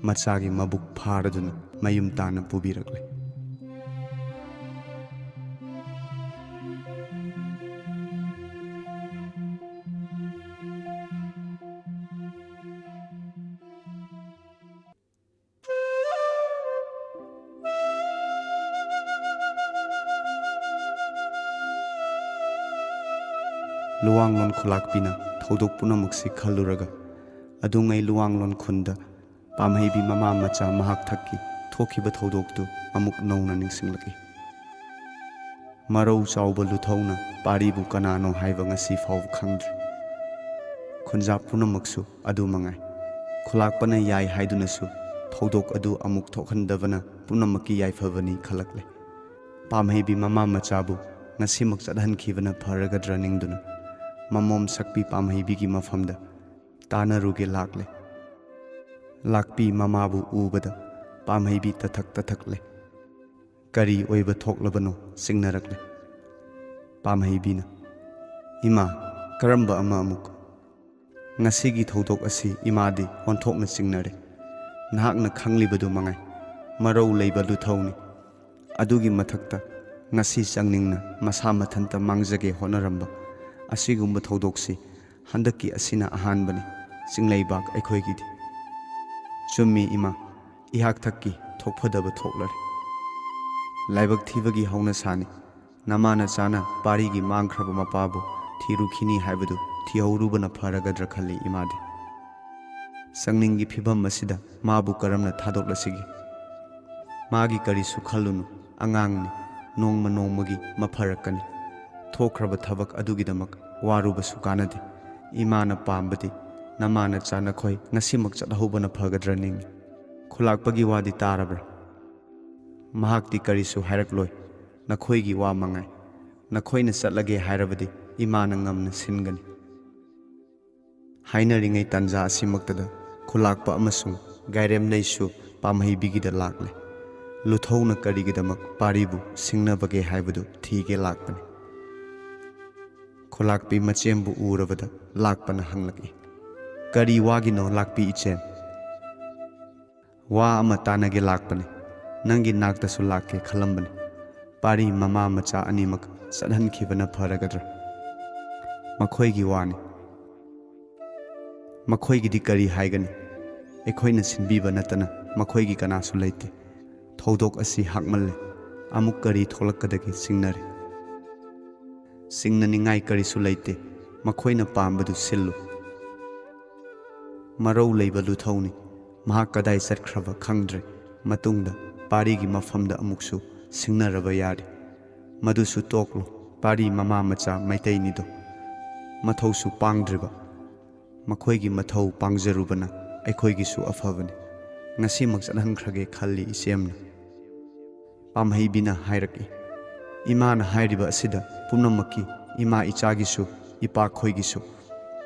ꯃꯆꯥꯒꯤ ꯃꯕꯨꯛ ꯐꯥꯔꯗꯨꯅ ꯃꯌꯨꯝ ꯇꯥꯅ ꯄꯨꯕꯤꯔꯛꯂꯦ꯫ ꯂꯨꯋꯥꯡꯂꯣꯟ ꯈꯨꯂꯥꯛꯄꯤꯅ ꯊꯧꯗꯣꯛ ꯄꯨꯝꯅꯃꯛꯁꯤ ꯈꯜꯂꯨꯔꯒ, ꯑꯗꯨꯉꯩ ꯂꯨꯋꯥꯡꯂꯣꯟ ꯈꯨꯟꯗ ꯄꯥꯝꯍꯩꯕꯤ ꯃꯃꯥ ꯃꯆꯥ ꯃꯍꯥꯛ ꯊꯛꯀꯤ ꯊꯣꯛꯈꯤꯕ ꯊꯧꯗꯣꯛꯇꯨ ꯑꯃꯨꯛ ꯅꯧꯅ ꯅꯤꯡꯁꯤꯡꯂꯛꯏ꯫ ꯃꯔꯧ ꯆꯥꯎꯕ ꯂꯨꯊꯧꯅ ꯄꯥꯔꯤꯕꯨ ꯀꯅꯥꯅꯣ ꯍꯥꯏꯕ ꯉꯁꯤ ꯐꯥꯎꯕ ꯈꯪꯗ꯭ꯔꯤ꯫ ꯈꯨꯟꯖꯥ ꯄꯨꯝꯅꯃꯛꯁꯨ ꯑꯗꯨ ꯃꯉꯥꯏ꯫ ꯈꯨꯂꯥꯛꯄꯅ ꯌꯥꯏ ꯍꯥꯏꯗꯨꯅꯁꯨ ꯊꯧꯗꯣꯛ ꯑꯗꯨ ꯑꯃꯨꯛ ꯊꯣꯛꯍꯟꯗꯕꯅ ꯄꯨꯝꯅꯃꯛꯀꯤ ꯌꯥꯏꯐꯕꯅꯤ ꯈꯜꯂꯛꯂꯦ꯫ ꯄꯥꯝꯍꯩꯕꯤ ꯃꯃꯥ ꯃꯆꯥꯕꯨ ꯉꯁꯤꯃꯛ ꯆꯠꯍꯟꯈꯤꯕꯅ ꯐꯔꯒꯗ꯭ꯔꯥ ꯅꯤꯡꯗꯨꯅ ꯃꯃꯣꯝ ꯁꯛꯄꯤ ꯄꯥꯝꯍꯩꯕꯤꯒꯤ ꯃꯐꯝꯗ ꯇꯥꯟꯅꯔꯨꯒꯦ ꯂꯥꯛꯂꯦ꯫ ꯂꯥꯛꯄꯤ ꯃꯃꯥꯕꯨ ꯎꯕꯗ ꯄꯥꯝꯍꯩꯕꯤ ꯇꯊꯛ ꯇꯊꯛꯂꯦ꯫ ꯀꯔꯤ ꯑꯣꯏꯕ ꯊꯣꯛꯂꯕꯅꯣ ꯆꯤꯡꯅꯔꯛꯂꯦ꯫ ꯄꯥꯝꯍꯩꯕꯤꯅ, "ꯏꯃꯥ, ꯀꯔꯝꯕ ꯑꯃ ꯑꯃꯨꯛ?" "ꯉꯁꯤꯒꯤ ꯊꯧꯗꯣꯛ ꯑꯁꯤ ꯏꯃꯥꯗꯤ ꯑꯣꯟꯊꯣꯛꯅ ꯆꯤꯡꯅꯔꯦ꯫ ꯅꯍꯥꯛꯅ ꯈꯪꯂꯤꯕꯗꯨ ꯃꯉꯥꯏ, ꯃꯔꯧ ꯂꯩꯕ ꯂꯨꯊꯧꯅꯤ꯫ ꯑꯗꯨꯒꯤ ꯃꯊꯛꯇ ꯉꯁꯤ ꯆꯪꯅꯤꯡꯅ ꯃꯁꯥ ꯃꯊꯟꯇ ꯃꯥꯡꯖꯒꯦ ꯍꯣꯠꯅꯔꯝꯕ ꯑꯁꯤꯒꯨꯝꯕ ꯊꯧꯗꯣꯛꯁꯤ ꯍꯟꯗꯛꯀꯤ ꯑꯁꯤꯅ ꯑꯍꯥꯟꯕꯅꯤ꯫ ꯆꯤꯡꯂꯩꯕꯥꯛ ꯑꯩꯈꯣꯏꯒꯤꯗꯤ꯫ ꯆꯨꯝꯃꯤ ꯏꯃꯥ, ꯏꯍꯥꯛ ꯊꯛꯀꯤ ꯊꯣꯛꯐꯗꯕ ꯊꯣꯛꯂꯔꯦ꯫ ꯂꯥꯏꯕꯛ ꯊꯤꯕꯒꯤ ꯍꯧꯅꯁꯥꯅꯤ꯫ ꯅꯃꯥ ꯅꯆꯥꯅ ꯄꯥꯔꯤꯒꯤ ꯃꯥꯡꯈ꯭ꯔꯕ ꯃꯄꯥꯕꯨ ꯊꯤꯔꯨꯈꯤꯅꯤ ꯍꯥꯏꯕꯗꯨ ꯊꯤꯍꯧꯔꯨꯕꯅ ꯐꯔꯒꯗ꯭ꯔꯥ ꯈꯜꯂꯤ ꯏꯃꯥꯗꯤ꯫ ꯆꯪꯅꯤꯡꯒꯤ ꯐꯤꯚꯝ ꯑꯁꯤꯗ ꯃꯥꯕꯨ ꯀꯔꯝꯅ ꯊꯥꯗꯣꯛꯂꯁꯤꯒꯦ? ꯃꯥꯒꯤ ꯀꯔꯤꯁꯨ ꯈꯜꯂꯨꯅꯨ, ꯑꯉꯥꯡꯅꯤ, ꯅꯣꯡꯃ ꯅꯣꯡꯃꯒꯤ ꯃꯐꯔꯛꯀꯅꯤ꯫ ꯊꯣꯛꯈ꯭ꯔꯕ ꯊꯕꯛ ꯑꯗꯨꯒꯤꯗꯃꯛ ꯋꯥꯔꯨꯕꯁꯨ ꯀꯥꯟꯅꯗꯦ꯫ ꯏꯃꯥꯅ ꯄꯥꯝꯕꯗꯤ ꯅꯃꯥ ꯅꯆꯥ ꯅꯈꯣꯏ ꯉꯁꯤꯃꯛ ꯆꯠꯍꯧꯕꯅ ꯐꯒꯗ꯭ꯔꯥ ꯅꯤꯡꯏ꯫ ꯈꯨꯂꯥꯛꯄꯒꯤ ꯋꯥꯗꯤ ꯇꯥꯔꯕ꯭ꯔꯥ? ꯃꯍꯥꯛꯇꯤ ꯀꯔꯤꯁꯨ ꯍꯥꯏꯔꯛꯂꯣꯏ꯫ ꯅꯈꯣꯏꯒꯤ ꯋꯥ ꯃꯉꯥꯏ꯫ ꯅꯈꯣꯏꯅ ꯆꯠꯂꯒꯦ ꯍꯥꯏꯔꯕꯗꯤ ꯏꯃꯥꯅ ꯉꯝꯅ ꯁꯤꯟꯒꯅꯤ꯫ ꯍꯥꯏꯅꯔꯤꯉꯩ ꯇꯥꯟꯖꯥ ꯑꯁꯤꯃꯛꯇꯗ ꯈꯨꯂꯥꯛꯄ ꯑꯃꯁꯨꯡ ꯒꯥꯏꯔꯦꯝꯅꯩꯁꯨ ꯄꯥꯝꯍꯩꯕꯤꯒꯤꯗ ꯂꯥꯛꯂꯦ꯫ ꯂꯨꯊꯧꯅ ꯀꯔꯤꯒꯤꯗꯃꯛ ꯄꯥꯔꯤꯕꯨ ꯁꯤꯡꯅꯕꯒꯦ ꯍꯥꯏꯕꯗꯨ ꯊꯤꯒꯦ ꯂꯥꯛꯄꯅꯤ꯫ ꯈꯨꯂꯥꯛꯄꯤ ꯃꯆꯦꯝꯕꯨ ꯎꯔꯕꯗ ꯂꯥꯛꯄꯅ ꯍꯪꯂꯛꯏ, "ꯀꯔꯤ ꯋꯥꯒꯤꯅꯣ ꯂꯥꯛꯄꯤ ꯏꯆꯦꯝ?" "ꯋꯥ ꯑꯃ ꯇꯥꯟꯅꯒꯦ ꯂꯥꯛꯄꯅꯤ꯫ ꯅꯪꯒꯤ ꯅꯥꯛꯇꯁꯨ ꯂꯥꯛꯀꯦ ꯈꯜꯂꯝꯕꯅꯤ꯫ ꯄꯥꯔꯤ ꯃꯃꯥ ꯃꯆꯥ ꯑꯅꯤꯃꯛ ꯆꯠꯍꯟꯈꯤꯕꯅ ꯐꯔꯒꯗ꯭ꯔꯥ?" "ꯃꯈꯣꯏꯒꯤ ꯋꯥꯅꯤ꯫ ꯃꯈꯣꯏꯒꯤꯗꯤ ꯀꯔꯤ ꯍꯥꯏꯒꯅꯤ? ꯑꯩꯈꯣꯏꯅ ꯁꯤꯟꯕꯤꯕ ꯅꯠꯇꯅ ꯃꯈꯣꯏꯒꯤ ꯀꯅꯥꯁꯨ ꯂꯩꯇꯦ꯫ ꯊꯧꯗꯣꯛ ꯑꯁꯤ ꯍꯥꯛꯃꯜꯂꯦ꯫ ꯑꯃꯨꯛ ꯀꯔꯤ ꯊꯣꯛꯂꯛꯀꯗꯒꯦ ꯆꯤꯡꯅꯔꯦ꯫ ꯆꯤꯡꯅꯅꯤꯡꯉꯥꯏ ꯀꯔꯤꯁꯨ ꯂꯩꯇꯦ꯫ ꯃꯈꯣꯏꯅ ꯄꯥꯝꯕꯗꯨ ꯁꯤꯜꯂꯨ꯫ ꯃꯔꯧ ꯂꯩꯕ ꯂꯨꯊꯧꯅꯤ꯫ ꯃꯍꯥꯛ ꯀꯗꯥꯏ ꯆꯠꯈ꯭ꯔꯕ ꯈꯪꯗ꯭ꯔꯦ꯫ ꯃꯇꯨꯡꯗ ꯄꯥꯔꯤꯒꯤ ꯃꯐꯝꯗ ꯑꯃꯨꯛꯁꯨ ꯁꯤꯡꯅꯔꯕ ꯌꯥꯔꯤ꯫ ꯃꯗꯨꯁꯨ ꯇꯣꯛꯂꯣ꯫ ꯄꯥꯔꯤ ꯃꯃꯥ ꯃꯆꯥ ꯃꯩꯇꯩꯅꯤꯗꯣ꯫ ꯃꯊꯧꯁꯨ ꯄꯥꯡꯗ꯭ꯔꯤꯕ꯫ ꯃꯈꯣꯏꯒꯤ ꯃꯊꯧ ꯄꯥꯡꯖꯔꯨꯕꯅ ꯑꯩꯈꯣꯏꯒꯤꯁꯨ ꯑꯐꯕꯅꯤ꯫ ꯉꯁꯤꯃꯛ ꯆꯠꯍꯟꯈ꯭ꯔꯒꯦ ꯈꯜꯂꯤ ꯏꯆꯦꯝꯅ꯫ ꯄꯥꯝꯍꯩꯕꯤꯅ ꯍꯥꯏꯔꯛꯏ, "ꯏꯃꯥꯅ ꯍꯥꯏꯔꯤꯕ ꯑꯁꯤꯗ ꯄꯨꯝꯅꯃꯛꯀꯤ, ꯏꯃꯥ ꯏꯆꯥꯒꯤꯁꯨ, ꯏꯄꯥꯈꯣꯏꯒꯤꯁꯨ"꯫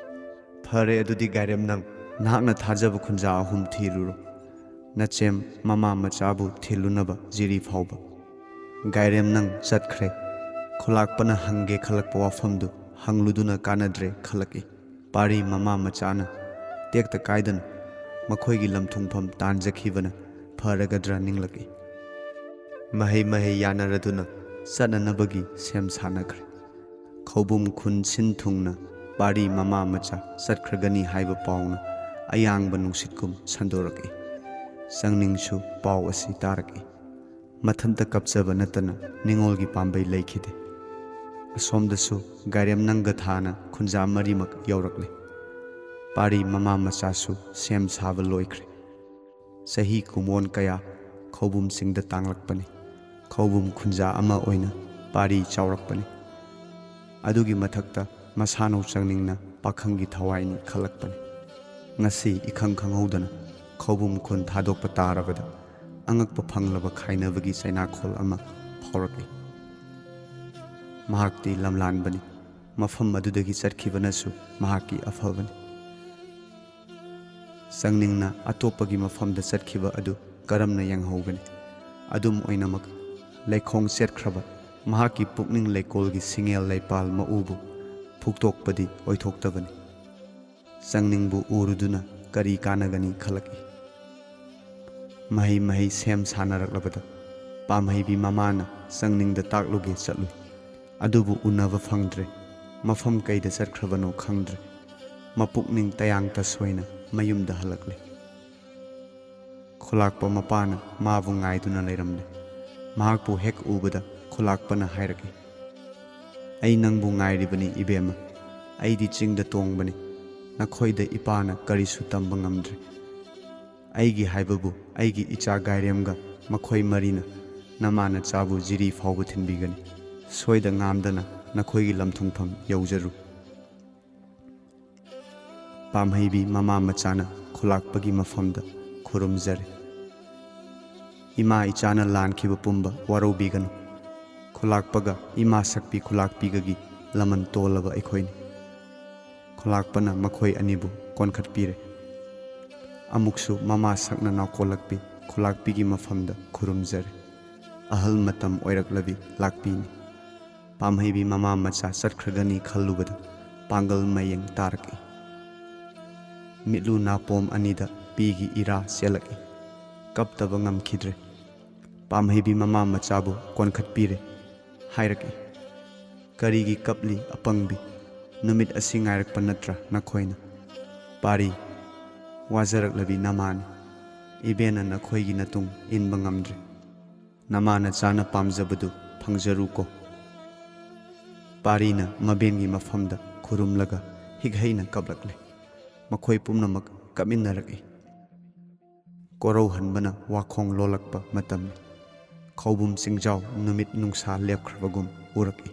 "ꯐꯔꯦ, ꯑꯗꯨꯗꯤ ꯒꯥꯏꯔꯦꯝ ꯅꯪ ꯅꯍꯥꯛꯅ ꯊꯥꯖꯕ ꯈꯨꯟꯖꯥ ꯑꯍꯨꯝ ꯊꯤꯔꯨꯔꯣ꯫ ꯅꯆꯦꯝ ꯃꯃꯥ ꯃꯆꯥꯕꯨ ꯊꯤꯜꯂꯨꯅꯕ ꯖꯤꯔꯤ ꯐꯥꯎꯕ꯫ ꯒꯥꯏꯔꯦꯝ ꯅꯪ ꯆꯠꯈ꯭ꯔꯦ꯫ ꯈꯨꯂꯥꯛꯄꯅ ꯍꯪꯒꯦ ꯈꯜꯂꯛꯄ ꯋꯥꯐꯝꯗꯨ ꯍꯪꯂꯨꯗꯨꯅ ꯀꯥꯟꯅꯗ꯭ꯔꯦ ꯈꯜꯂꯛꯏ"꯫ ꯄꯥꯔꯤ ꯃꯃꯥ ꯃꯆꯥꯅ ꯇꯦꯛꯇ ꯀꯥꯏꯗꯅ ꯃꯈꯣꯏꯒꯤ ꯂꯝꯊꯨꯡꯐꯝ ꯇꯥꯟꯖꯈꯤꯕꯅ ꯐꯔꯒꯗ꯭ꯔꯥ ꯅꯤꯡꯂꯛꯏ꯫ ꯃꯍꯩ ꯃꯍꯩ ꯌꯥꯅꯔꯗꯨꯅ ꯆꯠꯅꯅꯕꯒꯤ ꯁꯦꯝ ꯁꯥꯅꯈ꯭ꯔꯦ꯫ ꯈꯧꯕꯨꯝ ꯈꯨꯟ ꯁꯤꯟ ꯊꯨꯡꯅ ꯄꯥꯔꯤ ꯃꯃꯥ ꯃꯆꯥ ꯆꯠꯈ꯭ꯔꯒꯅꯤ ꯍꯥꯏꯕ ꯄꯥꯎꯅ ꯑꯌꯥꯡꯕ ꯅꯨꯡꯁꯤꯠꯀꯨꯝ ꯁꯟꯗꯣꯔꯛꯏ꯫ ꯆꯪꯅꯤꯡꯁꯨ ꯄꯥꯎ ꯑꯁꯤ ꯇꯥꯔꯛꯏ꯫ ꯃꯊꯟꯇ ꯀꯞꯆꯕ ꯅꯠꯇꯅ ꯅꯤꯡꯉꯣꯜꯒꯤ ꯄꯥꯝꯕꯩ ꯂꯩꯈꯤꯗꯦ꯫ ꯑꯁꯣꯝꯗꯁꯨ ꯒꯥꯏꯔꯦꯝ ꯅꯪꯒ ꯊꯥꯅ ꯈꯨꯟꯖꯥ ꯃꯔꯤꯃꯛ ꯌꯧꯔꯛꯂꯦ꯫ ꯄꯥꯔꯤ ꯃꯃꯥ ꯃꯆꯥꯁꯨ ꯁꯦꯝ ꯁꯥꯕ ꯂꯣꯏꯈ꯭ꯔꯦ꯫ ꯆꯍꯤ ꯀꯨꯝꯑꯣꯟ ꯀꯌꯥ ꯈꯧꯕꯨꯝ ꯆꯤꯡꯗ ꯇꯥꯡꯂꯛꯄꯅꯤ꯫ ꯈꯧꯕꯨꯝ ꯈꯨꯟꯖꯥ ꯑꯃ ꯑꯣꯏꯅ ꯄꯥꯔꯤ ꯆꯥꯎꯔꯛꯄꯅꯤ꯫ ꯑꯗꯨꯒꯤ ꯃꯊꯛꯇ ꯃꯁꯥꯅꯧ ꯆꯪꯅꯤꯡꯅ ꯄꯥꯈꯪꯒꯤ ꯊꯋꯥꯏꯅꯤ ꯈꯜꯂꯛꯄꯅꯤ꯫ ꯉꯁꯤ ꯏꯈꯪ ꯈꯪꯍꯧꯗꯅ ꯈꯧꯕꯨꯝ ꯈꯨꯟ ꯊꯥꯗꯣꯛꯄ ꯇꯥꯔꯕꯗ ꯑꯉꯛꯄ ꯐꯪꯂꯕ ꯈꯥꯏꯅꯕꯒꯤ ꯆꯩꯅꯥꯈꯣꯜ ꯑꯃ ꯐꯥꯎꯔꯛꯏ꯫ ꯃꯍꯥꯛꯇꯤ ꯂꯝꯂꯥꯟꯕꯅꯤ꯫ ꯃꯐꯝ ꯑꯗꯨꯗꯒꯤ ꯆꯠꯈꯤꯕꯅꯁꯨ ꯃꯍꯥꯛꯀꯤ ꯑꯐꯕꯅꯤ꯫ ꯆꯪꯅꯤꯡꯅ ꯑꯇꯣꯞꯄꯒꯤ ꯃꯐꯝꯗ ꯆꯠꯈꯤꯕ ꯑꯗꯨ ꯀꯔꯝꯅ ꯌꯦꯡꯍꯧꯒꯅꯤ? ꯑꯗꯨꯝ ꯑꯣꯏꯅꯃꯛ, ꯂꯩꯈꯣꯡ ꯆꯦꯠꯈ꯭ꯔꯕ ꯃꯍꯥꯛꯀꯤ ꯄꯨꯛꯅꯤꯡ ꯂꯩꯀꯣꯜꯒꯤ ꯁꯤꯡꯉꯦꯜ ꯂꯩꯄꯥꯜ ꯃꯎꯕꯨ ꯐꯨꯛꯇꯣꯛꯄꯗꯤ ꯑꯣꯏꯊꯣꯛꯇꯕꯅꯤ꯫ ꯆꯪꯅꯤꯡꯕꯨ ꯎꯔꯨꯗꯨꯅ ꯀꯔꯤ ꯀꯥꯟꯅꯒꯅꯤ ꯈꯜꯂꯛꯏ꯫ ꯃꯍꯩ ꯃꯍꯩ ꯁꯦꯝ ꯁꯥꯅꯔꯛꯂꯕꯗ ꯄꯥꯝꯍꯩꯕꯤ ꯃꯃꯥꯅ ꯆꯪꯅꯤꯡꯗ ꯇꯥꯛꯂꯨꯒꯦ ꯆꯠꯂꯨꯏ꯫ ꯑꯗꯨꯕꯨ ꯎꯅꯕ ꯐꯪꯗ꯭ꯔꯦ꯫ ꯃꯐꯝ ꯀꯩꯗ ꯆꯠꯈ꯭ꯔꯕꯅꯣ ꯈꯪꯗ꯭ꯔꯦ꯫ ꯃꯄꯨꯛꯅꯤꯡ ꯇꯌꯥꯡ ꯇꯁꯣꯏꯅ ꯃꯌꯨꯝꯗ ꯍꯜꯂꯛꯂꯦ꯫ ꯈꯨꯂꯥꯛꯄ ꯃꯄꯥꯅ ꯃꯥꯕꯨ ꯉꯥꯏꯗꯨꯅ ꯂꯩꯔꯝꯂꯦ꯫ ꯃꯍꯥꯛꯄꯨ ꯍꯦꯛ ꯎꯕꯗ ꯈꯨꯂꯥꯛꯄꯅ ꯍꯥꯏꯔꯛꯏ, "ꯑꯩ ꯅꯪꯕꯨ ꯉꯥꯏꯔꯤꯕꯅꯤ ꯏꯕꯦꯝꯃ꯫ ꯑꯩꯗꯤ ꯆꯤꯡꯗ ꯇꯣꯡꯕꯅꯤ꯫ ꯅꯈꯣꯏꯗ ꯏꯄꯥꯅ ꯀꯔꯤꯁꯨ ꯇꯝꯕ ꯉꯝꯗ꯭ꯔꯦ꯫ ꯑꯩꯒꯤ ꯍꯥꯏꯕꯕꯨ ꯑꯩꯒꯤ ꯏꯆꯥ ꯒꯥꯏꯔꯦꯝꯒ ꯃꯈꯣꯏ ꯃꯔꯤꯅ ꯅꯃꯥ ꯅꯆꯥꯕꯨ ꯖꯤꯔꯤ ꯐꯥꯎꯕ ꯊꯤꯟꯕꯤꯒꯅꯤ꯫ ꯁꯣꯏꯗ ꯉꯥꯝꯗꯅ ꯅꯈꯣꯏꯒꯤ ꯂꯝꯊꯨꯡꯐꯝ ꯌꯧꯖꯔꯨ꯫" ꯄꯥꯝꯍꯩꯕꯤ ꯃꯃꯥ ꯃꯆꯥꯅ ꯈꯨꯂꯥꯛꯄꯒꯤ ꯃꯐꯝꯗ ꯈꯨꯔꯨꯝꯖꯔꯦ꯫ ꯏꯃꯥ ꯏꯆꯥꯅ ꯂꯥꯟꯈꯤꯕ ꯄꯨꯝꯕ ꯋꯥꯔꯧꯕꯤꯒꯅꯨ꯫ ꯈꯨꯂꯥꯛꯄꯒ ꯏꯃꯥ ꯁꯛꯄꯤ ꯈꯨꯂꯥꯛꯄꯤꯒꯒꯤ ꯂꯃꯟ ꯇꯣꯜꯂꯕ ꯑꯩꯈꯣꯏꯅꯤ꯫ ꯈꯨꯂꯥꯛꯄꯅ ꯃꯈꯣꯏ ꯑꯅꯤꯕꯨ ꯀꯣꯟꯈꯠꯄꯤꯔꯦ꯫ ꯑꯃꯨꯛꯁꯨ ꯃꯃꯥ ꯁꯛꯅ ꯅꯥꯎꯀꯣꯜꯂꯛꯄꯤ ꯈꯨꯂꯥꯛꯄꯤꯒꯤ ꯃꯐꯝꯗ ꯈꯨꯔꯨꯝꯖꯔꯦ꯫ ꯑꯍꯜ ꯃꯇꯝ ꯑꯣꯏꯔꯛꯂꯕꯤ ꯂꯥꯛꯄꯤꯅꯤ꯫ ꯄꯥꯝꯍꯩꯕꯤ ꯃꯃꯥ ꯃꯆꯥ ꯆꯠꯈ꯭ꯔꯒꯅꯤ ꯈꯜꯂꯨꯕꯗ ꯄꯥꯡꯒꯜ ꯃꯌꯦꯡ ꯇꯥꯔꯛꯏ꯫ ꯃꯤꯠꯂꯨ ꯅꯥꯄꯣꯝ ꯑꯅꯤꯗ ꯄꯤꯒꯤ ꯏꯔꯥ ꯆꯦꯜꯂꯛꯏ꯫ ꯀꯞꯇꯕ ꯉꯝꯈꯤꯗ꯭ꯔꯦ꯫ ꯄꯥꯝꯍꯩꯕꯤ ꯃꯃꯥ ꯃꯆꯥꯕꯨ ꯀꯣꯟꯈꯠꯄꯤꯔꯦ꯫ ꯍꯥꯏꯔꯛꯏ, "ꯀꯔꯤꯒꯤ ꯀꯞꯂꯤ ꯑꯄꯪꯕꯤ? ꯅꯨꯃꯤꯠ ꯑꯁꯤ ꯉꯥꯏꯔꯛꯄ ꯅꯠꯇ꯭ꯔꯥ ꯅꯈꯣꯏꯅ? ꯄꯥꯔꯤ, ꯋꯥꯖꯔꯛꯂꯕꯤ ꯅꯃꯥꯅꯤ꯫ ꯏꯕꯦꯟꯅ ꯅꯈꯣꯏꯒꯤ ꯅꯇꯨꯡ ꯏꯟꯕ ꯉꯝꯗ꯭ꯔꯦ꯫ ꯅꯃꯥ ꯅꯆꯥꯅ ꯄꯥꯝꯖꯕꯗꯨ ꯐꯪꯖꯔꯨꯀꯣ꯫" ꯄꯥꯔꯤꯅ ꯃꯕꯦꯟꯒꯤ ꯃꯐꯝꯗ ꯈꯨꯔꯨꯝꯂꯒ ꯍꯤꯛ ꯍꯩꯅ ꯀꯞꯂꯛꯂꯦ꯫ ꯃꯈꯣꯏ ꯄꯨꯝꯅꯃꯛ ꯀꯞꯃꯤꯟꯅꯔꯛꯏ꯫ ꯀꯣꯔꯧꯍꯟꯕꯅ ꯋꯥꯈꯣꯡ ꯂꯣꯜꯂꯛꯄ ꯃꯇꯝꯅꯤ꯫ ꯈꯧꯕꯨꯝ ꯆꯤꯡꯖꯥꯎ ꯅꯨꯃꯤꯠ ꯅꯨꯡꯁꯥ ꯂꯦꯞꯈ꯭ꯔꯕꯒꯨꯝ ꯎꯔꯛꯏ꯫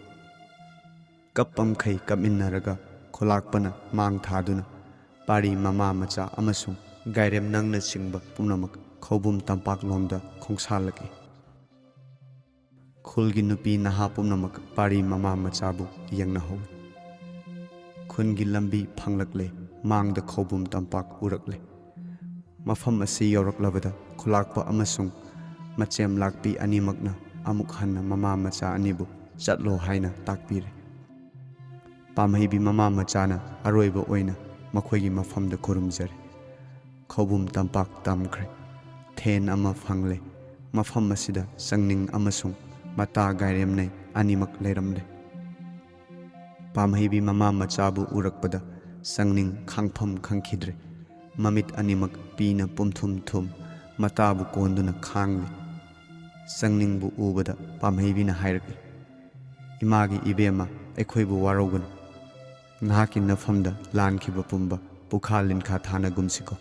ꯀꯞꯄꯝꯈꯩ ꯀꯞꯃꯤꯟꯅꯔꯒ ꯈꯨꯂꯥꯛꯄꯅ ꯃꯥꯡ ꯊꯥꯗꯨꯅ ꯄꯥꯔꯤ ꯃꯃꯥ ꯃꯆꯥ ꯑꯃꯁꯨꯡ ꯒꯥꯏꯔꯦꯝꯅꯪꯅꯆꯤꯡꯕ ꯄꯨꯝꯅꯃꯛ ꯈꯧꯕꯨꯝ ꯇꯝꯄꯥꯛꯂꯣꯝꯗ ꯈꯣꯡꯁꯥꯜꯂꯛꯏ꯫ ꯈꯨꯜꯒꯤ ꯅꯨꯄꯤ ꯅꯍꯥ ꯄꯨꯝꯅꯃꯛ ꯄꯥꯔꯤ ꯃꯃꯥ ꯃꯆꯥꯕꯨ ꯌꯦꯡꯅꯍꯧꯏ꯫ ꯈꯨꯟꯒꯤ ꯂꯝꯕꯤ ꯐꯪꯂꯛꯂꯦ, ꯃꯥꯡꯗ ꯈꯧꯕꯨꯝ ꯇꯝꯄꯥꯛ ꯎꯔꯛꯂꯦ꯫ ꯃꯐꯝ ꯑꯁꯤ ꯌꯧꯔꯛꯂꯕꯗ ꯈꯨꯂꯥꯛꯄ ꯑꯃꯁꯨꯡ ꯃꯆꯦꯝ ꯂꯥꯛꯄꯤ ꯑꯅꯤꯃꯛꯅ ꯑꯃꯨꯛ ꯍꯟꯅ ꯃꯃꯥ ꯃꯆꯥ ꯑꯅꯤꯕꯨ ꯆꯠꯂꯣ ꯍꯥꯏꯅ ꯇꯥꯛꯄꯤꯔꯦ꯫ ꯄꯥꯝꯍꯩꯕꯤ ꯃꯃꯥ ꯃꯆꯥꯅ ꯑꯔꯣꯏꯕ ꯑꯣꯏꯅ ꯃꯈꯣꯏꯒꯤ ꯃꯐꯝꯗ ꯈꯨꯔꯨꯝꯖꯔꯦ꯫ ꯈꯧꯕꯨꯝ ꯇꯝꯄꯥꯛ ꯇꯝꯈ꯭ꯔꯦ꯫ ꯊꯦꯟ ꯑꯃ ꯐꯪꯂꯦ꯫ ꯃꯐꯝ ꯑꯁꯤꯗ ꯆꯪꯅꯤꯡ ꯑꯃꯁꯨꯡ ꯃꯇꯥ ꯒꯥꯏꯔꯦꯝꯅꯩ ꯑꯅꯤꯃꯛ ꯂꯩꯔꯝꯂꯦ꯫ ꯄꯥꯝꯍꯩꯕꯤ ꯃꯃꯥ ꯃꯆꯥꯕꯨ ꯎꯔꯛꯄꯗ ꯆꯪꯅꯤꯡ ꯈꯥꯡꯐꯝ ꯈꯪꯈꯤꯗ꯭ꯔꯦ꯫ ꯃꯃꯤꯠ ꯑꯅꯤꯃꯛ ꯄꯤꯅ ꯄꯨꯝꯊꯨꯝ ꯊꯨꯝ ꯃꯇꯥꯕꯨ ꯀꯣꯟꯗꯨꯅ ꯈꯥꯡꯂꯤ꯫ ꯆꯪꯅꯤꯡꯕꯨ ꯎꯕꯗ ꯄꯥꯝꯍꯩꯕꯤꯅ ꯍꯥꯏꯔꯛꯏ, "ꯏꯃꯥꯒꯤ ꯏꯕꯦꯝꯃ, ꯑꯩꯈꯣꯏꯕꯨ ꯋꯥꯔꯧꯒꯅꯨ꯫ ꯅꯍꯥꯛꯀꯤ ꯅꯐꯝꯗ ꯂꯥꯟꯈꯤꯕ ꯄꯨꯝꯕ ꯄꯨꯈꯥ ꯂꯤꯟꯈꯥ ꯊꯥꯅꯒꯨꯝꯁꯤꯀꯣ꯫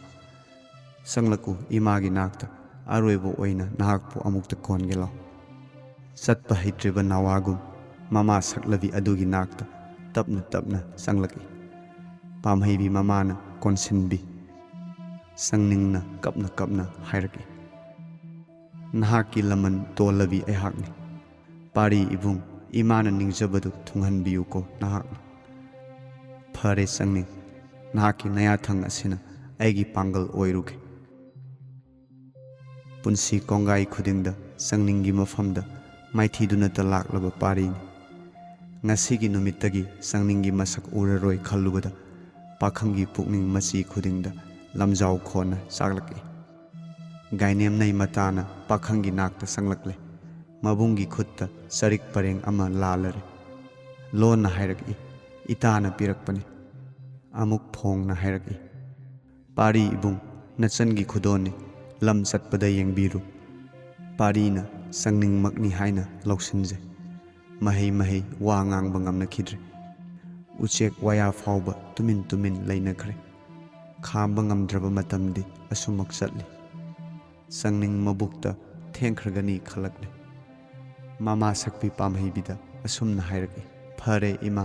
ꯆꯪꯂꯛꯎ ꯏꯃꯥꯒꯤ ꯅꯥꯛꯇ, ꯑꯔꯣꯏꯕ ꯑꯣꯏꯅ ꯅꯍꯥꯛꯄꯨ ꯑꯃꯨꯛꯇ ꯀꯣꯟꯒꯦ ꯂꯥꯎ꯫ ꯆꯠꯄ ꯍꯩꯇ꯭ꯔꯤꯕ ꯅꯥꯋꯥꯒꯨꯝ ꯃꯃꯥ ꯁꯛꯂꯕꯤ ꯑꯗꯨꯒꯤ ꯅꯥꯛꯇ ꯇꯞꯅ ꯇꯞꯅ ꯆꯪꯂꯛꯏ꯫ ꯄꯥꯝꯍꯩꯕꯤ ꯃꯃꯥꯅ ꯀꯣꯟꯁꯤꯟꯕꯤ꯫ ꯆꯪꯅꯤꯡꯅ ꯀꯞꯅ ꯀꯞꯅ ꯍꯥꯏꯔꯛꯏ, "ꯅꯍꯥꯛꯀꯤ ꯂꯃꯟ ꯇꯣꯜꯂꯕꯤ ꯑꯩꯍꯥꯛꯅꯤ꯫ ꯄꯥꯔꯤ ꯏꯕꯨꯡ, ꯏꯃꯥꯅ ꯅꯤꯡꯖꯕꯗꯨ ꯊꯨꯡꯍꯟꯕꯤꯌꯨꯀꯣ ꯅꯍꯥꯛꯅ꯫ ꯐꯔꯦ ꯆꯪꯅꯤꯡ, ꯅꯍꯥꯛꯀꯤ ꯅꯌꯥꯊꯪ ꯑꯁꯤꯅ ꯑꯩꯒꯤ ꯄꯥꯡꯒꯜ ꯑꯣꯏꯔꯨꯒꯦ꯫" ꯄꯨꯟꯁꯤ ꯀꯣꯡꯒꯥꯏ ꯈꯨꯗꯤꯡꯗ ꯆꯪꯅꯤꯡꯒꯤ ꯃꯐꯝꯗ ꯃꯥꯏꯊꯤꯗꯨꯅꯇ ꯂꯥꯛꯂꯕ ꯄꯥꯔꯤꯅꯤ꯫ ꯉꯁꯤꯒꯤ ꯅꯨꯃꯤꯠꯇꯒꯤ ꯆꯪꯅꯤꯡꯒꯤ ꯃꯁꯛ ꯎꯔꯔꯣꯏ ꯈꯜꯂꯨꯕꯗ ꯄꯥꯈꯪꯒꯤ ꯄꯨꯛꯅꯤꯡ ꯃꯆꯤ ꯈꯨꯗꯤꯡꯗ ꯂꯝꯖꯥꯎ ꯈꯣꯟꯅ ꯆꯥꯛꯂꯛꯏ꯫ ꯒꯥꯏꯅꯦꯝꯅꯩ ꯃꯇꯥꯅ ꯄꯥꯈꯪꯒꯤ ꯅꯥꯛꯇ ꯆꯪꯂꯛꯂꯦ꯫ ꯃꯕꯨꯡꯒꯤ ꯈꯨꯠꯇ ꯆꯔꯤꯛ ꯄꯔꯦꯡ ꯑꯃ ꯂꯥꯜꯂꯔꯦ꯫ ꯂꯣꯟꯅ ꯍꯥꯏꯔꯛꯏ, "ꯏꯇꯥꯅ ꯄꯤꯔꯛꯄꯅꯤ꯫" ꯑꯃꯨꯛ ꯐꯣꯡꯅ ꯍꯥꯏꯔꯛꯏ, "ꯄꯥꯔꯤ ꯏꯕꯨꯡ, ꯅꯆꯟꯒꯤ ꯈꯨꯗꯣꯟꯅꯤ, ꯂꯝ ꯆꯠꯄꯗ ꯌꯦꯡꯕꯤꯔꯨ꯫" ꯄꯥꯔꯤꯅ ꯆꯪꯅꯤꯡꯃꯛꯅꯤ ꯍꯥꯏꯅ ꯂꯧꯁꯤꯟꯖꯩ꯫ ꯃꯍꯩ ꯃꯍꯩ ꯋꯥ ꯉꯥꯡꯕ ꯉꯝꯅꯈꯤꯗ꯭ꯔꯦ꯫ ꯎꯆꯦꯛ ꯋꯥꯌꯥ ꯐꯥꯎꯕ ꯇꯨꯃꯤꯟ ꯇꯨꯃꯤꯟ ꯂꯩꯅꯈ꯭ꯔꯦ꯫ ꯈꯥꯝꯕ ꯉꯝꯗ꯭ꯔꯕ ꯃꯇꯝꯗꯤ ꯑꯁꯨꯝꯃꯛ ꯆꯠꯂꯤ꯫ ꯆꯪꯅꯤꯡ ꯃꯕꯨꯛꯇ ꯊꯦꯡꯈ꯭ꯔꯒꯅꯤ ꯈꯜꯂꯛꯂꯦ꯫ ꯃꯃꯥ ꯁꯛꯄꯤ ꯄꯥꯝꯍꯩꯕꯤꯗ ꯑꯁꯨꯝꯅ ꯍꯥꯏꯔꯛꯏ, "ꯐꯔꯦ ꯏꯃꯥ,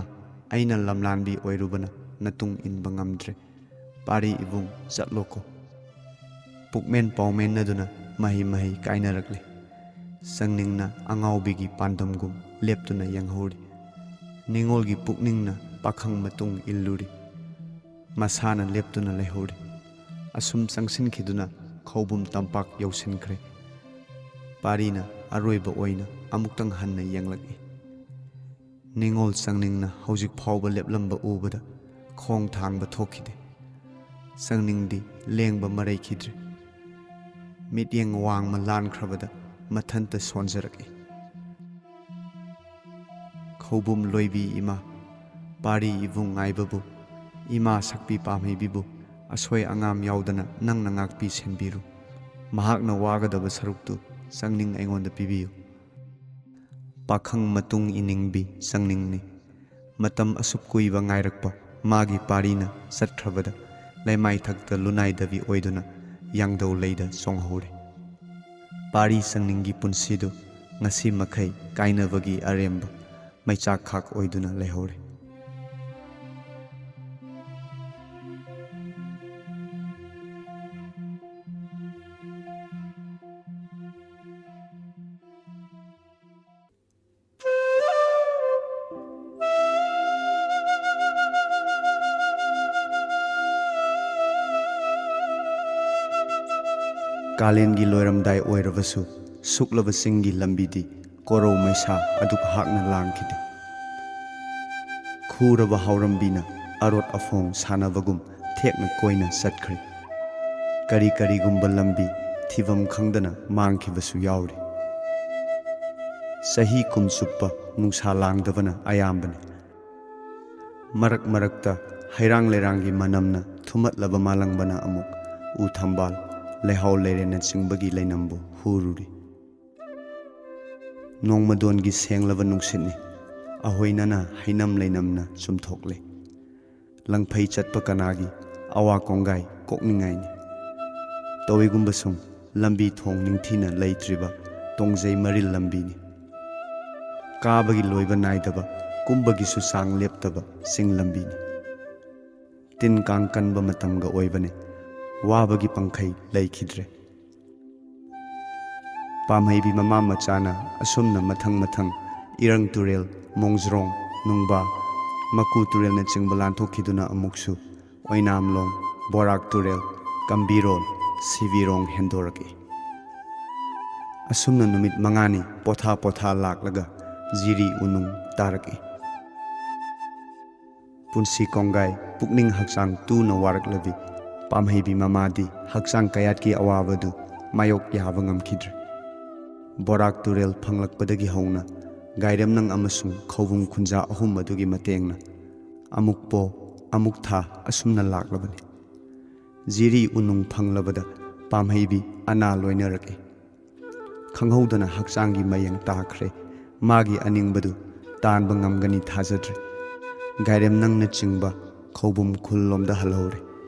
ꯑꯩꯅ ꯂꯝꯂꯥꯟꯕꯤ ꯑꯣꯏꯔꯨꯕꯅ ꯅꯇꯨꯡ ꯏꯟꯕ ꯉꯝꯗ꯭ꯔꯦ꯫ ꯄꯥꯔꯤ ꯏꯕꯨꯡ, ꯆꯠꯂꯣꯀꯣ꯫" ꯄꯨꯛꯃꯦꯟ ꯄꯥꯎꯃꯦꯟꯅꯗꯨꯅ ꯃꯍꯩ ꯃꯍꯩ ꯀꯥꯏꯅꯔꯛꯂꯦ꯫ ꯆꯪꯅꯤꯡꯅ ꯑꯉꯥꯎꯕꯤꯒꯤ ꯄꯥꯟꯗꯝꯒꯨꯝ ꯂꯦꯞꯇꯨꯅ ꯌꯦꯡꯍꯧꯔꯤ꯫ ꯅꯤꯉꯣꯜꯒꯤ ꯄꯨꯛꯅꯤꯡꯅ ꯄꯥꯈꯪ ꯃꯇꯨꯡ ꯏꯜꯂꯨꯔꯤ꯫ ꯃꯁꯥꯅ ꯂꯦꯞꯇꯨꯅ ꯂꯩꯍꯧꯔꯤ꯫ ꯑꯁꯨꯝ ꯆꯪꯁꯤꯟꯈꯤꯗꯨꯅ ꯈꯧꯕꯨꯝ ꯇꯝꯄꯥꯛ ꯌꯧꯁꯤꯟꯈ꯭ꯔꯦ꯫ ꯄꯥꯔꯤꯅ ꯑꯔꯣꯏꯕ ꯑꯣꯏꯅ ꯑꯃꯨꯛꯇꯪ ꯍꯟꯅ ꯌꯦꯡꯂꯛꯏ꯫ ꯅꯤꯉꯣꯜ ꯆꯪꯅꯤꯡꯅ ꯍꯧꯖꯤꯛ ꯐꯥꯎꯕ ꯂꯦꯞꯂꯝꯕ ꯎꯕꯗ ꯈꯣꯡ ꯊꯥꯡꯕ ꯊꯣꯛꯈꯤꯗꯦ꯫ ꯆꯪꯅꯤꯡꯗꯤ ꯂꯦꯡꯕ ꯃꯔꯩꯈꯤꯗ꯭ꯔꯦ꯫ ꯃꯤꯠꯌꯦꯡ ꯋꯥꯡꯃ ꯂꯥꯟꯈ꯭ꯔꯕꯗ ꯃꯊꯟꯇ ꯁꯣꯟꯖꯔꯛꯏ꯫ ꯈꯧꯕꯨꯝ ꯂꯣꯏꯕꯤ ꯏꯃꯥ, ꯄꯥꯔꯤ ꯏꯕꯨꯡ ꯉꯥꯏꯕꯕꯨ, ꯏꯃꯥ ꯁꯛꯄꯤ ꯄꯥꯝꯍꯩꯕꯤꯕꯨ ꯑꯁꯣꯏ ꯑꯉꯥꯝ ꯌꯥꯎꯗꯅ ꯅꯪꯅ ꯉꯥꯛꯄꯤ ꯁꯦꯟꯕꯤꯔꯨ꯫ ꯃꯍꯥꯛꯅ ꯋꯥꯒꯗꯕ ꯁꯔꯨꯛꯇꯨ ꯆꯪꯅꯤꯡ ꯑꯩꯉꯣꯟꯗ ꯄꯤꯕꯤꯌꯨ꯫ ꯄꯥꯈꯪ ꯃꯇꯨꯡ ꯏꯅꯤꯡꯕꯤ ꯆꯪꯅꯤꯡꯅꯤ꯫ ꯃꯇꯝ ꯑꯁꯨꯛ ꯀꯨꯏꯕ ꯉꯥꯏꯔꯛꯄ ꯃꯥꯒꯤ ꯄꯥꯔꯤꯅ ꯆꯠꯈ꯭ꯔꯕꯗ ꯂꯩꯃꯥꯏꯊꯛꯇ ꯂꯨꯅꯥꯏꯗꯕꯤ ꯑꯣꯏꯗꯨꯅ ꯌꯥꯡꯗꯧ ꯂꯩꯗ ꯆꯣꯡꯍꯧꯔꯦ꯫ ꯄꯥꯔꯤ ꯆꯪꯅꯤꯡꯒꯤ ꯄꯨꯟꯁꯤꯗꯨ ꯉꯁꯤ ꯃꯈꯩ ꯀꯥꯏꯅꯕꯒꯤ ꯑꯔꯦꯝꯕ ꯃꯩꯆꯥꯛ ꯈꯥꯛ ꯑꯣꯏꯗꯨꯅ ꯂꯩꯍꯧꯔꯦ꯫ ꯀꯥꯂꯦꯟꯒꯤ ꯂꯣꯏꯔꯝꯗꯥꯏ ꯑꯣꯏꯔꯕꯁꯨ ꯁꯨꯛꯂꯕ ꯆꯤꯡꯒꯤ ꯂꯝꯕꯤꯗꯤ ꯀꯣꯔꯧ ꯃꯩꯁꯥ ꯑꯗꯨꯛ ꯍꯥꯛꯅ ꯂꯥꯡꯈꯤꯗꯦ꯫ ꯈꯨꯔꯕ ꯍꯥꯎꯔꯝꯕꯤꯅ ꯑꯔꯣꯠ ꯑꯐꯣꯡ ꯁꯥꯟꯅꯕꯒꯨꯝ ꯊꯦꯛꯅ ꯀꯣꯏꯅ ꯆꯠꯈ꯭ꯔꯦ꯫ ꯀꯔꯤ ꯀꯔꯤꯒꯨꯝꯕ ꯂꯝꯕꯤ ꯊꯤꯐꯝ ꯈꯪꯗꯅ ꯃꯥꯡꯈꯤꯕꯁꯨ ꯌꯥꯎꯔꯤ꯫ ꯆꯍꯤ ꯀꯨꯝ ꯆꯨꯞꯄ ꯅꯨꯡꯁꯥ ꯂꯥꯡꯗꯕꯅ ꯑꯌꯥꯝꯕꯅꯤ꯫ ꯃꯔꯛ ꯃꯔꯛꯇ ꯍꯩꯔꯥꯡ ꯂꯩꯔꯥꯡꯒꯤ ꯃꯅꯝꯅ ꯊꯨꯝꯍꯠꯂꯕ ꯃꯥꯂꯪꯕꯅ ꯑꯃꯨꯛ ꯎ ꯊꯝꯕꯥꯜ, ꯂꯩꯍꯥꯎ ꯂꯩꯔꯦꯟꯅꯆꯤꯡꯕꯒꯤ ꯂꯩꯅꯝꯕꯨ ꯍꯨꯔꯨꯔꯤ꯫ ꯅꯣꯡꯃꯗꯣꯟꯒꯤ ꯁꯦꯡꯂꯕ ꯅꯨꯡꯁꯤꯠꯅꯤ꯫ ꯑꯍꯣꯏꯅꯅ ꯍꯩꯅꯝ ꯂꯩꯅꯝꯅ ꯆꯨꯝꯊꯣꯛꯂꯦ꯫ ꯂꯪꯐꯩ ꯆꯠꯄ ꯀꯅꯥꯒꯤ ꯑꯋꯥ ꯀꯣꯡꯒꯥꯏ ꯀꯣꯛꯅꯤꯡꯉꯥꯏꯅꯤ꯫ ꯇꯧꯏꯒꯨꯝꯕꯁꯨꯡ ꯂꯝꯕꯤ ꯊꯣꯡ ꯅꯤꯡꯊꯤꯅ ꯂꯩꯇ꯭ꯔꯤꯕ ꯇꯣꯡꯖꯩ ꯃꯔꯤꯜ ꯂꯝꯕꯤꯅꯤ꯫ ꯀꯥꯕꯒꯤ ꯂꯣꯏꯕ ꯅꯥꯏꯗꯕ, ꯀꯨꯝꯕꯒꯤꯁꯨ ꯆꯥꯡ ꯂꯦꯞꯇꯕ ꯆꯤꯡ ꯂꯝꯕꯤꯅꯤ꯫ ꯇꯤꯟ ꯀꯥꯡ ꯀꯟꯕ ꯃꯇꯝꯒ ꯑꯣꯏꯕꯅꯦ꯫ ꯋꯥꯕꯒꯤ ꯄꯪꯈꯩ ꯂꯩꯈꯤꯗ꯭ꯔꯦ꯫ ꯄꯥꯝꯍꯩꯕꯤ ꯃꯃꯥ ꯃꯆꯥꯅ ꯑꯁꯨꯝꯅ ꯃꯊꯪ ꯃꯊꯪ ꯏꯔꯪ ꯇꯨꯔꯦꯜ, ꯃꯣꯡꯖ꯭ꯔꯣꯡ, ꯅꯨꯡꯕꯥ, ꯃꯀꯨ ꯇꯨꯔꯦꯜꯅꯆꯤꯡꯕ ꯂꯥꯟꯊꯣꯛꯈꯤꯗꯨꯅ ꯑꯃꯨꯛꯁꯨ ꯑꯣꯏꯅꯥꯝꯂꯣꯡ, ꯕꯣꯔꯥꯛ ꯇꯨꯔꯦꯜ, ꯀꯝꯕꯤꯔꯣꯜ, ꯁꯤꯕꯤꯔꯣꯡ ꯍꯦꯟꯗꯣꯔꯛꯏ꯫ ꯑꯁꯨꯝꯅ ꯅꯨꯃꯤꯠ ꯃꯉꯥꯅꯤ ꯄꯣꯊꯥ ꯄꯣꯊꯥ ꯂꯥꯛꯂꯒ ꯖꯤꯔꯤ ꯎꯅꯨꯡ ꯇꯥꯔꯛꯏ꯫ ꯄꯨꯟꯁꯤ ꯀꯣꯡꯒꯥꯏ, ꯄꯨꯛꯅꯤꯡ ꯍꯛꯆꯥꯡ ꯇꯨꯅ ꯋꯥꯔꯛꯂꯕꯤ ꯄꯥꯝꯍꯩꯕꯤ ꯃꯃꯥꯗꯤ ꯍꯛꯆꯥꯡ ꯀꯌꯥꯠꯀꯤ ꯑꯋꯥꯕꯗꯨ ꯃꯥꯌꯣꯛ ꯌꯥꯕ ꯉꯝꯈꯤꯗ꯭ꯔꯦ꯫ ꯕꯣꯔꯥꯛ ꯇꯨꯔꯦꯜ ꯐꯪꯂꯛꯄꯗꯒꯤ ꯍꯧꯅ ꯒꯥꯏꯔꯦꯝꯅꯪ ꯑꯃꯁꯨꯡ ꯈꯧꯕꯨꯝ ꯈꯨꯟꯖꯥ ꯑꯍꯨꯝ ꯑꯗꯨꯒꯤ ꯃꯇꯦꯡꯅ ꯑꯃꯨꯛ ꯄꯣ, ꯑꯃꯨꯛ ꯊꯥ ꯑꯁꯨꯝꯅ ꯂꯥꯛꯂꯕꯅꯤ꯫ ꯖꯤꯔꯤ ꯎꯅꯨꯡ ꯐꯪꯂꯕꯗ ꯄꯥꯝꯍꯩꯕꯤ ꯑꯅꯥ ꯂꯣꯏꯅꯔꯛꯏ꯫ ꯈꯪꯍꯧꯗꯅ ꯍꯛꯆꯥꯡꯒꯤ ꯃꯌꯦꯡ ꯇꯥꯈ꯭ꯔꯦ꯫ ꯃꯥꯒꯤ ꯑꯅꯤꯡꯕꯗꯨ ꯇꯥꯟꯕ ꯉꯝꯒꯅꯤ ꯊꯥꯖꯗ꯭ꯔꯦ꯫ ꯒꯥꯏꯔꯦꯝꯅꯪꯅꯆꯤꯡꯕ ꯈꯧꯕꯨꯝ ꯈꯨꯜꯂꯣꯝꯗ ꯍꯜꯍꯧꯔꯦ꯫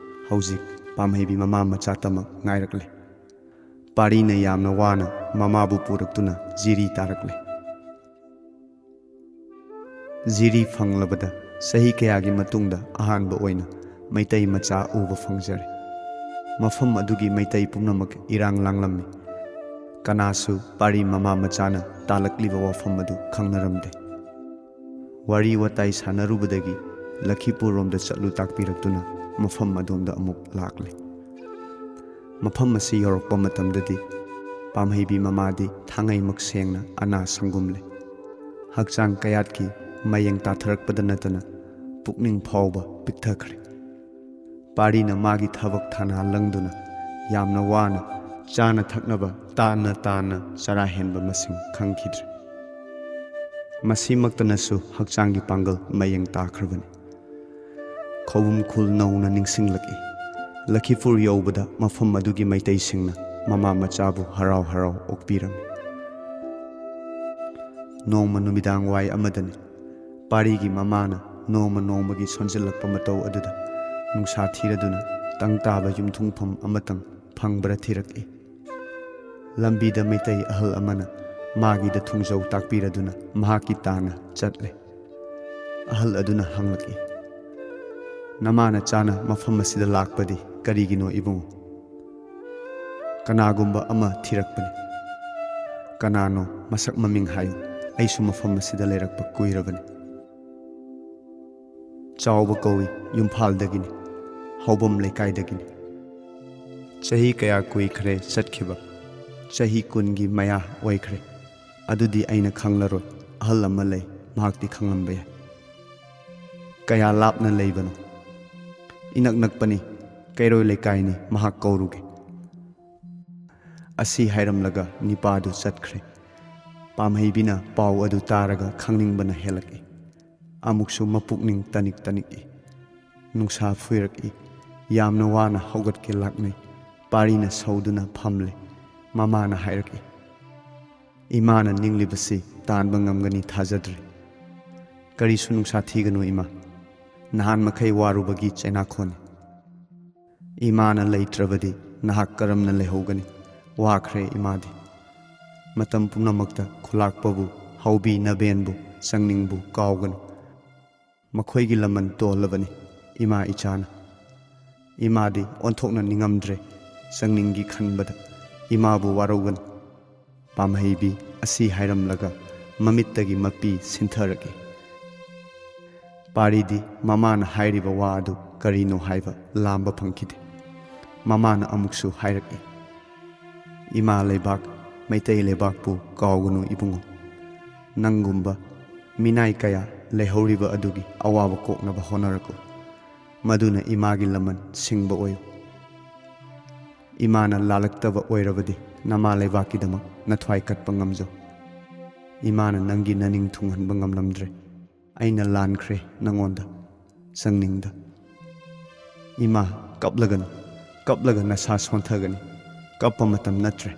ꯍꯧꯖꯤꯛ ꯄꯥꯝꯍꯩꯕꯤ ꯃꯃꯥ ꯃꯆꯥꯇꯃꯛ ꯉꯥꯏꯔꯛꯂꯦ꯫ ꯄꯥꯔꯤꯅ ꯌꯥꯝꯅ ꯋꯥꯅ ꯃꯃꯥꯕꯨ ꯄꯨꯔꯛꯇꯨꯅ ꯖꯤꯔꯤ ꯇꯥꯔꯛꯂꯦ꯫ ꯖꯤꯔꯤ ꯐꯪꯂꯕꯗ ꯆꯍꯤ ꯀꯌꯥꯒꯤ ꯃꯇꯨꯡꯗ ꯑꯍꯥꯟꯕ ꯑꯣꯏꯅ ꯃꯩꯇꯩ ꯃꯆꯥ ꯎꯕ ꯐꯪꯖꯔꯦ꯫ ꯃꯐꯝ ꯑꯗꯨꯒꯤ ꯃꯩꯇꯩ ꯄꯨꯝꯅꯃꯛ ꯏꯔꯥꯡ ꯂꯥꯡꯂꯝꯃꯤ꯫ ꯀꯅꯥꯁꯨ ꯄꯥꯔꯤ ꯃꯃꯥ ꯃꯆꯥꯅ ꯇꯥꯂꯛꯂꯤꯕ ꯋꯥꯐꯝ ꯑꯗꯨ ꯈꯪꯅꯔꯝꯗꯦ꯫ ꯋꯥꯔꯤ ꯋꯥꯇꯥꯏ ꯁꯥꯟꯅꯔꯨꯕꯗꯒꯤ ꯂꯈꯤꯄꯨꯔꯔꯣꯝꯗ ꯆꯠꯂꯨ ꯇꯥꯛꯄꯤꯔꯛꯇꯨꯅ ꯃꯐꯝ ꯑꯗꯣꯝꯗ ꯑꯃꯨꯛ ꯂꯥꯛꯂꯦ꯫ ꯃꯐꯝ ꯑꯁꯤ ꯌꯧꯔꯛꯄ ꯃꯇꯝꯗꯗꯤ ꯄꯥꯝꯍꯩꯕꯤ ꯃꯃꯥꯗꯤ ꯊꯥꯡꯉꯩꯃꯛ ꯁꯦꯡꯅ ꯑꯅꯥ ꯁꯪꯒꯨꯝꯂꯦ꯫ ꯍꯛꯆꯥꯡ ꯀꯌꯥꯠꯀꯤ ꯃꯌꯦꯡ ꯇꯥꯊꯔꯛꯄꯗ ꯅꯠꯇꯅ ꯄꯨꯛꯅꯤꯡ ꯐꯥꯎꯕ ꯄꯤꯛꯊꯈ꯭ꯔꯦ꯫ ꯄꯥꯔꯤꯅ ꯃꯥꯒꯤ ꯊꯕꯛ ꯊꯥꯅꯥ ꯂꯪꯗꯨꯅ ꯌꯥꯝꯅ ꯋꯥꯅ ꯆꯥꯅ ꯊꯛꯅꯕ ꯇꯥꯅ ꯇꯥꯅ ꯆꯔꯥ ꯍꯦꯟꯕ ꯃꯁꯤꯡ ꯈꯪꯈꯤꯗ꯭ꯔꯦ꯫ ꯃꯁꯤꯃꯛꯇꯅꯁꯨ ꯍꯛꯆꯥꯡꯒꯤ ꯄꯥꯡꯒꯜ ꯃꯌꯦꯡ ꯇꯥꯈ꯭ꯔꯕꯅꯤ꯫ ꯈꯧꯕꯨꯝ ꯈꯨꯜ ꯅꯧꯅ ꯅꯤꯡꯁꯤꯡꯂꯛꯏ꯫ ꯂꯈꯤꯄꯨꯔ ꯌꯧꯕꯗ ꯃꯐꯝ ꯑꯗꯨꯒꯤ ꯃꯩꯇꯩꯁꯤꯡꯅ ꯃꯃꯥ ꯃꯆꯥꯕꯨ ꯍꯔꯥꯎ ꯍꯔꯥꯎ ꯑꯣꯛꯄꯤꯔꯝꯃꯤ꯫ ꯅꯣꯡꯃ ꯅꯨꯃꯤꯗꯥꯡ ꯋꯥꯏ ꯑꯃꯗꯅꯤ꯫ ꯄꯥꯔꯤꯒꯤ ꯃꯃꯥꯅ ꯅꯣꯡꯃ ꯅꯣꯡꯃꯒꯤ ꯁꯣꯟꯖꯤꯜꯂꯛꯄ ꯃꯇꯧ ꯑꯗꯨꯗ ꯅꯨꯡꯁꯥ ꯊꯤꯔꯗꯨꯅ ꯇꯪ ꯇꯥꯕ ꯌꯨꯝꯊꯨꯡꯐꯝ ꯑꯃꯇꯪ ꯐꯪꯕ꯭ꯔꯥ ꯊꯤꯔꯛꯏ꯫ ꯂꯝꯕꯤꯗ ꯃꯩꯇꯩ ꯑꯍꯜ ꯑꯃꯅ ꯃꯥꯒꯤꯗ ꯊꯨꯡꯖꯧ ꯇꯥꯛꯄꯤꯔꯗꯨꯅ ꯃꯍꯥꯛꯀꯤ ꯇꯥꯅ ꯆꯠꯂꯦ꯫ ꯑꯍꯜ ꯑꯗꯨꯅ ꯍꯪꯂꯛꯏ, "ꯅꯃꯥꯅ ꯆꯥꯅ ꯃꯐꯝ ꯑꯁꯤꯗ ꯂꯥꯛꯄꯗꯤ ꯀꯔꯤꯒꯤꯅꯣ ꯏꯕꯨꯡꯉꯣ?" "ꯀꯅꯥꯒꯨꯝꯕ ꯑꯃ ꯊꯤꯔꯛꯄꯅꯤ꯫ ꯀꯅꯥꯅꯣ ꯃꯁꯛ ꯃꯃꯤꯡ ꯍꯥꯏꯌꯨ, ꯑꯩꯁꯨ ꯃꯐꯝ ꯑꯁꯤꯗ ꯂꯩꯔꯛꯄ ꯀꯨꯏꯔꯕꯅꯤ꯫" ꯆꯥꯎꯕ ꯀꯧꯏ, ꯏꯝꯐꯥꯜꯗꯒꯤꯅꯤ, ꯍꯥꯎꯕꯝ ꯂꯩꯀꯥꯏꯗꯒꯤꯅꯤ꯫ "ꯆꯍꯤ ꯀꯌꯥ ꯀꯨꯏꯈ꯭ꯔꯦ ꯆꯠꯈꯤꯕ?" "ꯆꯍꯤ ꯀꯨꯟꯒꯤ ꯃꯌꯥ ꯑꯣꯏꯈ꯭ꯔꯦ꯫" "ꯑꯗꯨꯗꯤ ꯑꯩꯅ ꯈꯪꯂꯔꯣꯏ, ꯑꯍꯜ ꯑꯃ ꯂꯩ, ꯃꯍꯥꯛꯇꯤ ꯈꯪꯂꯝꯕ ꯌꯥꯏ꯫" "ꯀꯌꯥ ꯂꯥꯞꯅ ꯂꯩꯕꯅꯣ?" "ꯏꯅꯛ ꯅꯛꯄꯅꯤ, ꯀꯩꯔꯣꯏ ꯂꯩꯀꯥꯏꯅꯤ, ꯃꯍꯥꯛ ꯀꯧꯔꯨꯒꯦ꯫" ꯑꯁꯤ ꯍꯥꯏꯔꯝꯂꯒ ꯅꯤꯄꯥꯗꯨ ꯆꯠꯈ꯭ꯔꯦ꯫ ꯄꯥꯝꯍꯩꯕꯤꯅ ꯄꯥꯎ ꯑꯗꯨ ꯇꯥꯔꯒ ꯈꯪꯅꯤꯡꯕꯅ ꯍꯦꯜꯂꯛꯏ꯫ ꯑꯃꯨꯛꯁꯨ ꯃꯄꯨꯛꯅꯤꯡ ꯇꯅꯤꯛ ꯇꯅꯤꯛꯏ꯫ ꯅꯨꯡꯁꯥ ꯐꯨꯏꯔꯛꯏ꯫ ꯌꯥꯝꯅ ꯋꯥꯅ ꯍꯧꯒꯠꯀꯦ ꯂꯥꯛꯅꯩ꯫ ꯄꯥꯔꯤꯅ ꯁꯧꯗꯨꯅ ꯐꯝꯂꯦ꯫ ꯃꯃꯥꯅ ꯍꯥꯏꯔꯛꯏ, "ꯏꯃꯥꯅ ꯅꯤꯡꯂꯤꯕꯁꯤ ꯇꯥꯟꯕ ꯉꯝꯒꯅꯤ ꯊꯥꯖꯗ꯭ꯔꯦ꯫ ꯀꯔꯤꯁꯨ ꯅꯨꯡꯁꯥ ꯊꯤꯒꯅꯨ ꯏꯃꯥ꯫ ꯅꯍꯥꯟ ꯃꯈꯩ ꯋꯥꯔꯨꯕꯒꯤ ꯆꯩꯅꯥꯈꯣꯟꯅꯤ꯫ ꯏꯃꯥꯅ ꯂꯩꯇ꯭ꯔꯕꯗꯤ ꯅꯍꯥꯛ ꯀꯔꯝꯅ ꯂꯩꯍꯧꯒꯅꯤ? ꯋꯥꯈ꯭ꯔꯦ ꯏꯃꯥꯗꯤ꯫ ꯃꯇꯝ ꯄꯨꯝꯅꯃꯛꯇ ꯈꯨꯂꯥꯛꯄꯕꯨ, ꯍꯥꯎꯕꯤ ꯅꯕꯦꯟꯕꯨ, ꯆꯪꯅꯤꯡꯕꯨ ꯀꯥꯎꯒꯅꯨ꯫ ꯃꯈꯣꯏꯒꯤ ꯂꯃꯟ ꯇꯣꯜꯂꯕꯅꯤ ꯏꯃꯥ ꯏꯆꯥꯅ꯫" ꯏꯃꯥꯗꯤ ꯑꯣꯟꯊꯣꯛꯅ ꯅꯤꯡꯉꯝꯗ꯭ꯔꯦ꯫ ꯆꯪꯅꯤꯡꯒꯤ ꯈꯟꯕꯗ ꯏꯃꯥꯕꯨ ꯋꯥꯔꯧꯒꯅꯨ꯫ ꯄꯥꯝꯍꯩꯕꯤ ꯑꯁꯤ ꯍꯥꯏꯔꯝꯂꯒ ꯃꯃꯤꯠꯇꯒꯤ ꯃꯄꯤ ꯁꯤꯟꯊꯔꯛꯏ꯫ ꯄꯥꯔꯤꯗꯤ ꯃꯃꯥꯅ ꯍꯥꯏꯔꯤꯕ ꯋꯥ ꯑꯗꯨ ꯀꯔꯤꯅꯣ ꯍꯥꯏꯕ ꯂꯥꯝꯕ ꯐꯪꯈꯤꯗꯦ꯫ ꯃꯃꯥꯅ ꯑꯃꯨꯛꯁꯨ ꯍꯥꯏꯔꯛꯏ, "ꯏꯃꯥ ꯂꯩꯕꯥꯛ, ꯃꯩꯇꯩ ꯂꯩꯕꯥꯛꯄꯨ ꯀꯥꯎꯒꯅꯨ ꯏꯕꯨꯡꯉꯣ꯫ ꯅꯪꯒꯨꯝꯕ ꯃꯤꯅꯥꯏ ꯀꯌꯥ ꯂꯩꯍꯧꯔꯤꯕ ꯑꯗꯨꯒꯤ ꯑꯋꯥꯕ ꯀꯣꯛꯅꯕ ꯍꯣꯠꯅꯔꯛꯎ꯫ ꯃꯗꯨꯅ ꯏꯃꯥꯒꯤ ꯂꯃꯟ ꯁꯤꯡꯕ ꯑꯣꯏꯌꯨ꯫" ꯏꯃꯥꯅ ꯂꯥꯜꯂꯛꯇꯕ ꯑꯣꯏꯔꯕꯗꯤ ꯅꯃꯥ ꯂꯩꯕꯥꯛꯀꯤꯗꯃꯛ ꯅꯊ꯭ꯋꯥꯏ ꯀꯠꯄ ꯉꯝꯖꯧ꯫ ꯏꯃꯥꯅ ꯅꯪꯒꯤ ꯅꯅꯤꯡ ꯊꯨꯡꯍꯟꯕ ꯉꯝꯂꯝꯗ꯭ꯔꯦ꯫ ꯑꯩꯅ ꯂꯥꯟꯈ꯭ꯔꯦ ꯅꯉꯣꯟꯗ, ꯁꯪꯅꯤꯡꯗ꯫ ꯏꯃꯥ, ꯀꯞꯂꯒꯅꯨ, ꯀꯞꯂꯒ ꯅꯁꯥ ꯁꯣꯟꯊꯒꯅꯤ꯫ ꯀꯞꯄ ꯃꯇꯝ ꯅꯠꯇ꯭ꯔꯦ꯫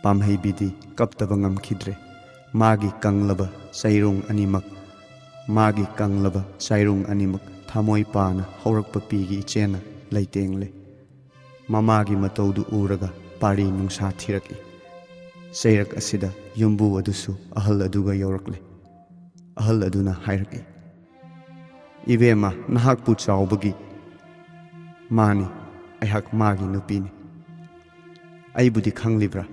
ꯄꯥꯝꯍꯩꯕꯤꯗꯤ ꯀꯞꯇꯕ ꯉꯝꯈꯤꯗ꯭ꯔꯦ꯫ ꯃꯥꯒꯤ ꯀꯪꯂꯕ ꯆꯩꯔꯣꯡ ꯑꯅꯤꯃꯛ, ꯃꯥꯒꯤ ꯀꯪꯂꯕ ꯆꯩꯔꯣꯡ ꯑꯅꯤꯃꯛ ꯊꯃꯣꯏ ꯄꯥꯅ ꯍꯧꯔꯛꯄ ꯄꯤꯒꯤ ꯏꯆꯦꯅ ꯂꯩꯇꯦꯡꯂꯦ꯫ ꯃꯃꯥꯒꯤ ꯃꯇꯧꯗꯨ ꯎꯔꯒ ꯄꯥꯔꯤ ꯅꯨꯡꯁꯥ ꯊꯤꯔꯛꯏ꯫ ꯆꯩꯔꯛ ꯑꯁꯤꯗ ꯌꯨꯝꯕꯨ ꯑꯗꯨꯁꯨ ꯑꯍꯜ ꯑꯗꯨꯒ ꯌꯧꯔꯛꯂꯦ꯫ ꯑꯍꯜ ꯑꯗꯨꯅ ꯍꯥꯏꯔꯛꯏ, "ꯏꯕꯦꯝꯃ, ꯅꯍꯥꯛꯄꯨ ꯆꯥꯎꯕꯒꯤ?" "ꯃꯥꯅꯤ, ꯑꯩꯍꯥꯛ ꯃꯥꯒꯤ ꯅꯨꯄꯤꯅꯤ꯫ ꯑꯩꯕꯨꯗꯤ ꯈꯪꯂꯤꯕ꯭ꯔꯥ?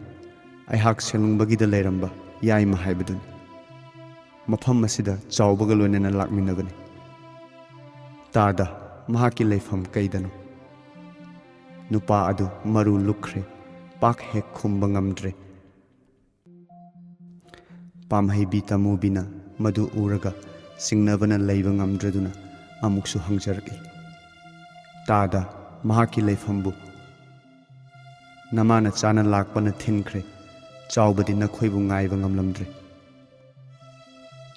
ꯑꯩꯍꯥꯛ ꯁꯦꯂꯨꯡꯕꯒꯤꯗ ꯂꯩꯔꯝꯕ ꯌꯥꯏꯃ ꯍꯥꯏꯕꯗꯨꯅꯤ꯫ ꯃꯐꯝ ꯑꯁꯤꯗ ꯆꯥꯎꯕꯒ ꯂꯣꯏꯅꯅ ꯂꯥꯛꯃꯤꯟꯅꯕꯅꯤ꯫ ꯇꯥꯗ, ꯃꯍꯥꯛꯀꯤ ꯂꯩꯐꯝ ꯀꯩꯗꯅꯣ?" ꯅꯨꯄꯥ ꯑꯗꯨ ꯃꯔꯨ ꯂꯨꯞꯈ꯭ꯔꯦ, ꯄꯥꯛ ꯍꯦꯛ ꯈꯨꯝꯕ ꯉꯝꯗ꯭ꯔꯦ꯫ ꯄꯥꯝꯍꯩꯕꯤ ꯇꯃꯨꯕꯤꯅ ꯃꯗꯨ ꯎꯔꯒ ꯆꯤꯡꯅꯕꯅ ꯂꯩꯕ ꯉꯝꯗ꯭ꯔꯗꯨꯅ ꯑꯃꯨꯛꯁꯨ ꯍꯪꯖꯔꯛꯏ, "ꯇꯥꯗ, ꯃꯍꯥꯛꯀꯤ ꯂꯩꯐꯝꯕꯨ?" "ꯅꯃꯥꯅ ꯆꯥꯅ ꯂꯥꯛꯄꯅ ꯊꯤꯟꯈ꯭ꯔꯦ꯫ ꯆꯥꯎꯕꯗꯤ ꯅꯈꯣꯏꯕꯨ ꯉꯥꯏꯕ ꯉꯝꯂꯝꯗ꯭ꯔꯦ꯫"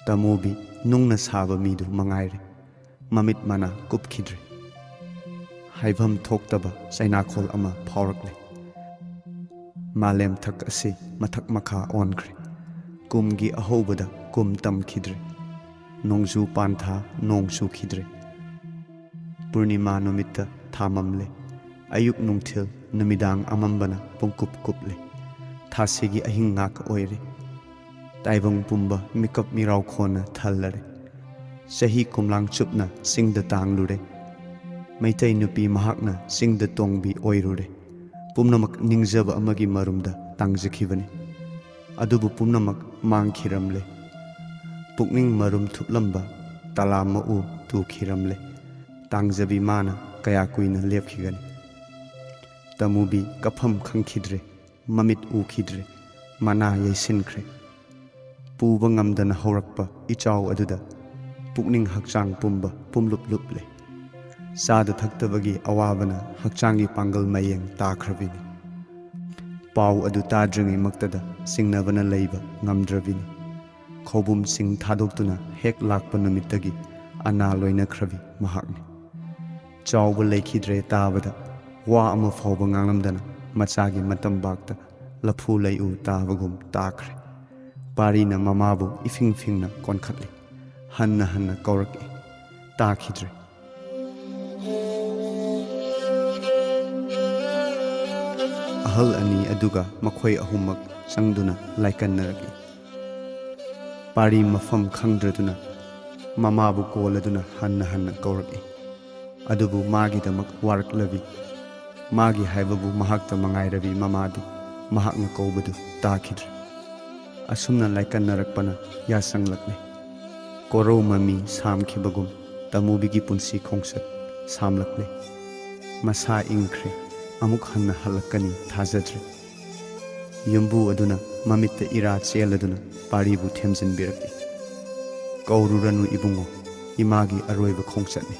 ꯇꯃꯨꯕꯤ ꯅꯨꯡꯅ ꯁꯥꯕ ꯃꯤꯗꯨ ꯃꯉꯥꯏꯔꯦ꯫ ꯃꯃꯤꯠ ꯃꯅꯥ ꯀꯨꯞꯈꯤꯗ꯭ꯔꯦ꯫ ꯍꯥꯏꯐꯝ ꯊꯣꯛꯇꯕ ꯆꯩꯅꯥꯈꯣꯜ ꯑꯃ ꯐꯥꯎꯔꯛꯂꯦ꯫ ꯃꯥꯂꯦꯝ ꯊꯛ ꯑꯁꯤ ꯃꯊꯛ ꯃꯈꯥ ꯑꯣꯟꯈ꯭ꯔꯦ꯫ ꯀꯨꯝꯒꯤ ꯑꯍꯧꯕꯗ ꯀꯨꯝ ꯇꯝꯈꯤꯗ꯭ꯔꯦ꯫ ꯅꯣꯡꯖꯨ ꯄꯥꯟꯊꯥ ꯅꯣꯡ ꯆꯨꯈꯤꯗ꯭ꯔꯦ꯫ ꯄꯨꯔꯅꯤꯃꯥ ꯅꯨꯃꯤꯠꯇ ꯊꯥ ꯃꯝꯂꯦ꯫ ꯑꯌꯨꯛ ꯅꯨꯡꯊꯤꯜ ꯅꯨꯃꯤꯗꯥꯡ ꯑꯃꯝꯕꯅ ꯄꯨꯡꯀꯨꯞ ꯀꯨꯞꯂꯦ꯫ ꯊꯥꯁꯤꯒꯤ ꯑꯍꯤꯡ ꯉꯥꯛ ꯑꯣꯏꯔꯦ꯫ ꯇꯥꯏꯕꯪ ꯄꯨꯝꯕ ꯃꯤꯀꯞ ꯃꯤꯔꯥꯎꯈꯣꯟꯅ ꯊꯜꯂꯔꯦ꯫ ꯆꯍꯤ ꯀꯨꯝꯂꯥꯡ ꯆꯨꯞꯅ ꯆꯤꯡꯗ ꯇꯥꯡꯂꯨꯔꯦ꯫ ꯃꯩꯇꯩ ꯅꯨꯄꯤ ꯃꯍꯥꯛꯅ ꯆꯤꯡꯗ ꯇꯣꯡꯕꯤ ꯑꯣꯏꯔꯨꯔꯦ꯫ ꯄꯨꯝꯅꯃꯛ ꯅꯤꯡꯖꯕ ꯑꯃꯒꯤ ꯃꯔꯨꯝꯗ ꯇꯥꯡꯖꯈꯤꯕꯅꯤ꯫ ꯑꯗꯨꯕꯨ ꯄꯨꯝꯅꯃꯛ ꯃꯥꯡꯈꯤꯔꯝꯂꯦ꯫ ꯄꯨꯛꯅꯤꯡ ꯃꯔꯨꯝ ꯊꯨꯞꯂꯝꯕ ꯇꯂꯥ ꯃꯎ ꯇꯨꯈꯤꯔꯝꯂꯦ꯫ ꯇꯥꯡꯖꯕꯤ ꯃꯥꯅ ꯀꯌꯥ ꯀꯨꯏꯅ ꯂꯦꯞꯈꯤꯒꯅꯤ? ꯇꯃꯨꯕꯤ ꯀꯞꯐꯝ ꯈꯪꯈꯤꯗ꯭ꯔꯦ꯫ ꯃꯃꯤꯠ ꯎꯈꯤꯗ꯭ꯔꯦ꯫ ꯃꯅꯥ ꯌꯩꯁꯤꯟꯈ꯭ꯔꯦ꯫ ꯄꯨꯕ ꯉꯝꯗꯅ ꯍꯧꯔꯛꯄ ꯏꯆꯥꯎ ꯑꯗꯨꯗ ꯄꯨꯛꯅꯤꯡ ꯍꯛꯆꯥꯡ ꯄꯨꯝꯕ ꯄꯨꯝꯂꯨꯞ ꯂꯨꯞꯂꯦ꯫ ꯆꯥꯗ ꯊꯛꯇꯕꯒꯤ ꯑꯋꯥꯕꯅ ꯍꯛꯆꯥꯡꯒꯤ ꯄꯥꯡꯒꯜ ꯃꯌꯦꯡ ꯇꯥꯈ꯭ꯔꯕꯤꯅꯤ꯫ ꯄꯥꯎ ꯑꯗꯨ ꯇꯥꯗ꯭ꯔꯤꯉꯩꯃꯛꯇꯗ ꯆꯤꯡꯅꯕꯅ ꯂꯩꯕ ꯉꯝꯗ꯭ꯔꯕꯤꯅꯤ꯫ ꯈꯧꯕꯨꯝꯁꯤꯡ ꯊꯥꯗꯣꯛꯇꯨꯅ ꯍꯦꯛ ꯂꯥꯛꯄ ꯅꯨꯃꯤꯠꯇꯒꯤ ꯑꯅꯥ ꯂꯣꯏꯅꯈ꯭ꯔꯕꯤ ꯃꯍꯥꯛꯅꯤ꯫ ꯆꯥꯎꯕ ꯂꯩꯈꯤꯗ꯭ꯔꯦ ꯇꯥꯕꯗ ꯋꯥ ꯑꯃ ꯐꯥꯎꯕ ꯉꯥꯡꯂꯝꯗꯅ ꯃꯆꯥꯒꯤ ꯃꯇꯝꯕꯥꯛꯇ ꯂꯐꯨ ꯂꯩꯎ ꯇꯥꯕꯒꯨꯝ ꯇꯥꯈ꯭ꯔꯦ꯫ ꯄꯥꯔꯤꯅ ꯃꯃꯥꯕꯨ ꯏꯐꯤꯡ ꯐꯤꯡꯅ ꯀꯣꯟꯈꯠꯂꯤ꯫ ꯍꯟꯅ ꯍꯟꯅ ꯀꯧꯔꯛꯏ꯫ ꯇꯥꯈꯤꯗ꯭ꯔꯦ꯫ ꯑꯍꯜ ꯑꯅꯤ ꯑꯗꯨꯒ ꯃꯈꯣꯏ ꯑꯍꯨꯝꯃꯛ ꯆꯪꯗꯨꯅ ꯂꯥꯏꯀꯟꯅꯔꯛꯏ꯫ ꯄꯥꯔꯤ ꯃꯐꯝ ꯈꯪꯗ꯭ꯔꯗꯨꯅ ꯃꯃꯥꯕꯨ ꯀꯣꯜꯂꯗꯨꯅ ꯍꯟꯅ ꯍꯟꯅ ꯀꯧꯔꯛꯏ꯫ ꯑꯗꯨꯕꯨ ꯃꯥꯒꯤꯗꯃꯛ ꯋꯥꯔꯛꯂꯕꯤ, ꯃꯥꯒꯤ ꯍꯥꯏꯕꯕꯨ ꯃꯍꯥꯛꯇ ꯃꯉꯥꯏꯔꯕꯤ ꯃꯃꯥꯗꯤ ꯃꯍꯥꯛꯅ ꯀꯧꯕꯗꯨ ꯇꯥꯈꯤꯗ꯭ꯔꯦ꯫ ꯑꯁꯨꯝꯅ ꯂꯥꯏꯀꯟꯅꯔꯛꯄꯅ ꯌꯥꯁꯪꯂꯛꯂꯦ꯫ ꯀꯣꯔꯧ ꯃꯃꯤ ꯁꯥꯝꯈꯤꯕꯒꯨꯝ ꯇꯃꯨꯕꯤꯒꯤ ꯄꯨꯟꯁꯤ ꯈꯣꯡꯆꯠ ꯁꯥꯝꯂꯛꯂꯦ꯫ ꯃꯁꯥ ꯏꯪꯈ꯭ꯔꯦ꯫ ꯑꯃꯨꯛ ꯍꯟꯅ ꯍꯜꯂꯛꯀꯅꯤ ꯊꯥꯖꯗ꯭ꯔꯦ꯫ ꯌꯨꯝꯕꯨ ꯑꯗꯨꯅ ꯃꯃꯤꯠꯇ ꯏꯔꯥ ꯆꯦꯜꯂꯗꯨꯅ ꯄꯥꯔꯤꯕꯨ ꯊꯦꯝꯖꯤꯟꯕꯤꯔꯛꯏ꯫ "ꯀꯧꯔꯨꯔꯅꯨ ꯏꯕꯨꯡꯉꯣ, ꯏꯃꯥꯒꯤ ꯑꯔꯣꯏꯕ ꯈꯣꯡꯆꯠꯅꯤ꯫"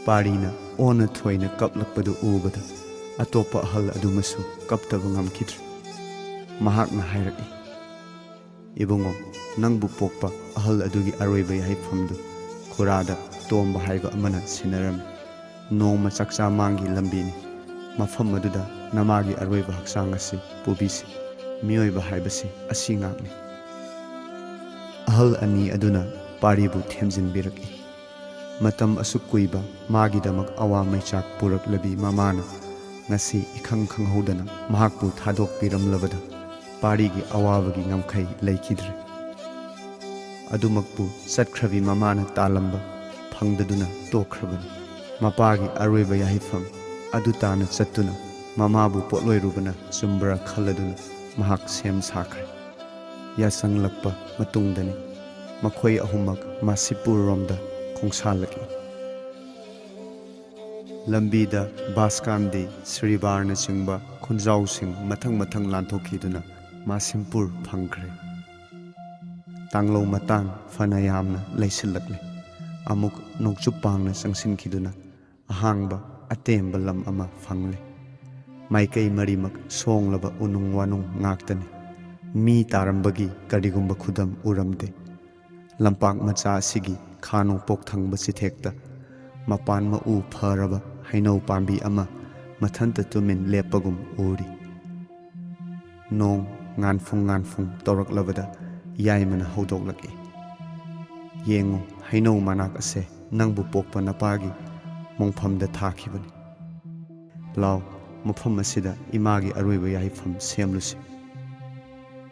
ꯄꯥꯔꯤꯅ ꯑꯣꯟꯅ ꯊꯣꯏꯅ ꯀꯞꯂꯛꯄꯗꯨ ꯎꯕꯗ ꯑꯇꯣꯞꯄ ꯑꯍꯜ ꯑꯗꯨꯃꯁꯨ ꯀꯞꯇꯕ ꯉꯝꯈꯤꯗ꯭ꯔꯦ꯫ ꯃꯍꯥꯛꯅ ꯍꯥꯏꯔꯛꯏ, "ꯏꯕꯨꯡꯉꯣ, ꯅꯪꯕꯨ ꯄꯣꯛꯄ ꯑꯍꯜ ꯑꯗꯨꯒꯤ ꯑꯔꯣꯏꯕ ꯌꯥꯍꯩꯐꯝꯗꯨ ꯈꯨꯔꯥꯗ ꯇꯣꯝꯕ ꯍꯥꯏꯕ ꯑꯃꯅ ꯁꯤꯟꯅꯔꯝꯃꯤ꯫ ꯅꯣꯡꯃ ꯆꯥꯛꯆꯥ ꯃꯥꯡꯒꯤ ꯂꯝꯕꯤꯅꯤ꯫ ꯃꯐꯝ ꯑꯗꯨꯗ ꯅꯃꯥꯒꯤ ꯑꯔꯣꯏꯕ ꯍꯛꯆꯥꯡ ꯑꯁꯤ ꯄꯨꯕꯤꯁꯤ꯫ ꯃꯤꯑꯣꯏꯕ ꯍꯥꯏꯕꯁꯤ ꯑꯁꯤ ꯉꯥꯛꯅꯤ꯫" ꯑꯍꯜ ꯑꯅꯤ ꯑꯗꯨꯅ ꯄꯥꯔꯤꯕꯨ ꯊꯦꯝꯖꯤꯟꯕꯤꯔꯛꯏ꯫ ꯃꯇꯝ ꯑꯁꯨꯛ ꯀꯨꯏꯕ ꯃꯥꯒꯤꯗꯃꯛ ꯑꯋꯥ ꯃꯩꯆꯥꯛ ꯄꯨꯔꯛꯂꯕꯤ ꯃꯃꯥꯅ ꯉꯁꯤ ꯏꯈꯪ ꯈꯪꯍꯧꯗꯅ ꯃꯍꯥꯛꯄꯨ ꯊꯥꯗꯣꯛꯄꯤꯔꯝꯂꯕꯗ ꯄꯥꯔꯤꯒꯤ ꯑꯋꯥꯕꯒꯤ ꯉꯝꯈꯩ ꯂꯩꯈꯤꯗ꯭ꯔꯦ꯫ ꯑꯗꯨꯃꯛꯄꯨ ꯆꯠꯈ꯭ꯔꯕꯤ ꯃꯃꯥꯅ ꯇꯥꯂꯝꯕ ꯐꯪꯗꯗꯨꯅ ꯇꯣꯛꯈ꯭ꯔꯕꯅꯤ꯫ ꯃꯄꯥꯒꯤ ꯑꯔꯣꯏꯕ ꯌꯥꯍꯩꯐꯝ ꯑꯗꯨ ꯇꯥꯅ ꯆꯠꯇꯨꯅ ꯃꯃꯥꯕꯨ ꯄꯣꯠꯂꯣꯏꯔꯨꯕꯅ ꯆꯨꯝꯕ꯭ꯔꯥ ꯈꯜꯂꯗꯨꯅ ꯃꯍꯥꯛ ꯁꯦꯝ ꯁꯥꯈ꯭ꯔꯦ꯫ ꯌꯥꯁꯪꯂꯛꯄ ꯃꯇꯨꯡꯗꯅꯤ ꯃꯈꯣꯏ ꯑꯍꯨꯝꯃꯛ ꯃꯥꯁꯤꯄꯨꯔꯔꯣꯝꯗ ꯈꯣꯡꯁꯥꯜꯂꯛꯏ꯫ ꯂꯝꯕꯤꯗ ꯕꯥꯁꯀꯥꯟꯗꯤ, ꯁ꯭ꯔꯤꯕꯥꯔꯅꯆꯤꯡꯕ ꯈꯨꯟꯖꯥꯎꯁꯤꯡ ꯃꯊꯪ ꯃꯊꯪ ꯂꯥꯟꯊꯣꯛꯈꯤꯗꯨꯅ ꯃꯥꯁꯤꯝꯄꯨꯔ ꯐꯪꯈ꯭ꯔꯦ꯫ ꯇꯥꯡꯂꯧ ꯃꯇꯥꯡ ꯐꯅ ꯌꯥꯝꯅ ꯂꯩꯁꯤꯜꯂꯛꯂꯦ꯫ ꯑꯃꯨꯛ ꯅꯣꯡꯆꯨꯞ ꯄꯥꯡꯅ ꯆꯪꯁꯤꯟꯈꯤꯗꯨꯅ ꯑꯍꯥꯡꯕ ꯑꯇꯦꯝꯕ ꯂꯝ ꯑꯃ ꯐꯪꯂꯦ꯫ ꯃꯥꯏꯀꯩ ꯃꯔꯤꯃꯛ ꯁꯣꯡꯂꯕ ꯎꯅꯨꯡ ꯋꯥꯅꯨꯡ ꯉꯥꯛꯇꯅꯤ꯫ ꯃꯤ ꯇꯥꯔꯝꯕꯒꯤ ꯀꯔꯤꯒꯨꯝꯕ ꯈꯨꯗꯝ ꯎꯔꯝꯗꯦ꯫ ꯂꯝꯄꯥꯛ ꯃꯆꯥ ꯑꯁꯤꯒꯤ ꯈꯥ ꯅꯣꯡꯄꯣꯛ ꯊꯪꯕ ꯆꯤꯊꯦꯛꯇ ꯃꯄꯥꯟ ꯃꯎ ꯐꯔꯕ ꯍꯩꯅꯧ ꯄꯥꯝꯕꯤ ꯑꯃ ꯃꯊꯟꯇ ꯇꯨꯃꯤꯟ ꯂꯦꯞꯄꯒꯨꯝ ꯎꯔꯤ꯫ ꯅꯣꯡ ꯉꯥꯟꯐꯨꯡ ꯉꯥꯟꯐꯨꯡ ꯇꯧꯔꯛꯂꯕꯗ ꯌꯥꯏꯃꯅ ꯍꯧꯗꯣꯛꯂꯛꯏ, "ꯌꯦꯡꯉꯨ, ꯍꯩꯅꯧ ꯃꯅꯥꯛ ꯑꯁꯦ ꯅꯪꯕꯨ ꯄꯣꯛꯄ ꯅꯄꯥꯒꯤ ꯃꯣꯡꯐꯝꯗ ꯊꯥꯈꯤꯕꯅꯤ꯫ ꯂꯥꯎ, ꯃꯐꯝ ꯑꯁꯤꯗ ꯏꯃꯥꯒꯤ ꯑꯔꯣꯏꯕ ꯌꯥꯏꯐꯝ ꯁꯦꯝꯂꯨꯁꯤ꯫"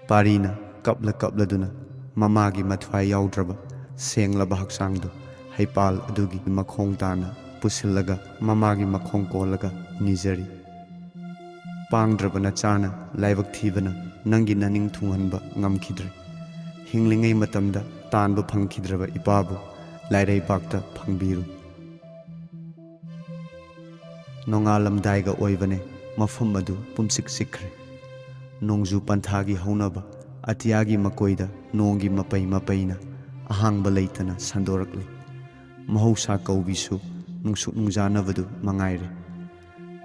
ꯄꯥꯔꯤꯅ ꯀꯞꯂ ꯀꯞꯂꯗꯨꯅ ꯃꯃꯥꯒꯤ ꯃꯊ꯭ꯋꯥꯏ ꯌꯥꯎꯗ꯭ꯔꯕ ꯁꯦꯡꯂꯕ ꯍꯛꯆꯥꯡꯗꯨ ꯍꯩꯄꯥꯜ ꯑꯗꯨꯒꯤ ꯃꯈꯣꯡ ꯇꯥꯅ ꯄꯨꯁꯤꯜꯂꯒ ꯃꯃꯥꯒꯤ ꯃꯈꯣꯡ ꯀꯣꯜꯂꯒ ꯅꯤꯖꯔꯤ꯫ "ꯄꯥꯡꯗ꯭ꯔꯕ ꯅꯆꯥꯅ ꯂꯥꯏꯕꯛ ꯊꯤꯕꯅ ꯅꯪꯒꯤ ꯅꯅꯤꯡ ꯊꯨꯡꯍꯟꯕ ꯉꯝꯈꯤꯗ꯭ꯔꯦ꯫ ꯍꯤꯡꯂꯤꯉꯩ ꯃꯇꯝꯗ ꯇꯥꯟꯕ ꯐꯪꯈꯤꯗ꯭ꯔꯕ ꯏꯄꯥꯕꯨ ꯂꯥꯏꯔꯩꯕꯥꯛꯇ ꯐꯪꯕꯤꯔꯨ꯫" ꯅꯣꯡꯉꯥꯜꯂꯝꯗꯥꯏꯒ ꯑꯣꯏꯕꯅꯦ, ꯃꯐꯝ ꯑꯗꯨ ꯄꯨꯝꯆꯤꯛ ꯆꯤꯛꯈ꯭ꯔꯦ꯫ ꯅꯣꯡꯖꯨ ꯄꯟꯊꯥꯒꯤ ꯍꯧꯅꯕ ꯑꯇꯤꯌꯥꯒꯤ ꯃꯀꯣꯏꯗ ꯅꯣꯡꯒꯤ ꯃꯄꯩ ꯃꯄꯩꯅ ꯑꯍꯥꯡꯕ ꯂꯩꯇꯅ ꯁꯟꯗꯣꯔꯛꯂꯤ꯫ ꯃꯍꯧꯁꯥ ꯀꯧꯕꯤꯁꯨ ꯅꯨꯡꯁꯨꯛ ꯅꯨꯡꯖꯥꯅꯕꯗꯨ ꯃꯉꯥꯏꯔꯦ꯫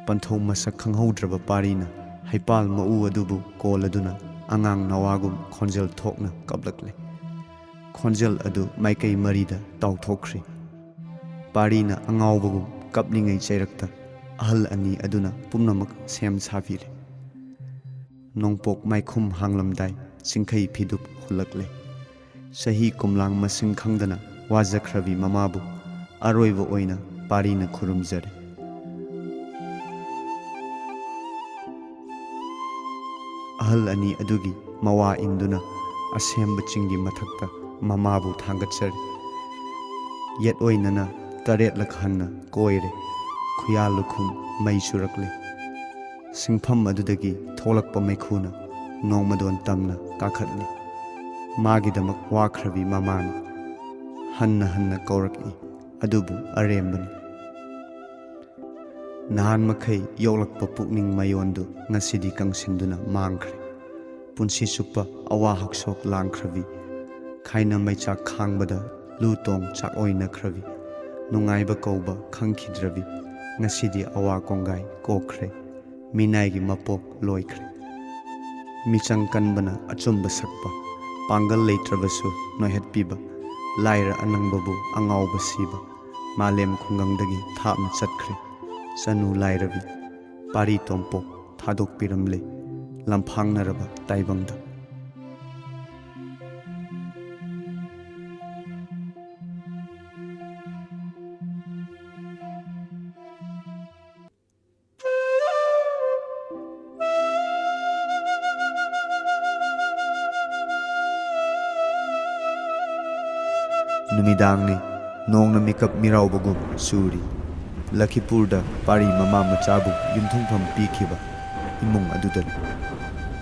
ꯄꯟꯊꯧ ꯃꯁꯛ ꯈꯪꯍꯧꯗ꯭ꯔꯕ ꯄꯥꯔꯤꯅ ꯍꯩꯄꯥꯜ ꯃꯎ ꯑꯗꯨꯕꯨ ꯀꯣꯜꯂꯗꯨꯅ ꯑꯉꯥꯡ ꯅꯋꯥꯒꯨꯝ ꯈꯣꯟꯖꯦꯜ ꯊꯣꯛꯅ ꯀꯞꯂꯛꯂꯦ꯫ ꯈꯣꯟꯖꯦꯜ ꯑꯗꯨ ꯃꯥꯏꯀꯩ ꯃꯔꯤꯗ ꯇꯥꯎꯊꯣꯛꯈ꯭ꯔꯤ꯫ ꯄꯥꯔꯤꯅ ꯑꯉꯥꯎꯕꯒꯨꯝ ꯀꯞꯂꯤꯉꯩ ꯆꯩꯔꯛꯇ ꯑꯍꯜ ꯑꯅꯤ ꯑꯗꯨꯅ ꯄꯨꯝꯅꯃꯛ ꯁꯦꯝ ꯁꯥꯕꯤꯔꯦ꯫ ꯅꯣꯡꯄꯣꯛ ꯃꯥꯏꯈꯨꯝ ꯍꯥꯡꯂꯝꯗꯥꯏ ꯆꯤꯡꯈꯩ ꯐꯤꯗꯨꯞ ꯍꯨꯜꯂꯛꯂꯦ꯫ ꯆꯍꯤ ꯀꯨꯝꯂꯥꯡ ꯃꯁꯤꯡ ꯈꯪꯗꯅ ꯋꯥꯖꯈ꯭ꯔꯕꯤ ꯃꯃꯥꯕꯨ ꯑꯔꯣꯏꯕ ꯑꯣꯏꯅ ꯄꯥꯔꯤꯅ ꯈꯨꯔꯨꯝꯖꯔꯦ꯫ ꯑꯍꯜ ꯑꯅꯤ ꯑꯗꯨꯒꯤ ꯃꯋꯥ ꯏꯟꯗꯨꯅ ꯑꯁꯦꯝꯕ ꯆꯤꯡꯒꯤ ꯃꯊꯛꯇ ꯃꯃꯥꯕꯨ ꯊꯥꯡꯒꯠꯆꯔꯤ꯫ ꯌꯦꯠ ꯑꯣꯏꯅꯅ ꯇꯔꯦꯠꯂꯛ ꯍꯟꯅ ꯀꯣꯏꯔꯦ꯫ ꯈꯨꯌꯥ ꯂꯨꯈꯨꯝ ꯃꯩ ꯆꯨꯔꯛꯂꯦ꯫ ꯁꯤꯡꯐꯝ ꯑꯗꯨꯗꯒꯤ ꯊꯣꯛꯂꯛꯄ ꯃꯩꯈꯨꯅ ꯅꯣꯡꯃꯗꯣꯟ ꯇꯝꯅ ꯀꯥꯈꯠꯂꯤ꯫ ꯃꯥꯒꯤꯗꯃꯛ ꯋꯥꯈ꯭ꯔꯕꯤ ꯃꯃꯥꯅꯤ꯫ ꯍꯟꯅ ꯍꯟꯅ ꯀꯧꯔꯛꯏ, ꯑꯗꯨꯕꯨ ꯑꯔꯦꯝꯕꯅꯤ꯫ ꯅꯍꯥꯟ ꯃꯈꯩ ꯌꯣꯛꯂꯛꯄ ꯄꯨꯛꯅꯤꯡ ꯃꯌꯣꯟꯗꯨ ꯉꯁꯤꯗꯤ ꯀꯪꯁꯤꯟꯗꯨꯅ ꯃꯥꯡꯈ꯭ꯔꯦ꯫ ꯄꯨꯟꯁꯤ ꯆꯨꯞꯄ ꯑꯋꯥ ꯍꯛꯁꯣꯛ ꯂꯥꯡꯈ꯭ꯔꯕꯤ, ꯈꯥꯏꯅ ꯃꯩꯆꯥꯛ ꯈꯥꯡꯕꯗ ꯂꯨ ꯇꯣꯡ ꯆꯥꯛ ꯑꯣꯏꯅꯈ꯭ꯔꯕꯤ, ꯅꯨꯡꯉꯥꯏꯕ ꯀꯧꯕ ꯈꯪꯈꯤꯗ꯭ꯔꯕꯤ, ꯉꯁꯤꯗꯤ ꯑꯋꯥ ꯀꯣꯡꯒꯥꯏ ꯀꯣꯛꯈ꯭ꯔꯦ, ꯃꯤꯅꯥꯏꯒꯤ ꯃꯄꯣꯛ ꯂꯣꯏꯈ꯭ꯔꯦ꯫ ꯃꯤꯆꯪ ꯀꯟꯕꯅ ꯑꯆꯨꯝꯕ ꯁꯛꯄ, ꯄꯥꯡꯒꯜ ꯂꯩꯇ꯭ꯔꯕꯁꯨ ꯅꯣꯏꯍꯠꯄꯤꯕ, ꯂꯥꯏꯔ ꯑꯅꯪꯕꯕꯨ ꯑꯉꯥꯎꯕ ꯁꯤꯕ, ꯃꯥꯂꯦꯝ ꯈꯨꯡꯒꯪꯗꯒꯤ ꯊꯥꯞꯅ ꯆꯠꯈ꯭ꯔꯦ꯫ ꯆꯅꯨ ꯂꯥꯏꯔꯕꯤ, ꯄꯥꯔꯤ ꯇꯣꯝꯄꯣꯛ ꯊꯥꯗꯣꯛꯄꯤꯔꯝꯂꯦ ꯂꯝꯐꯥꯡꯅꯔꯕ ꯇꯥꯏꯕꯪꯗ꯫ ꯅꯨꯃꯤꯗꯥꯡꯅꯤ, ꯅꯣꯡꯅ ꯃꯤꯀꯞ ꯃꯤꯔꯥꯎꯕꯒꯨꯝ ꯆꯨꯔꯤ꯫ ꯂꯈꯤꯄꯨꯔꯗ ꯄꯥꯔꯤ ꯃꯃꯥ ꯃꯆꯥꯕꯨ ꯌꯨꯝꯊꯨꯡꯐꯝ ꯄꯤꯈꯤꯕ ꯏꯃꯨꯡ ꯑꯗꯨꯗꯅꯤ꯫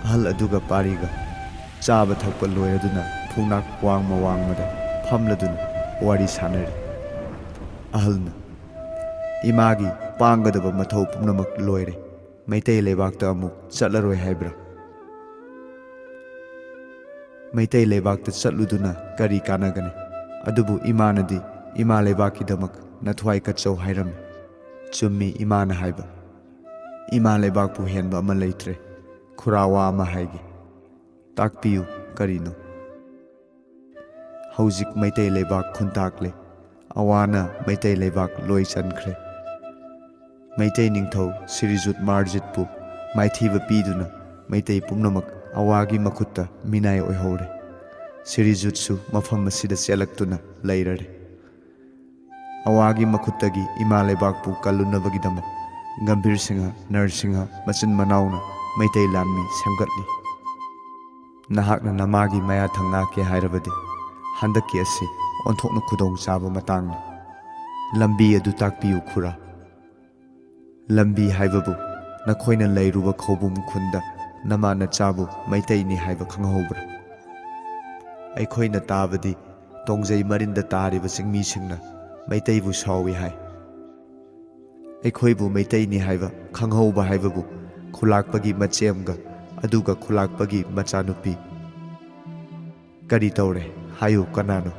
ꯑꯍꯜ ꯑꯗꯨꯒ ꯄꯥꯔꯤꯒ ꯆꯥꯕ ꯊꯛꯄ ꯂꯣꯏꯔꯗꯨꯅ ꯊꯣꯡꯅꯥꯛ ꯋꯥꯡꯃ ꯋꯥꯡꯃꯗ ꯐꯝꯂꯗꯨꯅ ꯋꯥꯔꯤ ꯁꯥꯟꯅꯔꯤ꯫ ꯑꯍꯜꯅ, "ꯏꯃꯥꯒꯤ ꯄꯥꯡꯒꯗꯕ ꯃꯊꯧ ꯄꯨꯝꯅꯃꯛ ꯂꯣꯏꯔꯦ꯫ ꯃꯩꯇꯩ ꯂꯩꯕꯥꯛꯇ ꯑꯃꯨꯛ ꯆꯠꯂꯔꯣꯏ ꯍꯥꯏꯕ꯭ꯔꯥ? ꯃꯩꯇꯩ ꯂꯩꯕꯥꯛꯇ ꯆꯠꯂꯨꯗꯨꯅ ꯀꯔꯤ ꯀꯥꯟꯅꯒꯅꯤ? ꯑꯗꯨꯕꯨ ꯏꯃꯥꯅꯗꯤ ꯏꯃꯥ ꯂꯩꯕꯥꯛꯀꯤꯗꯃꯛ ꯅꯊ꯭ꯋꯥꯏ ꯀꯠꯆꯧ ꯍꯥꯏꯔꯝꯃꯤ꯫ ꯆꯨꯝꯃꯤ ꯏꯃꯥꯅ ꯍꯥꯏꯕ꯫ ꯏꯃꯥ ꯂꯩꯕꯥꯛꯄꯨ ꯍꯦꯟꯕ ꯑꯃ ꯂꯩꯇ꯭ꯔꯦ꯫ ꯈꯨꯔꯥ, ꯋꯥ ꯑꯃ ꯍꯥꯏꯒꯦ꯫ ꯇꯥꯛꯄꯤꯌꯨ, ꯀꯔꯤꯅꯣ?" ꯍꯧꯖꯤꯛ ꯃꯩꯇꯩ ꯂꯩꯕꯥꯛ ꯈꯨꯟꯇꯥꯛꯂꯦ꯫ ꯑꯋꯥꯅ ꯃꯩꯇꯩ ꯂꯩꯕꯥꯛ ꯂꯣꯏ ꯆꯟꯈ꯭ꯔꯦ꯫ ꯃꯩꯇꯩ ꯅꯤꯡꯊꯧ ꯁꯤꯔꯤꯖꯨꯠ ꯃꯥꯔꯖꯤꯠꯄꯨ ꯃꯥꯏꯊꯤꯕ ꯄꯤꯗꯨꯅ ꯃꯩꯇꯩ ꯄꯨꯝꯅꯃꯛ ꯑꯋꯥꯒꯤ ꯃꯈꯨꯠꯇ ꯃꯤꯅꯥꯏ ꯑꯣꯏꯍꯧꯔꯦ꯫ ꯁꯤꯔꯤꯖꯨꯠꯁꯨ ꯃꯐꯝ ꯑꯁꯤꯗ ꯆꯦꯜꯂꯛꯇꯨꯅ ꯂꯩꯔꯔꯦ꯫ ꯑꯋꯥꯒꯤ ꯃꯈꯨꯠꯇꯒꯤ ꯏꯃꯥ ꯂꯩꯕꯥꯛꯄꯨ ꯀꯜꯂꯨꯅꯕꯒꯤꯗꯃꯛ ꯒꯝꯚꯤꯔ ꯁꯤꯡꯍ, ꯅꯔꯁꯤꯡꯍ ꯃꯆꯤꯟ ꯃꯅꯥꯎꯅ ꯃꯩꯇꯩ ꯂꯥꯟꯃꯤ ꯁꯦꯝꯒꯠꯂꯤ꯫ ꯅꯍꯥꯛꯅ ꯅꯃꯥꯒꯤ ꯃꯌꯥꯊꯪ ꯉꯥꯛꯀꯦ ꯍꯥꯏꯔꯕꯗꯤ ꯍꯟꯗꯛꯀꯤ ꯑꯁꯤ ꯑꯣꯟꯊꯣꯛꯅ ꯈꯨꯗꯣꯡꯆꯥꯕ ꯃꯇꯥꯡꯅꯤ꯫ ꯂꯝꯕꯤ ꯑꯗꯨ ꯇꯥꯛꯄꯤꯌꯨ, ꯈꯨꯔꯥ꯫ ꯂꯝꯕꯤ ꯍꯥꯏꯕꯕꯨ ꯅꯈꯣꯏꯅ ꯂꯩꯔꯨꯕ ꯈꯧꯕꯨꯝ ꯈꯨꯟꯗ ꯅꯃꯥ ꯅꯆꯥꯕꯨ ꯃꯩꯇꯩꯅꯤ ꯍꯥꯏꯕ ꯈꯪꯍꯧꯕ꯭ꯔꯥ? ꯑꯩꯈꯣꯏꯅ ꯇꯥꯕꯗꯤ ꯇꯣꯡꯖꯩ ꯃꯔꯤꯟꯗ ꯇꯥꯔꯤꯕ ꯆꯤꯡꯃꯤꯁꯤꯡꯅ ꯃꯩꯇꯩꯕꯨ ꯁꯥꯎꯏ ꯍꯥꯏ꯫ ꯑꯩꯈꯣꯏꯕꯨ ꯃꯩꯇꯩꯅꯤ ꯍꯥꯏꯕ ꯈꯪꯍꯧꯕ ꯍꯥꯏꯕꯕꯨ ꯈꯨꯂꯥꯛꯄꯒꯤ ꯃꯆꯦꯝꯒ ꯑꯗꯨꯒ ꯈꯨꯂꯥꯛꯄꯒꯤ ꯃꯆꯥꯅꯨꯄꯤ꯫ ꯀꯔꯤ ꯇꯧꯔꯦ? ꯍꯥꯏꯌꯨ, ꯀꯅꯥꯅꯣ?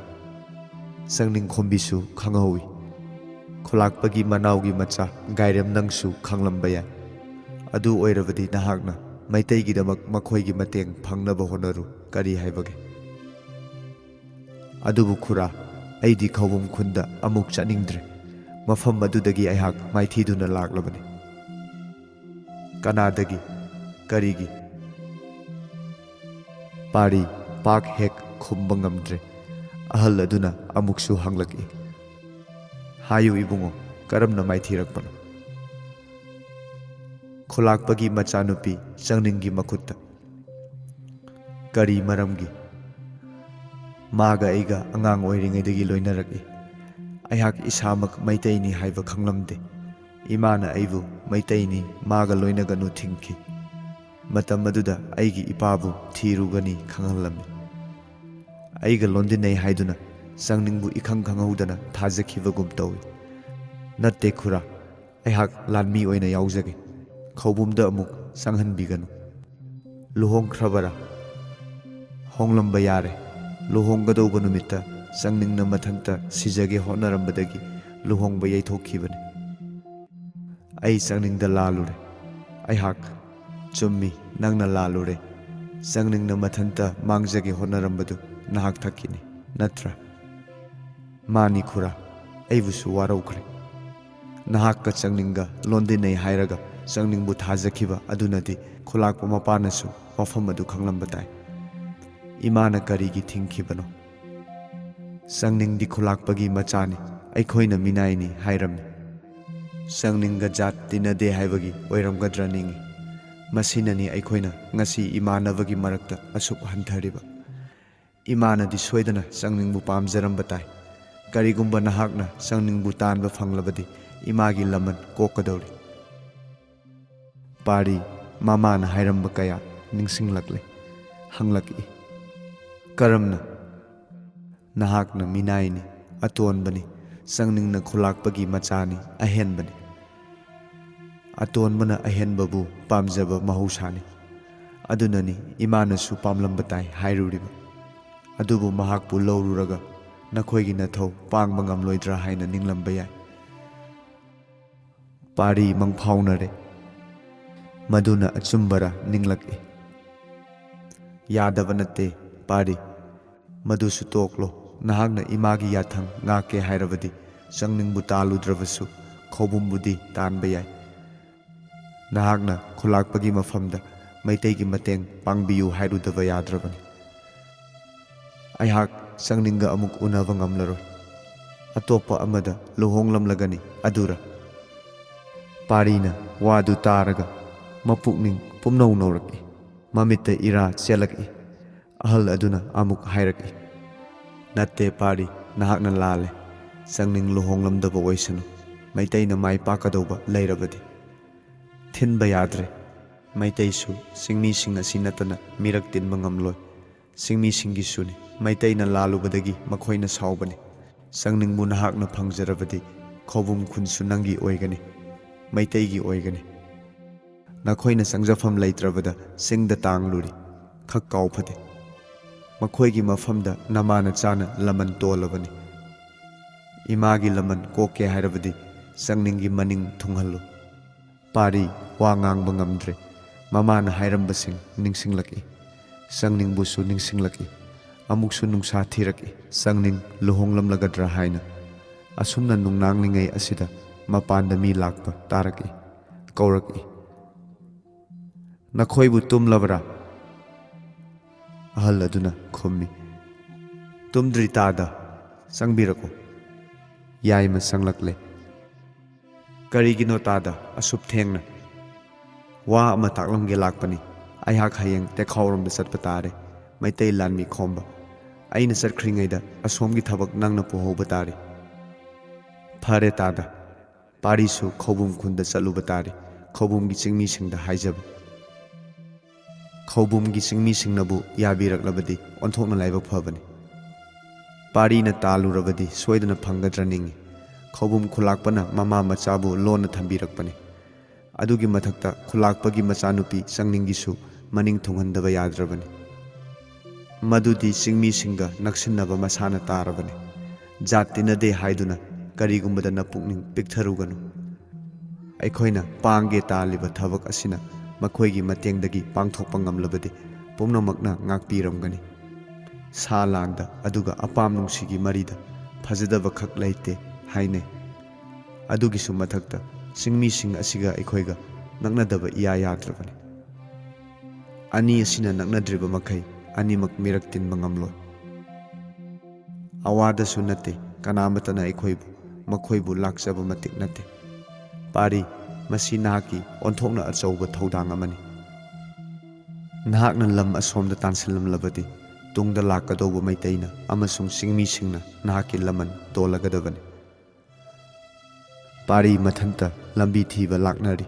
ꯆꯪꯅꯤꯡꯈꯣꯝꯕꯤꯁꯨ ꯈꯪꯍꯧꯏ꯫ ꯈꯨꯂꯥꯛꯄꯒꯤ ꯃꯅꯥꯎꯒꯤ ꯃꯆꯥ ꯒꯥꯏꯔꯦꯝ ꯅꯪꯁꯨ ꯈꯪꯂꯝꯕ ꯌꯥꯏ꯫ ꯑꯗꯨ ꯑꯣꯏꯔꯕꯗꯤ ꯅꯍꯥꯛꯅ ꯃꯩꯇꯩꯒꯤꯗꯃꯛ ꯃꯈꯣꯏꯒꯤ ꯃꯇꯦꯡ ꯐꯪꯅꯕ ꯍꯣꯠꯅꯔꯨ꯫ ꯀꯔꯤ ꯍꯥꯏꯕꯒꯦ? ꯑꯗꯨꯕꯨ ꯈꯨꯔꯥ, ꯑꯩꯗꯤ ꯈꯧꯕꯨꯝ ꯈꯨꯟꯗ ꯑꯃꯨꯛ ꯆꯠꯅꯤꯡꯗ꯭ꯔꯦ꯫ ꯃꯐꯝ ꯑꯗꯨꯗꯒꯤ ꯑꯩꯍꯥꯛ ꯃꯥꯏꯊꯤꯗꯨꯅ ꯂꯥꯛꯂꯕꯅꯤ꯫ ꯀꯅꯥꯗꯒꯤ? ꯀꯔꯤꯒꯤ? ꯄꯥꯔꯤ ꯄꯥꯛ ꯍꯦꯛ ꯈꯨꯝꯕ ꯉꯝꯗ꯭ꯔꯦ꯫ ꯑꯍꯜ ꯑꯗꯨꯅ ꯑꯃꯨꯛꯁꯨ ꯍꯪꯂꯛꯏ, "ꯍꯥꯏꯌꯨ ꯏꯕꯨꯡꯉꯣ, ꯀꯔꯝꯅ ꯃꯥꯏꯊꯤꯔꯛꯄꯅꯣ?" "ꯈꯨꯂꯥꯛꯄꯒꯤ ꯃꯆꯥꯅꯨꯄꯤ ꯆꯪꯅꯤꯡꯒꯤ ꯃꯈꯨꯠꯇ"꯫ "ꯀꯔꯤ ꯃꯔꯝꯒꯤ?" "ꯃꯥꯒ ꯑꯩꯒ ꯑꯉꯥꯡ ꯑꯣꯏꯔꯤꯉꯩꯗꯒꯤ ꯂꯣꯏꯅꯔꯛꯏ꯫ ꯑꯩꯍꯥꯛ ꯏꯁꯥꯃꯛ ꯃꯩꯇꯩꯅꯤ ꯍꯥꯏꯕ ꯈꯪꯂꯝꯗꯦ꯫ ꯏꯃꯥꯅ ꯑꯩꯕꯨ ꯃꯩꯇꯩꯅꯤ, ꯃꯥꯒ ꯂꯣꯏꯅꯒꯅꯨ ꯊꯤꯡꯈꯤ꯫ ꯃꯇꯝ ꯑꯗꯨꯗ ꯑꯩꯒꯤ ꯏꯄꯥꯕꯨ ꯊꯤꯔꯨꯒꯅꯤ ꯈꯪꯍꯜꯂꯝꯃꯤ꯫ ꯑꯩꯒ ꯂꯣꯟꯗꯤꯟꯅꯩ ꯍꯥꯏꯗꯨꯅ ꯆꯪꯅꯤꯡꯕꯨ ꯏꯈꯪ ꯈꯪꯍꯧꯗꯅ ꯊꯥꯖꯈꯤꯕꯒꯨꯝ ꯇꯧꯏ꯫ ꯅꯠꯇꯦ ꯈꯨꯔꯥ, ꯑꯩꯍꯥꯛ ꯂꯥꯟꯃꯤ ꯑꯣꯏꯅ ꯌꯥꯎꯖꯒꯦ꯫ ꯈꯧꯕꯨꯝꯗ ꯑꯃꯨꯛ ꯆꯪꯍꯟꯕꯤꯒꯅꯨ"꯫ "ꯂꯨꯍꯣꯡꯈ꯭ꯔꯕꯔꯥ?" "ꯍꯣꯡꯂꯝꯕ ꯌꯥꯔꯦ꯫ ꯂꯨꯍꯣꯡꯒꯗꯧꯕ ꯅꯨꯃꯤꯠꯇ ꯆꯪꯅꯤꯡꯅ ꯃꯊꯟꯇ ꯁꯤꯖꯒꯦ ꯍꯣꯠꯅꯔꯝꯕꯗꯒꯤ ꯂꯨꯍꯣꯡꯕ ꯌꯩꯊꯣꯛꯈꯤꯕꯅꯤ"꯫ "ꯑꯩ ꯆꯪꯅꯤꯡꯗ ꯂꯥꯜꯂꯨꯔꯦ"꯫ ꯑꯩꯍꯥꯛ: "ꯆꯨꯝꯃꯤ, ꯅꯪꯅ ꯂꯥꯜꯂꯨꯔꯦ꯫ ꯆꯪꯅꯤꯡꯅ ꯃꯊꯟꯇ ꯃꯥꯡꯖꯒꯦ ꯍꯣꯠꯅꯔꯝꯕꯗꯨ ꯅꯍꯥꯛ ꯊꯛꯀꯤꯅꯤ, ꯅꯠꯇ꯭ꯔꯥ?" "ꯃꯥꯅꯤ ꯈꯨꯔꯥ, ꯑꯩꯕꯨꯁꯨ ꯋꯥꯔꯧꯈ꯭ꯔꯦ꯫ ꯅꯍꯥꯛꯀ ꯆꯪꯅꯤꯡꯒ ꯂꯣꯟꯗꯤꯟꯅꯩ ꯍꯥꯏꯔꯒ ꯆꯪꯅꯤꯡꯕꯨ ꯊꯥꯖꯈꯤꯕ ꯑꯗꯨꯅꯗꯤ ꯈꯨꯂꯥꯛꯄ ꯃꯄꯥꯅꯁꯨ ꯋꯥꯐꯝ ꯑꯗꯨ ꯈꯪꯂꯝꯕ ꯇꯥꯏ꯫ ꯏꯃꯥꯅ ꯀꯔꯤꯒꯤ ꯊꯤꯡꯈꯤꯕꯅꯣ? ꯆꯪꯅꯤꯡꯗꯤ ꯈꯨꯂꯥꯛꯄꯒꯤ ꯃꯆꯥꯅꯤ, ꯑꯩꯈꯣꯏꯅ ꯃꯤꯅꯥꯏꯅꯤ ꯍꯥꯏꯔꯝꯃꯤ꯫ ꯆꯪꯅꯤꯡꯒ ꯖꯥꯠ ꯇꯤꯟꯅꯗꯦ ꯍꯥꯏꯕꯒꯤ ꯑꯣꯏꯔꯝꯒꯗ꯭ꯔꯥ ꯅꯤꯡꯏ꯫ ꯃꯁꯤꯅꯅꯤ ꯑꯩꯈꯣꯏꯅ ꯉꯁꯤ ꯏꯃꯥꯟꯅꯕꯒꯤ ꯃꯔꯛꯇ ꯑꯁꯨꯛ ꯍꯟꯊꯔꯤꯕ꯫ ꯏꯃꯥꯅꯗꯤ ꯁꯣꯏꯗꯅ ꯆꯪꯅꯤꯡꯕꯨ ꯄꯥꯝꯖꯔꯝꯕ ꯇꯥꯏ꯫ ꯀꯔꯤꯒꯨꯝꯕ ꯅꯍꯥꯛꯅ ꯆꯪꯅꯤꯡꯕꯨ ꯇꯥꯟꯕ ꯐꯪꯂꯕꯗꯤ ꯏꯃꯥꯒꯤ ꯂꯃꯟ ꯀꯣꯛꯀꯗꯧꯔꯤ"꯫ ꯄꯥꯔꯤ ꯃꯃꯥꯅ ꯍꯥꯏꯔꯝꯕ ꯀꯌꯥ ꯅꯤꯡꯁꯤꯡꯂꯛꯂꯦ꯫ ꯍꯪꯂꯛꯏ, "ꯀꯔꯝꯅ?" "ꯅꯍꯥꯛꯅ ꯃꯤꯅꯥꯏꯅꯤ, ꯑꯇꯣꯟꯕꯅꯤ, ꯆꯪꯅꯤꯡꯅ ꯈꯨꯂꯥꯛꯄꯒꯤ ꯃꯆꯥꯅꯤ, ꯑꯍꯦꯟꯕꯅꯤ꯫ ꯑꯇꯣꯟꯕꯅ ꯑꯍꯦꯟꯕꯕꯨ ꯄꯥꯝꯖꯕ ꯃꯍꯧꯁꯥꯅꯤ꯫ ꯑꯗꯨꯅꯅꯤ ꯏꯃꯥꯅꯁꯨ ꯄꯥꯝꯂꯝꯕ ꯇꯥꯏ ꯍꯥꯏꯔꯨꯔꯤꯕ꯫ ꯑꯗꯨꯕꯨ ꯃꯍꯥꯛꯄꯨ ꯂꯧꯔꯨꯔꯒ ꯅꯈꯣꯏꯒꯤ ꯅꯊꯧ ꯄꯥꯡꯕ ꯉꯝꯂꯣꯏꯗ꯭ꯔꯥ ꯍꯥꯏꯅ ꯅꯤꯡꯂꯝꯕ ꯌꯥꯏ꯫ ꯄꯥꯔꯤ ꯃꯪꯐꯥꯎꯅꯔꯦ꯫ ꯃꯗꯨꯅ ꯑꯆꯨꯝꯕꯔ ꯅꯤꯡꯂꯛꯏ꯫ ꯌꯥꯗꯕ ꯅꯠꯇꯦ, ꯄꯥꯔꯤ꯫ ꯃꯗꯨꯁꯨ ꯇꯣꯛꯂꯣ꯫ ꯅꯍꯥꯛꯅ ꯏꯃꯥꯒꯤ ꯌꯥꯊꯪ ꯉꯥꯛꯀꯦ ꯍꯥꯏꯔꯕꯗꯤ ꯆꯪꯅꯤꯡꯕꯨ ꯇꯥꯜꯂꯨꯗ꯭ꯔꯕꯁꯨ ꯈꯧꯕꯨꯝꯕꯨꯗꯤ ꯇꯥꯟꯕ ꯌꯥꯏ꯫ ꯅꯍꯥꯛꯅ ꯈꯨꯂꯥꯛꯄꯒꯤ ꯃꯐꯝꯗ ꯃꯩꯇꯩꯒꯤ ꯃꯇꯦꯡ ꯄꯥꯡꯕꯤꯌꯨ ꯍꯥꯏꯔꯨꯗꯕ ꯌꯥꯗ꯭ꯔꯕꯅꯤ꯫ ꯑꯩꯍꯥꯛ ꯆꯪꯅꯤꯡꯒ ꯑꯃꯨꯛ ꯎꯅꯕ ꯉꯝꯂꯔꯣꯏ꯫ ꯑꯇꯣꯞꯄ ꯑꯃꯗ ꯂꯨꯍꯣꯡꯂꯝꯂꯒꯅꯤ ꯑꯗꯨꯔ? ꯄꯥꯔꯤꯅ ꯋꯥꯗꯨ ꯇꯥꯔꯒ ꯃꯄꯨꯛꯅꯤꯡ ꯄꯨꯝꯅꯧ ꯅꯧꯔꯛꯏ꯫ ꯃꯃꯤꯠꯇ ꯏꯔꯥ ꯆꯦꯜꯂꯛꯏ꯫ ꯑꯍꯜ ꯑꯗꯨꯅ ꯑꯃꯨꯛ ꯍꯥꯏꯔꯛꯏ, "ꯅꯠꯇꯦ ꯄꯥꯔꯤ, ꯅꯍꯥꯛꯅ ꯂꯥꯜꯂꯦ꯫ ꯆꯪꯅꯤꯡ ꯂꯨꯍꯣꯡꯂꯝꯗꯕ ꯑꯣꯏꯁꯅꯨ꯫ ꯃꯩꯇꯩꯅ ꯃꯥꯏ ꯄꯥꯛꯀꯗꯧꯕ ꯂꯩꯔꯕꯗꯤ ꯊꯤꯟꯕ ꯌꯥꯗ꯭ꯔꯦ꯫ ꯃꯩꯇꯩꯁꯨ ꯆꯤꯡꯃꯤꯁꯤꯡ ꯑꯁꯤ ꯅꯠꯇꯅ ꯃꯤꯔꯛ ꯇꯤꯟꯕ ꯉꯝꯂꯣꯏ꯫ ꯆꯤꯡꯃꯤꯁꯤꯡꯒꯤꯁꯨꯅꯤ꯫ ꯃꯩꯇꯩꯅ ꯂꯥꯜꯂꯨꯕꯗꯒꯤ ꯃꯈꯣꯏꯅ ꯁꯥꯎꯕꯅꯤ꯫ ꯆꯪꯅꯤꯡꯕꯨ ꯅꯍꯥꯛꯅ ꯐꯪꯖꯔꯕꯗꯤ ꯈꯧꯕꯨꯝ ꯈꯨꯟꯁꯨ ꯅꯪꯒꯤ ꯑꯣꯏꯒꯅꯤ, ꯃꯩꯇꯩꯒꯤ ꯑꯣꯏꯒꯅꯤ꯫ ꯅꯈꯣꯏꯅ ꯆꯪꯖꯐꯝ ꯂꯩꯇ꯭ꯔꯕꯗ ꯆꯤꯡꯗ ꯇꯥꯡꯂꯨꯔꯤ, ꯈꯛ ꯀꯥꯎ ꯐꯗꯦ꯫ ꯃꯈꯣꯏꯒꯤ ꯃꯐꯝꯗ ꯅꯃꯥ ꯅꯆꯥꯅ ꯂꯃꯟ ꯇꯣꯜꯂꯕꯅꯤ꯫ ꯏꯃꯥꯒꯤ ꯂꯃꯟ ꯀꯣꯛꯀꯦ ꯍꯥꯏꯔꯕꯗꯤ ꯆꯪꯅꯤꯡꯒꯤ ꯃꯅꯤꯡ ꯊꯨꯡꯍꯜꯂꯨ꯫" ꯄꯥꯔꯤ ꯋꯥ ꯉꯥꯡꯕ ꯉꯝꯗ꯭ꯔꯦ꯫ ꯃꯃꯥꯅ ꯍꯥꯏꯔꯝꯕꯁꯤꯡ ꯅꯤꯡꯁꯤꯡꯂꯛꯏ꯫ ꯆꯪꯅꯤꯡꯕꯨꯁꯨ ꯅꯤꯡꯁꯤꯡꯂꯛꯏ꯫ ꯑꯃꯨꯛꯁꯨ ꯅꯨꯡꯁꯥ ꯊꯤꯔꯛꯏ꯫ ꯆꯪꯅꯤꯡ ꯂꯨꯍꯣꯡꯂꯝꯂꯒꯗ꯭ꯔꯥ ꯍꯥꯏꯅ꯫ ꯑꯁꯨꯝꯅ ꯅꯨꯡꯅꯥꯡꯂꯤꯉꯩ ꯑꯁꯤꯗ ꯃꯄꯥꯟꯗ ꯃꯤ ꯂꯥꯛꯄ ꯇꯥꯔꯛꯏ꯫ ꯀꯧꯔꯛꯏ, "ꯅꯈꯣꯏꯕꯨ ꯇꯨꯝꯂꯕ꯭ꯔꯥ?" ꯑꯍꯜ ꯑꯗꯨꯅ ꯈꯨꯝꯃꯤ, "ꯇꯨꯝꯗ꯭ꯔꯤ ꯇꯥꯗ, ꯆꯪꯕꯤꯔꯛꯎ꯫" ꯌꯥꯏꯃ ꯆꯪꯂꯛꯂꯦ꯫ "ꯀꯔꯤꯒꯤꯅꯣ ꯇꯥꯗ ꯑꯁꯨꯛ ꯊꯦꯡꯅ?" "ꯋꯥ ꯑꯃ ꯇꯥꯛꯂꯝꯒꯦ ꯂꯥꯛꯄꯅꯤ꯫ ꯑꯩꯍꯥꯛ ꯍꯌꯦꯡ ꯇꯦꯈꯥꯎꯔꯣꯝꯗ ꯆꯠꯄ ꯇꯥꯔꯦ, ꯃꯩꯇꯩ ꯂꯥꯟꯃꯤ ꯈꯣꯝꯕ꯫ ꯑꯩꯅ ꯆꯠꯈ꯭ꯔꯤꯉꯩꯗ ꯑꯁꯣꯝꯒꯤ ꯊꯕꯛ ꯅꯪꯅ ꯄꯨꯍꯧꯕ ꯇꯥꯔꯦ꯫" "ꯐꯔꯦ ꯇꯥꯗ, ꯄꯥꯔꯤꯁꯨ ꯈꯧꯕꯨꯝ ꯈꯨꯟꯗ ꯆꯠꯂꯨꯕ ꯇꯥꯔꯦ, ꯈꯧꯕꯨꯝꯒꯤ ꯆꯤꯡꯃꯤꯁꯤꯡꯗ ꯍꯥꯏꯖꯕ꯫" ꯈꯧꯕꯨꯝꯒꯤ ꯆꯤꯡꯃꯤꯁꯤꯡꯅꯕꯨ ꯌꯥꯕꯤꯔꯛꯂꯕꯗꯤ ꯑꯣꯟꯊꯣꯛꯅ ꯂꯥꯏꯕꯛ ꯐꯕꯅꯤ꯫ ꯄꯥꯔꯤꯅ ꯇꯥꯜꯂꯨꯔꯕꯗꯤ ꯁꯣꯏꯗꯅ ꯐꯪꯒꯗ꯭ꯔꯥ ꯅꯤꯡꯏ꯫ ꯈꯧꯕꯨꯝ ꯈꯨꯂꯥꯛꯄꯅ ꯃꯃꯥ ꯃꯆꯥꯕꯨ ꯂꯣꯟꯅ ꯊꯝꯕꯤꯔꯛꯄꯅꯤ꯫ ꯑꯗꯨꯒꯤ ꯃꯊꯛꯇ ꯈꯨꯂꯥꯛꯄꯒꯤ ꯃꯆꯥꯅꯨꯄꯤ ꯆꯪꯅꯤꯡꯒꯤꯁꯨ ꯃꯅꯤꯡ ꯊꯨꯡꯍꯟꯗꯕ ꯌꯥꯗ꯭ꯔꯕꯅꯤ꯫ ꯃꯗꯨꯗꯤ ꯆꯤꯡꯃꯤꯁꯤꯡꯒ ꯅꯛꯁꯤꯟꯅꯕ ꯃꯁꯥꯅ ꯇꯥꯔꯕꯅꯤ꯫ ꯖꯥꯠ ꯇꯤꯟꯅꯗꯦ ꯍꯥꯏꯗꯨꯅ ꯀꯔꯤꯒꯨꯝꯕꯗ ꯅꯄꯨꯛꯅꯤꯡ ꯄꯤꯛꯊꯔꯨꯒꯅꯨ꯫ ꯑꯩꯈꯣꯏꯅ ꯄꯥꯡꯒꯦ ꯇꯥꯜꯂꯤꯕ ꯊꯕꯛ ꯑꯁꯤꯅ ꯃꯈꯣꯏꯒꯤ ꯃꯇꯦꯡꯗꯒꯤ ꯄꯥꯡꯊꯣꯛꯄ ꯉꯝꯂꯕꯗꯤ ꯄꯨꯝꯅꯃꯛꯅ ꯉꯥꯛꯄꯤꯔꯝꯒꯅꯤ꯫ ꯁꯥ ꯂꯥꯟꯗ ꯑꯗꯨꯒ ꯑꯄꯥꯝ ꯅꯨꯡꯁꯤꯒꯤ ꯃꯔꯤꯗ ꯐꯖꯗꯕꯈꯛ ꯂꯩꯇꯦ ꯍꯥꯏꯅꯩ꯫ ꯑꯗꯨꯒꯤꯁꯨ ꯃꯊꯛꯇ ꯆꯤꯡꯃꯤꯁꯤꯡ ꯑꯁꯤꯒ ꯑꯩꯈꯣꯏꯒ ꯅꯛꯅꯗꯕ ꯏꯌꯥ ꯌꯥꯗ꯭ꯔꯕꯅꯤ꯫ ꯑꯅꯤ ꯑꯁꯤꯅ ꯅꯛꯅꯗ꯭ꯔꯤꯕ ꯃꯈꯩ ꯑꯅꯤꯃꯛ ꯃꯤꯔꯛ ꯇꯤꯟꯕ ꯉꯝꯂꯣꯏ꯫ ꯑꯋꯥꯗꯁꯨ ꯅꯠꯇꯦ, ꯀꯅꯥꯃꯠꯇꯅ ꯑꯩꯈꯣꯏꯕꯨ, ꯃꯈꯣꯏꯕꯨ ꯂꯥꯛꯆꯕ ꯃꯇꯤꯛ ꯅꯠꯇꯦ꯫ ꯄꯥꯔꯤ, ꯃꯁꯤ ꯅꯍꯥꯛꯀꯤ ꯑꯣꯟꯊꯣꯛꯅ ꯑꯆꯧꯕ ꯊꯧꯗꯥꯡ ꯑꯃꯅꯤ꯫ ꯅꯍꯥꯛꯅ ꯂꯝ ꯑꯁꯣꯝꯗ ꯇꯥꯟꯁꯤꯜꯂꯝꯂꯕꯗꯤ ꯇꯨꯡꯗ ꯂꯥꯛꯀꯗꯧꯕ ꯃꯩꯇꯩꯅ ꯑꯃꯁꯨꯡ ꯆꯤꯡꯃꯤꯁꯤꯡꯅ ꯅꯍꯥꯛꯀꯤ ꯂꯃꯟ ꯇꯣꯜꯂꯒꯗꯕꯅꯤ꯫ ꯄꯥꯔꯤ ꯃꯊꯟꯇ ꯂꯝꯕꯤ ꯊꯤꯕ ꯂꯥꯛꯅꯔꯤ꯫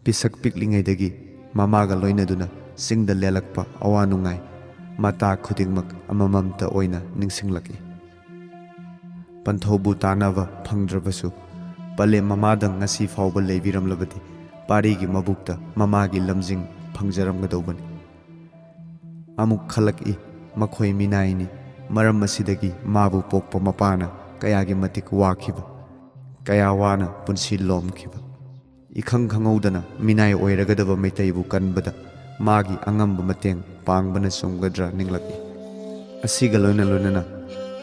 ꯄꯤꯁꯛ ꯄꯤꯛꯂꯤꯉꯩꯗꯒꯤ ꯃꯃꯥꯒ ꯂꯣꯏꯅꯗꯨꯅ ꯆꯤꯡꯗ ꯂꯦꯜꯂꯛꯄ ꯑꯋꯥ ꯅꯨꯡꯉꯥꯏ ꯃꯇꯥ ꯈꯨꯗꯤꯡꯃꯛ ꯑꯃꯃꯝꯇ ꯑꯣꯏꯅ ꯅꯤꯡꯁꯤꯡꯂꯛꯏ꯫ ꯄꯟꯊꯧꯕꯨ ꯇꯥꯅꯕ ꯐꯪꯗ꯭ꯔꯕꯁꯨ ꯄꯂꯦꯝ ꯃꯃꯥꯗꯪ ꯉꯁꯤ ꯐꯥꯎꯕ ꯂꯩꯕꯤꯔꯝꯂꯕꯗꯤ ꯄꯥꯔꯤꯒꯤ ꯃꯕꯨꯛꯇ ꯃꯃꯥꯒꯤ ꯂꯝꯖꯤꯡ ꯐꯪꯖꯔꯝꯒꯗꯧꯕꯅꯤ꯫ ꯑꯃꯨꯛ ꯈꯜꯂꯛꯏ, ꯃꯈꯣꯏ ꯃꯤꯅꯥꯏꯅꯤ꯫ ꯃꯔꯝ ꯑꯁꯤꯗꯒꯤ ꯃꯥꯕꯨ ꯄꯣꯛꯄ ꯃꯄꯥꯅ ꯀꯌꯥꯒꯤ ꯃꯇꯤꯛ ꯋꯥꯈꯤꯕ, ꯀꯌꯥ ꯋꯥꯅ ꯄꯨꯟꯁꯤ ꯂꯣꯝꯈꯤꯕ꯫ ꯏꯈꯪ ꯈꯪꯍꯧꯗꯅ ꯃꯤꯅꯥꯏ ꯑꯣꯏꯔꯒꯗꯕ ꯃꯩꯇꯩꯕꯨ ꯀꯟꯕꯗ ꯃꯥꯒꯤ ꯑꯉꯝꯕ ꯃꯇꯦꯡ ꯄꯥꯡꯕꯅ ꯆꯨꯝꯒꯗ꯭ꯔꯥ ꯅꯤꯡꯂꯛꯏ꯫ ꯑꯁꯤꯒ ꯂꯣꯏꯅ ꯂꯣꯏꯅꯅ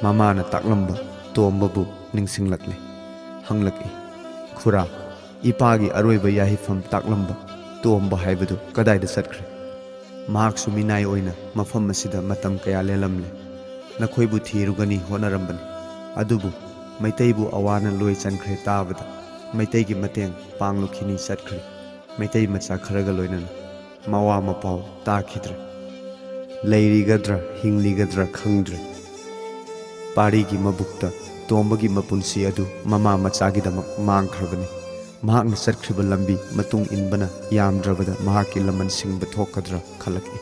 ꯃꯃꯥꯅ ꯇꯥꯛꯂꯝꯕ ꯇꯣꯝꯕꯕꯨ ꯅꯤꯡꯁꯤꯡꯂꯛꯂꯦ꯫ ꯍꯪꯂꯛꯏ, "ꯈꯨꯔꯥ, ꯏꯄꯥꯒꯤ ꯑꯔꯣꯏꯕ ꯌꯥꯍꯤꯐꯝ ꯇꯥꯛꯂꯝꯕ ꯇꯣꯝꯕ ꯍꯥꯏꯕꯗꯨ ꯀꯗꯥꯏꯗ ꯆꯠꯈ꯭ꯔꯦ? ꯃꯍꯥꯛꯁꯨ ꯃꯤꯅꯥꯏ ꯑꯣꯏꯅ ꯃꯐꯝ ꯑꯁꯤꯗ ꯃꯇꯝ ꯀꯌꯥ ꯂꯦꯜꯂꯝꯂꯦ꯫ ꯅꯈꯣꯏꯕꯨ ꯊꯤꯔꯨꯒꯅꯤ ꯍꯣꯠꯅꯔꯝꯕꯅꯤ꯫ ꯑꯗꯨꯕꯨ ꯃꯩꯇꯩꯕꯨ ꯑꯋꯥꯅ ꯂꯣꯏ ꯆꯟꯈ꯭ꯔꯦ ꯇꯥꯕꯗ ꯃꯩꯇꯩꯒꯤ ꯃꯇꯦꯡ ꯄꯥꯡꯂꯨꯈꯤꯅꯤ ꯆꯠꯈ꯭ꯔꯦ꯫ ꯃꯩꯇꯩ ꯃꯆꯥ ꯈꯔꯒ ꯂꯣꯏꯅꯅ ꯃꯋꯥ ꯃꯄꯥꯎ ꯇꯥꯈꯤꯗ꯭ꯔꯦ꯫ ꯂꯩꯔꯤꯒꯗ꯭ꯔꯥ ꯍꯤꯡꯂꯤꯒꯗ꯭ꯔꯥ ꯈꯪꯗ꯭ꯔꯦ꯫ ꯄꯥꯔꯤꯒꯤ ꯃꯕꯨꯛꯇ ꯇꯣꯝꯕꯒꯤ ꯃꯄꯨꯟꯁꯤ ꯑꯗꯨ ꯃꯃꯥ ꯃꯆꯥꯒꯤꯗꯃꯛ ꯃꯥꯡꯈ꯭ꯔꯕꯅꯤ꯫ ꯃꯍꯥꯛꯅ ꯆꯠꯈ꯭ꯔꯤꯕ ꯂꯝꯕꯤ ꯃꯇꯨꯡ ꯏꯟꯕꯅ ꯌꯥꯝꯗ꯭ꯔꯕꯗ ꯃꯍꯥꯛꯀꯤ ꯂꯃꯟ ꯁꯤꯡꯕ ꯊꯣꯛꯀꯗ꯭ꯔꯥ ꯈꯜꯂꯛꯏ꯫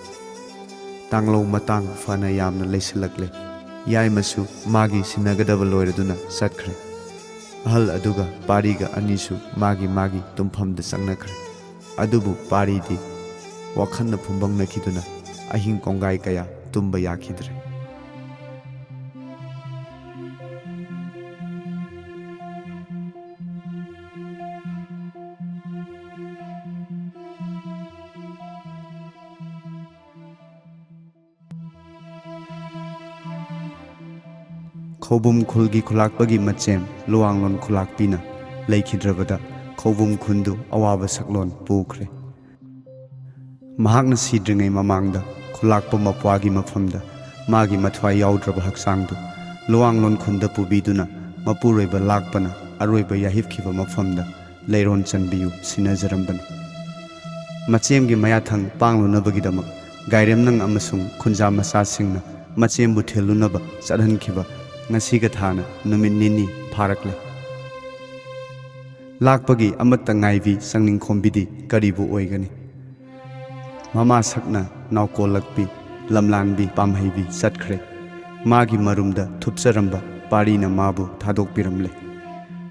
ꯇꯥꯡꯂꯧ ꯃꯇꯥꯡ ꯐꯅ ꯌꯥꯝꯅ ꯂꯩꯁꯤꯜꯂꯛꯂꯦ꯫ ꯌꯥꯏꯃꯁꯨ ꯃꯥꯒꯤ ꯁꯤꯟꯅꯒꯗꯕ ꯂꯣꯏꯔꯗꯨꯅ ꯆꯠꯈ꯭ꯔꯦ꯫ ꯑꯍꯜ ꯑꯗꯨꯒ ꯄꯥꯔꯤꯒ ꯑꯅꯤꯁꯨ ꯃꯥꯒꯤ ꯃꯥꯒꯤ ꯇꯨꯝꯐꯝꯗ ꯆꯪꯅꯈ꯭ꯔꯦ꯫ ꯑꯗꯨꯕꯨ ꯄꯥꯔꯤꯗꯤ ꯋꯥꯈꯜꯅ ꯐꯨꯝꯕꯪꯅꯈꯤꯗꯨꯅ ꯑꯍꯤꯡ ꯀꯣꯡꯒꯥꯏ ꯀꯌꯥ ꯇꯨꯝꯕ ꯌꯥꯈꯤꯗ꯭ꯔꯦ꯫ ꯈꯧꯕꯨꯝ ꯈꯨꯜꯒꯤ ꯈꯨꯂꯥꯛꯄꯒꯤ ꯃꯆꯦꯝ ꯂꯨꯋꯥꯡꯂꯣꯟ ꯈꯨꯂꯥꯛꯄꯤꯅ ꯂꯩꯈꯤꯗ꯭ꯔꯕꯗ ꯈꯧꯕꯨꯝ ꯈꯨꯟꯗꯨ ꯑꯋꯥꯕ ꯁꯛꯂꯣꯟ ꯄꯨꯈ꯭ꯔꯦ꯫ ꯃꯍꯥꯛꯅ ꯁꯤꯗ꯭ꯔꯤꯉꯩ ꯃꯃꯥꯡꯗ ꯈꯨꯂꯥꯛꯄ ꯃꯄ꯭ꯋꯥꯒꯤ ꯃꯐꯝꯗ ꯃꯥꯒꯤ ꯃꯊ꯭ꯋꯥꯏ ꯌꯥꯎꯗ꯭ꯔꯕ ꯍꯛꯆꯥꯡꯗꯨ ꯂꯨꯋꯥꯡꯂꯣꯟ ꯈꯨꯟꯗ ꯄꯨꯕꯤꯗꯨꯅ ꯃꯄꯨꯔꯣꯏꯕ ꯂꯥꯛꯄꯅ ꯑꯔꯣꯏꯕ ꯌꯥꯍꯤꯞꯈꯤꯕ ꯃꯐꯝꯗ ꯂꯩꯔꯣꯟ ꯆꯟꯕꯤꯌꯨ ꯁꯤꯟꯅꯖꯔꯝꯕꯅꯤ꯫ ꯃꯆꯦꯝꯒꯤ ꯃꯌꯥꯊꯪ ꯄꯥꯡꯂꯨꯅꯕꯒꯤꯗꯃꯛ ꯒꯥꯏꯔꯦꯝꯅꯪ ꯑꯃꯁꯨꯡ ꯈꯨꯟꯖꯥ ꯃꯆꯥꯁꯤꯡꯅ ꯃꯆꯦꯝꯕꯨ ꯊꯤꯜꯂꯨꯅꯕ ꯆꯠꯍꯟꯈꯤꯕ ꯉꯁꯤꯒ ꯊꯥꯅ ꯅꯨꯃꯤꯠ ꯅꯤꯅꯤ ꯐꯥꯔꯛꯂꯦ꯫ ꯂꯥꯛꯄꯒꯤ ꯑꯃꯠꯇ ꯉꯥꯏꯕꯤ ꯆꯪꯅꯤꯡꯈꯣꯝꯕꯤꯗꯤ ꯀꯔꯤꯕꯨ ꯑꯣꯏꯒꯅꯤ? ꯃꯃꯥ ꯁꯛꯅ ꯅꯥꯎꯀꯣꯜꯂꯛꯄꯤ, ꯂꯝꯂꯥꯟꯕꯤ, ꯄꯥꯝꯍꯩꯕꯤ ꯆꯠꯈ꯭ꯔꯦ꯫ ꯃꯥꯒꯤ ꯃꯔꯨꯝꯗ ꯊꯨꯞꯆꯔꯝꯕ ꯄꯥꯔꯤꯅ ꯃꯥꯕꯨ ꯊꯥꯗꯣꯛꯄꯤꯔꯝꯂꯦ꯫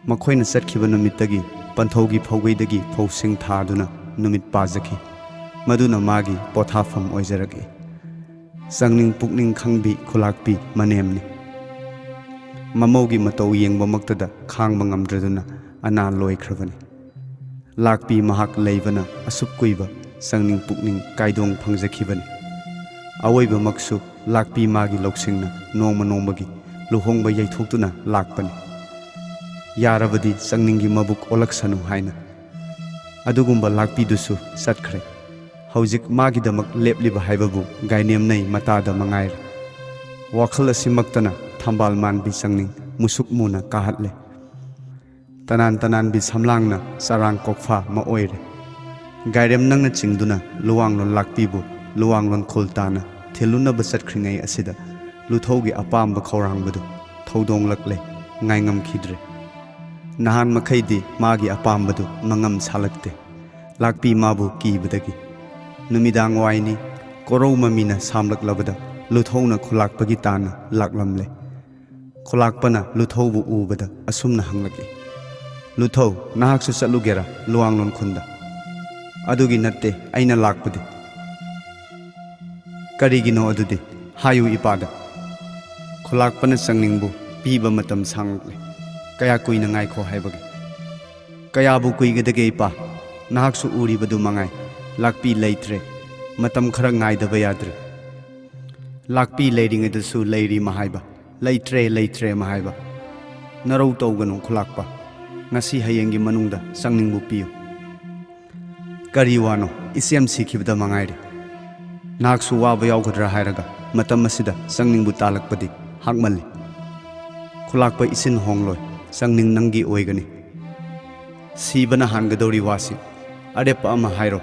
ꯃꯈꯣꯏꯅ ꯆꯠꯈꯤꯕ ꯅꯨꯃꯤꯠꯇꯒꯤ ꯄꯟꯊꯧꯒꯤ ꯐꯧꯒꯩꯗꯒꯤ ꯐꯧꯁꯤꯡ ꯊꯥꯗꯨꯅ ꯅꯨꯃꯤꯠ ꯄꯥꯖꯈꯤ꯫ ꯃꯗꯨꯅ ꯃꯥꯒꯤ ꯄꯣꯊꯥꯐꯝ ꯑꯣꯏꯖꯔꯛꯏ꯫ ꯆꯪꯅꯤꯡ ꯄꯨꯛꯅꯤꯡ ꯈꯪꯕꯤ ꯈꯨꯂꯥꯛꯄꯤ ꯃꯅꯦꯝꯅꯤ꯫ ꯃꯃꯧꯒꯤ ꯃꯇꯧ ꯌꯦꯡꯕꯃꯛꯇꯗ ꯈꯥꯡꯕ ꯉꯝꯗ꯭ꯔꯗꯨꯅ ꯑꯅꯥ ꯂꯣꯏꯈ꯭ꯔꯕꯅꯤ꯫ ꯂꯥꯛꯄꯤ ꯃꯍꯥꯛ ꯂꯩꯕꯅ ꯑꯁꯨꯛ ꯀꯨꯏꯕ ꯆꯪꯅꯤꯡ ꯄꯨꯛꯅꯤꯡ ꯀꯥꯏꯗꯣꯡ ꯐꯪꯖꯈꯤꯕꯅꯤ꯫ ꯑꯋꯣꯏꯕꯃꯛꯁꯨ ꯂꯥꯛꯄꯤ ꯃꯥꯒꯤ ꯂꯧꯁꯤꯡꯅ ꯅꯣꯡꯃ ꯅꯣꯡꯃꯒꯤ ꯂꯨꯍꯣꯡꯕ ꯌꯩꯊꯣꯛꯇꯨꯅ ꯂꯥꯛꯄꯅꯤ꯫ ꯌꯥꯔꯕꯗꯤ ꯆꯪꯅꯤꯡꯒꯤ ꯃꯕꯨꯛ ꯑꯣꯜꯂꯛꯁꯅꯨ ꯍꯥꯏꯅ꯫ ꯑꯗꯨꯒꯨꯝꯕ ꯂꯥꯛꯄꯤꯗꯨꯁꯨ ꯆꯠꯈ꯭ꯔꯦ꯫ ꯍꯧꯖꯤꯛ ꯃꯥꯒꯤꯗꯃꯛ ꯂꯦꯞꯂꯤꯕ ꯍꯥꯏꯕꯕꯨ ꯒꯥꯏꯅꯦꯝꯅꯩ ꯃꯇꯥꯗ ꯃꯉꯥꯏꯔꯦ꯫ ꯋꯥꯈꯜ ꯑꯁꯤꯃꯛꯇꯅ ꯊꯝꯕꯥꯜ ꯃꯥꯟꯕꯤ ꯆꯪꯅꯤꯡ ꯃꯨꯁꯨꯛ ꯃꯨꯅ ꯀꯥꯍꯠꯂꯦ꯫ ꯇꯅꯥꯟ ꯇꯅꯥꯟꯕꯤ ꯁꯝꯂꯥꯡꯅ ꯆꯔꯥꯡ ꯀꯣꯛꯐꯥ ꯑꯃ ꯑꯣꯏꯔꯦ꯫ ꯒꯥꯏꯔꯦꯝꯅꯪꯅ ꯆꯤꯡꯗꯨꯅ ꯂꯨꯋꯥꯡꯂꯣꯟ ꯂꯥꯛꯄꯤꯕꯨ ꯂꯨꯋꯥꯡꯂꯣꯟ ꯈꯨꯜ ꯇꯥꯅ ꯊꯤꯜꯂꯨꯅꯕ ꯆꯠꯈ꯭ꯔꯤꯉꯩ ꯑꯁꯤꯗ ꯂꯨꯊꯧꯒꯤ ꯑꯄꯥꯝꯕ ꯈꯧꯔꯥꯡꯕꯗꯨ ꯊꯧꯗꯣꯡꯂꯛꯂꯦ, ꯉꯥꯏꯉꯝꯈꯤꯗ꯭ꯔꯦ꯫ ꯅꯍꯥꯟ ꯃꯈꯩꯗꯤ ꯃꯥꯒꯤ ꯑꯄꯥꯝꯕꯗꯨ ꯃꯉꯝ ꯁꯥꯂꯛꯇꯦ꯫ ꯂꯥꯛꯄꯤ ꯃꯥꯕꯨ ꯀꯤꯕꯗꯒꯤ꯫ ꯅꯨꯃꯤꯗꯥꯡ ꯋꯥꯏꯅꯤ, ꯀꯣꯔꯧ ꯃꯃꯤꯅ ꯁꯥꯝꯂꯛꯂꯕꯗ ꯂꯨꯊꯧꯅ ꯈꯨꯂꯥꯛꯄꯒꯤ ꯇꯥꯅ ꯂꯥꯛꯂꯝꯂꯦ꯫ ꯈꯨꯂꯥꯛꯄꯅ ꯂꯨꯊꯧꯕꯨ ꯎꯕꯗ ꯑꯁꯨꯝꯅ ꯍꯪꯂꯛꯏ, "ꯂꯨꯊꯧ, ꯅꯍꯥꯛꯁꯨ ꯆꯠꯂꯨꯒꯦꯔꯥ ꯂꯨꯋꯥꯡꯂꯣꯟ ꯈꯨꯟꯗ?" "ꯑꯗꯨꯒꯤ ꯅꯠꯇꯦ ꯑꯩꯅ ꯂꯥꯛꯄꯗꯤ꯫" "ꯀꯔꯤꯒꯤꯅꯣ ꯑꯗꯨꯗꯤ? ꯍꯥꯏꯌꯨ ꯏꯄꯥꯗ꯫" ꯈꯨꯂꯥꯛꯄꯅ ꯆꯪꯅꯤꯡꯕꯨ ꯄꯤꯕ ꯃꯇꯝ ꯁꯥꯡꯂꯛꯂꯦ꯫ "ꯀꯌꯥ ꯀꯨꯏꯅ ꯉꯥꯏꯈꯣ ꯍꯥꯏꯕꯒꯦ?" "ꯀꯌꯥꯕꯨ ꯀꯨꯏꯒꯗꯒꯦ ꯏꯄꯥ? ꯅꯍꯥꯛꯁꯨ ꯎꯔꯤꯕꯗꯨ ꯃꯉꯥꯏ, ꯂꯥꯛꯄꯤ ꯂꯩꯇ꯭ꯔꯦ꯫ ꯃꯇꯝ ꯈꯔ ꯉꯥꯏꯗꯕ ꯌꯥꯗ꯭ꯔꯦ꯫" ꯂꯥꯛꯄꯤ ꯂꯩꯔꯤꯉꯩꯗꯁꯨ ꯂꯩꯔꯤ ꯃꯍꯥꯏꯕ, ꯂꯩꯇ꯭ꯔꯦ, ꯂꯩꯇ꯭ꯔꯦ ꯃꯍꯥꯏꯕ꯫ "ꯅꯔꯧ ꯇꯧꯒꯅꯨ ꯈꯨꯂꯥꯛꯄ, ꯉꯁꯤ ꯍꯌꯦꯡꯒꯤ ꯃꯅꯨꯡꯗ ꯆꯪꯅꯤꯡꯕꯨ ꯄꯤꯌꯨ꯫" "ꯀꯔꯤ ꯋꯥꯅꯣ? ꯏꯆꯦꯝ ꯁꯤꯈꯤꯕꯗ ꯃꯉꯥꯏꯔꯦ꯫ ꯅꯍꯥꯛꯁꯨ ꯋꯥꯕ ꯌꯥꯎꯒꯗ꯭ꯔꯥ ꯍꯥꯏꯔꯒ ꯃꯇꯝ ꯑꯁꯤꯗ ꯆꯪꯅꯤꯡꯕꯨ ꯇꯥꯜꯂꯛꯄꯗꯤ ꯍꯥꯛꯃꯜꯂꯤ꯫" "ꯈꯨꯂꯥꯛꯄ ꯏꯆꯤꯟ ꯍꯣꯡꯂꯣꯏ, ꯆꯪꯅꯤꯡ ꯅꯪꯒꯤ ꯑꯣꯏꯒꯅꯤ꯫ ꯁꯤꯕꯅ ꯍꯥꯟꯒꯗꯧꯔꯤ ꯋꯥꯁꯤ꯫ ꯑꯔꯦꯞꯄ ꯑꯃ ꯍꯥꯏꯔꯣ,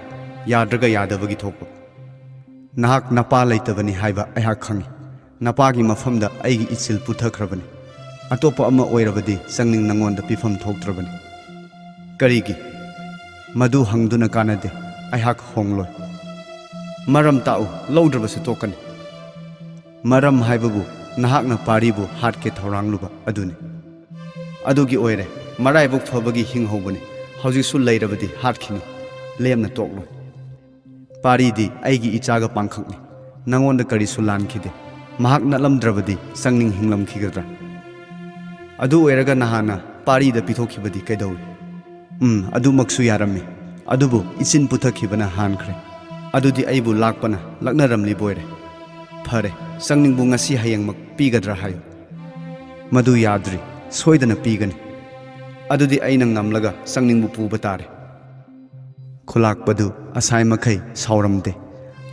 ꯌꯥꯗ꯭ꯔꯒ ꯌꯥꯗꯕꯒꯤ ꯊꯣꯛꯄ꯫ ꯅꯍꯥꯛ ꯅꯄꯥ ꯂꯩꯇꯕꯅꯤ ꯍꯥꯏꯕ ꯑꯩꯍꯥꯛ ꯈꯪꯏ꯫ ꯅꯄꯥꯒꯤ ꯃꯐꯝꯗ ꯑꯩꯒꯤ ꯏꯆꯤꯜ ꯄꯨꯊꯈ꯭ꯔꯕꯅꯤ꯫ ꯑꯇꯣꯞꯄ ꯑꯃ ꯑꯣꯏꯔꯕꯗꯤ ꯆꯪꯅꯤꯡ ꯅꯉꯣꯟꯗ ꯄꯤꯐꯝ ꯊꯣꯛꯇ꯭ꯔꯕꯅꯤ꯫" "ꯀꯔꯤꯒꯤ? ꯃꯗꯨ ꯍꯪꯗꯨꯅ ꯀꯥꯟꯅꯗꯦ꯫ ꯑꯩꯍꯥꯛ ꯍꯣꯡꯂꯣꯏ꯫" "ꯃꯔꯝ ꯇꯥꯛꯎ, ꯂꯧꯗ꯭ꯔꯕꯁꯨ ꯇꯣꯛꯀꯅꯤ꯫" "ꯃꯔꯝ ꯍꯥꯏꯕꯕꯨ ꯅꯍꯥꯛꯅ ꯄꯥꯔꯤꯕꯨ ꯍꯥꯠꯀꯦ ꯊꯧꯔꯥꯡꯂꯨꯕ ꯑꯗꯨꯅꯤ꯫ ꯑꯗꯨꯒꯤ ꯑꯣꯏꯔꯦ, ꯃꯔꯥꯏꯕꯛ ꯐꯕꯒꯤ ꯍꯤꯡꯍꯧꯕꯅꯤ꯫ ꯍꯧꯖꯤꯛꯁꯨ ꯂꯩꯔꯕꯗꯤ ꯍꯥꯠꯈꯤꯅꯤ, ꯂꯦꯝꯅ ꯇꯣꯛꯂꯣꯏ꯫ ꯄꯥꯔꯤꯗꯤ ꯑꯩꯒꯤ ꯏꯆꯥꯒ ꯄꯥꯡꯈꯛꯅꯤ꯫ ꯅꯉꯣꯟꯗ ꯀꯔꯤꯁꯨ ꯂꯥꯟꯈꯤꯗꯦ꯫ ꯃꯍꯥꯛ ꯅꯠꯂꯝꯗ꯭ꯔꯕꯗꯤ ꯆꯪꯅꯤꯡ ꯍꯤꯡꯂꯝꯈꯤꯒꯗ꯭ꯔꯥ? ꯑꯗꯨ ꯑꯣꯏꯔꯒ ꯅꯍꯥꯟꯅ ꯄꯥꯔꯤꯗ ꯄꯤꯊꯣꯛꯈꯤꯕꯗꯤ ꯀꯩꯗꯧꯏ?" "ꯎꯝ, ꯑꯗꯨꯃꯛꯁꯨ ꯌꯥꯔꯝꯃꯤ꯫ ꯑꯗꯨꯕꯨ ꯏꯆꯤꯟ ꯄꯨꯊꯛꯈꯤꯕꯅ ꯍꯥꯟꯈ꯭ꯔꯦ꯫ ꯑꯗꯨꯗꯤ ꯑꯩꯕꯨ ꯂꯥꯛꯄꯅ ꯂꯛꯅꯔꯝꯂꯤꯕ ꯑꯣꯏꯔꯦ꯫ ꯐꯔꯦ, ꯆꯪꯅꯤꯡꯕꯨ ꯉꯁꯤ ꯍꯌꯦꯡꯃꯛ ꯄꯤꯒꯗ꯭ꯔꯥ ꯍꯥꯏꯌꯨ꯫" "ꯃꯗꯨ ꯌꯥꯗ꯭ꯔꯤ꯫ ꯁꯣꯏꯗꯅ ꯄꯤꯒꯅꯤ꯫" "ꯑꯗꯨꯗꯤ ꯑꯩꯅ ꯉꯝꯂꯒ ꯆꯪꯅꯤꯡꯕꯨ ꯄꯨꯕ ꯇꯥꯔꯦ꯫" ꯈꯨꯂꯥꯛꯄꯗꯨ ꯑꯁꯥꯏ ꯃꯈꯩ ꯁꯥꯎꯔꯝꯗꯦ꯫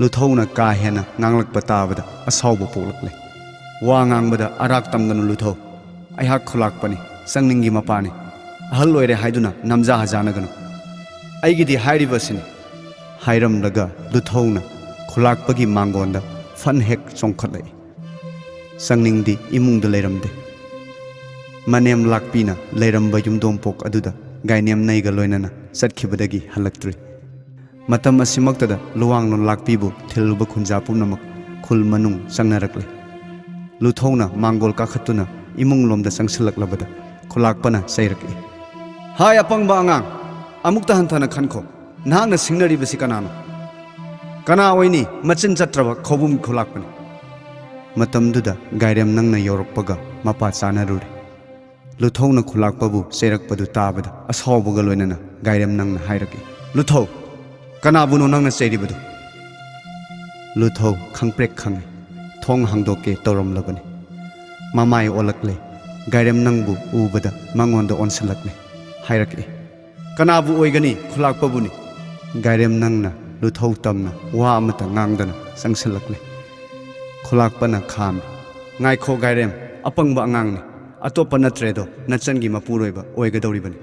ꯂꯨꯊꯧꯅ ꯀꯥ ꯍꯦꯟꯅ ꯉꯥꯡꯂꯛꯄ ꯇꯥꯕꯗ ꯑꯁꯥꯎꯕ ꯄꯣꯛꯂꯛꯂꯦ꯫ "ꯋꯥ ꯉꯥꯡꯕꯗ ꯑꯔꯥꯛ ꯇꯝꯒꯅꯨ ꯂꯨꯊꯧ꯫ ꯑꯩꯍꯥꯛ ꯈꯨꯂꯥꯛꯄꯅꯤ, ꯆꯪꯅꯤꯡꯒꯤ ꯃꯄꯥꯅꯤ꯫ ꯑꯍꯜ ꯑꯣꯏꯔꯦ ꯍꯥꯏꯗꯨꯅ ꯅꯝꯖꯥ ꯍꯖꯥꯅꯒꯅꯨ꯫ ꯑꯩꯒꯤꯗꯤ ꯍꯥꯏꯔꯤꯕꯁꯤꯅꯤ꯫" ꯍꯥꯏꯔꯝꯂꯒ ꯂꯨꯊꯧꯅ ꯈꯨꯂꯥꯛꯄꯒꯤ ꯃꯥꯡꯒꯣꯟꯗ ꯐꯟ ꯍꯦꯛ ꯆꯣꯡꯈꯠꯂꯛꯏ꯫ ꯆꯪꯅꯤꯡꯗꯤ ꯏꯃꯨꯡꯗ ꯂꯩꯔꯝꯗꯦ꯫ ꯃꯅꯦꯝ ꯂꯥꯛꯄꯤꯅ ꯂꯩꯔꯝꯕ ꯌꯨꯝꯗꯣꯡꯄꯣꯛ ꯑꯗꯨꯗ ꯒꯥꯏꯅꯦꯝꯅꯩꯒ ꯂꯣꯏꯅꯅ ꯆꯠꯈꯤꯕꯗꯒꯤ ꯍꯜꯂꯛꯇ꯭ꯔꯤ꯫ ꯃꯇꯝ ꯑꯁꯤꯃꯛꯇꯗ ꯂꯨꯋꯥꯡꯂꯣꯟ ꯂꯥꯛꯄꯤꯕꯨ ꯊꯤꯜꯂꯨꯕ ꯈꯨꯟꯖꯥ ꯄꯨꯝꯅꯃꯛ ꯈꯨꯜ ꯃꯅꯨꯡ ꯆꯪꯅꯔꯛꯂꯦ꯫ ꯂꯨꯊꯧꯅ ꯃꯥꯡꯒꯣꯜ ꯀꯥꯈꯠꯇꯨꯅ ꯏꯃꯨꯡ ꯂꯣꯝꯗ ꯆꯪꯁꯤꯜꯂꯛꯂꯕꯗ ꯈꯨꯂꯥꯛꯄꯅ ꯆꯩꯔꯛꯏ꯫ "ꯍꯥꯏ ꯑꯄꯪꯕ ꯑꯉꯥꯡ, ꯑꯃꯨꯛꯇ ꯍꯟꯊꯅ ꯈꯟꯈꯣ꯫ ꯅꯍꯥꯛꯅ ꯁꯤꯡꯅꯔꯤꯕꯁꯤ ꯀꯅꯥꯅꯣ?" "ꯀꯅꯥ ꯑꯣꯏꯅꯤ? ꯃꯆꯤꯟ ꯆꯠꯇ꯭ꯔꯕ ꯈꯧꯕꯨꯝ ꯈꯨꯂꯥꯛꯄꯅꯤ!" ꯃꯇꯝꯗꯨꯗ ꯒꯥꯏꯔꯦꯝꯅꯪꯅ ꯌꯧꯔꯛꯄꯒ ꯃꯄꯥ ꯆꯥꯅꯔꯨꯔꯦ꯫ ꯂꯨꯊꯧꯅ ꯈꯨꯂꯥꯛꯄꯕꯨ ꯆꯩꯔꯛꯄꯗꯨ ꯇꯥꯕꯗ ꯑꯁꯥꯎꯕꯒ ꯂꯣꯏꯅꯅ ꯒꯥꯏꯔꯦꯝꯅꯪꯅ ꯍꯥꯏꯔꯛꯏ, "ꯂꯨꯊꯧ, ꯀꯅꯥꯕꯨꯅꯣ ꯅꯪꯅ ꯆꯩꯔꯤꯕꯗꯨ?" ꯂꯨꯊꯧ ꯈꯪꯄ꯭ꯔꯦꯛ ꯈꯪꯉꯤ꯫ ꯊꯣꯡ ꯍꯥꯡꯗꯣꯛꯀꯦ ꯇꯧꯔꯝꯂꯕꯅꯤ꯫ ꯃꯃꯥꯏ ꯑꯣꯜꯂꯛꯂꯦ꯫ ꯒꯥꯏꯔꯦꯝꯅꯪꯕꯨ ꯎꯕꯗ ꯃꯉꯣꯟꯗ ꯑꯣꯟꯁꯤꯜꯂꯛꯂꯦ꯫ ꯍꯥꯏꯔꯛꯏ, "ꯀꯅꯥꯕꯨ ꯑꯣꯏꯒꯅꯤ? ꯈꯨꯂꯥꯛꯄꯕꯨꯅꯤ!" ꯒꯥꯏꯔꯦꯝꯅꯪꯅ ꯂꯨꯊꯧ ꯇꯝꯅ ꯋꯥ ꯑꯃꯠꯇ ꯉꯥꯡꯗꯅ ꯆꯪꯁꯤꯜꯂꯛꯂꯦ꯫ ꯈꯨꯂꯥꯛꯄꯅ ꯈꯥꯝꯃꯤ, "ꯉꯥꯏꯈꯣ ꯒꯥꯏꯔꯦꯝ, ꯑꯄꯪꯕ ꯑꯉꯥꯡꯅꯤ꯫ ꯑꯇꯣꯞꯄ ꯅꯠꯇ꯭ꯔꯦꯗꯣ, ꯅꯆꯟꯒꯤ ꯃꯄꯨꯔꯣꯏꯕ ꯑꯣꯏꯒꯗꯧꯔꯤꯕꯅꯤ꯫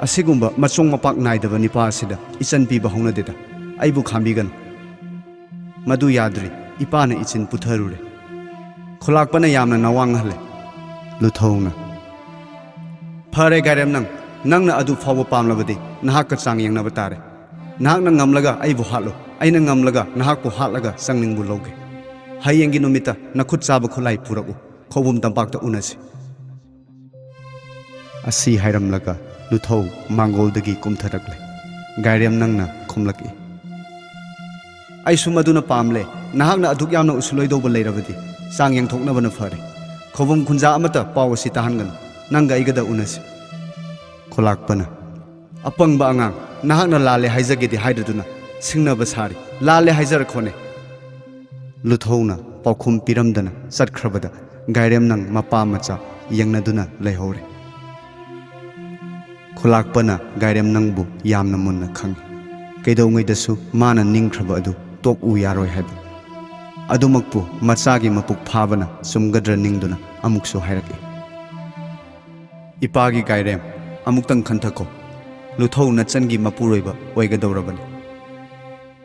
ꯑꯁꯤꯒꯨꯝꯕ ꯃꯆꯣꯡ ꯃꯄꯥꯛ ꯅꯥꯏꯗꯕ ꯅꯤꯄꯥ ꯑꯁꯤꯗ ꯏꯆꯟ ꯄꯤꯕ ꯍꯧꯅꯗꯦꯗ꯫ ꯑꯩꯕꯨ ꯈꯥꯝꯕꯤꯒꯅꯨ꯫ ꯃꯗꯨ ꯌꯥꯗ꯭ꯔꯤ, ꯏꯄꯥꯅ ꯏꯆꯤꯟ ꯄꯨꯊꯔꯨꯔꯦ꯫" ꯈꯨꯂꯥꯛꯄꯅ ꯌꯥꯝꯅ ꯅꯋꯥꯡꯍꯜꯂꯦ꯫ ꯂꯨꯊꯧꯅ, "ꯐꯔꯦ ꯒꯥꯏꯔꯦꯝꯅꯪ, ꯅꯪꯅ ꯑꯗꯨ ꯐꯥꯎꯕ ꯄꯥꯝꯂꯕꯗꯤ ꯅꯍꯥꯛꯀ ꯆꯥꯡ ꯌꯦꯡꯅꯕ ꯇꯥꯔꯦ꯫ ꯅꯍꯥꯛꯅ ꯉꯝꯂꯒ ꯑꯩꯕꯨ ꯍꯥꯠꯂꯨ, ꯑꯩꯅ ꯉꯝꯂꯒ ꯅꯍꯥꯛꯄꯨ ꯍꯥꯠꯂꯒ ꯆꯪꯅꯤꯡꯕꯨ ꯂꯧꯒꯦ꯫ ꯍꯌꯦꯡꯒꯤ ꯅꯨꯃꯤꯠꯇ ꯅꯈꯨꯠ ꯆꯥꯕ ꯈꯨꯠꯂꯥꯏ ꯄꯨꯔꯛꯎ, ꯈꯧꯕꯨꯝ ꯇꯝꯄꯥꯛꯇ ꯎꯅꯁꯤ꯫" ꯑꯁꯤ ꯍꯥꯏꯔꯝꯂꯒ ꯂꯨꯊꯧ ꯃꯥꯡꯒꯣꯜꯗꯒꯤ ꯀꯨꯝꯊꯔꯛꯂꯦ꯫ ꯒꯥꯏꯔꯦꯝꯅꯪꯅ ꯈꯨꯝꯂꯛꯏ, "ꯑꯩꯁꯨ ꯃꯗꯨꯅ ꯄꯥꯝꯂꯦ꯫ ꯅꯍꯥꯛꯅ ꯑꯗꯨꯛ ꯌꯥꯝꯅ ꯎꯁꯤꯜꯂꯣꯏꯗꯧꯕ ꯂꯩꯔꯕꯗꯤ ꯆꯥꯡ ꯌꯦꯡꯊꯣꯛꯅꯕꯅ ꯐꯔꯦ꯫ ꯈꯧꯕꯨꯝ ꯈꯨꯟꯖꯥ ꯑꯃꯠꯇ ꯄꯥꯎ ꯑꯁꯤ ꯇꯥꯍꯟꯒꯅꯨ꯫ ꯅꯪꯒ ꯑꯩꯒꯗ ꯎꯅꯁꯤ꯫" ꯈꯨꯂꯥꯛꯄꯅ, "ꯑꯄꯪꯕ ꯑꯉꯥꯡ, ꯅꯍꯥꯛꯅ ꯂꯥꯜꯂꯦ ꯍꯥꯏꯖꯒꯦꯗꯤ ꯍꯥꯏꯗꯗꯨꯅ ꯁꯤꯡꯅꯕ ꯁꯥꯔꯤ꯫ ꯂꯥꯜꯂꯦ ꯍꯥꯏꯖꯔꯛꯈꯣꯅꯦ꯫" ꯂꯨꯊꯧꯅ ꯄꯥꯎꯈꯨꯝ ꯄꯤꯔꯝꯗꯅ ꯆꯠꯈ꯭ꯔꯕꯗ ꯒꯥꯏꯔꯦꯝꯅꯪ ꯃꯄꯥ ꯃꯆꯥ ꯌꯦꯡꯅꯗꯨꯅ ꯂꯩꯍꯧꯔꯦ꯫ ꯈꯨꯂꯥꯛꯄꯅ ꯒꯥꯏꯔꯦꯝꯅꯪꯕꯨ ꯌꯥꯝꯅ ꯃꯨꯟꯅ ꯈꯪꯏ꯫ ꯀꯩꯗꯧꯉꯩꯗꯁꯨ ꯃꯥꯅ ꯅꯤꯡꯈ꯭ꯔꯕ ꯑꯗꯨ ꯇꯣꯛꯎ ꯌꯥꯔꯣꯏ ꯍꯥꯏꯕ꯫ ꯑꯗꯨꯃꯛꯄꯨ ꯃꯆꯥꯒꯤ ꯃꯄꯨꯛ ꯐꯥꯕꯅ ꯆꯨꯝꯒꯗ꯭ꯔ ꯅꯤꯡꯗꯨꯅ ꯑꯃꯨꯛꯁꯨ ꯍꯥꯏꯔꯛꯏ, "ꯏꯄꯥꯒꯤ ꯒꯥꯏꯔꯦꯝ, ꯑꯃꯨꯛꯇꯪ ꯈꯟꯊꯀꯣ꯫ ꯂꯨꯊꯧ ꯅꯆꯟꯒꯤ ꯃꯄꯨꯔꯣꯏꯕ ꯑꯣꯏꯒꯗꯧꯔꯕꯅꯤ꯫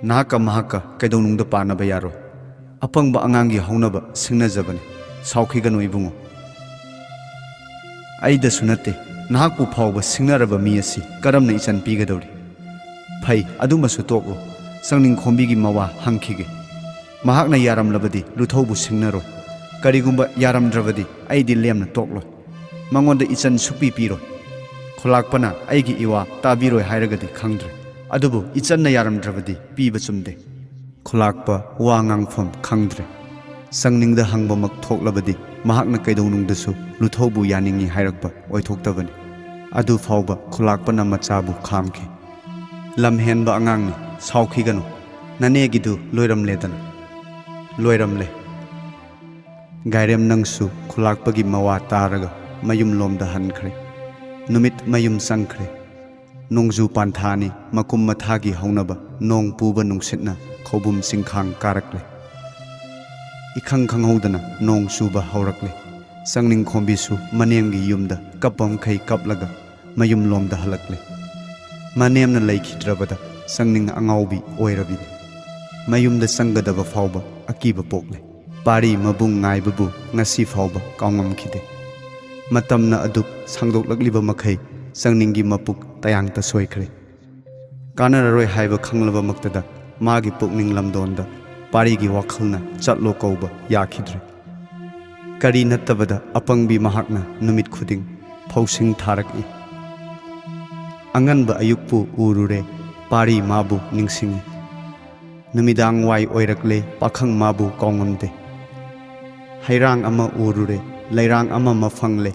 ꯅꯍꯥꯛꯀ ꯃꯍꯥꯛꯀ ꯀꯩꯗꯧꯅꯨꯡꯗ ꯄꯥꯟꯅꯕ ꯌꯥꯔꯣꯏ꯫ ꯑꯄꯪꯕ ꯑꯉꯥꯡꯒꯤ ꯍꯧꯅꯕ ꯁꯤꯡꯅꯖꯕꯅꯤ꯫ ꯁꯥꯎꯈꯤꯒꯅꯨ ꯏꯕꯨꯡꯉꯣ꯫ ꯑꯩꯗꯁꯨ ꯅꯠꯇꯦ, ꯅꯍꯥꯛꯄꯨ ꯐꯥꯎꯕ ꯁꯤꯡꯅꯔꯕ ꯃꯤ ꯑꯁꯤ ꯀꯔꯝꯅ ꯏꯆꯟ ꯄꯤꯒꯗꯧꯔꯤ? ꯐꯩ, ꯑꯗꯨꯃꯁꯨ ꯇꯣꯛꯂꯣ꯫ ꯆꯪꯅꯤꯡꯈꯣꯝꯕꯤꯒꯤ ꯃꯋꯥ ꯍꯪꯈꯤꯒꯦ꯫ ꯃꯍꯥꯛꯅ ꯌꯥꯔꯝꯂꯕꯗꯤ ꯂꯨꯊꯧꯕꯨ ꯁꯤꯡꯅꯔꯣꯏ꯫ ꯀꯔꯤꯒꯨꯝꯕ ꯌꯥꯔꯝꯗ꯭ꯔꯕꯗꯤ ꯑꯩꯗꯤ ꯂꯦꯝꯅ ꯇꯣꯛꯂꯣꯏ꯫ ꯃꯉꯣꯟꯗ ꯏꯆꯟ ꯁꯨꯛꯄꯤ ꯄꯤꯔꯣꯏ꯫ ꯈꯨꯂꯥꯛꯄꯅ ꯑꯩꯒꯤ ꯏꯋꯥ ꯇꯥꯕꯤꯔꯣꯏ ꯍꯥꯏꯔꯒꯗꯤ ꯈꯪꯗ꯭ꯔꯦ, ꯑꯗꯨꯕꯨ ꯏꯆꯟꯅ ꯌꯥꯔꯝꯗ꯭ꯔꯕꯗꯤ ꯄꯤꯕ ꯆꯨꯝꯗꯦ꯫ ꯈꯨꯂꯥꯛꯄ ꯋꯥ ꯉꯥꯡꯐꯝ ꯈꯪꯗ꯭ꯔꯦ꯫ ꯁꯪꯅꯤꯡꯗ ꯍꯪꯕꯃꯛ ꯊꯣꯛꯂꯕꯗꯤ ꯃꯍꯥꯛꯅ ꯀꯩꯗꯧꯅꯨꯡꯗꯁꯨ ꯂꯨꯊꯧꯕꯨ ꯌꯥꯅꯤꯡꯏ ꯍꯥꯏꯔꯛꯄ ꯑꯣꯏꯊꯣꯛꯇꯕꯅꯤ꯫ ꯑꯗꯨ ꯐꯥꯎꯕ ꯈꯨꯂꯥꯛꯄꯅ ꯃꯆꯥꯕꯨ ꯈꯥꯝꯈꯤ꯫ "ꯂꯝ ꯍꯦꯟꯕ ꯑꯉꯥꯡꯅꯤ, ꯁꯥꯎꯈꯤꯒꯅꯨ꯫ ꯅꯅꯦꯒꯤꯗꯨ ꯂꯣꯏꯔꯝꯂꯦꯗꯅ?" "ꯂꯣꯏꯔꯝꯂꯦ꯫" ꯒꯥꯏꯔꯦꯝꯅꯪꯁꯨ ꯈꯨꯂꯥꯛꯄꯒꯤ ꯃꯋꯥ ꯇꯥꯔꯒ ꯃꯌꯨꯝꯂꯣꯝꯗ ꯍꯟꯈ꯭ꯔꯦ꯫ ꯅꯨꯃꯤꯠ ꯃꯌꯨꯝ ꯆꯪꯈ꯭ꯔꯦ꯫ ꯅꯣꯡꯖꯨ ꯄꯥꯟꯊꯥꯅꯤ, ꯃꯀꯨꯝ ꯃꯊꯥꯒꯤ ꯍꯧꯅꯕ ꯅꯣꯡ ꯄꯨꯕ ꯅꯨꯡꯁꯤꯠꯅ ꯈꯧꯕꯨꯝ ꯆꯤꯡꯈꯥꯡ ꯀꯥꯔꯛꯂꯦ꯫ ꯏꯈꯪ ꯈꯪꯍꯧꯗꯅ ꯅꯣꯡ ꯆꯨꯕ ꯍꯧꯔꯛꯂꯦ꯫ ꯁꯪꯅꯤꯡꯈꯣꯝꯕꯤꯁꯨ ꯃꯅꯦꯝꯒꯤ ꯌꯨꯝꯗ ꯀꯞꯄꯝꯈꯩ ꯀꯞꯂꯒ ꯃꯌꯨꯝꯂꯣꯝꯗ ꯍꯜꯂꯛꯂꯦ꯫ ꯃꯅꯦꯝꯅ ꯂꯩꯈꯤꯗ꯭ꯔꯕꯗ ꯁꯪꯅꯤꯡ ꯑꯉꯥꯎꯕꯤ ꯑꯣꯏꯔꯕꯤꯅꯤ꯫ ꯃꯌꯨꯝꯗ ꯆꯪꯒꯗꯕ ꯐꯥꯎꯕ ꯑꯀꯤꯕ ꯄꯣꯛꯂꯦ꯫ ꯄꯥꯔꯤ ꯃꯕꯨꯡ ꯉꯥꯏꯕꯕꯨ ꯉꯁꯤ ꯐꯥꯎꯕ ꯀꯥꯎꯉꯝꯈꯤꯗꯦ꯫ ꯃꯇꯝꯅ ꯑꯗꯨꯛ ꯁꯥꯡꯗꯣꯛꯂꯛꯂꯤꯕ ꯃꯈꯩ ꯁꯪꯅꯤꯡꯒꯤ ꯃꯄꯨꯛ ꯇꯌꯥꯡꯇ ꯁꯣꯏꯈ꯭ꯔꯦ꯫ ꯀꯥꯟꯅꯔꯔꯣꯏ ꯍꯥꯏꯕ ꯈꯪꯂꯕꯃꯛꯇꯗ ꯃꯥꯒꯤ ꯄꯨꯛꯅꯤꯡ ꯂꯝꯗꯣꯟꯗ ꯄꯥꯔꯤꯒꯤ ꯋꯥꯈꯜꯅ ꯆꯠꯂꯣ ꯀꯧꯕ ꯌꯥꯈꯤꯗ꯭ꯔꯦ꯫ ꯀꯔꯤ ꯅꯠꯇꯕꯗ ꯑꯄꯪꯕꯤ ꯃꯍꯥꯛꯅ ꯅꯨꯃꯤꯠ ꯈꯨꯗꯤꯡ ꯐꯧꯁꯤꯡ ꯊꯥꯔꯛꯏ꯫ ꯑꯉꯟꯕ ꯑꯌꯨꯛꯄꯨ ꯎꯔꯨꯔꯦ, ꯄꯥꯔꯤ ꯃꯥꯕꯨ ꯅꯤꯡꯁꯤꯡꯏ꯫ ꯅꯨꯃꯤꯗꯥꯡ ꯋꯥꯏ ꯑꯣꯏꯔꯛꯂꯦ, ꯄꯥꯈꯪ ꯃꯥꯕꯨ ꯀꯥꯎꯉꯝꯗꯦ꯫ ꯍꯩꯔꯥꯡ ꯑꯃ ꯎꯔꯨꯔꯦ, ꯂꯩꯔꯥꯡ ꯑꯃ ꯃꯐꯪꯂꯦ,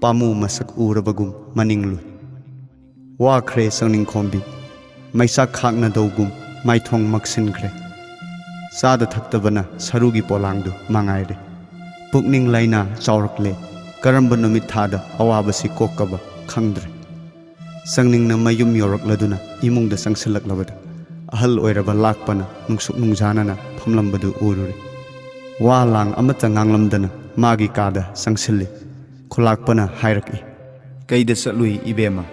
ꯄꯥꯝꯃꯨ ꯃꯁꯛ ꯎꯔꯕꯒꯨꯝ ꯃꯅꯤꯡ ꯂꯨꯏ꯫ ꯋꯥꯈ꯭ꯔꯦ ꯁꯪꯅꯤꯡꯈꯣꯝꯕꯤ, ꯃꯩꯆꯥꯛ ꯈꯥꯛꯅꯗꯧꯒꯨꯝ ꯃꯥꯏꯊꯣꯡ ꯃꯛꯁꯤꯟꯈ꯭ꯔꯦ꯫ ꯆꯥꯗ ꯊꯛꯇꯕꯅ ꯁꯔꯨꯒꯤ ꯄꯣꯂꯥꯡꯗꯨ ꯃꯉꯥꯏꯔꯦ꯫ ꯄꯨꯛꯅꯤꯡ ꯂꯥꯏꯅꯥ ꯆꯥꯎꯔꯛꯂꯦ, ꯀꯔꯝꯕ ꯅꯨꯃꯤꯠ ꯊꯥꯗ ꯑꯋꯥꯕꯁꯤ ꯀꯣꯛꯀꯕ ꯈꯪꯗ꯭ꯔꯦ꯫ ꯁꯪꯅꯤꯡꯅ ꯃꯌꯨꯝ ꯌꯧꯔꯛꯂꯗꯨꯅ ꯏꯃꯨꯡꯗ ꯆꯪꯁꯤꯜꯂꯛꯂꯕꯗ ꯑꯍꯜ ꯑꯣꯏꯔꯕ ꯂꯥꯛꯄꯅ ꯅꯨꯡꯁꯨꯛ ꯅꯨꯡꯖꯥꯅꯅ ꯐꯝꯂꯝꯕꯗꯨ ꯎꯔꯨꯔꯦ꯫ ꯋꯥ ꯂꯥꯡ ꯑꯃꯠꯇ ꯉꯥꯡꯂꯝꯗꯅ ꯃꯥꯒꯤ ꯀꯥꯗ ꯆꯪꯁꯤꯜꯂꯤ꯫ ꯈꯨꯂꯥꯛꯄꯅ ꯍꯥꯏꯔꯛꯏ, "ꯀꯩꯗ ꯆꯠꯂꯨꯏ ꯏꯕꯦꯝꯃ?"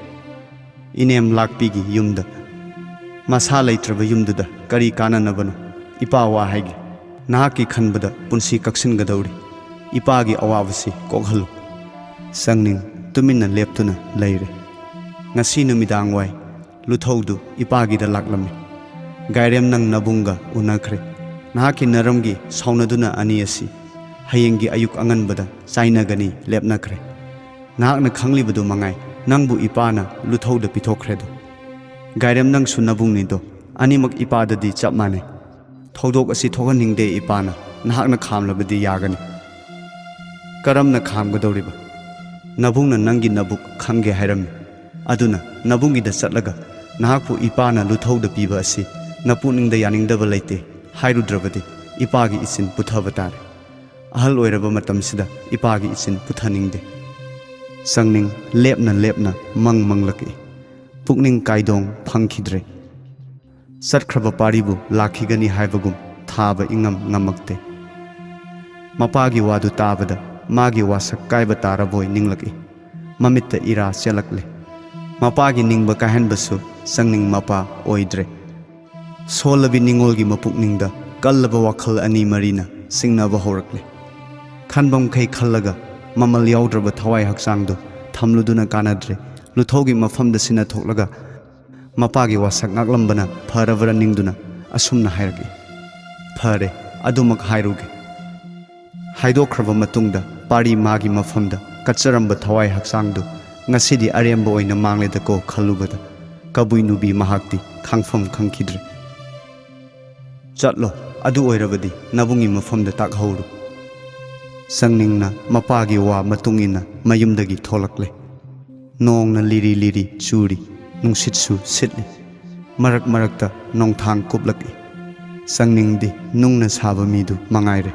"ꯏꯅꯦꯝ ꯂꯥꯛꯄꯤꯒꯤ ꯌꯨꯝꯗ꯫" "ꯃꯁꯥ ꯂꯩꯇ꯭ꯔꯕ ꯌꯨꯝꯗꯨꯗ ꯀꯔꯤ ꯀꯥꯟꯅꯅꯕꯅꯣ? ꯏꯄꯥ ꯋꯥ ꯍꯥꯏꯒꯦ꯫ ꯅꯍꯥꯛꯀꯤ ꯈꯟꯕꯗ ꯄꯨꯟꯁꯤ ꯀꯛꯁꯤꯟꯒꯗꯧꯔꯤ꯫ ꯏꯄꯥꯒꯤ ꯑꯋꯥꯕꯁꯤ ꯀꯣꯛꯍꯜꯂꯨ꯫" ꯁꯪꯅꯤꯡ ꯇꯨꯃꯤꯟꯅ ꯂꯦꯞꯇꯨꯅ ꯂꯩꯔꯦ꯫ ꯉꯁꯤ ꯅꯨꯃꯤꯗꯥꯡ ꯋꯥꯏ ꯂꯨꯊꯧꯗꯨ ꯏꯄꯥꯒꯤꯗ ꯂꯥꯛꯂꯝꯃꯤ꯫ "ꯒꯥꯏꯔꯦꯝ ꯅꯪ ꯅꯕꯨꯡꯒ ꯎꯅꯈ꯭ꯔꯦ꯫ ꯅꯍꯥꯛꯀꯤ ꯅꯔꯝꯒꯤ ꯁꯥꯎꯅꯗꯨꯅ ꯑꯅꯤ ꯑꯁꯤ ꯍꯌꯦꯡꯒꯤ ꯑꯌꯨꯛ ꯑꯉꯟꯕꯗ ꯆꯥꯏꯅꯒꯅꯤ ꯂꯦꯞꯅꯈ꯭ꯔꯦ꯫ ꯅꯍꯥꯛꯅ ꯈꯪꯂꯤꯕꯗꯨ ꯃꯉꯥꯏ, ꯅꯪꯕꯨ ꯏꯄꯥꯅ ꯂꯨꯊꯧꯗ ꯄꯤꯊꯣꯛꯈ꯭ꯔꯦꯗꯣ꯫ ꯒꯥꯏꯔꯦꯝ ꯅꯪꯁꯨ ꯅꯕꯨꯡꯅꯤꯗꯣ, ꯑꯅꯤꯃꯛ ꯏꯄꯥꯗꯗꯤ ꯆꯞ ꯃꯥꯟꯅꯩ꯫ "ꯊꯧꯗꯣꯛ ꯑꯁꯤ ꯊꯣꯛꯍꯟꯅꯤꯡꯗꯦ ꯏꯄꯥꯅ꯫ ꯅꯍꯥꯛꯅ ꯈꯥꯝꯂꯕꯗꯤ ꯌꯥꯒꯅꯤ꯫" "ꯀꯔꯝꯅ ꯈꯥꯝꯒꯗꯧꯔꯤꯕ?" "ꯅꯕꯨꯡꯅ ꯅꯪꯒꯤ ꯅꯕꯨꯛ ꯈꯪꯒꯦ ꯍꯥꯏꯔꯝꯃꯤ꯫ ꯑꯗꯨꯅ ꯅꯕꯨꯡꯒꯤꯗ ꯆꯠꯂꯒ ꯅꯍꯥꯛꯄꯨ ꯏꯄꯥꯅ ꯂꯨꯊꯧꯗ ꯄꯤꯕ ꯑꯁꯤ ꯅꯄꯨꯛꯅꯤꯡꯗ ꯌꯥꯅꯤꯡꯗꯕ ꯂꯩꯇꯦ ꯍꯥꯏꯔꯨꯗ꯭ꯔꯕꯗꯤ ꯏꯄꯥꯒꯤ ꯏꯆꯤꯟ ꯄꯨꯊꯕ ꯇꯥꯔꯦ꯫ ꯑꯍꯜ ꯑꯣꯏꯔꯕ ꯃꯇꯝꯁꯤꯗ ꯏꯄꯥꯒꯤ ꯏꯆꯤꯟ ꯄꯨꯊꯅꯤꯡꯗꯦ꯫" ꯆꯪꯅꯤꯡ ꯂꯦꯞꯅ ꯂꯦꯞꯅ ꯃꯪ ꯃꯪꯂꯛꯏ꯫ ꯄꯨꯛꯅꯤꯡ ꯀꯥꯏꯗꯣꯡ ꯐꯪꯈꯤꯗ꯭ꯔꯦ꯫ ꯆꯠꯈ꯭ꯔꯕ ꯄꯥꯔꯤꯕꯨ ꯂꯥꯛꯈꯤꯒꯅꯤ ꯍꯥꯏꯕꯒꯨꯝ ꯊꯥꯕ ꯏꯉꯝ ꯉꯝꯃꯛꯇꯦ꯫ ꯃꯄꯥꯒꯤ ꯋꯥꯗꯨ ꯇꯥꯕꯗ ꯃꯥꯒꯤ ꯋꯥꯁꯛ ꯀꯥꯏꯕ ꯇꯥꯔꯕꯣꯏ ꯅꯤꯡꯂꯛꯏ꯫ ꯃꯃꯤꯠꯇ ꯏꯔꯥ ꯆꯦꯜꯂꯛꯂꯦ꯫ ꯃꯄꯥꯒꯤ ꯅꯤꯡꯕ ꯀꯥꯏꯍꯟꯕꯁꯨ ꯆꯪꯅꯤꯡ ꯃꯄꯥ ꯑꯣꯏꯗ꯭ꯔꯦ꯫ ꯁꯣꯜꯂꯕꯤ ꯅꯤꯡꯉꯣꯜꯒꯤ ꯃꯄꯨꯛꯅꯤꯡꯗ ꯀꯜꯂꯕ ꯋꯥꯈꯜ ꯑꯅꯤ ꯃꯔꯤꯅ ꯆꯤꯡꯅꯕ ꯍꯧꯔꯛꯂꯦ꯫ ꯈꯟꯕꯝꯈꯩ ꯈꯜꯂꯒ ꯃꯃꯜ ꯌꯥꯎꯗ꯭ꯔꯕ ꯊꯋꯥꯏ ꯍꯛꯆꯥꯡꯗꯨ ꯊꯝꯂꯨꯗꯨꯅ ꯀꯥꯟꯅꯗ꯭ꯔꯦ꯫ ꯂꯨꯊꯧꯒꯤ ꯃꯐꯝꯗ ꯁꯤꯟꯅ ꯊꯣꯛꯂꯒ ꯃꯄꯥꯒꯤ ꯋꯥꯁꯛ ꯉꯥꯛꯂꯝꯕꯅ ꯐꯔꯕ꯭ꯔꯥ ꯅꯤꯡꯗꯨꯅ ꯑꯁꯨꯝꯅ ꯍꯥꯏꯔꯛꯏ, "ꯐꯔꯦ, ꯑꯗꯨꯃꯛ ꯍꯥꯏꯔꯨꯒꯦ꯫" ꯍꯥꯏꯗꯣꯛꯈ꯭ꯔꯕ ꯃꯇꯨꯡꯗ ꯄꯥꯔꯤ ꯃꯥꯒꯤ ꯃꯐꯝꯗ ꯀꯠꯆꯔꯝꯕ ꯊꯋꯥꯏ ꯍꯛꯆꯥꯡꯗꯨ ꯉꯁꯤꯗꯤ ꯑꯔꯦꯝꯕ ꯑꯣꯏꯅ ꯃꯥꯡꯂꯦꯗꯀꯣ ꯈꯜꯂꯨꯕꯗ ꯀꯕꯨꯏ ꯅꯨꯕꯤ ꯃꯍꯥꯛꯇꯤ ꯈꯥꯡꯐꯝ ꯈꯪꯈꯤꯗ꯭ꯔꯦ꯫ "ꯆꯠꯂꯣ, ꯑꯗꯨ ꯑꯣꯏꯔꯕꯗꯤ ꯅꯕꯨꯡꯒꯤ ꯃꯐꯝꯗ ꯇꯥꯛꯍꯧꯔꯨ꯫" ꯆꯪꯅꯤꯡꯅ ꯃꯄꯥꯒꯤ ꯋꯥ ꯃꯇꯨꯡ ꯏꯟꯅ ꯃꯌꯨꯝꯗꯒꯤ ꯊꯣꯛꯂꯛꯂꯦ꯫ ꯅꯣꯡꯅ ꯂꯤꯔꯤ ꯂꯤꯔꯤ ꯆꯨꯔꯤ, ꯅꯨꯡꯁꯤꯠꯁꯨ ꯁꯤꯠꯂꯤ꯫ ꯃꯔꯛ ꯃꯔꯛꯇ ꯅꯣꯡꯊꯥꯡ ꯀꯨꯞꯂꯛꯏ꯫ ꯆꯪꯅꯤꯡꯗꯤ ꯅꯨꯡꯅ ꯁꯥꯕ ꯃꯤꯗꯨ ꯃꯉꯥꯏꯔꯦ꯫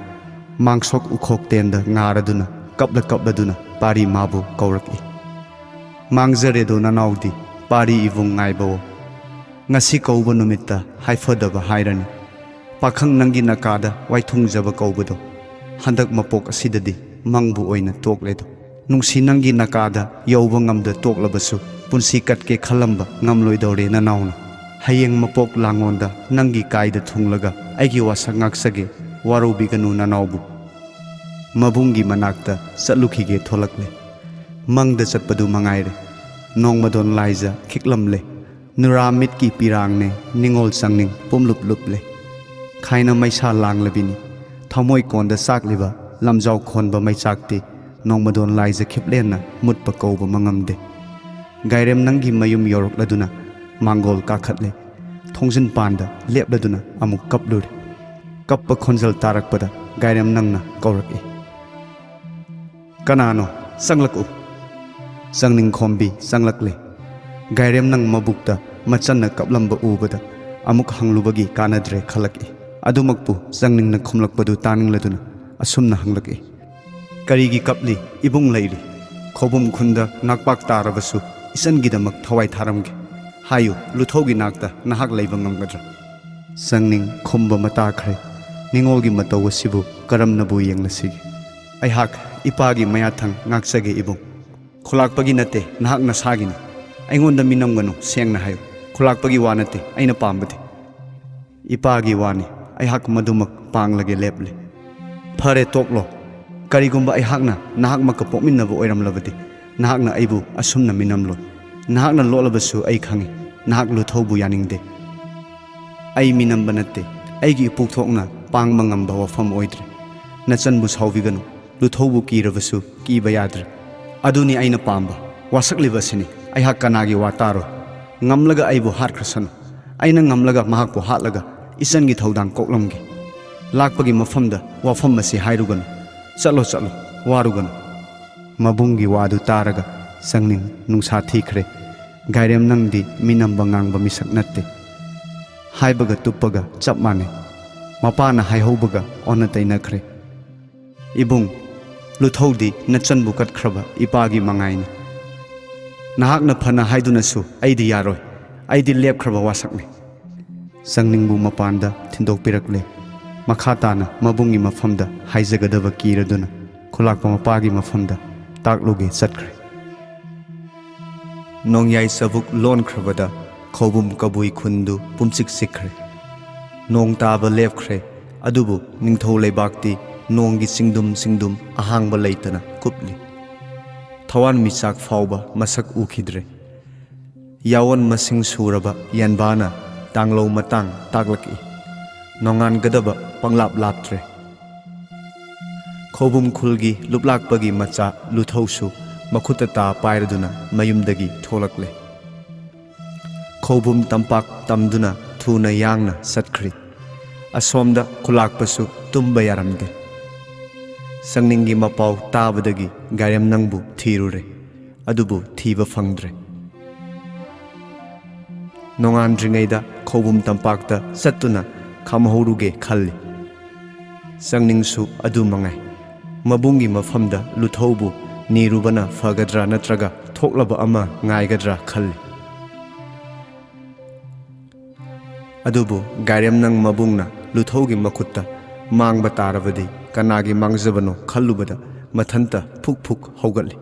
ꯃꯥꯡꯁꯣꯛ ꯎꯈꯣꯛ ꯇꯦꯟꯗ ꯉꯥꯔꯗꯨꯅ ꯀꯞꯂ ꯀꯞꯂꯗꯨꯅ ꯄꯥꯔꯤ ꯃꯥꯕꯨ ꯀꯧꯔꯛꯏ꯫ "ꯃꯥꯡꯖꯔꯦꯗꯣ ꯅꯅꯥꯎꯗꯤ, ꯄꯥꯔꯤ ꯏꯕꯨꯡ ꯉꯥꯏꯕꯋꯣ꯫ ꯉꯁꯤ ꯀꯧꯕ ꯅꯨꯃꯤꯠꯇ ꯍꯥꯏꯐꯗꯕ ꯍꯥꯏꯔꯅꯤ꯫ ꯄꯥꯈꯪ ꯅꯪꯒꯤ ꯅꯀꯥꯗ ꯋꯥꯏꯊꯨꯡꯖꯕ ꯀꯧꯕꯗꯣ ꯍꯟꯗꯛ ꯃꯄꯣꯛ ꯑꯁꯤꯗꯗꯤ ꯃꯪꯕꯨ ꯑꯣꯏꯅ ꯇꯣꯛꯂꯦꯗꯣ꯫ ꯅꯨꯡꯁꯤ ꯅꯪꯒꯤ ꯅꯀꯥꯗ ꯌꯧꯕ ꯉꯝꯗ ꯇꯣꯛꯂꯕꯁꯨ ꯄꯨꯟꯁꯤ ꯀꯠꯀꯦ ꯈꯜꯂꯝꯕ ꯉꯝꯂꯣꯏꯗꯧꯔꯦ ꯅꯅꯥꯎꯅ꯫ ꯍꯌꯦꯡ ꯃꯄꯣꯛ ꯂꯥꯡꯉꯣꯟꯗ ꯅꯪꯒꯤ ꯀꯥꯏꯗ ꯊꯨꯡꯂꯒ ꯑꯩꯒꯤ ꯋꯥꯁꯛ ꯉꯥꯛꯆꯒꯦ, ꯋꯥꯔꯧꯕꯤꯒꯅꯨ ꯅꯅꯥꯎꯕꯨ꯫" ꯃꯕꯨꯡꯒꯤ ꯃꯅꯥꯛꯇ ꯆꯠꯂꯨꯈꯤꯒꯦ ꯊꯣꯛꯂꯛꯂꯦ꯫ ꯃꯪꯗ ꯆꯠꯄꯗꯨ ꯃꯉꯥꯏꯔꯦ꯫ ꯅꯣꯡꯃꯗꯣꯟ ꯂꯥꯏꯖ ꯈꯤꯛꯂꯝꯂꯦ꯫ ꯅꯨꯔꯥ ꯃꯤꯠꯀꯤ ꯄꯤꯔꯥꯡꯅꯦ ꯅꯤꯡꯉꯣꯜ ꯆꯪꯅꯤꯡ ꯄꯨꯝꯂꯨꯞ ꯂꯨꯞꯂꯦ꯫ ꯈꯥꯏꯅ ꯃꯩꯁꯥ ꯂꯥꯡꯂꯕꯤꯅꯤ꯫ ꯊꯃꯣꯏ ꯀꯣꯟꯗ ꯆꯥꯛꯂꯤꯕ ꯂꯝꯖꯥꯎ ꯈꯣꯟꯕ ꯃꯩꯆꯥꯛꯇꯤ ꯅꯣꯡꯃꯗꯣꯟ ꯂꯥꯏꯖ ꯈꯤꯞꯂꯦꯟꯅ ꯃꯨꯠꯄ ꯀꯧꯕ ꯃꯉꯝꯗꯦ꯫ ꯒꯥꯏꯔꯦꯝ ꯅꯪꯒꯤ ꯃꯌꯨꯝ ꯌꯧꯔꯛꯂꯗꯨꯅ ꯃꯥꯡꯒꯣꯜ ꯀꯥꯈꯠꯂꯦ꯫ ꯊꯣꯡꯖꯤꯟ ꯄꯥꯟꯗ ꯂꯦꯞꯂꯗꯨꯅ ꯑꯃꯨꯛ ꯀꯞꯂꯨꯔꯦ꯫ ꯀꯞꯄ ꯈꯣꯟꯖꯦꯜ ꯇꯥꯔꯛꯄꯗ ꯒꯥꯏꯔꯦꯝꯅꯪꯅ ꯀꯧꯔꯛꯏ꯫ "ꯀꯅꯥꯅꯣ? ꯆꯪꯂꯛꯎ!" ꯆꯪꯅꯤꯡꯈꯣꯝꯕꯤ ꯆꯪꯂꯛꯂꯦ꯫ ꯒꯥꯏꯔꯦꯝꯅꯪ ꯃꯕꯨꯛꯇ ꯃꯆꯟꯅ ꯀꯞꯂꯝꯕ ꯎꯕꯗ ꯑꯃꯨꯛ ꯍꯪꯂꯨꯕꯒꯤ ꯀꯥꯟꯅꯗ꯭ꯔꯦ ꯈꯜꯂꯛꯏ꯫ ꯑꯗꯨꯃꯛꯄꯨ ꯆꯪꯅꯤꯡꯅ ꯈꯨꯝꯂꯛꯄꯗꯨ ꯇꯥꯅꯤꯡꯂꯗꯨꯅ ꯑꯁꯨꯝꯅ ꯍꯪꯂꯛꯏ, "ꯀꯔꯤꯒꯤ ꯀꯞꯂꯤ ꯏꯕꯨꯡ ꯂꯩꯔꯤ? ꯈꯧꯕꯨꯝ ꯈꯨꯟꯗ ꯅꯥꯛꯄꯥꯛ ꯇꯥꯔꯕꯁꯨ ꯏꯆꯟꯒꯤꯗꯃꯛ ꯊꯋꯥꯏ ꯊꯥꯔꯝꯒꯦ꯫ ꯍꯥꯏꯌꯨ, ꯂꯨꯊꯧꯒꯤ ꯅꯥꯛꯇ ꯅꯍꯥꯛ ꯂꯩꯕ ꯉꯝꯒꯗ꯭ꯔꯥ?" ꯆꯪꯅꯤꯡ ꯈꯨꯝꯕ ꯃꯇꯥꯈ꯭ꯔꯦ꯫ ꯅꯤꯡꯉꯣꯜꯒꯤ ꯃꯇꯧ ꯑꯁꯤꯕꯨ ꯀꯔꯝꯅꯕꯨ ꯌꯦꯡꯂꯁꯤꯒꯦ? "ꯑꯩꯍꯥꯛ ꯏꯄꯥꯒꯤ ꯃꯌꯥꯊꯪ ꯉꯥꯛꯆꯒꯦ ꯏꯕꯨꯡ꯫ ꯈꯨꯂꯥꯛꯄꯒꯤ ꯅꯠꯇꯦ, ꯅꯍꯥꯛ ꯅꯁꯥꯒꯤꯅꯤ꯫ ꯑꯩꯉꯣꯟꯗ ꯃꯤꯅꯝꯒꯅꯨ, ꯁꯦꯡꯅ ꯍꯥꯏꯌꯨ꯫ ꯈꯨꯂꯥꯛꯄꯒꯤ ꯋꯥ ꯅꯠꯇꯦ ꯑꯩꯅ ꯄꯥꯝꯕꯗꯤ꯫ ꯏꯄꯥꯒꯤ ꯋꯥꯅꯤ, ꯑꯩꯍꯥꯛ ꯃꯗꯨꯃꯛ ꯄꯥꯡꯂꯒꯦ ꯂꯦꯞꯂꯦ꯫" "ꯐꯔꯦ, ꯇꯣꯛꯂꯣ꯫ ꯀꯔꯤꯒꯨꯝꯕ ꯑꯩꯍꯥꯛꯅ ꯅꯍꯥꯛꯃꯛꯀ ꯄꯣꯛꯃꯤꯟꯅꯕ ꯑꯣꯏꯔꯝꯂꯕꯗꯤ, ꯅꯍꯥꯛꯅ ꯑꯩꯕꯨ ꯑꯁꯨꯝꯅ ꯃꯤꯅꯝꯂꯣꯏ꯫ ꯅꯍꯥꯛꯅ ꯂꯣꯠꯂꯕꯁꯨ ꯑꯩ ꯈꯪꯏ, ꯅꯍꯥꯛ ꯂꯨꯊꯧꯕꯨ ꯌꯥꯅꯤꯡꯗꯦ꯫" "ꯑꯩ ꯃꯤꯅꯝꯕ ꯅꯠꯇꯦ, ꯑꯩꯒꯤ ꯏꯄꯨꯛꯊꯣꯛꯅ ꯄꯥꯡꯕ ꯉꯝꯕ ꯋꯥꯐꯝ ꯑꯣꯏꯗ꯭ꯔꯦ꯫ ꯅꯆꯟꯕꯨ ꯁꯥꯎꯕꯤꯒꯅꯨ, ꯂꯨꯊꯧꯕꯨ ꯀꯤꯔꯕꯁꯨ ꯀꯤꯕ ꯌꯥꯗ꯭ꯔꯦ꯫ ꯑꯗꯨꯅꯤ ꯑꯩꯅ ꯄꯥꯝꯕ, ꯋꯥꯁꯛꯂꯤꯕ ꯑꯁꯤꯅꯤ꯫ ꯑꯩꯍꯥꯛ ꯀꯅꯥꯒꯤ ꯋꯥ ꯇꯥꯔꯣꯏ꯫ ꯉꯝꯂꯒ ꯑꯩꯕꯨ ꯍꯥꯠꯈ꯭ꯔꯁꯅꯨ꯫ ꯑꯩꯅ ꯉꯝꯂꯒ ꯃꯍꯥꯛꯄꯨ ꯍꯥꯠꯂꯒ ꯏꯆꯟꯒꯤ ꯊꯧꯗꯥꯡ ꯀꯣꯛꯂꯝꯒꯦ꯫ ꯂꯥꯛꯄꯒꯤ ꯃꯐꯝꯗ ꯋꯥꯐꯝ ꯑꯁꯤ ꯍꯥꯏꯔꯨꯒꯅꯨ꯫ ꯆꯠꯂꯣ, ꯆꯠꯂꯣ, ꯋꯥꯔꯨꯒꯅꯨ꯫" ꯃꯕꯨꯡꯒꯤ ꯋꯥꯗꯨ ꯇꯥꯔꯒ ꯆꯪꯅꯤꯡ ꯅꯨꯡꯁꯥ ꯊꯤꯈ꯭ꯔꯦ꯫ ꯒꯥꯏꯔꯦꯝꯅꯪꯗꯤ ꯃꯤꯅꯝꯕ ꯉꯥꯡꯕ ꯃꯤꯁꯛ ꯅꯠꯇꯦ꯫ ꯍꯥꯏꯕꯒ ꯇꯨꯞꯄꯒ ꯆꯞ ꯃꯥꯟꯅꯩ꯫ ꯃꯄꯥꯅ ꯍꯥꯏꯍꯧꯕꯒ ꯑꯣꯟꯅ ꯇꯩꯅꯈ꯭ꯔꯦ꯫ "ꯏꯕꯨꯡ, ꯂꯨꯊꯧꯗꯤ ꯅꯆꯟꯕꯨ ꯀꯠꯈ꯭ꯔꯕ ꯏꯄꯥꯒꯤ ꯃꯉꯥꯏꯅꯤ꯫ ꯅꯍꯥꯛꯅ ꯐꯅ ꯍꯥꯏꯗꯨꯅꯁꯨ ꯑꯩꯗꯤ ꯌꯥꯔꯣꯏ꯫ ꯑꯩꯗꯤ ꯂꯦꯞꯈ꯭ꯔꯕ ꯋꯥꯁꯛꯅꯤ꯫" ꯆꯪꯅꯤꯡꯕꯨ ꯃꯄꯥꯟꯗ ꯊꯤꯟꯗꯣꯛꯄꯤꯔꯛꯂꯦ꯫ ꯃꯈꯥ ꯇꯥꯅ ꯃꯕꯨꯡꯒꯤ ꯃꯐꯝꯗ ꯍꯥꯏꯖꯒꯗꯕ ꯀꯤꯔꯗꯨꯅ ꯈꯨꯂꯥꯛꯄ ꯃꯄꯥꯒꯤ ꯃꯐꯝꯗ ꯇꯥꯛꯂꯨꯒꯦ ꯆꯠꯈ꯭ꯔꯦ꯫ ꯅꯣꯡꯌꯥꯏ ꯆꯕꯨꯛ ꯂꯣꯟꯈ꯭ꯔꯕꯗ ꯈꯧꯕꯨꯝ ꯀꯕꯨꯏ ꯈꯨꯟꯗꯨ ꯄꯨꯝꯆꯤꯛ ꯆꯤꯛꯈ꯭ꯔꯦ꯫ ꯅꯣꯡ ꯇꯥꯕ ꯂꯦꯞꯈ꯭ꯔꯦ, ꯑꯗꯨꯕꯨ ꯅꯤꯡꯊꯧ ꯂꯩꯕꯥꯛꯇꯤ ꯅꯣꯡꯒꯤ ꯆꯤꯡꯗꯨꯝ ꯆꯤꯡꯗꯨꯝ ꯑꯍꯥꯡꯕ ꯂꯩꯇꯅ ꯀꯨꯞꯂꯤ꯫ ꯊꯋꯥꯟꯃꯤꯆꯥꯛ ꯐꯥꯎꯕ ꯃꯁꯛ ꯎꯈꯤꯗ꯭ꯔꯦ꯫ ꯌꯥꯑꯣꯟ ꯃꯁꯤꯡ ꯁꯨꯔꯕ ꯌꯦꯟꯕꯥꯅ ꯇꯥꯡꯂꯧ ꯃꯇꯥꯡ ꯇꯥꯛꯂꯛꯏ꯫ ꯅꯣꯡꯉꯥꯟꯒꯗꯕ ꯄꯪꯂꯥꯞ ꯂꯥꯞꯇ꯭ꯔꯦ꯫ ꯈꯧꯕꯨꯝ ꯈꯨꯜꯒꯤ ꯂꯨꯞꯂꯥꯛꯄꯒꯤ ꯃꯆꯥ ꯂꯨꯊꯧꯁꯨ ꯃꯈꯨꯠꯇ ꯇꯥ ꯄꯥꯏꯔꯗꯨꯅ ꯃꯌꯨꯝꯗꯒꯤ ꯊꯣꯛꯂꯛꯂꯦ꯫ ꯈꯧꯕꯨꯝ ꯇꯝꯄꯥꯛ ꯇꯝꯗꯨꯅ ꯊꯨꯅ ꯌꯥꯡꯅ ꯆꯠꯈ꯭ꯔꯤ꯫ ꯑꯁꯣꯝꯗ ꯈꯨꯂꯥꯛꯄꯁꯨ ꯇꯨꯝꯕ ꯌꯥꯔꯝꯗꯦ꯫ ꯁꯪꯅꯤꯡꯒꯤ ꯃꯄꯥꯎ ꯇꯥꯕꯗꯒꯤ ꯒꯥꯏꯔꯦꯝꯅꯪꯕꯨ ꯊꯤꯔꯨꯔꯦ, ꯑꯗꯨꯕꯨ ꯊꯤꯕ ꯐꯪꯗ꯭ꯔꯦ꯫ ꯅꯣꯡꯉꯥꯟꯗ꯭ꯔꯤꯉꯩꯗ ꯈꯧꯕꯨꯝ ꯇꯝꯄꯥꯛꯇ ꯆꯠꯇꯨꯅ ꯈꯥꯝꯍꯧꯔꯨꯒꯦ ꯈꯜꯂꯤ꯫ ꯁꯪꯅꯤꯡꯁꯨ ꯑꯗꯨ ꯃꯉꯥꯏ꯫ ꯃꯕꯨꯡꯒꯤ ꯃꯐꯝꯗ ꯂꯨꯊꯧꯕꯨ ꯅꯤꯔꯨꯕꯅ ꯐꯒꯗ꯭ꯔꯥ ꯅꯠꯇ꯭ꯔꯒ ꯊꯣꯛꯂꯕ ꯑꯃ ꯉꯥꯏꯒꯗ꯭ꯔꯥ ꯈꯜꯂꯤ꯫ ꯑꯗꯨꯕꯨ ꯒꯥꯏꯔꯦꯝꯅꯪ ꯃꯕꯨꯡꯅ ꯂꯨꯊꯧꯒꯤ ꯃꯈꯨꯠꯇ ꯃꯥꯡꯕ ꯇꯥꯔꯕꯗꯤ ꯀꯅꯥꯒꯤ ꯃꯥꯡꯖꯕꯅꯣ ꯈꯜꯂꯨꯕꯗ ꯃꯊꯟꯇ ꯐꯨꯛ ꯐꯨꯛ ꯍꯧꯒꯠꯂꯤ꯫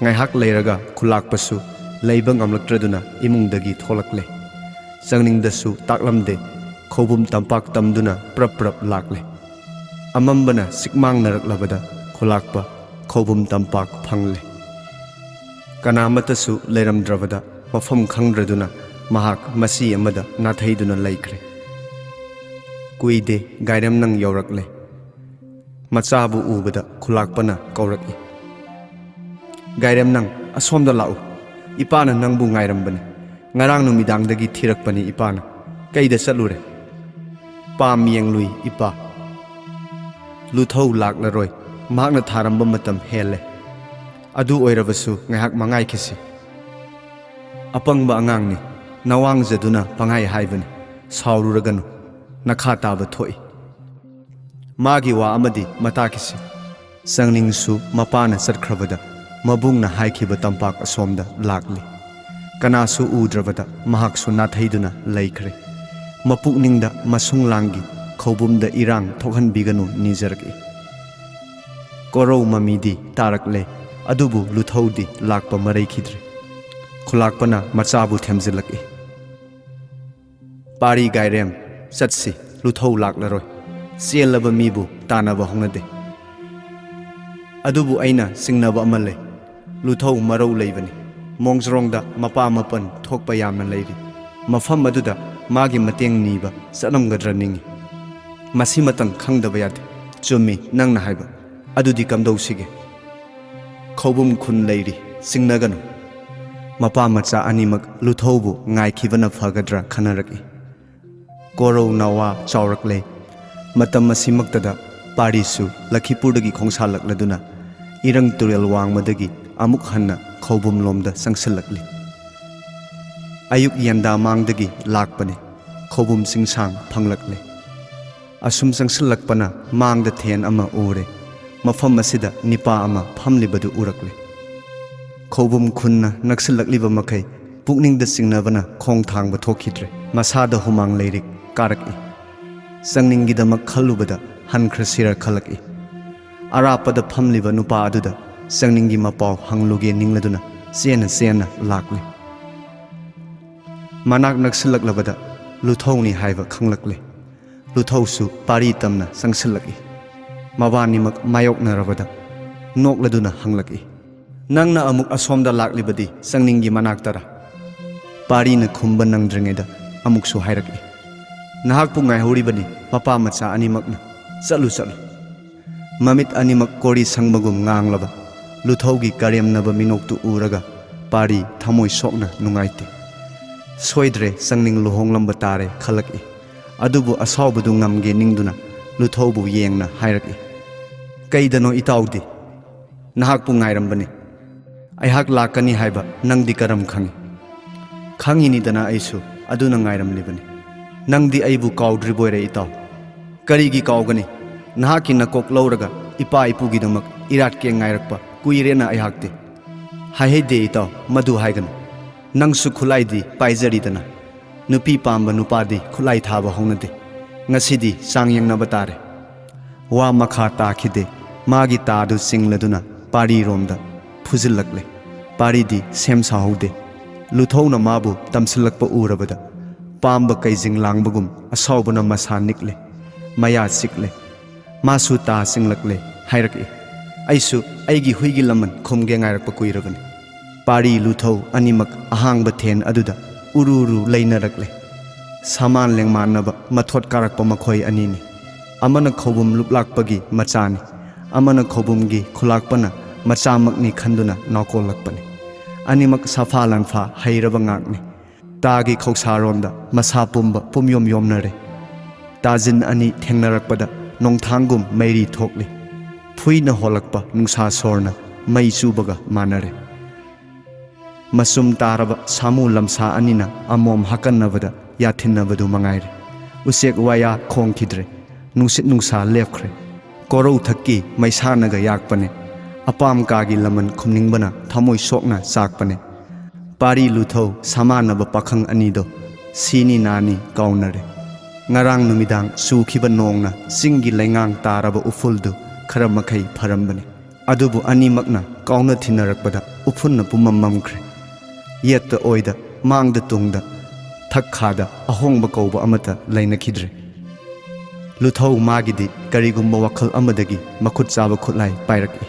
ꯉꯥꯏꯍꯥꯛ ꯂꯩꯔꯒ ꯈꯨꯂꯥꯛꯄꯁꯨ ꯂꯩꯕ ꯉꯝꯂꯛꯇ꯭ꯔꯗꯨꯅ ꯏꯃꯨꯡꯗꯒꯤ ꯊꯣꯛꯂꯛꯂꯦ꯫ ꯁꯪꯅꯤꯡꯗꯁꯨ ꯇꯥꯛꯂꯝꯗꯦ, ꯈꯧꯕꯨꯝ ꯇꯝꯄꯥꯛ ꯇꯝꯗꯨꯅ ꯄ꯭ꯔꯞ ꯄ꯭ꯔꯞ ꯂꯥꯛꯂꯦ꯫ ꯑꯃꯝꯕꯅ ꯁꯤꯛꯃꯥꯡꯅꯔꯛꯂꯕꯗ ꯈꯨꯂꯥꯛꯄ ꯈꯧꯕꯨꯝ ꯇꯝꯄꯥꯛ ꯐꯪꯂꯦ꯫ ꯀꯅꯥꯃꯠꯇꯁꯨ ꯂꯩꯔꯝꯗ꯭ꯔꯕꯗ ꯃꯐꯝ ꯈꯪꯗ꯭ꯔꯗꯨꯅ ꯃꯍꯥꯛ ꯃꯁꯤ ꯑꯃꯗ ꯅꯥꯊꯩꯗꯨꯅ ꯂꯩꯈ꯭ꯔꯦ꯫ ꯀꯨꯏꯗꯦ, ꯒꯥꯏꯔꯦꯝꯅꯪ ꯌꯧꯔꯛꯂꯦ꯫ ꯃꯆꯥꯕꯨ ꯎꯕꯗ ꯈꯨꯂꯥꯛꯄꯅ ꯀꯧꯔꯛꯏ, "ꯒꯥꯏꯔꯦꯝꯅꯪ, ꯑꯁꯣꯝꯗ ꯂꯥꯛꯎ꯫ ꯏꯄꯥꯅ ꯅꯪꯕꯨ ꯉꯥꯏꯔꯝꯕꯅꯤ꯫ ꯉꯔꯥꯡ ꯅꯨꯃꯤꯗꯥꯡꯗꯒꯤ ꯊꯤꯔꯛꯄꯅꯤ ꯏꯄꯥꯅ꯫ ꯀꯩꯗ ꯆꯠꯂꯨꯔꯦ?" "ꯄꯥꯝ ꯌꯦꯡꯂꯨꯏ ꯏꯄꯥ꯫ ꯂꯨꯊꯧ ꯂꯥꯛꯂꯔꯣꯏ꯫ ꯃꯍꯥꯛꯅ ꯊꯥꯔꯝꯕ ꯃꯇꯝ ꯍꯦꯜꯂꯦ꯫ ꯑꯗꯨ ꯑꯣꯏꯔꯕꯁꯨ ꯉꯥꯏꯍꯥꯛ ꯃꯉꯥꯏꯈꯤꯁꯤ꯫ ꯑꯄꯪꯕ ꯑꯉꯥꯡꯅꯤ, ꯅꯋꯥꯡꯖꯗꯨꯅ ꯄꯪꯍꯥꯏ ꯍꯥꯏꯕꯅꯤ꯫ ꯁꯥꯎꯔꯨꯔꯒꯅꯨ, ꯅꯈꯥ ꯇꯥꯕ ꯊꯣꯛꯏ꯫ ꯃꯥꯒꯤ ꯋꯥ ꯑꯃꯗꯤ ꯃꯇꯥꯈꯤꯁꯤ꯫" ꯁꯪꯅꯤꯡꯁꯨ ꯃꯄꯥꯅ ꯆꯠꯈ꯭ꯔꯕꯗ ꯃꯕꯨꯡꯅ ꯍꯥꯏꯈꯤꯕ ꯇꯝꯄꯥꯛ ꯑꯁꯣꯝꯗ ꯂꯥꯛꯂꯤ꯫ ꯀꯅꯥꯁꯨ ꯎꯗ꯭ꯔꯕꯗ ꯃꯍꯥꯛꯁꯨ ꯅꯥꯊꯩꯗꯨꯅ ꯂꯩꯈ꯭ꯔꯦ꯫ ꯃꯄꯨꯛꯅꯤꯡꯗ ꯃꯁꯨꯡ ꯂꯥꯡꯒꯤ ꯈꯧꯕꯨꯝꯗ ꯏꯔꯥꯡ ꯊꯣꯛꯍꯟꯕꯤꯒꯅꯨ ꯅꯤꯖꯔꯛꯏ꯫ ꯀꯣꯔꯧ ꯃꯃꯤꯗꯤ ꯇꯥꯔꯛꯂꯦ, ꯑꯗꯨꯕꯨ ꯂꯨꯊꯧꯗꯤ ꯂꯥꯛꯄ ꯃꯔꯩꯈꯤꯗ꯭ꯔꯦ꯫ ꯈꯨꯂꯥꯛꯄꯅ ꯃꯆꯥꯕꯨ ꯊꯦꯝꯖꯤꯜꯂꯛꯏ꯫ "ꯄꯥꯔꯤ ꯒꯥꯏꯔꯦꯝ, ꯆꯠꯁꯤ, ꯂꯨꯊꯧ ꯂꯥꯛꯂꯔꯣꯏ꯫ ꯆꯦꯜꯂꯕ ꯃꯤꯕꯨ ꯇꯥꯟꯅꯕ ꯍꯧꯅꯗꯦ꯫ ꯑꯗꯨꯕꯨ ꯑꯩꯅ ꯆꯤꯡꯅꯕ ꯑꯃ ꯂꯩ꯫ ꯂꯨꯊꯧ ꯃꯔꯧ ꯂꯩꯕꯅꯤ꯫ ꯃꯣꯡꯖꯔꯣꯡꯗ ꯃꯄꯥ ꯃꯄꯟ ꯊꯣꯛꯄ ꯌꯥꯝꯅ ꯂꯩꯔꯤ꯫ ꯃꯐꯝ ꯑꯗꯨꯗ ꯃꯥꯒꯤ ꯃꯇꯦꯡ ꯅꯤꯕ ꯆꯠꯂꯝꯒꯗ꯭ꯔꯥ ꯅꯤꯡꯏ꯫ ꯃꯁꯤꯃꯇꯪ ꯈꯪꯗꯕ ꯌꯥꯗꯦ꯫" "ꯆꯨꯝꯃꯤ ꯅꯪꯅ ꯍꯥꯏꯕ꯫ ꯑꯗꯨꯗꯤ ꯀꯝꯗꯧꯁꯤꯒꯦ?" "ꯈꯧꯕꯨꯝ ꯈꯨꯟ ꯂꯩꯔꯤ, ꯆꯤꯡꯅꯒꯅꯨ꯫" ꯃꯄꯥ ꯃꯆꯥ ꯑꯅꯤꯃꯛ ꯂꯨꯊꯧꯕꯨ ꯉꯥꯏꯈꯤꯕꯅ ꯐꯒꯗ꯭ꯔꯥ ꯈꯟꯅꯔꯛꯏ꯫ ꯀꯣꯔꯧ ꯅꯥꯋꯥ ꯆꯥꯎꯔꯛꯂꯦ꯫ ꯃꯇꯝ ꯑꯁꯤꯃꯛꯇꯗ ꯄꯥꯔꯤꯁꯨ ꯂꯈꯤꯄꯨꯔꯗꯒꯤ ꯈꯣꯡꯁꯥꯜꯂꯛꯂꯗꯨꯅ ꯏꯔꯪ ꯇꯨꯔꯦꯜ ꯋꯥꯡꯃꯗꯒꯤ ꯑꯃꯨꯛ ꯍꯟꯅ ꯈꯧꯕꯨꯝꯂꯣꯝꯗ ꯆꯪꯁꯤꯜꯂꯛꯂꯤ꯫ ꯑꯌꯨꯛ ꯌꯦꯟꯗꯥ ꯃꯥꯡꯗꯒꯤ ꯂꯥꯛꯄꯅꯤ꯫ ꯈꯧꯕꯨꯝ ꯆꯤꯡꯁꯥꯡ ꯐꯪꯂꯛꯂꯦ꯫ ꯑꯁꯨꯝ ꯆꯪꯁꯤꯜꯂꯛꯄꯅ ꯃꯥꯡꯗ ꯊꯦꯟ ꯑꯃ ꯎꯔꯦ꯫ ꯃꯐꯝ ꯑꯁꯤꯗ ꯅꯤꯄꯥ ꯑꯃ ꯐꯝꯂꯤꯕꯗꯨ ꯎꯔꯛꯂꯦ꯫ ꯈꯧꯕꯨꯝ ꯈꯨꯟꯅ ꯅꯛꯁꯤꯜꯂꯛꯂꯤꯕ ꯃꯈꯩ ꯄꯨꯛꯅꯤꯡꯗ ꯆꯤꯡꯅꯕꯅ ꯈꯣꯡ ꯊꯥꯡꯕ ꯊꯣꯛꯈꯤꯗ꯭ꯔꯦ꯫ ꯃꯁꯥꯗ ꯍꯨꯃꯥꯡ ꯂꯩꯔꯤꯛ ꯀꯥꯔꯛꯏ꯫ ꯆꯪꯅꯤꯡꯒꯤꯗꯃꯛ ꯈꯜꯂꯨꯕꯗ ꯍꯟꯈ꯭ꯔꯁꯤꯔ ꯈꯜꯂꯛꯏ꯫ ꯑꯔꯥꯞꯄꯗ ꯐꯝꯂꯤꯕ ꯅꯨꯄꯥ ꯑꯗꯨꯗ ꯆꯪꯅꯤꯡꯒꯤ ꯃꯄꯥꯎ ꯍꯪꯂꯨꯒꯦ ꯅꯤꯡꯂꯗꯨꯅ ꯆꯦꯟꯅ ꯆꯦꯟꯅ ꯂꯥꯛꯂꯦ꯫ ꯃꯅꯥꯛ ꯅꯛꯁꯤꯜꯂꯛꯂꯕꯗ ꯂꯨꯊꯧꯅꯤ ꯍꯥꯏꯕ ꯈꯪꯂꯛꯂꯦ꯫ ꯂꯨꯊꯧꯁꯨ ꯄꯥꯔꯤ ꯇꯝꯅ ꯆꯪꯁꯤꯜꯂꯛꯏ꯫ ꯃꯕꯥꯅꯤꯃꯛ ꯃꯥꯌꯣꯛꯅꯔꯕꯗ ꯅꯣꯛꯂꯗꯨꯅ ꯍꯪꯂꯛꯏ, "ꯅꯪꯅ ꯑꯃꯨꯛ ꯑꯁꯣꯝꯗ ꯂꯥꯛꯂꯤꯕꯗꯤ ꯆꯪꯅꯤꯡꯒꯤ ꯃꯅꯥꯛꯇꯔꯥ?" ꯄꯥꯔꯤꯅ ꯈꯨꯝꯕ ꯅꯪꯗ꯭ꯔꯤꯉꯩꯗ ꯑꯃꯨꯛꯁꯨ ꯍꯥꯏꯔꯛꯂꯤ, "ꯅꯍꯥꯛꯄꯨ ꯉꯥꯏꯍꯧꯔꯤꯕꯅꯤ ꯃꯄꯥ ꯃꯆꯥ ꯑꯅꯤꯃꯛꯅ꯫ ꯆꯠꯂꯨ, ꯆꯠꯂꯨ꯫" ꯃꯃꯤꯠ ꯑꯅꯤꯃꯛ ꯀꯣꯔꯤ ꯁꯪꯕꯒꯨꯝ ꯉꯥꯡꯂꯕ ꯂꯨꯊꯧꯒꯤ ꯀꯔꯦꯝꯅꯕ ꯃꯤꯅꯣꯛꯇꯨ ꯎꯔꯒ ꯄꯥꯔꯤ ꯊꯃꯣꯏ ꯁꯣꯛꯅ ꯅꯨꯡꯉꯥꯏꯇꯦ꯫ ꯁꯣꯏꯗ꯭ꯔꯦ, ꯆꯪꯅꯤꯡ ꯂꯨꯍꯣꯡꯂꯝꯕ ꯇꯥꯔꯦ ꯈꯜꯂꯛꯏ꯫ ꯑꯗꯨꯕꯨ ꯑꯁꯥꯎꯕꯗꯨ ꯉꯝꯒꯦ ꯅꯤꯡꯗꯨꯅ ꯂꯨꯊꯧꯕꯨ ꯌꯦꯡꯅ ꯍꯥꯏꯔꯛꯏ, "ꯀꯩꯗꯅꯣ ꯏꯇꯥꯎꯗꯤ? ꯅꯍꯥꯛꯄꯨ ꯉꯥꯏꯔꯝꯕꯅꯤ꯫ ꯑꯩꯍꯥꯛ ꯂꯥꯛꯀꯅꯤ ꯍꯥꯏꯕ ꯅꯪꯗꯤ ꯀꯔꯝ ꯈꯪꯏ?" "ꯈꯪꯏꯅꯤꯗꯅ ꯑꯩꯁꯨ, ꯑꯗꯨꯅ ꯉꯥꯏꯔꯝꯂꯤꯕꯅꯤ꯫ ꯅꯪꯗꯤ ꯑꯩꯕꯨ ꯀꯥꯎꯗ꯭ꯔꯤꯕꯣꯏꯔꯦ ꯏꯇꯥꯎ?" "ꯀꯔꯤꯒꯤ ꯀꯥꯎꯒꯅꯤ? ꯅꯍꯥꯛꯀꯤ ꯅꯀꯣꯛ ꯂꯧꯔꯒ ꯏꯄꯥ ꯏꯄꯨꯒꯤꯗꯃꯛ ꯏꯔꯥꯠ ꯀꯦꯡ ꯉꯥꯏꯔꯛꯄ ꯀꯨꯏꯔꯦꯅ ꯑꯩꯍꯥꯛꯇꯤ꯫" "ꯍꯥꯏꯍꯩꯗꯦ ꯏꯇꯥꯎ, ꯃꯗꯨ ꯍꯥꯏꯒꯅꯨ꯫ ꯅꯪꯁꯨ ꯈꯨꯠꯂꯥꯏꯗꯤ ꯄꯥꯏꯖꯔꯤꯗꯅ꯫ ꯅꯨꯄꯤ ꯄꯥꯝꯕ ꯅꯨꯄꯥꯗꯤ ꯈꯨꯠꯂꯥꯏ ꯊꯥꯕ ꯍꯧꯅꯗꯦ꯫ ꯉꯁꯤꯗꯤ ꯆꯥꯡ ꯌꯦꯡꯅꯕ ꯇꯥꯔꯦ꯫" ꯋꯥ ꯃꯈꯥ ꯇꯥꯈꯤꯗꯦ꯫ ꯃꯥꯒꯤ ꯇꯥꯗꯨ ꯆꯤꯡꯂꯗꯨꯅ ꯄꯥꯔꯤꯔꯣꯝꯗ ꯐꯨꯖꯤꯜꯂꯛꯂꯦ꯫ ꯄꯥꯔꯤꯗꯤ ꯁꯦꯝ ꯁꯥꯍꯧꯗꯦ꯫ ꯂꯨꯊꯧꯅ ꯃꯥꯕꯨ ꯇꯝꯁꯤꯜꯂꯛꯄ ꯎꯔꯕꯗ ꯄꯥꯝꯕ ꯀꯩꯖꯤꯡ ꯂꯥꯡꯕꯒꯨꯝ ꯑꯁꯥꯎꯕꯅ ꯃꯁꯥ ꯅꯤꯛꯂꯦ꯫ ꯃꯌꯥ ꯆꯤꯛꯂꯦ꯫ ꯃꯥꯁꯨ ꯇꯥ ꯆꯤꯡꯂꯛꯂꯦ꯫ ꯍꯥꯏꯔꯛꯏ, "ꯑꯩꯁꯨ ꯑꯩꯒꯤ ꯍꯨꯏꯒꯤ ꯂꯃꯟ ꯈꯨꯝꯒꯦ ꯉꯥꯏꯔꯛꯄ ꯀꯨꯏꯔꯕꯅꯤ꯫" ꯄꯥꯔꯤ ꯂꯨꯊꯧ ꯑꯅꯤꯃꯛ ꯑꯍꯥꯡꯕ ꯊꯦꯟ ꯑꯗꯨꯗ ꯎꯔꯨ ꯎꯔꯨ ꯂꯩꯅꯔꯛꯂꯦ꯫ ꯁꯃꯥꯟ ꯂꯦꯡꯃꯥꯟꯅꯕ ꯃꯊꯣꯠ ꯀꯥꯔꯛꯄ ꯃꯈꯣꯏ ꯑꯅꯤꯅꯤ꯫ ꯑꯃꯅ ꯈꯧꯕꯨꯝ ꯂꯨꯞꯂꯥꯛꯄꯒꯤ ꯃꯆꯥꯅꯤ, ꯑꯃꯅ ꯈꯧꯕꯨꯝꯒꯤ ꯈꯨꯂꯥꯛꯄꯅ ꯃꯆꯥꯃꯛꯅꯤ ꯈꯟꯗꯨꯅ ꯅꯥꯎꯀꯣꯜꯂꯛꯄꯅꯤ꯫ ꯑꯅꯤꯃꯛ ꯁꯥꯐꯥ ꯂꯥꯟꯐꯥ ꯍꯩꯔꯕ ꯉꯥꯛꯅꯤ꯫ ꯇꯥꯒꯤ ꯈꯧꯁꯥꯔꯣꯟꯗ ꯃꯁꯥ ꯄꯨꯝꯕ ꯄꯨꯝꯌꯣꯝ ꯌꯣꯝꯅꯔꯦ꯫ ꯇꯥꯖꯤꯟ ꯑꯅꯤ ꯊꯦꯡꯅꯔꯛꯄꯗ ꯅꯣꯡꯊꯥꯡꯒꯨꯝ ꯃꯩꯔꯤ ꯊꯣꯛꯂꯤ꯫ ꯐꯨꯏꯅ ꯍꯣꯜꯂꯛꯄ ꯅꯨꯡꯁꯥ ꯁꯣꯔꯅ ꯃꯩ ꯆꯨꯕꯒ ꯃꯥꯟꯅꯔꯦ꯫ ꯃꯆꯨꯝ ꯇꯥꯔꯕ ꯁꯥꯃꯨ ꯂꯝꯁꯥ ꯑꯅꯤꯅ ꯑꯃꯣꯝ ꯍꯥꯀꯟꯅꯕꯗ ꯌꯥꯊꯤꯟꯅꯕꯗꯨ ꯃꯉꯥꯏꯔꯦ꯫ ꯎꯆꯦꯛ ꯋꯥꯌꯥ ꯈꯣꯡꯈꯤꯗ꯭ꯔꯦ꯫ ꯅꯨꯡꯁꯤꯠ ꯅꯨꯡꯁꯥ ꯂꯦꯞꯈ꯭ꯔꯦ꯫ ꯀꯣꯔꯧ ꯊꯛꯀꯤ ꯃꯩꯁꯥꯅꯒ ꯌꯥꯛꯄꯅꯦ꯫ ꯑꯄꯥꯝ ꯀꯥꯒꯤ ꯂꯃꯟ ꯈꯨꯝꯅꯤꯡꯕꯅ ꯊꯃꯣꯏ ꯁꯣꯛꯅ ꯆꯥꯛꯄꯅꯦ꯫ ꯄꯥꯔꯤ ꯂꯨꯊꯧ ꯁꯃꯥꯟꯅꯕ ꯄꯥꯈꯪ ꯑꯅꯤꯗꯣ ꯁꯤꯅꯤ ꯅꯥꯅꯤ ꯀꯥꯎꯅꯔꯦ꯫ ꯉꯔꯥꯡ ꯅꯨꯃꯤꯗꯥꯡ ꯆꯨꯈꯤꯕ ꯅꯣꯡꯅ ꯆꯤꯡꯒꯤ ꯂꯩꯉꯥꯡ ꯇꯥꯔꯕ ꯎꯐꯨꯜꯗꯨ ꯈꯔ ꯃꯈꯩ ꯐꯔꯝꯕꯅꯤ꯫ ꯑꯗꯨꯕꯨ ꯑꯅꯤꯃꯛꯅ ꯀꯥꯎꯅ ꯊꯤꯟꯅꯔꯛꯄꯗ ꯎꯐꯨꯟꯅ ꯄꯨꯝꯃꯝ ꯃꯝꯈ꯭ꯔꯦ꯫ ꯌꯦꯠꯇ ꯑꯣꯏꯗ, ꯃꯥꯡꯗ ꯇꯨꯡꯗ, ꯊꯛ ꯈꯥꯗ ꯑꯍꯣꯡꯕ ꯀꯧꯕ ꯑꯃꯠꯇ ꯂꯩꯅꯈꯤꯗ꯭ꯔꯦ꯫ ꯂꯨꯊꯧ ꯃꯥꯒꯤꯗꯤ ꯀꯔꯤꯒꯨꯝꯕ ꯋꯥꯈꯜ ꯑꯃꯗꯒꯤ ꯃꯈꯨꯠ ꯆꯥꯕ ꯈꯨꯠꯂꯥꯏ ꯄꯥꯏꯔꯛꯏ꯫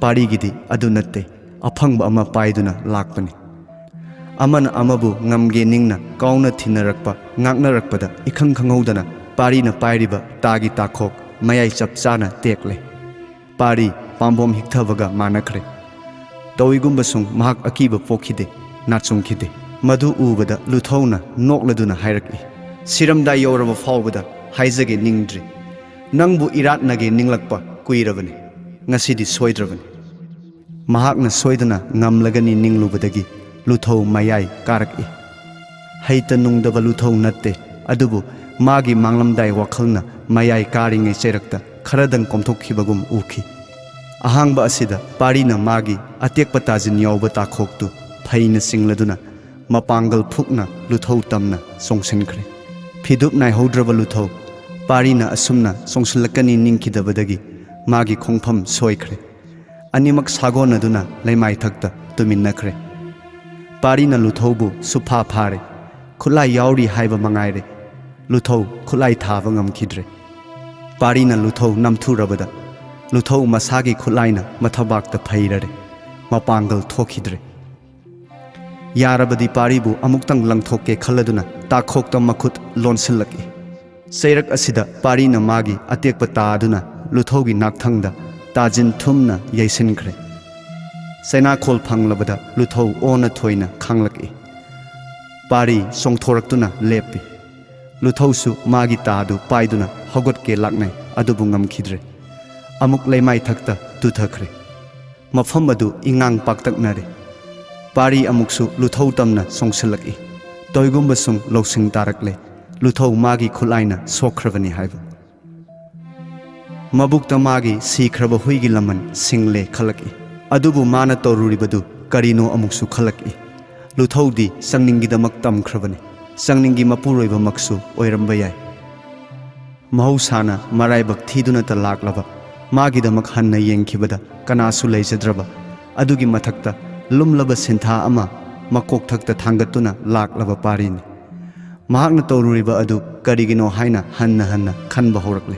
ꯄꯥꯔꯤꯒꯤꯗꯤ ꯑꯗꯨ ꯅꯠꯇꯦ, ꯑꯐꯪꯕ ꯑꯃ ꯄꯥꯏꯗꯨꯅ ꯂꯥꯛꯄꯅꯤ꯫ ꯑꯃꯅ ꯑꯃꯕꯨ ꯉꯝꯒꯦ ꯅꯤꯡꯅ ꯀꯥꯎꯅ ꯊꯤꯟꯅꯔꯛꯄ, ꯉꯥꯛꯅꯔꯛꯄꯗ ꯏꯈꯪ ꯈꯪꯍꯧꯗꯅ ꯄꯥꯔꯤꯅ ꯄꯥꯏꯔꯤꯕ ꯇꯥꯒꯤ ꯇꯥꯈꯣꯛ ꯃꯌꯥꯏ ꯆꯞ ꯆꯥꯅ ꯇꯦꯛꯂꯦ꯫ ꯄꯥꯔꯤ ꯄꯥꯝꯕꯣꯝ ꯍꯤꯛꯊꯕꯒ ꯃꯥꯟꯅꯈ꯭ꯔꯦ꯫ ꯇꯧꯏꯒꯨꯝꯕꯁꯨꯡ ꯃꯍꯥꯛ ꯑꯀꯤꯕ ꯄꯣꯛꯈꯤꯗꯦ, ꯅꯥꯆꯨꯡꯈꯤꯗꯦ꯫ ꯃꯗꯨ ꯎꯕꯗ ꯂꯨꯊꯧꯅ ꯅꯣꯛꯂꯗꯨꯅ ꯍꯥꯏꯔꯛꯏ, "ꯁꯤꯔꯝꯗꯥꯏ ꯌꯧꯔꯕ ꯐꯥꯎꯕꯗ ꯍꯥꯏꯖꯒꯦ ꯅꯤꯡꯗ꯭ꯔꯤ꯫ ꯅꯪꯕꯨ ꯏꯔꯥꯠꯅꯒꯦ ꯅꯤꯡꯂꯛꯄ ꯀꯨꯏꯔꯕꯅꯤ꯫ ꯉꯁꯤꯗꯤ ꯁꯣꯏꯗ꯭ꯔꯕꯅꯤ꯫" ꯃꯍꯥꯛꯅ ꯁꯣꯏꯗꯅ ꯉꯝꯂꯒꯅꯤ ꯅꯤꯡꯂꯨꯕꯗꯒꯤ ꯂꯨꯊꯧ ꯃꯌꯥꯏ ꯀꯥꯔꯛꯏ꯫ ꯍꯩꯇ ꯅꯨꯡꯗꯕ ꯂꯨꯊꯧ ꯅꯠꯇꯦ, ꯑꯗꯨꯕꯨ ꯃꯥꯒꯤ ꯃꯥꯡꯂꯝꯗꯥꯏ ꯋꯥꯈꯜꯅ ꯃꯌꯥꯏ ꯀꯥꯔꯤꯉꯩ ꯆꯩꯔꯛꯇ ꯈꯔꯗꯪ ꯀꯣꯝꯊꯣꯛꯈꯤꯕꯒꯨꯝ ꯎꯈꯤ꯫ ꯑꯍꯥꯡꯕ ꯑꯁꯤꯗ ꯄꯥꯔꯤꯅ ꯃꯥꯒꯤ ꯑꯇꯦꯛꯄ ꯇꯥꯖꯤꯟ ꯌꯥꯎꯕ ꯇꯥꯈꯣꯛꯇꯨ ꯐꯩꯅ ꯆꯤꯡꯂꯗꯨꯅ ꯃꯄꯥꯡꯒꯜ ꯐꯨꯛꯅ ꯂꯨꯊꯧ ꯇꯝꯅ ꯆꯣꯡꯁꯤꯟꯈ꯭ꯔꯦ꯫ ꯐꯤꯗꯨꯞ ꯅꯥꯏꯍꯧꯗ꯭ꯔꯕ ꯂꯨꯊꯧ ꯄꯥꯔꯤꯅ ꯑꯁꯨꯝꯅ ꯆꯣꯡꯁꯤꯜꯂꯛꯀꯅꯤ ꯅꯤꯡꯈꯤꯗꯕꯗꯒꯤ ꯃꯥꯒꯤ ꯈꯣꯡꯐꯝ ꯁꯣꯏꯈ꯭ꯔꯦ꯫ ꯑꯅꯤꯃꯛ ꯁꯥꯒꯣꯟꯅꯗꯨꯅ ꯂꯩꯃꯥꯏꯊꯛꯇ ꯇꯨꯃꯤꯟꯅꯈ꯭ꯔꯦ꯫ ꯄꯥꯔꯤꯅ ꯂꯨꯊꯧꯕꯨ ꯁꯨꯐꯥ ꯐꯥꯔꯦ꯫ ꯈꯨꯠꯂꯥꯏ ꯌꯥꯎꯔꯤ ꯍꯥꯏꯕ ꯃꯉꯥꯏꯔꯦ꯫ ꯂꯨꯊꯧ ꯈꯨꯠꯂꯥꯏ ꯊꯥꯕ ꯉꯝꯈꯤꯗ꯭ꯔꯦ꯫ ꯄꯥꯔꯤꯅ ꯂꯨꯊꯧ ꯅꯝꯊꯨꯔꯕꯗ ꯂꯨꯊꯧ ꯃꯁꯥꯒꯤ ꯈꯨꯠꯂꯥꯏꯅ ꯃꯊꯕꯥꯛꯇ ꯐꯩꯔꯔꯦ꯫ ꯃꯄꯥꯡꯒꯜ ꯊꯣꯛꯈꯤꯗ꯭ꯔꯦ꯫ ꯌꯥꯔꯕꯗꯤ ꯄꯥꯔꯤꯕꯨ ꯑꯃꯨꯛꯇꯪ ꯂꯪꯊꯣꯛꯀꯦ ꯈꯜꯂꯗꯨꯅ ꯇꯥꯈꯣꯛꯇ ꯃꯈꯨꯠ ꯂꯣꯟꯁꯤꯜꯂꯛꯏ꯫ ꯆꯩꯔꯛ ꯑꯁꯤꯗ ꯄꯥꯔꯤꯅ ꯃꯥꯒꯤ ꯑꯇꯦꯛꯄ ꯇꯥ ꯑꯗꯨꯅ ꯂꯨꯊꯧꯒꯤ ꯅꯥꯛꯊꯪꯗ ꯇꯥꯖꯤꯟ ꯊꯨꯝꯅ ꯌꯩꯁꯤꯟꯈ꯭ꯔꯦ꯫ ꯆꯩꯅꯥꯈꯣꯜ ꯐꯪꯂꯕꯗ ꯂꯨꯊꯧ ꯑꯣꯟꯅ ꯊꯣꯏꯅ ꯈꯥꯡꯂꯛꯏ꯫ ꯄꯥꯔꯤ ꯆꯣꯡꯊꯣꯔꯛꯇꯨꯅ ꯂꯦꯞꯄꯤ꯫ ꯂꯨꯊꯧꯁꯨ ꯃꯥꯒꯤ ꯇꯥꯗꯨ ꯄꯥꯏꯗꯨꯅ ꯍꯧꯒꯠꯀꯦ ꯂꯥꯛꯅꯩ, ꯑꯗꯨꯕꯨ ꯉꯝꯈꯤꯗ꯭ꯔꯦ꯫ ꯑꯃꯨꯛ ꯂꯩꯃꯥꯏꯊꯛꯇ ꯇꯨꯊꯈ꯭ꯔꯦ꯫ ꯃꯐꯝ ꯑꯗꯨ ꯏꯉꯥꯡ ꯄꯥꯛꯇꯛꯅꯔꯦ꯫ ꯄꯥꯔꯤ ꯑꯃꯨꯛꯁꯨ ꯂꯨꯊꯧ ꯇꯝꯅ ꯆꯣꯡꯁꯤꯜꯂꯛꯏ꯫ ꯇꯣꯏꯒꯨꯝꯕ ꯁꯨꯝ ꯂꯧꯁꯤꯡ ꯇꯥꯔꯛꯂꯦ, ꯂꯨꯊꯧ ꯃꯥꯒꯤ ꯈꯨꯠꯂꯥꯏꯅ ꯁꯣꯛꯈ꯭ꯔꯕꯅꯤ ꯍꯥꯏꯕ꯫ ꯃꯕꯨꯛꯇ ꯃꯥꯒꯤ ꯁꯤꯈ꯭ꯔꯕ ꯍꯨꯏꯒꯤ ꯂꯃꯟ ꯁꯤꯡꯂꯦ ꯈꯜꯂꯛꯏ꯫ ꯑꯗꯨꯕꯨ ꯃꯥꯅ ꯇꯧꯔꯨꯔꯤꯕꯗꯨ ꯀꯔꯤꯅꯣ ꯑꯃꯨꯛꯁꯨ ꯈꯜꯂꯛꯏ꯫ ꯂꯨꯊꯧꯗꯤ ꯆꯪꯅꯤꯡꯒꯤꯗꯃꯛ ꯇꯝꯈ꯭ꯔꯕꯅꯤ꯫ ꯆꯪꯅꯤꯡꯒꯤ ꯃꯄꯨꯔꯣꯏꯕꯃꯛꯁꯨ ꯑꯣꯏꯔꯝꯕ ꯌꯥꯏ꯫ ꯃꯍꯧꯁꯥꯅ ꯃꯔꯥꯏꯕꯛ ꯊꯤꯗꯨꯅꯇ ꯂꯥꯛꯂꯕ, ꯃꯥꯒꯤꯗꯃꯛ ꯍꯟꯅ ꯌꯦꯡꯈꯤꯕꯗ ꯀꯅꯥꯁꯨ ꯂꯩꯖꯗ꯭ꯔꯕ, ꯑꯗꯨꯒꯤ ꯃꯊꯛꯇ ꯂꯨꯝꯂꯕ ꯁꯤꯟꯊꯥ ꯑꯃ ꯃꯀꯣꯛꯊꯛꯇ ꯊꯥꯡꯒꯠꯇꯨꯅ ꯂꯥꯛꯂꯕ ꯄꯥꯔꯤꯅꯤ꯫ ꯃꯍꯥꯛꯅ ꯇꯧꯔꯨꯔꯤꯕ ꯑꯗꯨ ꯀꯔꯤꯒꯤꯅꯣ ꯍꯥꯏꯅ ꯍꯟꯅ ꯍꯟꯅ ꯈꯟꯕ ꯍꯧꯔꯛꯂꯦ꯫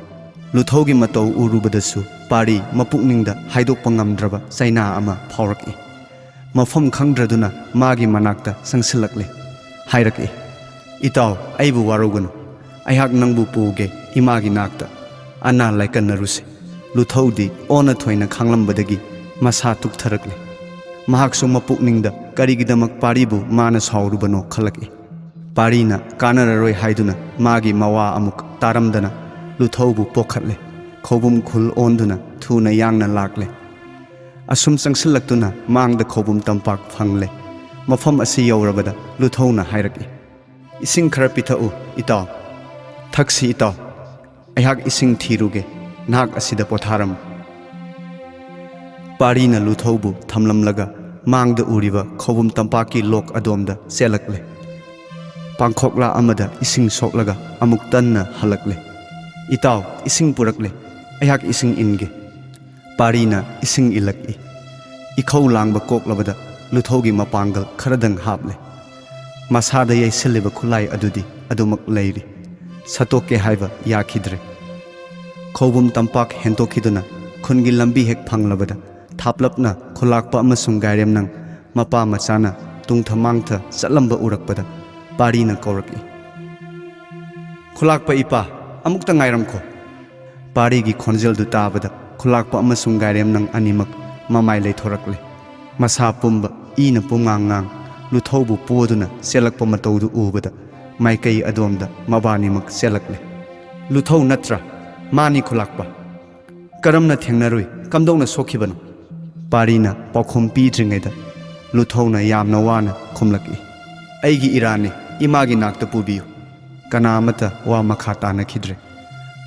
ꯂꯨꯊꯧꯒꯤ ꯃꯇꯧ ꯎꯔꯨꯕꯗꯁꯨ ꯄꯥꯔꯤ ꯃꯄꯨꯛꯅꯤꯡꯗ ꯍꯥꯏꯗꯣꯛꯄ ꯉꯝꯗ꯭ꯔꯕ ꯆꯩꯅꯥ ꯑꯃ ꯐꯥꯎꯔꯛꯏ꯫ ꯃꯐꯝ ꯈꯪꯗ꯭ꯔꯗꯨꯅ ꯃꯥꯒꯤ ꯃꯅꯥꯛꯇ ꯆꯪꯁꯤꯜꯂꯛꯂꯦ꯫ ꯍꯥꯏꯔꯛꯏ, "ꯏꯇꯥꯎ, ꯑꯩꯕꯨ ꯋꯥꯔꯧꯒꯅꯨ꯫ ꯑꯩꯍꯥꯛ ꯅꯪꯕꯨ ꯄꯨꯒꯦ ꯏꯃꯥꯒꯤ ꯅꯥꯛꯇ꯫ ꯑꯅꯥ ꯂꯥꯏꯀꯠꯅꯔꯨꯁꯦ꯫" ꯂꯨꯊꯧꯗꯤ ꯑꯣꯟꯅ ꯊꯣꯏꯅ ꯈꯥꯡꯂꯝꯕꯗꯒꯤ ꯃꯁꯥ ꯇꯨꯛꯊꯔꯛꯂꯦ꯫ ꯃꯍꯥꯛꯁꯨ ꯃꯄꯨꯛꯅꯤꯡꯗ ꯀꯔꯤꯒꯤꯗꯃꯛ ꯄꯥꯔꯤꯕꯨ ꯃꯥꯅ ꯁꯥꯎꯔꯨꯕꯅꯣ ꯈꯜꯂꯛꯏ꯫ ꯄꯥꯔꯤꯅ ꯀꯥꯟꯅꯔꯔꯣꯏ ꯍꯥꯏꯗꯨꯅ ꯃꯥꯒꯤ ꯃꯋꯥ ꯑꯃꯨꯛ ꯇꯥꯔꯝꯗꯅ ꯂꯨꯊꯧꯕꯨ ꯄꯣꯛꯈꯠꯂꯦ꯫ ꯈꯧꯕꯨꯝ ꯈꯨꯜ ꯑꯣꯟꯗꯨꯅ ꯊꯨꯅ ꯌꯥꯡꯅ ꯂꯥꯛꯂꯦ꯫ ꯑꯁꯨꯝ ꯆꯪꯁꯤꯜꯂꯛꯇꯨꯅ ꯃꯥꯡꯗ ꯈꯧꯕꯨꯝ ꯇꯝꯄꯥꯛ ꯐꯪꯂꯦ꯫ ꯃꯐꯝ ꯑꯁꯤ ꯌꯧꯔꯕꯗ ꯂꯨꯊꯧꯅ ꯍꯥꯏꯔꯛꯏ, "ꯏꯁꯤꯡ ꯈꯔ ꯄꯤꯊꯛꯎ, ꯏꯇꯥꯎ꯫ ꯊꯛꯁꯤ, ꯏꯇꯥꯎ꯫ ꯑꯩꯍꯥꯛ ꯏꯁꯤꯡ ꯊꯤꯔꯨꯒꯦ, ꯅꯍꯥꯛ ꯑꯁꯤꯗ ꯄꯣꯊꯥꯔꯝꯃꯨ꯫" ꯄꯥꯔꯤꯅ ꯂꯨꯊꯧꯕꯨ ꯊꯝꯂꯝꯂꯒ ꯃꯥꯡꯗ ꯎꯔꯤꯕ ꯈꯧꯕꯨꯝ ꯇꯝꯄꯥꯛꯀꯤ ꯂꯣꯛ ꯑꯗꯣꯝꯗ ꯆꯦꯜꯂꯛꯂꯦ꯫ ꯄꯥꯡꯈꯣꯛꯂꯥ ꯑꯃꯗ ꯏꯁꯤꯡ ꯁꯣꯛꯂꯒ ꯑꯃꯨꯛ ꯇꯟꯅ ꯍꯜꯂꯛꯂꯦ꯫ "ꯏꯇꯥꯎ, ꯏꯁꯤꯡ ꯄꯨꯔꯛꯂꯦ꯫ ꯑꯩꯍꯥꯛ ꯏꯁꯤꯡ ꯏꯟꯒꯦ꯫" ꯄꯥꯔꯤꯅ ꯏꯁꯤꯡ ꯏꯜꯂꯛꯏ꯫ ꯏꯈꯧ ꯂꯥꯡꯕ ꯀꯣꯛꯂꯕꯗ ꯂꯨꯊꯧꯒꯤ ꯃꯄꯥꯡꯒꯜ ꯈꯔꯗꯪ ꯍꯥꯞꯂꯦ꯫ ꯃꯁꯥꯗ ꯌꯩꯁꯤꯜꯂꯤꯕ ꯈꯨꯠꯂꯥꯏ ꯑꯗꯨꯗꯤ ꯑꯗꯨꯃꯛ ꯂꯩꯔꯤ꯫ ꯁꯠꯇꯣꯛꯀꯦ ꯍꯥꯏꯕ ꯌꯥꯈꯤꯗ꯭ꯔꯦ꯫ ꯈꯧꯕꯨꯝ ꯇꯝꯄꯥꯛ ꯍꯦꯟꯗꯣꯛꯈꯤꯗꯨꯅ ꯈꯨꯟꯒꯤ ꯂꯝꯕꯤ ꯍꯦꯛ ꯐꯪꯂꯕꯗ ꯊꯥꯞꯂꯞꯅ ꯈꯨꯂꯥꯛꯄ ꯑꯃꯁꯨꯡ ꯒꯥꯏꯔꯦꯝꯅꯪ ꯃꯄꯥ ꯃꯆꯥꯅ ꯇꯨꯡꯊ ꯃꯥꯡꯊ ꯆꯠꯂꯝꯕ ꯎꯔꯛꯄꯗ ꯄꯥꯔꯤꯅ ꯀꯧꯔꯛꯏ, "ꯈꯨꯂꯥꯛꯄ ꯏꯄꯥ, ꯑꯃꯨꯛꯇ ꯉꯥꯏꯔꯝꯈꯣ꯫" ꯄꯥꯔꯤꯒꯤ ꯈꯣꯟꯖꯦꯜꯗꯨ ꯇꯥꯕꯗ ꯈꯨꯂꯥꯛꯄ ꯑꯃꯁꯨꯡ ꯒꯥꯏꯔꯦꯝꯅꯪ ꯑꯅꯤꯃꯛ ꯃꯃꯥꯏ ꯂꯩꯊꯣꯔꯛꯂꯦ꯫ ꯃꯁꯥ ꯄꯨꯝꯕ ꯏꯅ ꯄꯨꯝꯉꯥꯡ ꯉꯥꯡ, ꯂꯨꯊꯧꯕꯨ ꯄꯣꯗꯨꯅ ꯆꯦꯜꯂꯛꯄ ꯃꯇꯧꯗꯨ ꯎꯕꯗ ꯃꯥꯏꯀꯩ ꯑꯗꯣꯝꯗ ꯃꯕꯥꯅꯤꯃꯛ ꯆꯦꯜꯂꯛꯂꯦ꯫ "ꯂꯨꯊꯧ ꯅꯠꯇ꯭ꯔꯥ?" "ꯃꯥꯅꯤ ꯈꯨꯂꯥꯛꯄ꯫ ꯀꯔꯝꯅ ꯊꯦꯡꯅꯔꯨꯏ? ꯀꯝꯗꯧꯅ ꯁꯣꯛꯈꯤꯕꯅꯣ?" ꯄꯥꯔꯤꯅ ꯄꯥꯎꯈꯨꯝ ꯄꯤꯗ꯭ꯔꯤꯉꯩꯗ ꯂꯨꯊꯧꯅ ꯌꯥꯝꯅ ꯋꯥꯅ ꯈꯨꯝꯂꯛꯏ, "ꯑꯩꯒꯤ ꯏꯔꯥꯅꯤ, ꯏꯃꯥꯒꯤ ꯅꯥꯛꯇ ꯄꯨꯕꯤꯌꯨ꯫" ꯀꯅꯥ ꯑꯃꯠꯇ ꯋꯥ ꯃꯈꯥ ꯇꯥꯅꯈꯤꯗ꯭ꯔꯦ꯫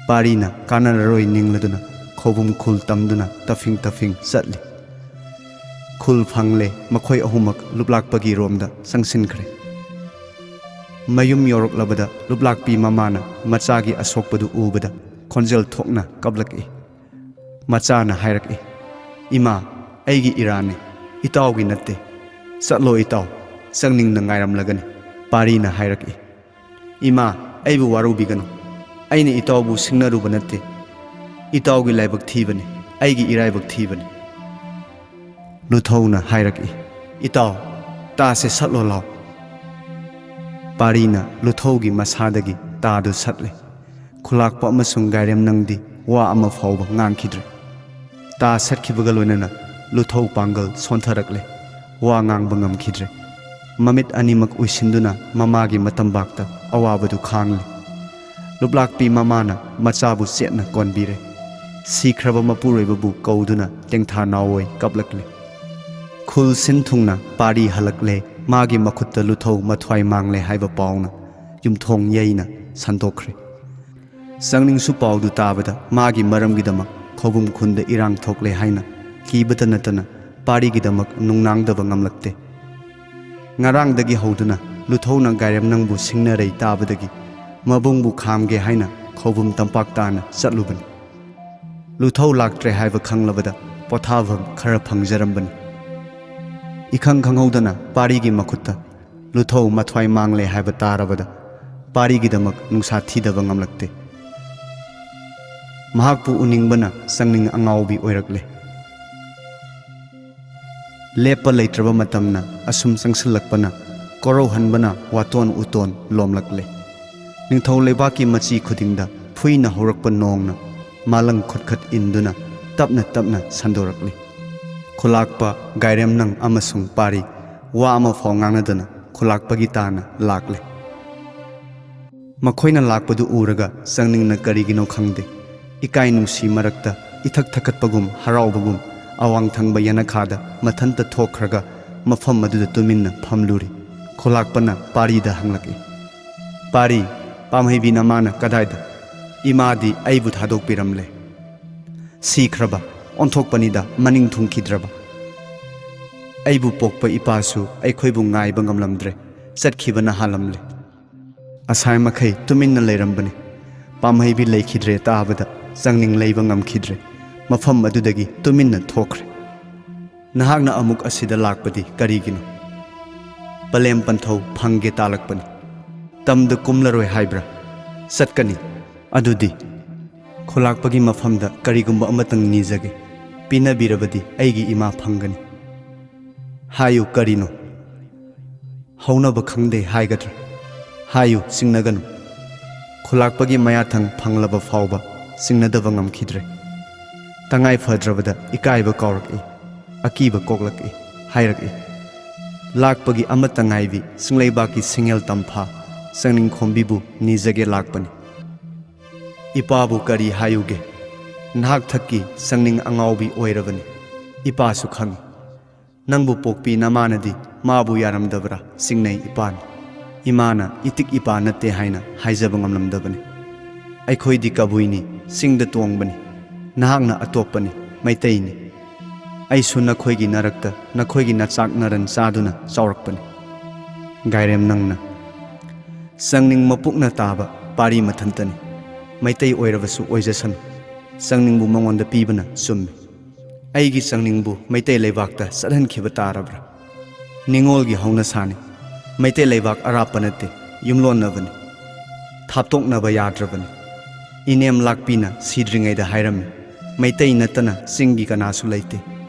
ꯄꯥꯔꯤꯅ ꯀꯥꯟꯅꯔꯔꯣꯏ ꯅꯤꯡꯂꯗꯨꯅ ꯈꯧꯕꯨꯝ ꯈꯨꯜ ꯇꯝꯗꯨꯅ ꯇꯐꯤꯡ ꯇꯐꯤꯡ ꯆꯠꯂꯤ꯫ ꯈꯨꯜ ꯐꯪꯂꯦ, ꯃꯈꯣꯏ ꯑꯍꯨꯝꯃꯛ ꯂꯨꯞꯂꯥꯛꯄꯒꯤ ꯔꯣꯝꯗ ꯆꯪꯁꯤꯟꯈ꯭ꯔꯦ꯫ ꯃꯌꯨꯝ ꯌꯧꯔꯛꯂꯕꯗ ꯂꯨꯞꯂꯥꯛꯄꯤ ꯃꯃꯥꯅ ꯃꯆꯥꯒꯤ ꯑꯁꯣꯛꯄꯗꯨ ꯎꯕꯗ ꯈꯣꯟꯖꯦꯜ ꯊꯣꯛꯅ ꯀꯞꯂꯛꯏ꯫ ꯃꯆꯥꯅ ꯍꯥꯏꯔꯛꯏ, "ꯏꯃꯥ, ꯑꯩꯒꯤ ꯏꯔꯥꯅꯤ, ꯏꯇꯥꯎꯒꯤ ꯅꯠꯇꯦ꯫ ꯆꯠꯂꯣ ꯏꯇꯥꯎ, ꯆꯪꯅꯤꯡꯅ ꯉꯥꯏꯔꯝꯂꯒꯅꯤ꯫" ꯄꯥꯔꯤꯅ ꯍꯥꯏꯔꯛꯏ, "ꯏꯃꯥ, ꯑꯩꯕꯨ ꯋꯥꯔꯧꯕꯤꯒꯅꯨ꯫ ꯑꯩꯅ ꯏꯇꯥꯎꯕꯨ ꯁꯤꯡꯅꯔꯨꯕ ꯅꯠꯇꯦ꯫ ꯏꯇꯥꯎꯒꯤ ꯂꯥꯏꯕꯛ ꯊꯤꯕꯅꯤ, ꯑꯩꯒꯤ ꯏꯔꯥꯏꯕꯛ ꯊꯤꯕꯅꯤ꯫" ꯂꯨꯊꯧꯅ ꯍꯥꯏꯔꯛꯏ, "ꯏꯇꯥꯎ, ꯇꯥꯁꯦ ꯁꯠꯂꯣ ꯂꯥꯎ꯫" ꯄꯥꯔꯤꯅ ꯂꯨꯊꯧꯒꯤ ꯃꯁꯥꯗꯒꯤ ꯇꯥꯗꯨ ꯁꯠꯂꯦ꯫ ꯈꯨꯂꯥꯛꯄ ꯑꯃꯁꯨꯡ ꯒꯥꯏꯔꯦꯝꯅꯪꯗꯤ ꯋꯥ ꯑꯃ ꯐꯥꯎꯕ ꯉꯥꯡꯈꯤꯗ꯭ꯔꯦ꯫ ꯇꯥ ꯁꯠꯈꯤꯕꯒ ꯂꯣꯏꯅꯅ ꯂꯨꯊꯧ ꯄꯥꯡꯒꯜ ꯁꯣꯟꯊꯔꯛꯂꯦ꯫ ꯋꯥ ꯉꯥꯡꯕ ꯉꯝꯈꯤꯗ꯭ꯔꯦ꯫ ꯃꯃꯤꯠ ꯑꯅꯤꯃꯛ ꯎꯏꯁꯤꯟꯗꯨꯅ ꯃꯃꯥꯒꯤ ꯃꯇꯝꯕꯥꯛꯇ ꯑꯋꯥꯕꯗꯨ ꯈꯥꯡꯂꯤ꯫ ꯂꯨꯞꯂꯥꯛꯄꯤ ꯃꯃꯥꯅ ꯃꯆꯥꯕꯨ ꯆꯦꯠꯅ ꯀꯣꯟꯕꯤꯔꯦ꯫ ꯁꯤꯈ꯭ꯔꯕ ꯃꯄꯨꯔꯣꯏꯕꯕꯨ ꯀꯧꯗꯨꯅ ꯇꯦꯡꯊꯥ ꯅꯥꯑꯣꯏ ꯀꯞꯂꯛꯂꯤ꯫ ꯈꯨꯜ ꯁꯤꯟ ꯊꯨꯡꯅ ꯄꯥꯔꯤ ꯍꯜꯂꯛꯂꯦ, ꯃꯥꯒꯤ ꯃꯈꯨꯠꯇ ꯂꯨꯊꯧ ꯃꯊ꯭ꯋꯥꯏ ꯃꯥꯡꯂꯦ ꯍꯥꯏꯕ ꯄꯥꯎꯅ ꯌꯨꯝꯊꯣꯡ ꯌꯩꯅ ꯁꯟꯗꯣꯛꯈ꯭ꯔꯦ꯫ ꯆꯪꯅꯤꯡꯁꯨ ꯄꯥꯎꯗꯨ ꯇꯥꯕꯗ ꯃꯥꯒꯤ ꯃꯔꯝꯒꯤꯗꯃꯛ ꯈꯧꯕꯨꯝ ꯈꯨꯟꯗ ꯏꯔꯥꯡ ꯊꯣꯛꯂꯦ ꯍꯥꯏꯅ ꯀꯤꯕꯇ ꯅꯠꯇꯅ ꯄꯥꯔꯤꯒꯤꯗꯃꯛ ꯅꯨꯡꯅꯥꯡꯗꯕ ꯉꯝꯂꯛꯇꯦ꯫ ꯉꯔꯥꯡꯗꯒꯤ ꯍꯧꯗꯨꯅ ꯂꯨꯊꯧꯅ ꯒꯥꯏꯔꯦꯝꯅꯪꯕꯨ ꯁꯤꯡꯅꯔꯩ ꯇꯥꯕꯗꯒꯤ ꯃꯕꯨꯡꯕꯨ ꯈꯥꯝꯒꯦ ꯍꯥꯏꯅ ꯈꯧꯕꯨꯝ ꯇꯝꯄꯥꯛ ꯇꯥꯅ ꯆꯠꯂꯨꯕꯅꯤ꯫ ꯂꯨꯊꯧ ꯂꯥꯛꯇ꯭ꯔꯦ ꯍꯥꯏꯕ ꯈꯪꯂꯕꯗ ꯄꯣꯊꯥꯐꯝ ꯈꯔ ꯐꯪꯖꯔꯝꯕꯅꯤ꯫ ꯏꯈꯪ ꯈꯪꯍꯧꯗꯅ ꯄꯥꯔꯤꯒꯤ ꯃꯈꯨꯠꯇ ꯂꯨꯊꯧ ꯃꯊ꯭ꯋꯥꯏ ꯃꯥꯡꯂꯦ ꯍꯥꯏꯕ ꯇꯥꯔꯕꯗ ꯄꯥꯔꯤꯒꯤꯗꯃꯛ ꯅꯨꯡꯁꯥ ꯊꯤꯗꯕ ꯉꯝꯂꯛꯇꯦ꯫ ꯃꯍꯥꯛꯄꯨ ꯎꯅꯤꯡꯕꯅ ꯆꯪꯅꯤꯡ ꯑꯉꯥꯎꯕꯤ ꯑꯣꯏꯔꯛꯂꯦ꯫ ꯂꯦꯞꯄ ꯂꯩꯇ꯭ꯔꯕ ꯃꯇꯝꯅ ꯑꯁꯨꯝ ꯆꯪꯁꯤꯜꯂꯛꯄꯅ ꯀꯣꯔꯧꯍꯟꯕꯅ ꯋꯥꯇꯣꯟ ꯎꯇꯣꯟ ꯂꯣꯝꯂꯛꯂꯦ꯫ ꯅꯤꯡꯊꯧ ꯂꯩꯕꯥꯛꯀꯤ ꯃꯆꯤ ꯈꯨꯗꯤꯡꯗ ꯐꯨꯏꯅ ꯍꯧꯔꯛꯄ ꯅꯣꯡꯅ ꯃꯥꯂꯪ ꯈꯨꯠꯈꯠ ꯏꯟꯗꯨꯅ ꯇꯞꯅ ꯇꯞꯅ ꯁꯟꯗꯣꯔꯛꯂꯤ꯫ ꯈꯨꯂꯥꯛꯄ, ꯒꯥꯏꯔꯦꯝꯅꯪ ꯑꯃꯁꯨꯡ ꯄꯥꯔꯤ ꯋꯥ ꯑꯃꯐꯥꯎ ꯉꯥꯡꯅꯗꯅ ꯈꯨꯂꯥꯛꯄꯒꯤ ꯇꯥꯅ ꯂꯥꯛꯂꯦ꯫ ꯃꯈꯣꯏꯅ ꯂꯥꯛꯄꯗꯨ ꯎꯔꯒ ꯆꯪꯅꯤꯡꯅ ꯀꯔꯤꯒꯤꯅꯣ ꯈꯪꯗꯦ, ꯏꯀꯥꯏ ꯅꯨꯡꯁꯤ ꯃꯔꯛꯇ ꯏꯊꯛ ꯊꯛꯀꯠꯄꯒꯨꯝ ꯍꯔꯥꯎꯕꯒꯨꯝ ꯑꯋꯥꯡ ꯊꯪꯕ ꯌꯦꯅꯈꯥꯗ ꯃꯊꯟꯇ ꯊꯣꯛꯈ꯭ꯔꯒ ꯃꯐꯝ ꯑꯗꯨꯗ ꯇꯨꯃꯤꯟꯅ ꯐꯝꯂꯨꯔꯤ꯫ ꯈꯨꯂꯥꯛꯄꯅ ꯄꯥꯔꯤꯗ ꯍꯪꯂꯛꯏ, "ꯄꯥꯔꯤ, ꯄꯥꯝꯍꯩꯕꯤ ꯅꯃꯥꯅ ꯀꯗꯥꯏꯗ?" "ꯏꯃꯥꯗꯤ ꯑꯩꯕꯨ ꯊꯥꯗꯣꯛꯄꯤꯔꯝꯂꯦ꯫ ꯁꯤꯈ꯭ꯔꯕ, ꯑꯣꯟꯊꯣꯛꯄꯅꯤꯗ, ꯃꯅꯤꯡ ꯊꯨꯡꯈꯤꯗ꯭ꯔꯕ꯫ ꯑꯩꯕꯨ ꯄꯣꯛꯄ ꯏꯄꯥꯁꯨ ꯑꯩꯈꯣꯏꯕꯨ ꯉꯥꯏꯕ ꯉꯝꯂꯝꯗ꯭ꯔꯦ, ꯆꯠꯈꯤꯕꯅ ꯍꯥꯜꯂꯝꯂꯦ꯫" ꯑꯁꯥꯏ ꯃꯈꯩ ꯇꯨꯃꯤꯟꯅ ꯂꯩꯔꯝꯕꯅꯤ꯫ ꯄꯥꯝꯍꯩꯕꯤ ꯂꯩꯈꯤꯗ꯭ꯔꯦ ꯇꯥꯕꯗ ꯆꯪꯅꯤꯡ ꯂꯩꯕ ꯉꯝꯈꯤꯗ꯭ꯔꯦ꯫ ꯃꯐꯝ ꯑꯗꯨꯗꯒꯤ ꯇꯨꯃꯤꯟꯅ ꯊꯣꯛꯈ꯭ꯔꯦ꯫ "ꯅꯍꯥꯛꯅ ꯑꯃꯨꯛ ꯑꯁꯤꯗ ꯂꯥꯛꯄꯗꯤ ꯀꯔꯤꯒꯤꯅꯣ?" "ꯄꯂꯦꯝ ꯄꯟꯊꯧ ꯐꯪꯒꯦ ꯇꯥꯂꯛꯄꯅꯤ꯫" "ꯇꯝꯗ ꯀꯨꯝꯂꯔꯣꯏ ꯍꯥꯏꯕ꯭ꯔꯥ?" "ꯆꯠꯀꯅꯤ꯫" "ꯑꯗꯨꯗꯤ ꯈꯨꯂꯥꯛꯄꯒꯤ ꯃꯐꯝꯗ ꯀꯔꯤꯒꯨꯝꯕ ꯑꯃꯇꯪ ꯅꯤꯖꯒꯦ, ꯄꯤꯅꯕꯤꯔꯕꯗꯤ ꯑꯩꯒꯤ ꯏꯃꯥ ꯐꯪꯒꯅꯤ꯫" "ꯍꯥꯏꯌꯨ, ꯀꯔꯤꯅꯣ?" "ꯍꯧꯅꯕ ꯈꯪꯗꯦ ꯍꯥꯏꯒꯗ꯭ꯔꯥ?" "ꯍꯥꯏꯌꯨ, ꯆꯤꯡꯅꯒꯅꯨ꯫" ꯈꯨꯂꯥꯛꯄꯒꯤ ꯃꯌꯥꯊꯪ ꯐꯪꯂꯕ ꯐꯥꯎꯕ ꯆꯤꯡꯅꯗꯕ ꯉꯝꯈꯤꯗ꯭ꯔꯦ꯫ ꯇꯉꯥꯏ ꯐꯗ꯭ꯔꯕꯗ ꯏꯀꯥꯏꯕ ꯀꯥꯎꯔꯛꯏ, ꯑꯀꯤꯕ ꯀꯣꯛꯂꯛꯏ, ꯍꯥꯏꯔꯛꯏ, "ꯂꯥꯛꯄꯒꯤ ꯑꯃꯠꯇ ꯉꯥꯏꯕꯤ ꯆꯤꯡꯂꯩꯕꯥꯛꯀꯤ ꯁꯤꯡꯍꯦꯜ ꯇꯝꯐꯥ ꯆꯪꯅꯤꯡꯈꯣꯝꯕꯤꯕꯨ ꯅꯤꯖꯒꯦ ꯂꯥꯛꯄꯅꯤ꯫" "ꯏꯄꯥꯕꯨ ꯀꯔꯤ ꯍꯥꯏꯌꯨꯒꯦ? ꯅꯍꯥꯛ ꯊꯛꯀꯤ ꯆꯪꯅꯤꯡ ꯑꯉꯥꯎꯕꯤ ꯑꯣꯏꯔꯕꯅꯤ꯫ ꯏꯄꯥꯁꯨ ꯈꯪꯏ꯫ ꯅꯪꯕꯨ ꯄꯣꯛꯄꯤ ꯅꯃꯥꯅꯗꯤ ꯃꯥꯕꯨ ꯌꯥꯔꯝꯗꯕ꯭ꯔꯥ?" "ꯆꯤꯡꯅꯩ ꯏꯄꯥꯅꯤ꯫ ꯏꯃꯥꯅ ꯏꯇꯤꯛ ꯏꯄꯥ ꯅꯠꯇꯦ ꯍꯥꯏꯅ ꯍꯥꯏꯖꯕ ꯉꯝꯂꯝꯗꯕꯅꯤ꯫ ꯑꯩꯈꯣꯏꯗꯤ ꯀꯕꯨꯏꯅꯤ, ꯆꯤꯡꯗ ꯇꯣꯡꯕꯅꯤ꯫ ꯅꯍꯥꯛꯅ ꯑꯇꯣꯞꯄꯅꯤ, ꯃꯩꯇꯩꯅꯤ꯫ ꯑꯩꯁꯨ ꯅꯈꯣꯏꯒꯤ ꯅꯔꯛꯇ ꯅꯈꯣꯏꯒꯤ ꯅꯆꯥꯛ ꯅꯔꯟ ꯆꯥꯗꯨꯅ ꯆꯥꯎꯔꯛꯄꯅꯤ꯫" ꯒꯥꯏꯔꯦꯝ ꯅꯪꯅ, "ꯆꯪꯅꯤꯡ ꯃꯄꯨꯛꯅ ꯇꯥꯕ ꯄꯥꯔꯤ ꯃꯊꯟꯇꯅꯤ꯫ ꯃꯩꯇꯩ ꯑꯣꯏꯔꯕꯁꯨ ꯑꯣꯏꯖꯁꯅꯨ, ꯆꯪꯅꯤꯡꯕꯨ ꯃꯉꯣꯟꯗ ꯄꯤꯕꯅ ꯆꯨꯝꯃꯤ꯫ ꯑꯩꯒꯤ ꯆꯪꯅꯤꯡꯕꯨ ꯃꯩꯇꯩ ꯂꯩꯕꯥꯛꯇ ꯆꯠꯍꯟꯈꯤꯕ ꯇꯥꯔꯕ꯭ꯔꯥ? ꯅꯤꯡꯉꯣꯜꯒꯤ ꯍꯧꯅꯁꯥꯅꯤ꯫ ꯃꯩꯇꯩ ꯂꯩꯕꯥꯛ ꯑꯔꯥꯞꯄ ꯅꯠꯇꯦ, ꯌꯨꯝꯂꯣꯟꯅꯕꯅꯤ꯫ ꯊꯥꯞꯇꯣꯛꯅꯕ ꯌꯥꯗ꯭ꯔꯕꯅꯤ꯫ ꯏꯅꯦꯝ ꯂꯥꯛꯄꯤꯅ ꯁꯤꯗ꯭ꯔꯤꯉꯩꯗ ꯍꯥꯏꯔꯝꯃꯤ, 'ꯃꯩꯇꯩ ꯅꯠꯇꯅ ꯆꯤꯡꯒꯤ ꯀꯅꯥꯁꯨ ꯂꯩꯇꯦ,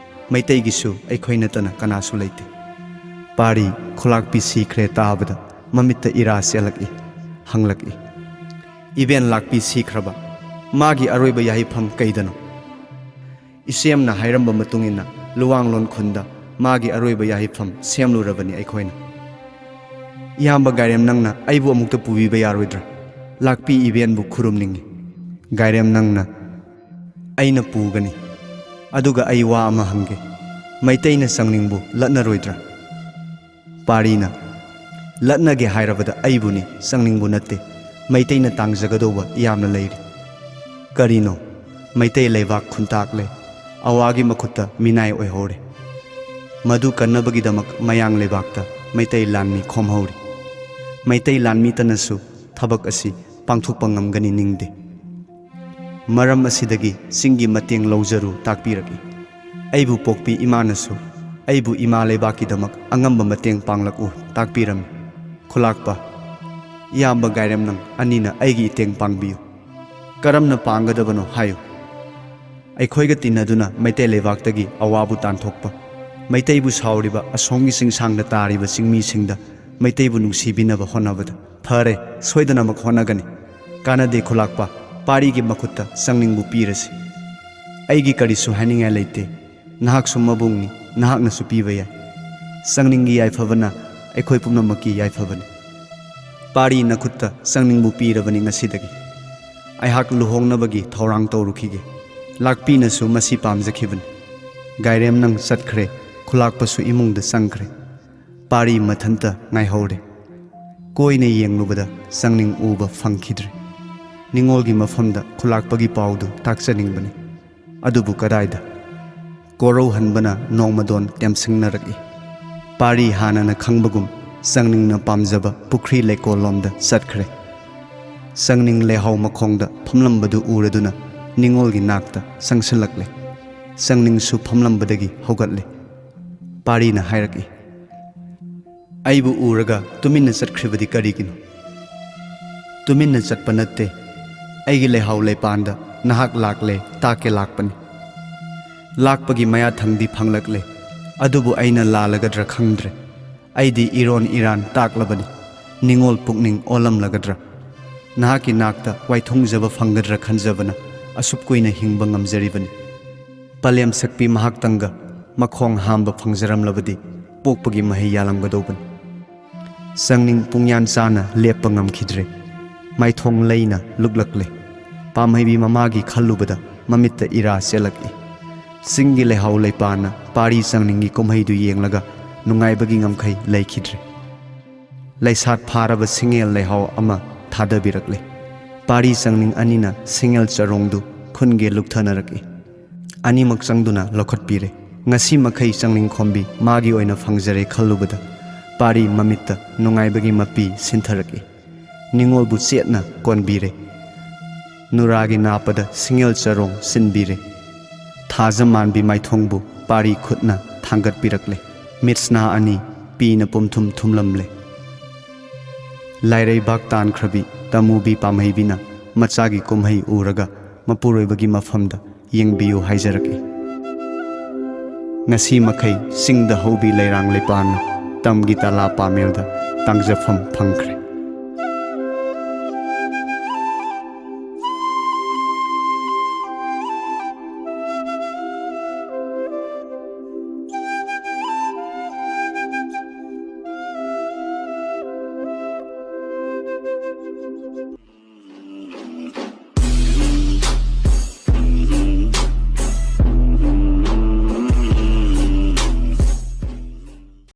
ꯃꯩꯇꯩꯒꯤꯁꯨ ꯑꯩꯈꯣꯏ ꯅꯠꯇꯅ ꯀꯅꯥꯁꯨ ꯂꯩꯇꯦ.'" ꯄꯥꯔꯤ ꯈꯨꯂꯥꯛꯄꯤ ꯁꯤꯈ꯭ꯔꯦ ꯇꯥꯕꯗ ꯃꯃꯤꯠꯇ ꯏꯔꯥ ꯆꯦꯜꯂꯛꯏ, ꯍꯪꯂꯛꯏ, "ꯏꯕꯦꯟ ꯂꯥꯛꯄꯤ ꯁꯤꯈ꯭ꯔꯕ? ꯃꯥꯒꯤ ꯑꯔꯣꯏꯕ ꯌꯥꯍꯩꯐꯝ ꯀꯩꯗꯅꯣ?" "ꯏꯆꯦꯝꯅ ꯍꯥꯏꯔꯝꯕ ꯃꯇꯨꯡ ꯏꯟꯅ ꯂꯨꯋꯥꯡꯂꯣꯟ ꯈꯨꯟꯗ ꯃꯥꯒꯤ ꯑꯔꯣꯏꯕ ꯌꯥꯍꯤꯐꯝ ꯁꯦꯝꯂꯨꯔꯕꯅꯤ ꯑꯩꯈꯣꯏꯅ꯫ ꯏꯌꯥꯝꯕ ꯒꯥꯏꯔꯦꯝ, ꯅꯪꯅ ꯑꯩꯕꯨ ꯑꯃꯨꯛꯇ ꯄꯨꯕꯤꯕ ꯌꯥꯔꯣꯏꯗ꯭ꯔꯥ? ꯂꯥꯛꯄꯤ ꯏꯕꯦꯟꯕꯨ ꯈꯨꯔꯨꯝꯅꯤꯡꯏ꯫ ꯒꯥꯏꯔꯦꯝ, ꯅꯪꯅ ꯑꯩꯅ ꯄꯨꯒꯅꯤ꯫ ꯑꯗꯨꯒ ꯑꯩ ꯋꯥ ꯑꯃ ꯍꯪꯒꯦ꯫ ꯃꯩꯇꯩꯅ ꯆꯪꯅꯤꯡꯕꯨ ꯂꯠꯅꯔꯣꯏꯗ꯭ꯔꯥ? ꯄꯥꯔꯤꯅ, ꯂꯠꯅꯒꯦ ꯍꯥꯏꯔꯕꯗ ꯑꯩꯕꯨꯅꯤ, ꯆꯪꯅꯤꯡꯕꯨ ꯅꯠꯇꯦ꯫ ꯃꯩꯇꯩꯅ ꯇꯥꯡꯖꯒꯗꯧꯕ ꯌꯥꯝꯅ ꯂꯩꯔꯤ꯫ ꯀꯔꯤꯅꯣ? ꯃꯩꯇꯩ ꯂꯩꯕꯥꯛ ꯈꯨꯟꯇꯥꯛꯂꯦ꯫ ꯑꯋꯥꯒꯤ ꯃꯈꯨꯠꯇ ꯃꯤꯅꯥꯏ ꯑꯣꯏꯍꯧꯔꯦ꯫ ꯃꯗꯨ ꯀꯟꯅꯕꯒꯤꯗꯃꯛ ꯃꯌꯥꯡ ꯂꯩꯕꯥꯛꯇ ꯃꯩꯇꯩ ꯂꯥꯟꯃꯤ ꯈꯣꯝꯍꯧꯔꯤ꯫ ꯃꯩꯇꯩ ꯂꯥꯟꯃꯤꯇꯅꯁꯨ ꯊꯕꯛ ꯑꯁꯤ ꯄꯥꯡꯊꯣꯛꯄ ꯉꯝꯒꯅꯤ ꯅꯤꯡꯗꯦ꯫ ꯃꯔꯝ ꯑꯁꯤꯗꯒꯤ ꯆꯤꯡꯒꯤ ꯃꯇꯦꯡ ꯂꯧꯖꯔꯨ ꯇꯥꯛꯄꯤꯔꯛꯏ꯫ ꯑꯩꯕꯨ ꯄꯣꯛꯄꯤ ꯏꯃꯥꯅꯁꯨ ꯑꯩꯕꯨ ꯏꯃꯥ ꯂꯩꯕꯥꯛꯀꯤꯗꯃꯛ ꯑꯉꯝꯕ ꯃꯇꯦꯡ ꯄꯥꯡꯂꯛꯎ ꯇꯥꯛꯄꯤꯔꯝꯃꯤ꯫ ꯈꯨꯂꯥꯛꯄ, ꯏꯌꯥꯝꯕ ꯒꯥꯏꯔꯦꯝ, ꯅꯪ ꯑꯅꯤꯅ ꯑꯩꯒꯤ ꯏꯇꯦꯡ ꯄꯥꯡꯕꯤꯌꯨ꯫ ꯀꯔꯝꯅ ꯄꯥꯡꯒꯗꯕꯅꯣ ꯍꯥꯏꯌꯨ꯫ ꯑꯩꯈꯣꯏꯒ ꯇꯤꯟꯅꯗꯨꯅ ꯃꯩꯇꯩ ꯂꯩꯕꯥꯛꯇꯒꯤ ꯑꯋꯥꯕꯨ ꯇꯥꯟꯊꯣꯛꯄ, ꯃꯩꯇꯩꯕꯨ ꯁꯥꯎꯔꯤꯕ ꯑꯁꯣꯝꯒꯤ ꯆꯤꯡꯁꯥꯡꯗ ꯇꯥꯔꯤꯕ ꯆꯤꯡꯃꯤꯁꯤꯡꯗ ꯃꯩꯇꯩꯕꯨ ꯅꯨꯡꯁꯤꯕꯤꯅꯕ ꯍꯣꯠꯅꯕꯗ꯫ ꯐꯔꯦ, ꯁꯣꯏꯗꯅꯃꯛ ꯍꯣꯠꯅꯒꯅꯤ꯫ ꯀꯥꯟꯅꯗꯦ ꯈꯨꯂꯥꯛꯄ, ꯄꯥꯔꯤꯒꯤ ꯃꯈꯨꯠꯇ ꯆꯪꯅꯤꯡꯕꯨ ꯄꯤꯔꯁꯤ꯫ ꯑꯩꯒꯤ ꯀꯔꯤꯁꯨ ꯍꯥꯏꯅꯤꯡꯉꯥꯏ ꯂꯩꯇꯦ꯫ ꯅꯍꯥꯛꯁꯨ ꯃꯕꯨꯡꯅꯤ, ꯅꯍꯥꯛꯅꯁꯨ ꯄꯤꯕ ꯌꯥꯏ꯫ ꯆꯪꯅꯤꯡꯒꯤ ꯌꯥꯏꯐꯕꯅ ꯑꯩꯈꯣꯏ ꯄꯨꯝꯅꯃꯛꯀꯤ ꯌꯥꯏꯐꯕꯅꯤ꯫ ꯄꯥꯔꯤ, ꯅꯈꯨꯠꯇ ꯆꯪꯅꯤꯡꯕꯨ ꯄꯤꯔꯕꯅꯤ ꯉꯁꯤꯗꯒꯤ꯫ ꯑꯩꯍꯥꯛ ꯂꯨꯍꯣꯡꯅꯕꯒꯤ ꯊꯧꯔꯥꯡ ꯇꯧꯔꯨꯈꯤꯒꯦ꯫ ꯂꯥꯛꯄꯤꯅꯁꯨ ꯃꯁꯤ ꯄꯥꯝꯖꯈꯤꯕꯅꯤ꯫ ꯒꯥꯏꯔꯦꯝ, ꯅꯪ ꯆꯠꯈ꯭ꯔꯦ꯫ ꯈꯨꯂꯥꯛꯄꯁꯨ ꯏꯃꯨꯡꯗ ꯆꯪꯈ꯭ꯔꯦ꯫ ꯄꯥꯔꯤ ꯃꯊꯟꯇ ꯉꯥꯏꯍꯧꯔꯦ꯫ ꯀꯣꯏꯅ ꯌꯦꯡꯂꯨꯕꯗ ꯆꯪꯅꯤꯡ ꯎꯕ ꯐꯪꯈꯤꯗ꯭ꯔꯦ꯫ ꯅꯤꯉꯣꯜꯒꯤ ꯃꯐꯝꯗ ꯈꯨꯂꯥꯛꯄꯒꯤ ꯄꯥꯎꯗꯨ ꯇꯥꯛꯆꯅꯤꯡꯕꯅꯤ꯫ ꯑꯗꯨꯕꯨ ꯀꯗꯥꯏꯗ? ꯀꯣꯔꯧꯍꯟꯕꯅ ꯅꯣꯡꯃꯗꯣꯟ ꯇꯦꯝꯁꯤꯡꯅꯔꯛꯏ꯫ ꯄꯥꯔꯤ ꯍꯥꯟꯅꯅ ꯈꯪꯕꯒꯨꯝ ꯆꯪꯅꯤꯡꯅ ꯄꯥꯝꯖꯕ ꯄꯨꯈ꯭ꯔꯤ ꯂꯩꯀꯣꯜꯂꯣꯝꯗ ꯆꯠꯈ꯭ꯔꯦ꯫ ꯆꯪꯅꯤꯡ ꯂꯩꯍꯥꯎ ꯃꯈꯣꯡꯗ ꯐꯝꯂꯝꯕꯗꯨ ꯎꯔꯗꯨꯅ ꯅꯤꯉꯣꯜꯒꯤ ꯅꯥꯛꯇ ꯆꯪꯁꯤꯜꯂꯛꯂꯦ꯫ ꯆꯪꯅꯤꯡꯁꯨ ꯐꯝꯂꯝꯕꯗꯒꯤ ꯍꯧꯒꯠꯂꯦ꯫ ꯄꯥꯔꯤꯅ ꯍꯥꯏꯔꯛꯏ, "ꯑꯩꯕꯨ ꯎꯔꯒ ꯇꯨꯃꯤꯟꯅ ꯆꯠꯈ꯭ꯔꯤꯕꯗꯤ ꯀꯔꯤꯒꯤꯅꯣ?" "ꯇꯨꯃꯤꯟꯅ ꯆꯠꯄ ꯅꯠꯇꯦ꯫ ꯑꯩꯒꯤ ꯂꯩꯍꯥꯎ ꯂꯩꯄꯥꯟꯗ ꯅꯍꯥꯛ ꯂꯥꯛꯂꯦ, ꯇꯥꯛꯀꯦ ꯂꯥꯛꯄꯅꯤ꯫ ꯂꯥꯛꯄꯒꯤ ꯃꯌꯥꯊꯪꯗꯤ ꯐꯪꯂꯛꯂꯦ꯫ ꯑꯗꯨꯕꯨ ꯑꯩꯅ ꯂꯥꯜꯂꯒꯗ꯭ꯔꯥ ꯈꯪꯗ꯭ꯔꯦ꯫ ꯑꯩꯗꯤ ꯏꯔꯣꯟ ꯏꯔꯥꯟ ꯇꯥꯛꯂꯕꯅꯤ꯫ ꯅꯤꯉꯣꯜ ꯄꯨꯛꯅꯤꯡ ꯑꯣꯜꯂꯝꯂꯒꯗ꯭ꯔꯥ? ꯅꯍꯥꯛꯀꯤ ꯅꯥꯛꯇ ꯋꯥꯏꯊꯨꯡꯖꯕ ꯐꯪꯒꯗ꯭ꯔꯥ ꯈꯟꯖꯕꯅ ꯑꯁꯨꯛ ꯀꯨꯏꯅ ꯍꯤꯡꯕ ꯉꯝꯖꯔꯤꯕꯅꯤ꯫" ꯄꯂꯦꯝ ꯁꯛꯄꯤ ꯃꯍꯥꯛꯇꯪꯒ ꯃꯈꯣꯡ ꯍꯥꯝꯕ ꯐꯪꯖꯔꯝꯂꯕꯗꯤ ꯄꯣꯛꯄꯒꯤ ꯃꯍꯩ ꯌꯥꯜꯂꯝꯒꯗꯧꯕꯅꯤ꯫ ꯆꯪꯅꯤꯡ ꯄꯨꯡꯌꯥꯟ ꯆꯥꯅ ꯂꯦꯞꯄ ꯉꯝꯈꯤꯗ꯭ꯔꯦ꯫ ꯃꯥꯏꯊꯣꯡ ꯂꯩꯅ ꯂꯨꯛꯂꯛꯂꯦ꯫ ꯄꯥꯝꯍꯩꯕꯤ ꯃꯃꯥꯒꯤ ꯈꯜꯂꯨꯕꯗ ꯃꯃꯤꯠꯇ ꯏꯔꯥ ꯆꯦꯜꯂꯛꯏ꯫ ꯆꯤꯡꯒꯤ ꯂꯩꯍꯥꯎ ꯂꯩꯄꯥꯅ ꯄꯥꯔꯤ ꯆꯪꯅꯤꯡꯒꯤ ꯀꯨꯝꯍꯩꯗꯨ ꯌꯦꯡꯂꯒ ꯅꯨꯡꯉꯥꯏꯕꯒꯤ ꯉꯝꯈꯩ ꯂꯩꯈꯤꯗ꯭ꯔꯦ꯫ ꯂꯩꯁꯥꯠ ꯐꯥꯔꯕ ꯁꯤꯡꯉꯦꯜ ꯂꯩꯍꯥꯎ ꯑꯃ ꯊꯥꯗꯕꯤꯔꯛꯂꯦ꯫ ꯄꯥꯔꯤ ꯆꯪꯅꯤꯡ ꯑꯅꯤꯅ ꯁꯤꯡꯉꯦꯜ ꯆꯔꯣꯡꯗꯨ ꯈꯨꯟꯒꯦ ꯂꯨꯛꯊꯅꯔꯛꯏ꯫ ꯑꯅꯤꯃꯛ ꯆꯪꯗꯨꯅ ꯂꯧꯈꯠꯄꯤꯔꯦ꯫ ꯉꯁꯤ ꯃꯈꯩ ꯆꯪꯅꯤꯡ ꯈꯣꯝꯕꯤ ꯃꯥꯒꯤ ꯑꯣꯏꯅ ꯐꯪꯖꯔꯦ ꯈꯜꯂꯨꯕꯗ ꯄꯥꯔꯤ ꯃꯃꯤꯠꯇ ꯅꯨꯡꯉꯥꯏꯕꯒꯤ ꯃꯄꯤ ꯁꯤꯟꯊꯔꯛꯏ꯫ ꯅꯤꯉꯣꯜꯕꯨ ꯆꯦꯠꯅ ꯀꯣꯟꯕꯤꯔꯦ꯫ ꯅꯨꯔꯥꯒꯤ ꯅꯥꯞꯄꯗ ꯁꯤꯡꯉꯦꯜ ꯆꯔꯣꯡ ꯁꯤꯟꯕꯤꯔꯦ꯫ ꯊꯥꯖ ꯃꯥꯟꯕꯤ ꯃꯥꯏꯊꯣꯡꯕꯨ ꯄꯥꯔꯤ ꯈꯨꯠꯅ ꯊꯥꯡꯒꯠꯄꯤꯔꯛꯂꯦ꯫ ꯃꯤꯠꯁꯅꯥ ꯑꯅꯤ ꯄꯤꯅ ꯄꯨꯝꯊꯨꯝ ꯊꯨꯝꯂꯝꯂꯦ꯫ ꯂꯥꯏꯔꯩꯕꯥꯛ ꯇꯥꯟꯈ꯭ꯔꯕꯤ ꯇꯃꯨꯕꯤ ꯄꯥꯝꯍꯩꯕꯤꯅ ꯃꯆꯥꯒꯤ ꯀꯨꯝꯍꯩ ꯎꯔꯒ ꯃꯄꯨꯔꯣꯏꯕꯒꯤ ꯃꯐꯝꯗ ꯌꯦꯡꯕꯤꯌꯨ ꯍꯥꯏꯖꯔꯛꯏ꯫ ꯉꯁꯤ ꯃꯈꯩ ꯆꯤꯡꯗ ꯍꯧꯕꯤ ꯂꯩꯔꯥꯡ ꯂꯩꯄꯥꯟꯅ ꯇꯝꯒꯤ ꯇꯂꯥ ꯄꯥꯃꯦꯜꯗ ꯇꯥꯡꯖꯐꯝ ꯐꯪꯈ꯭ꯔꯦ꯫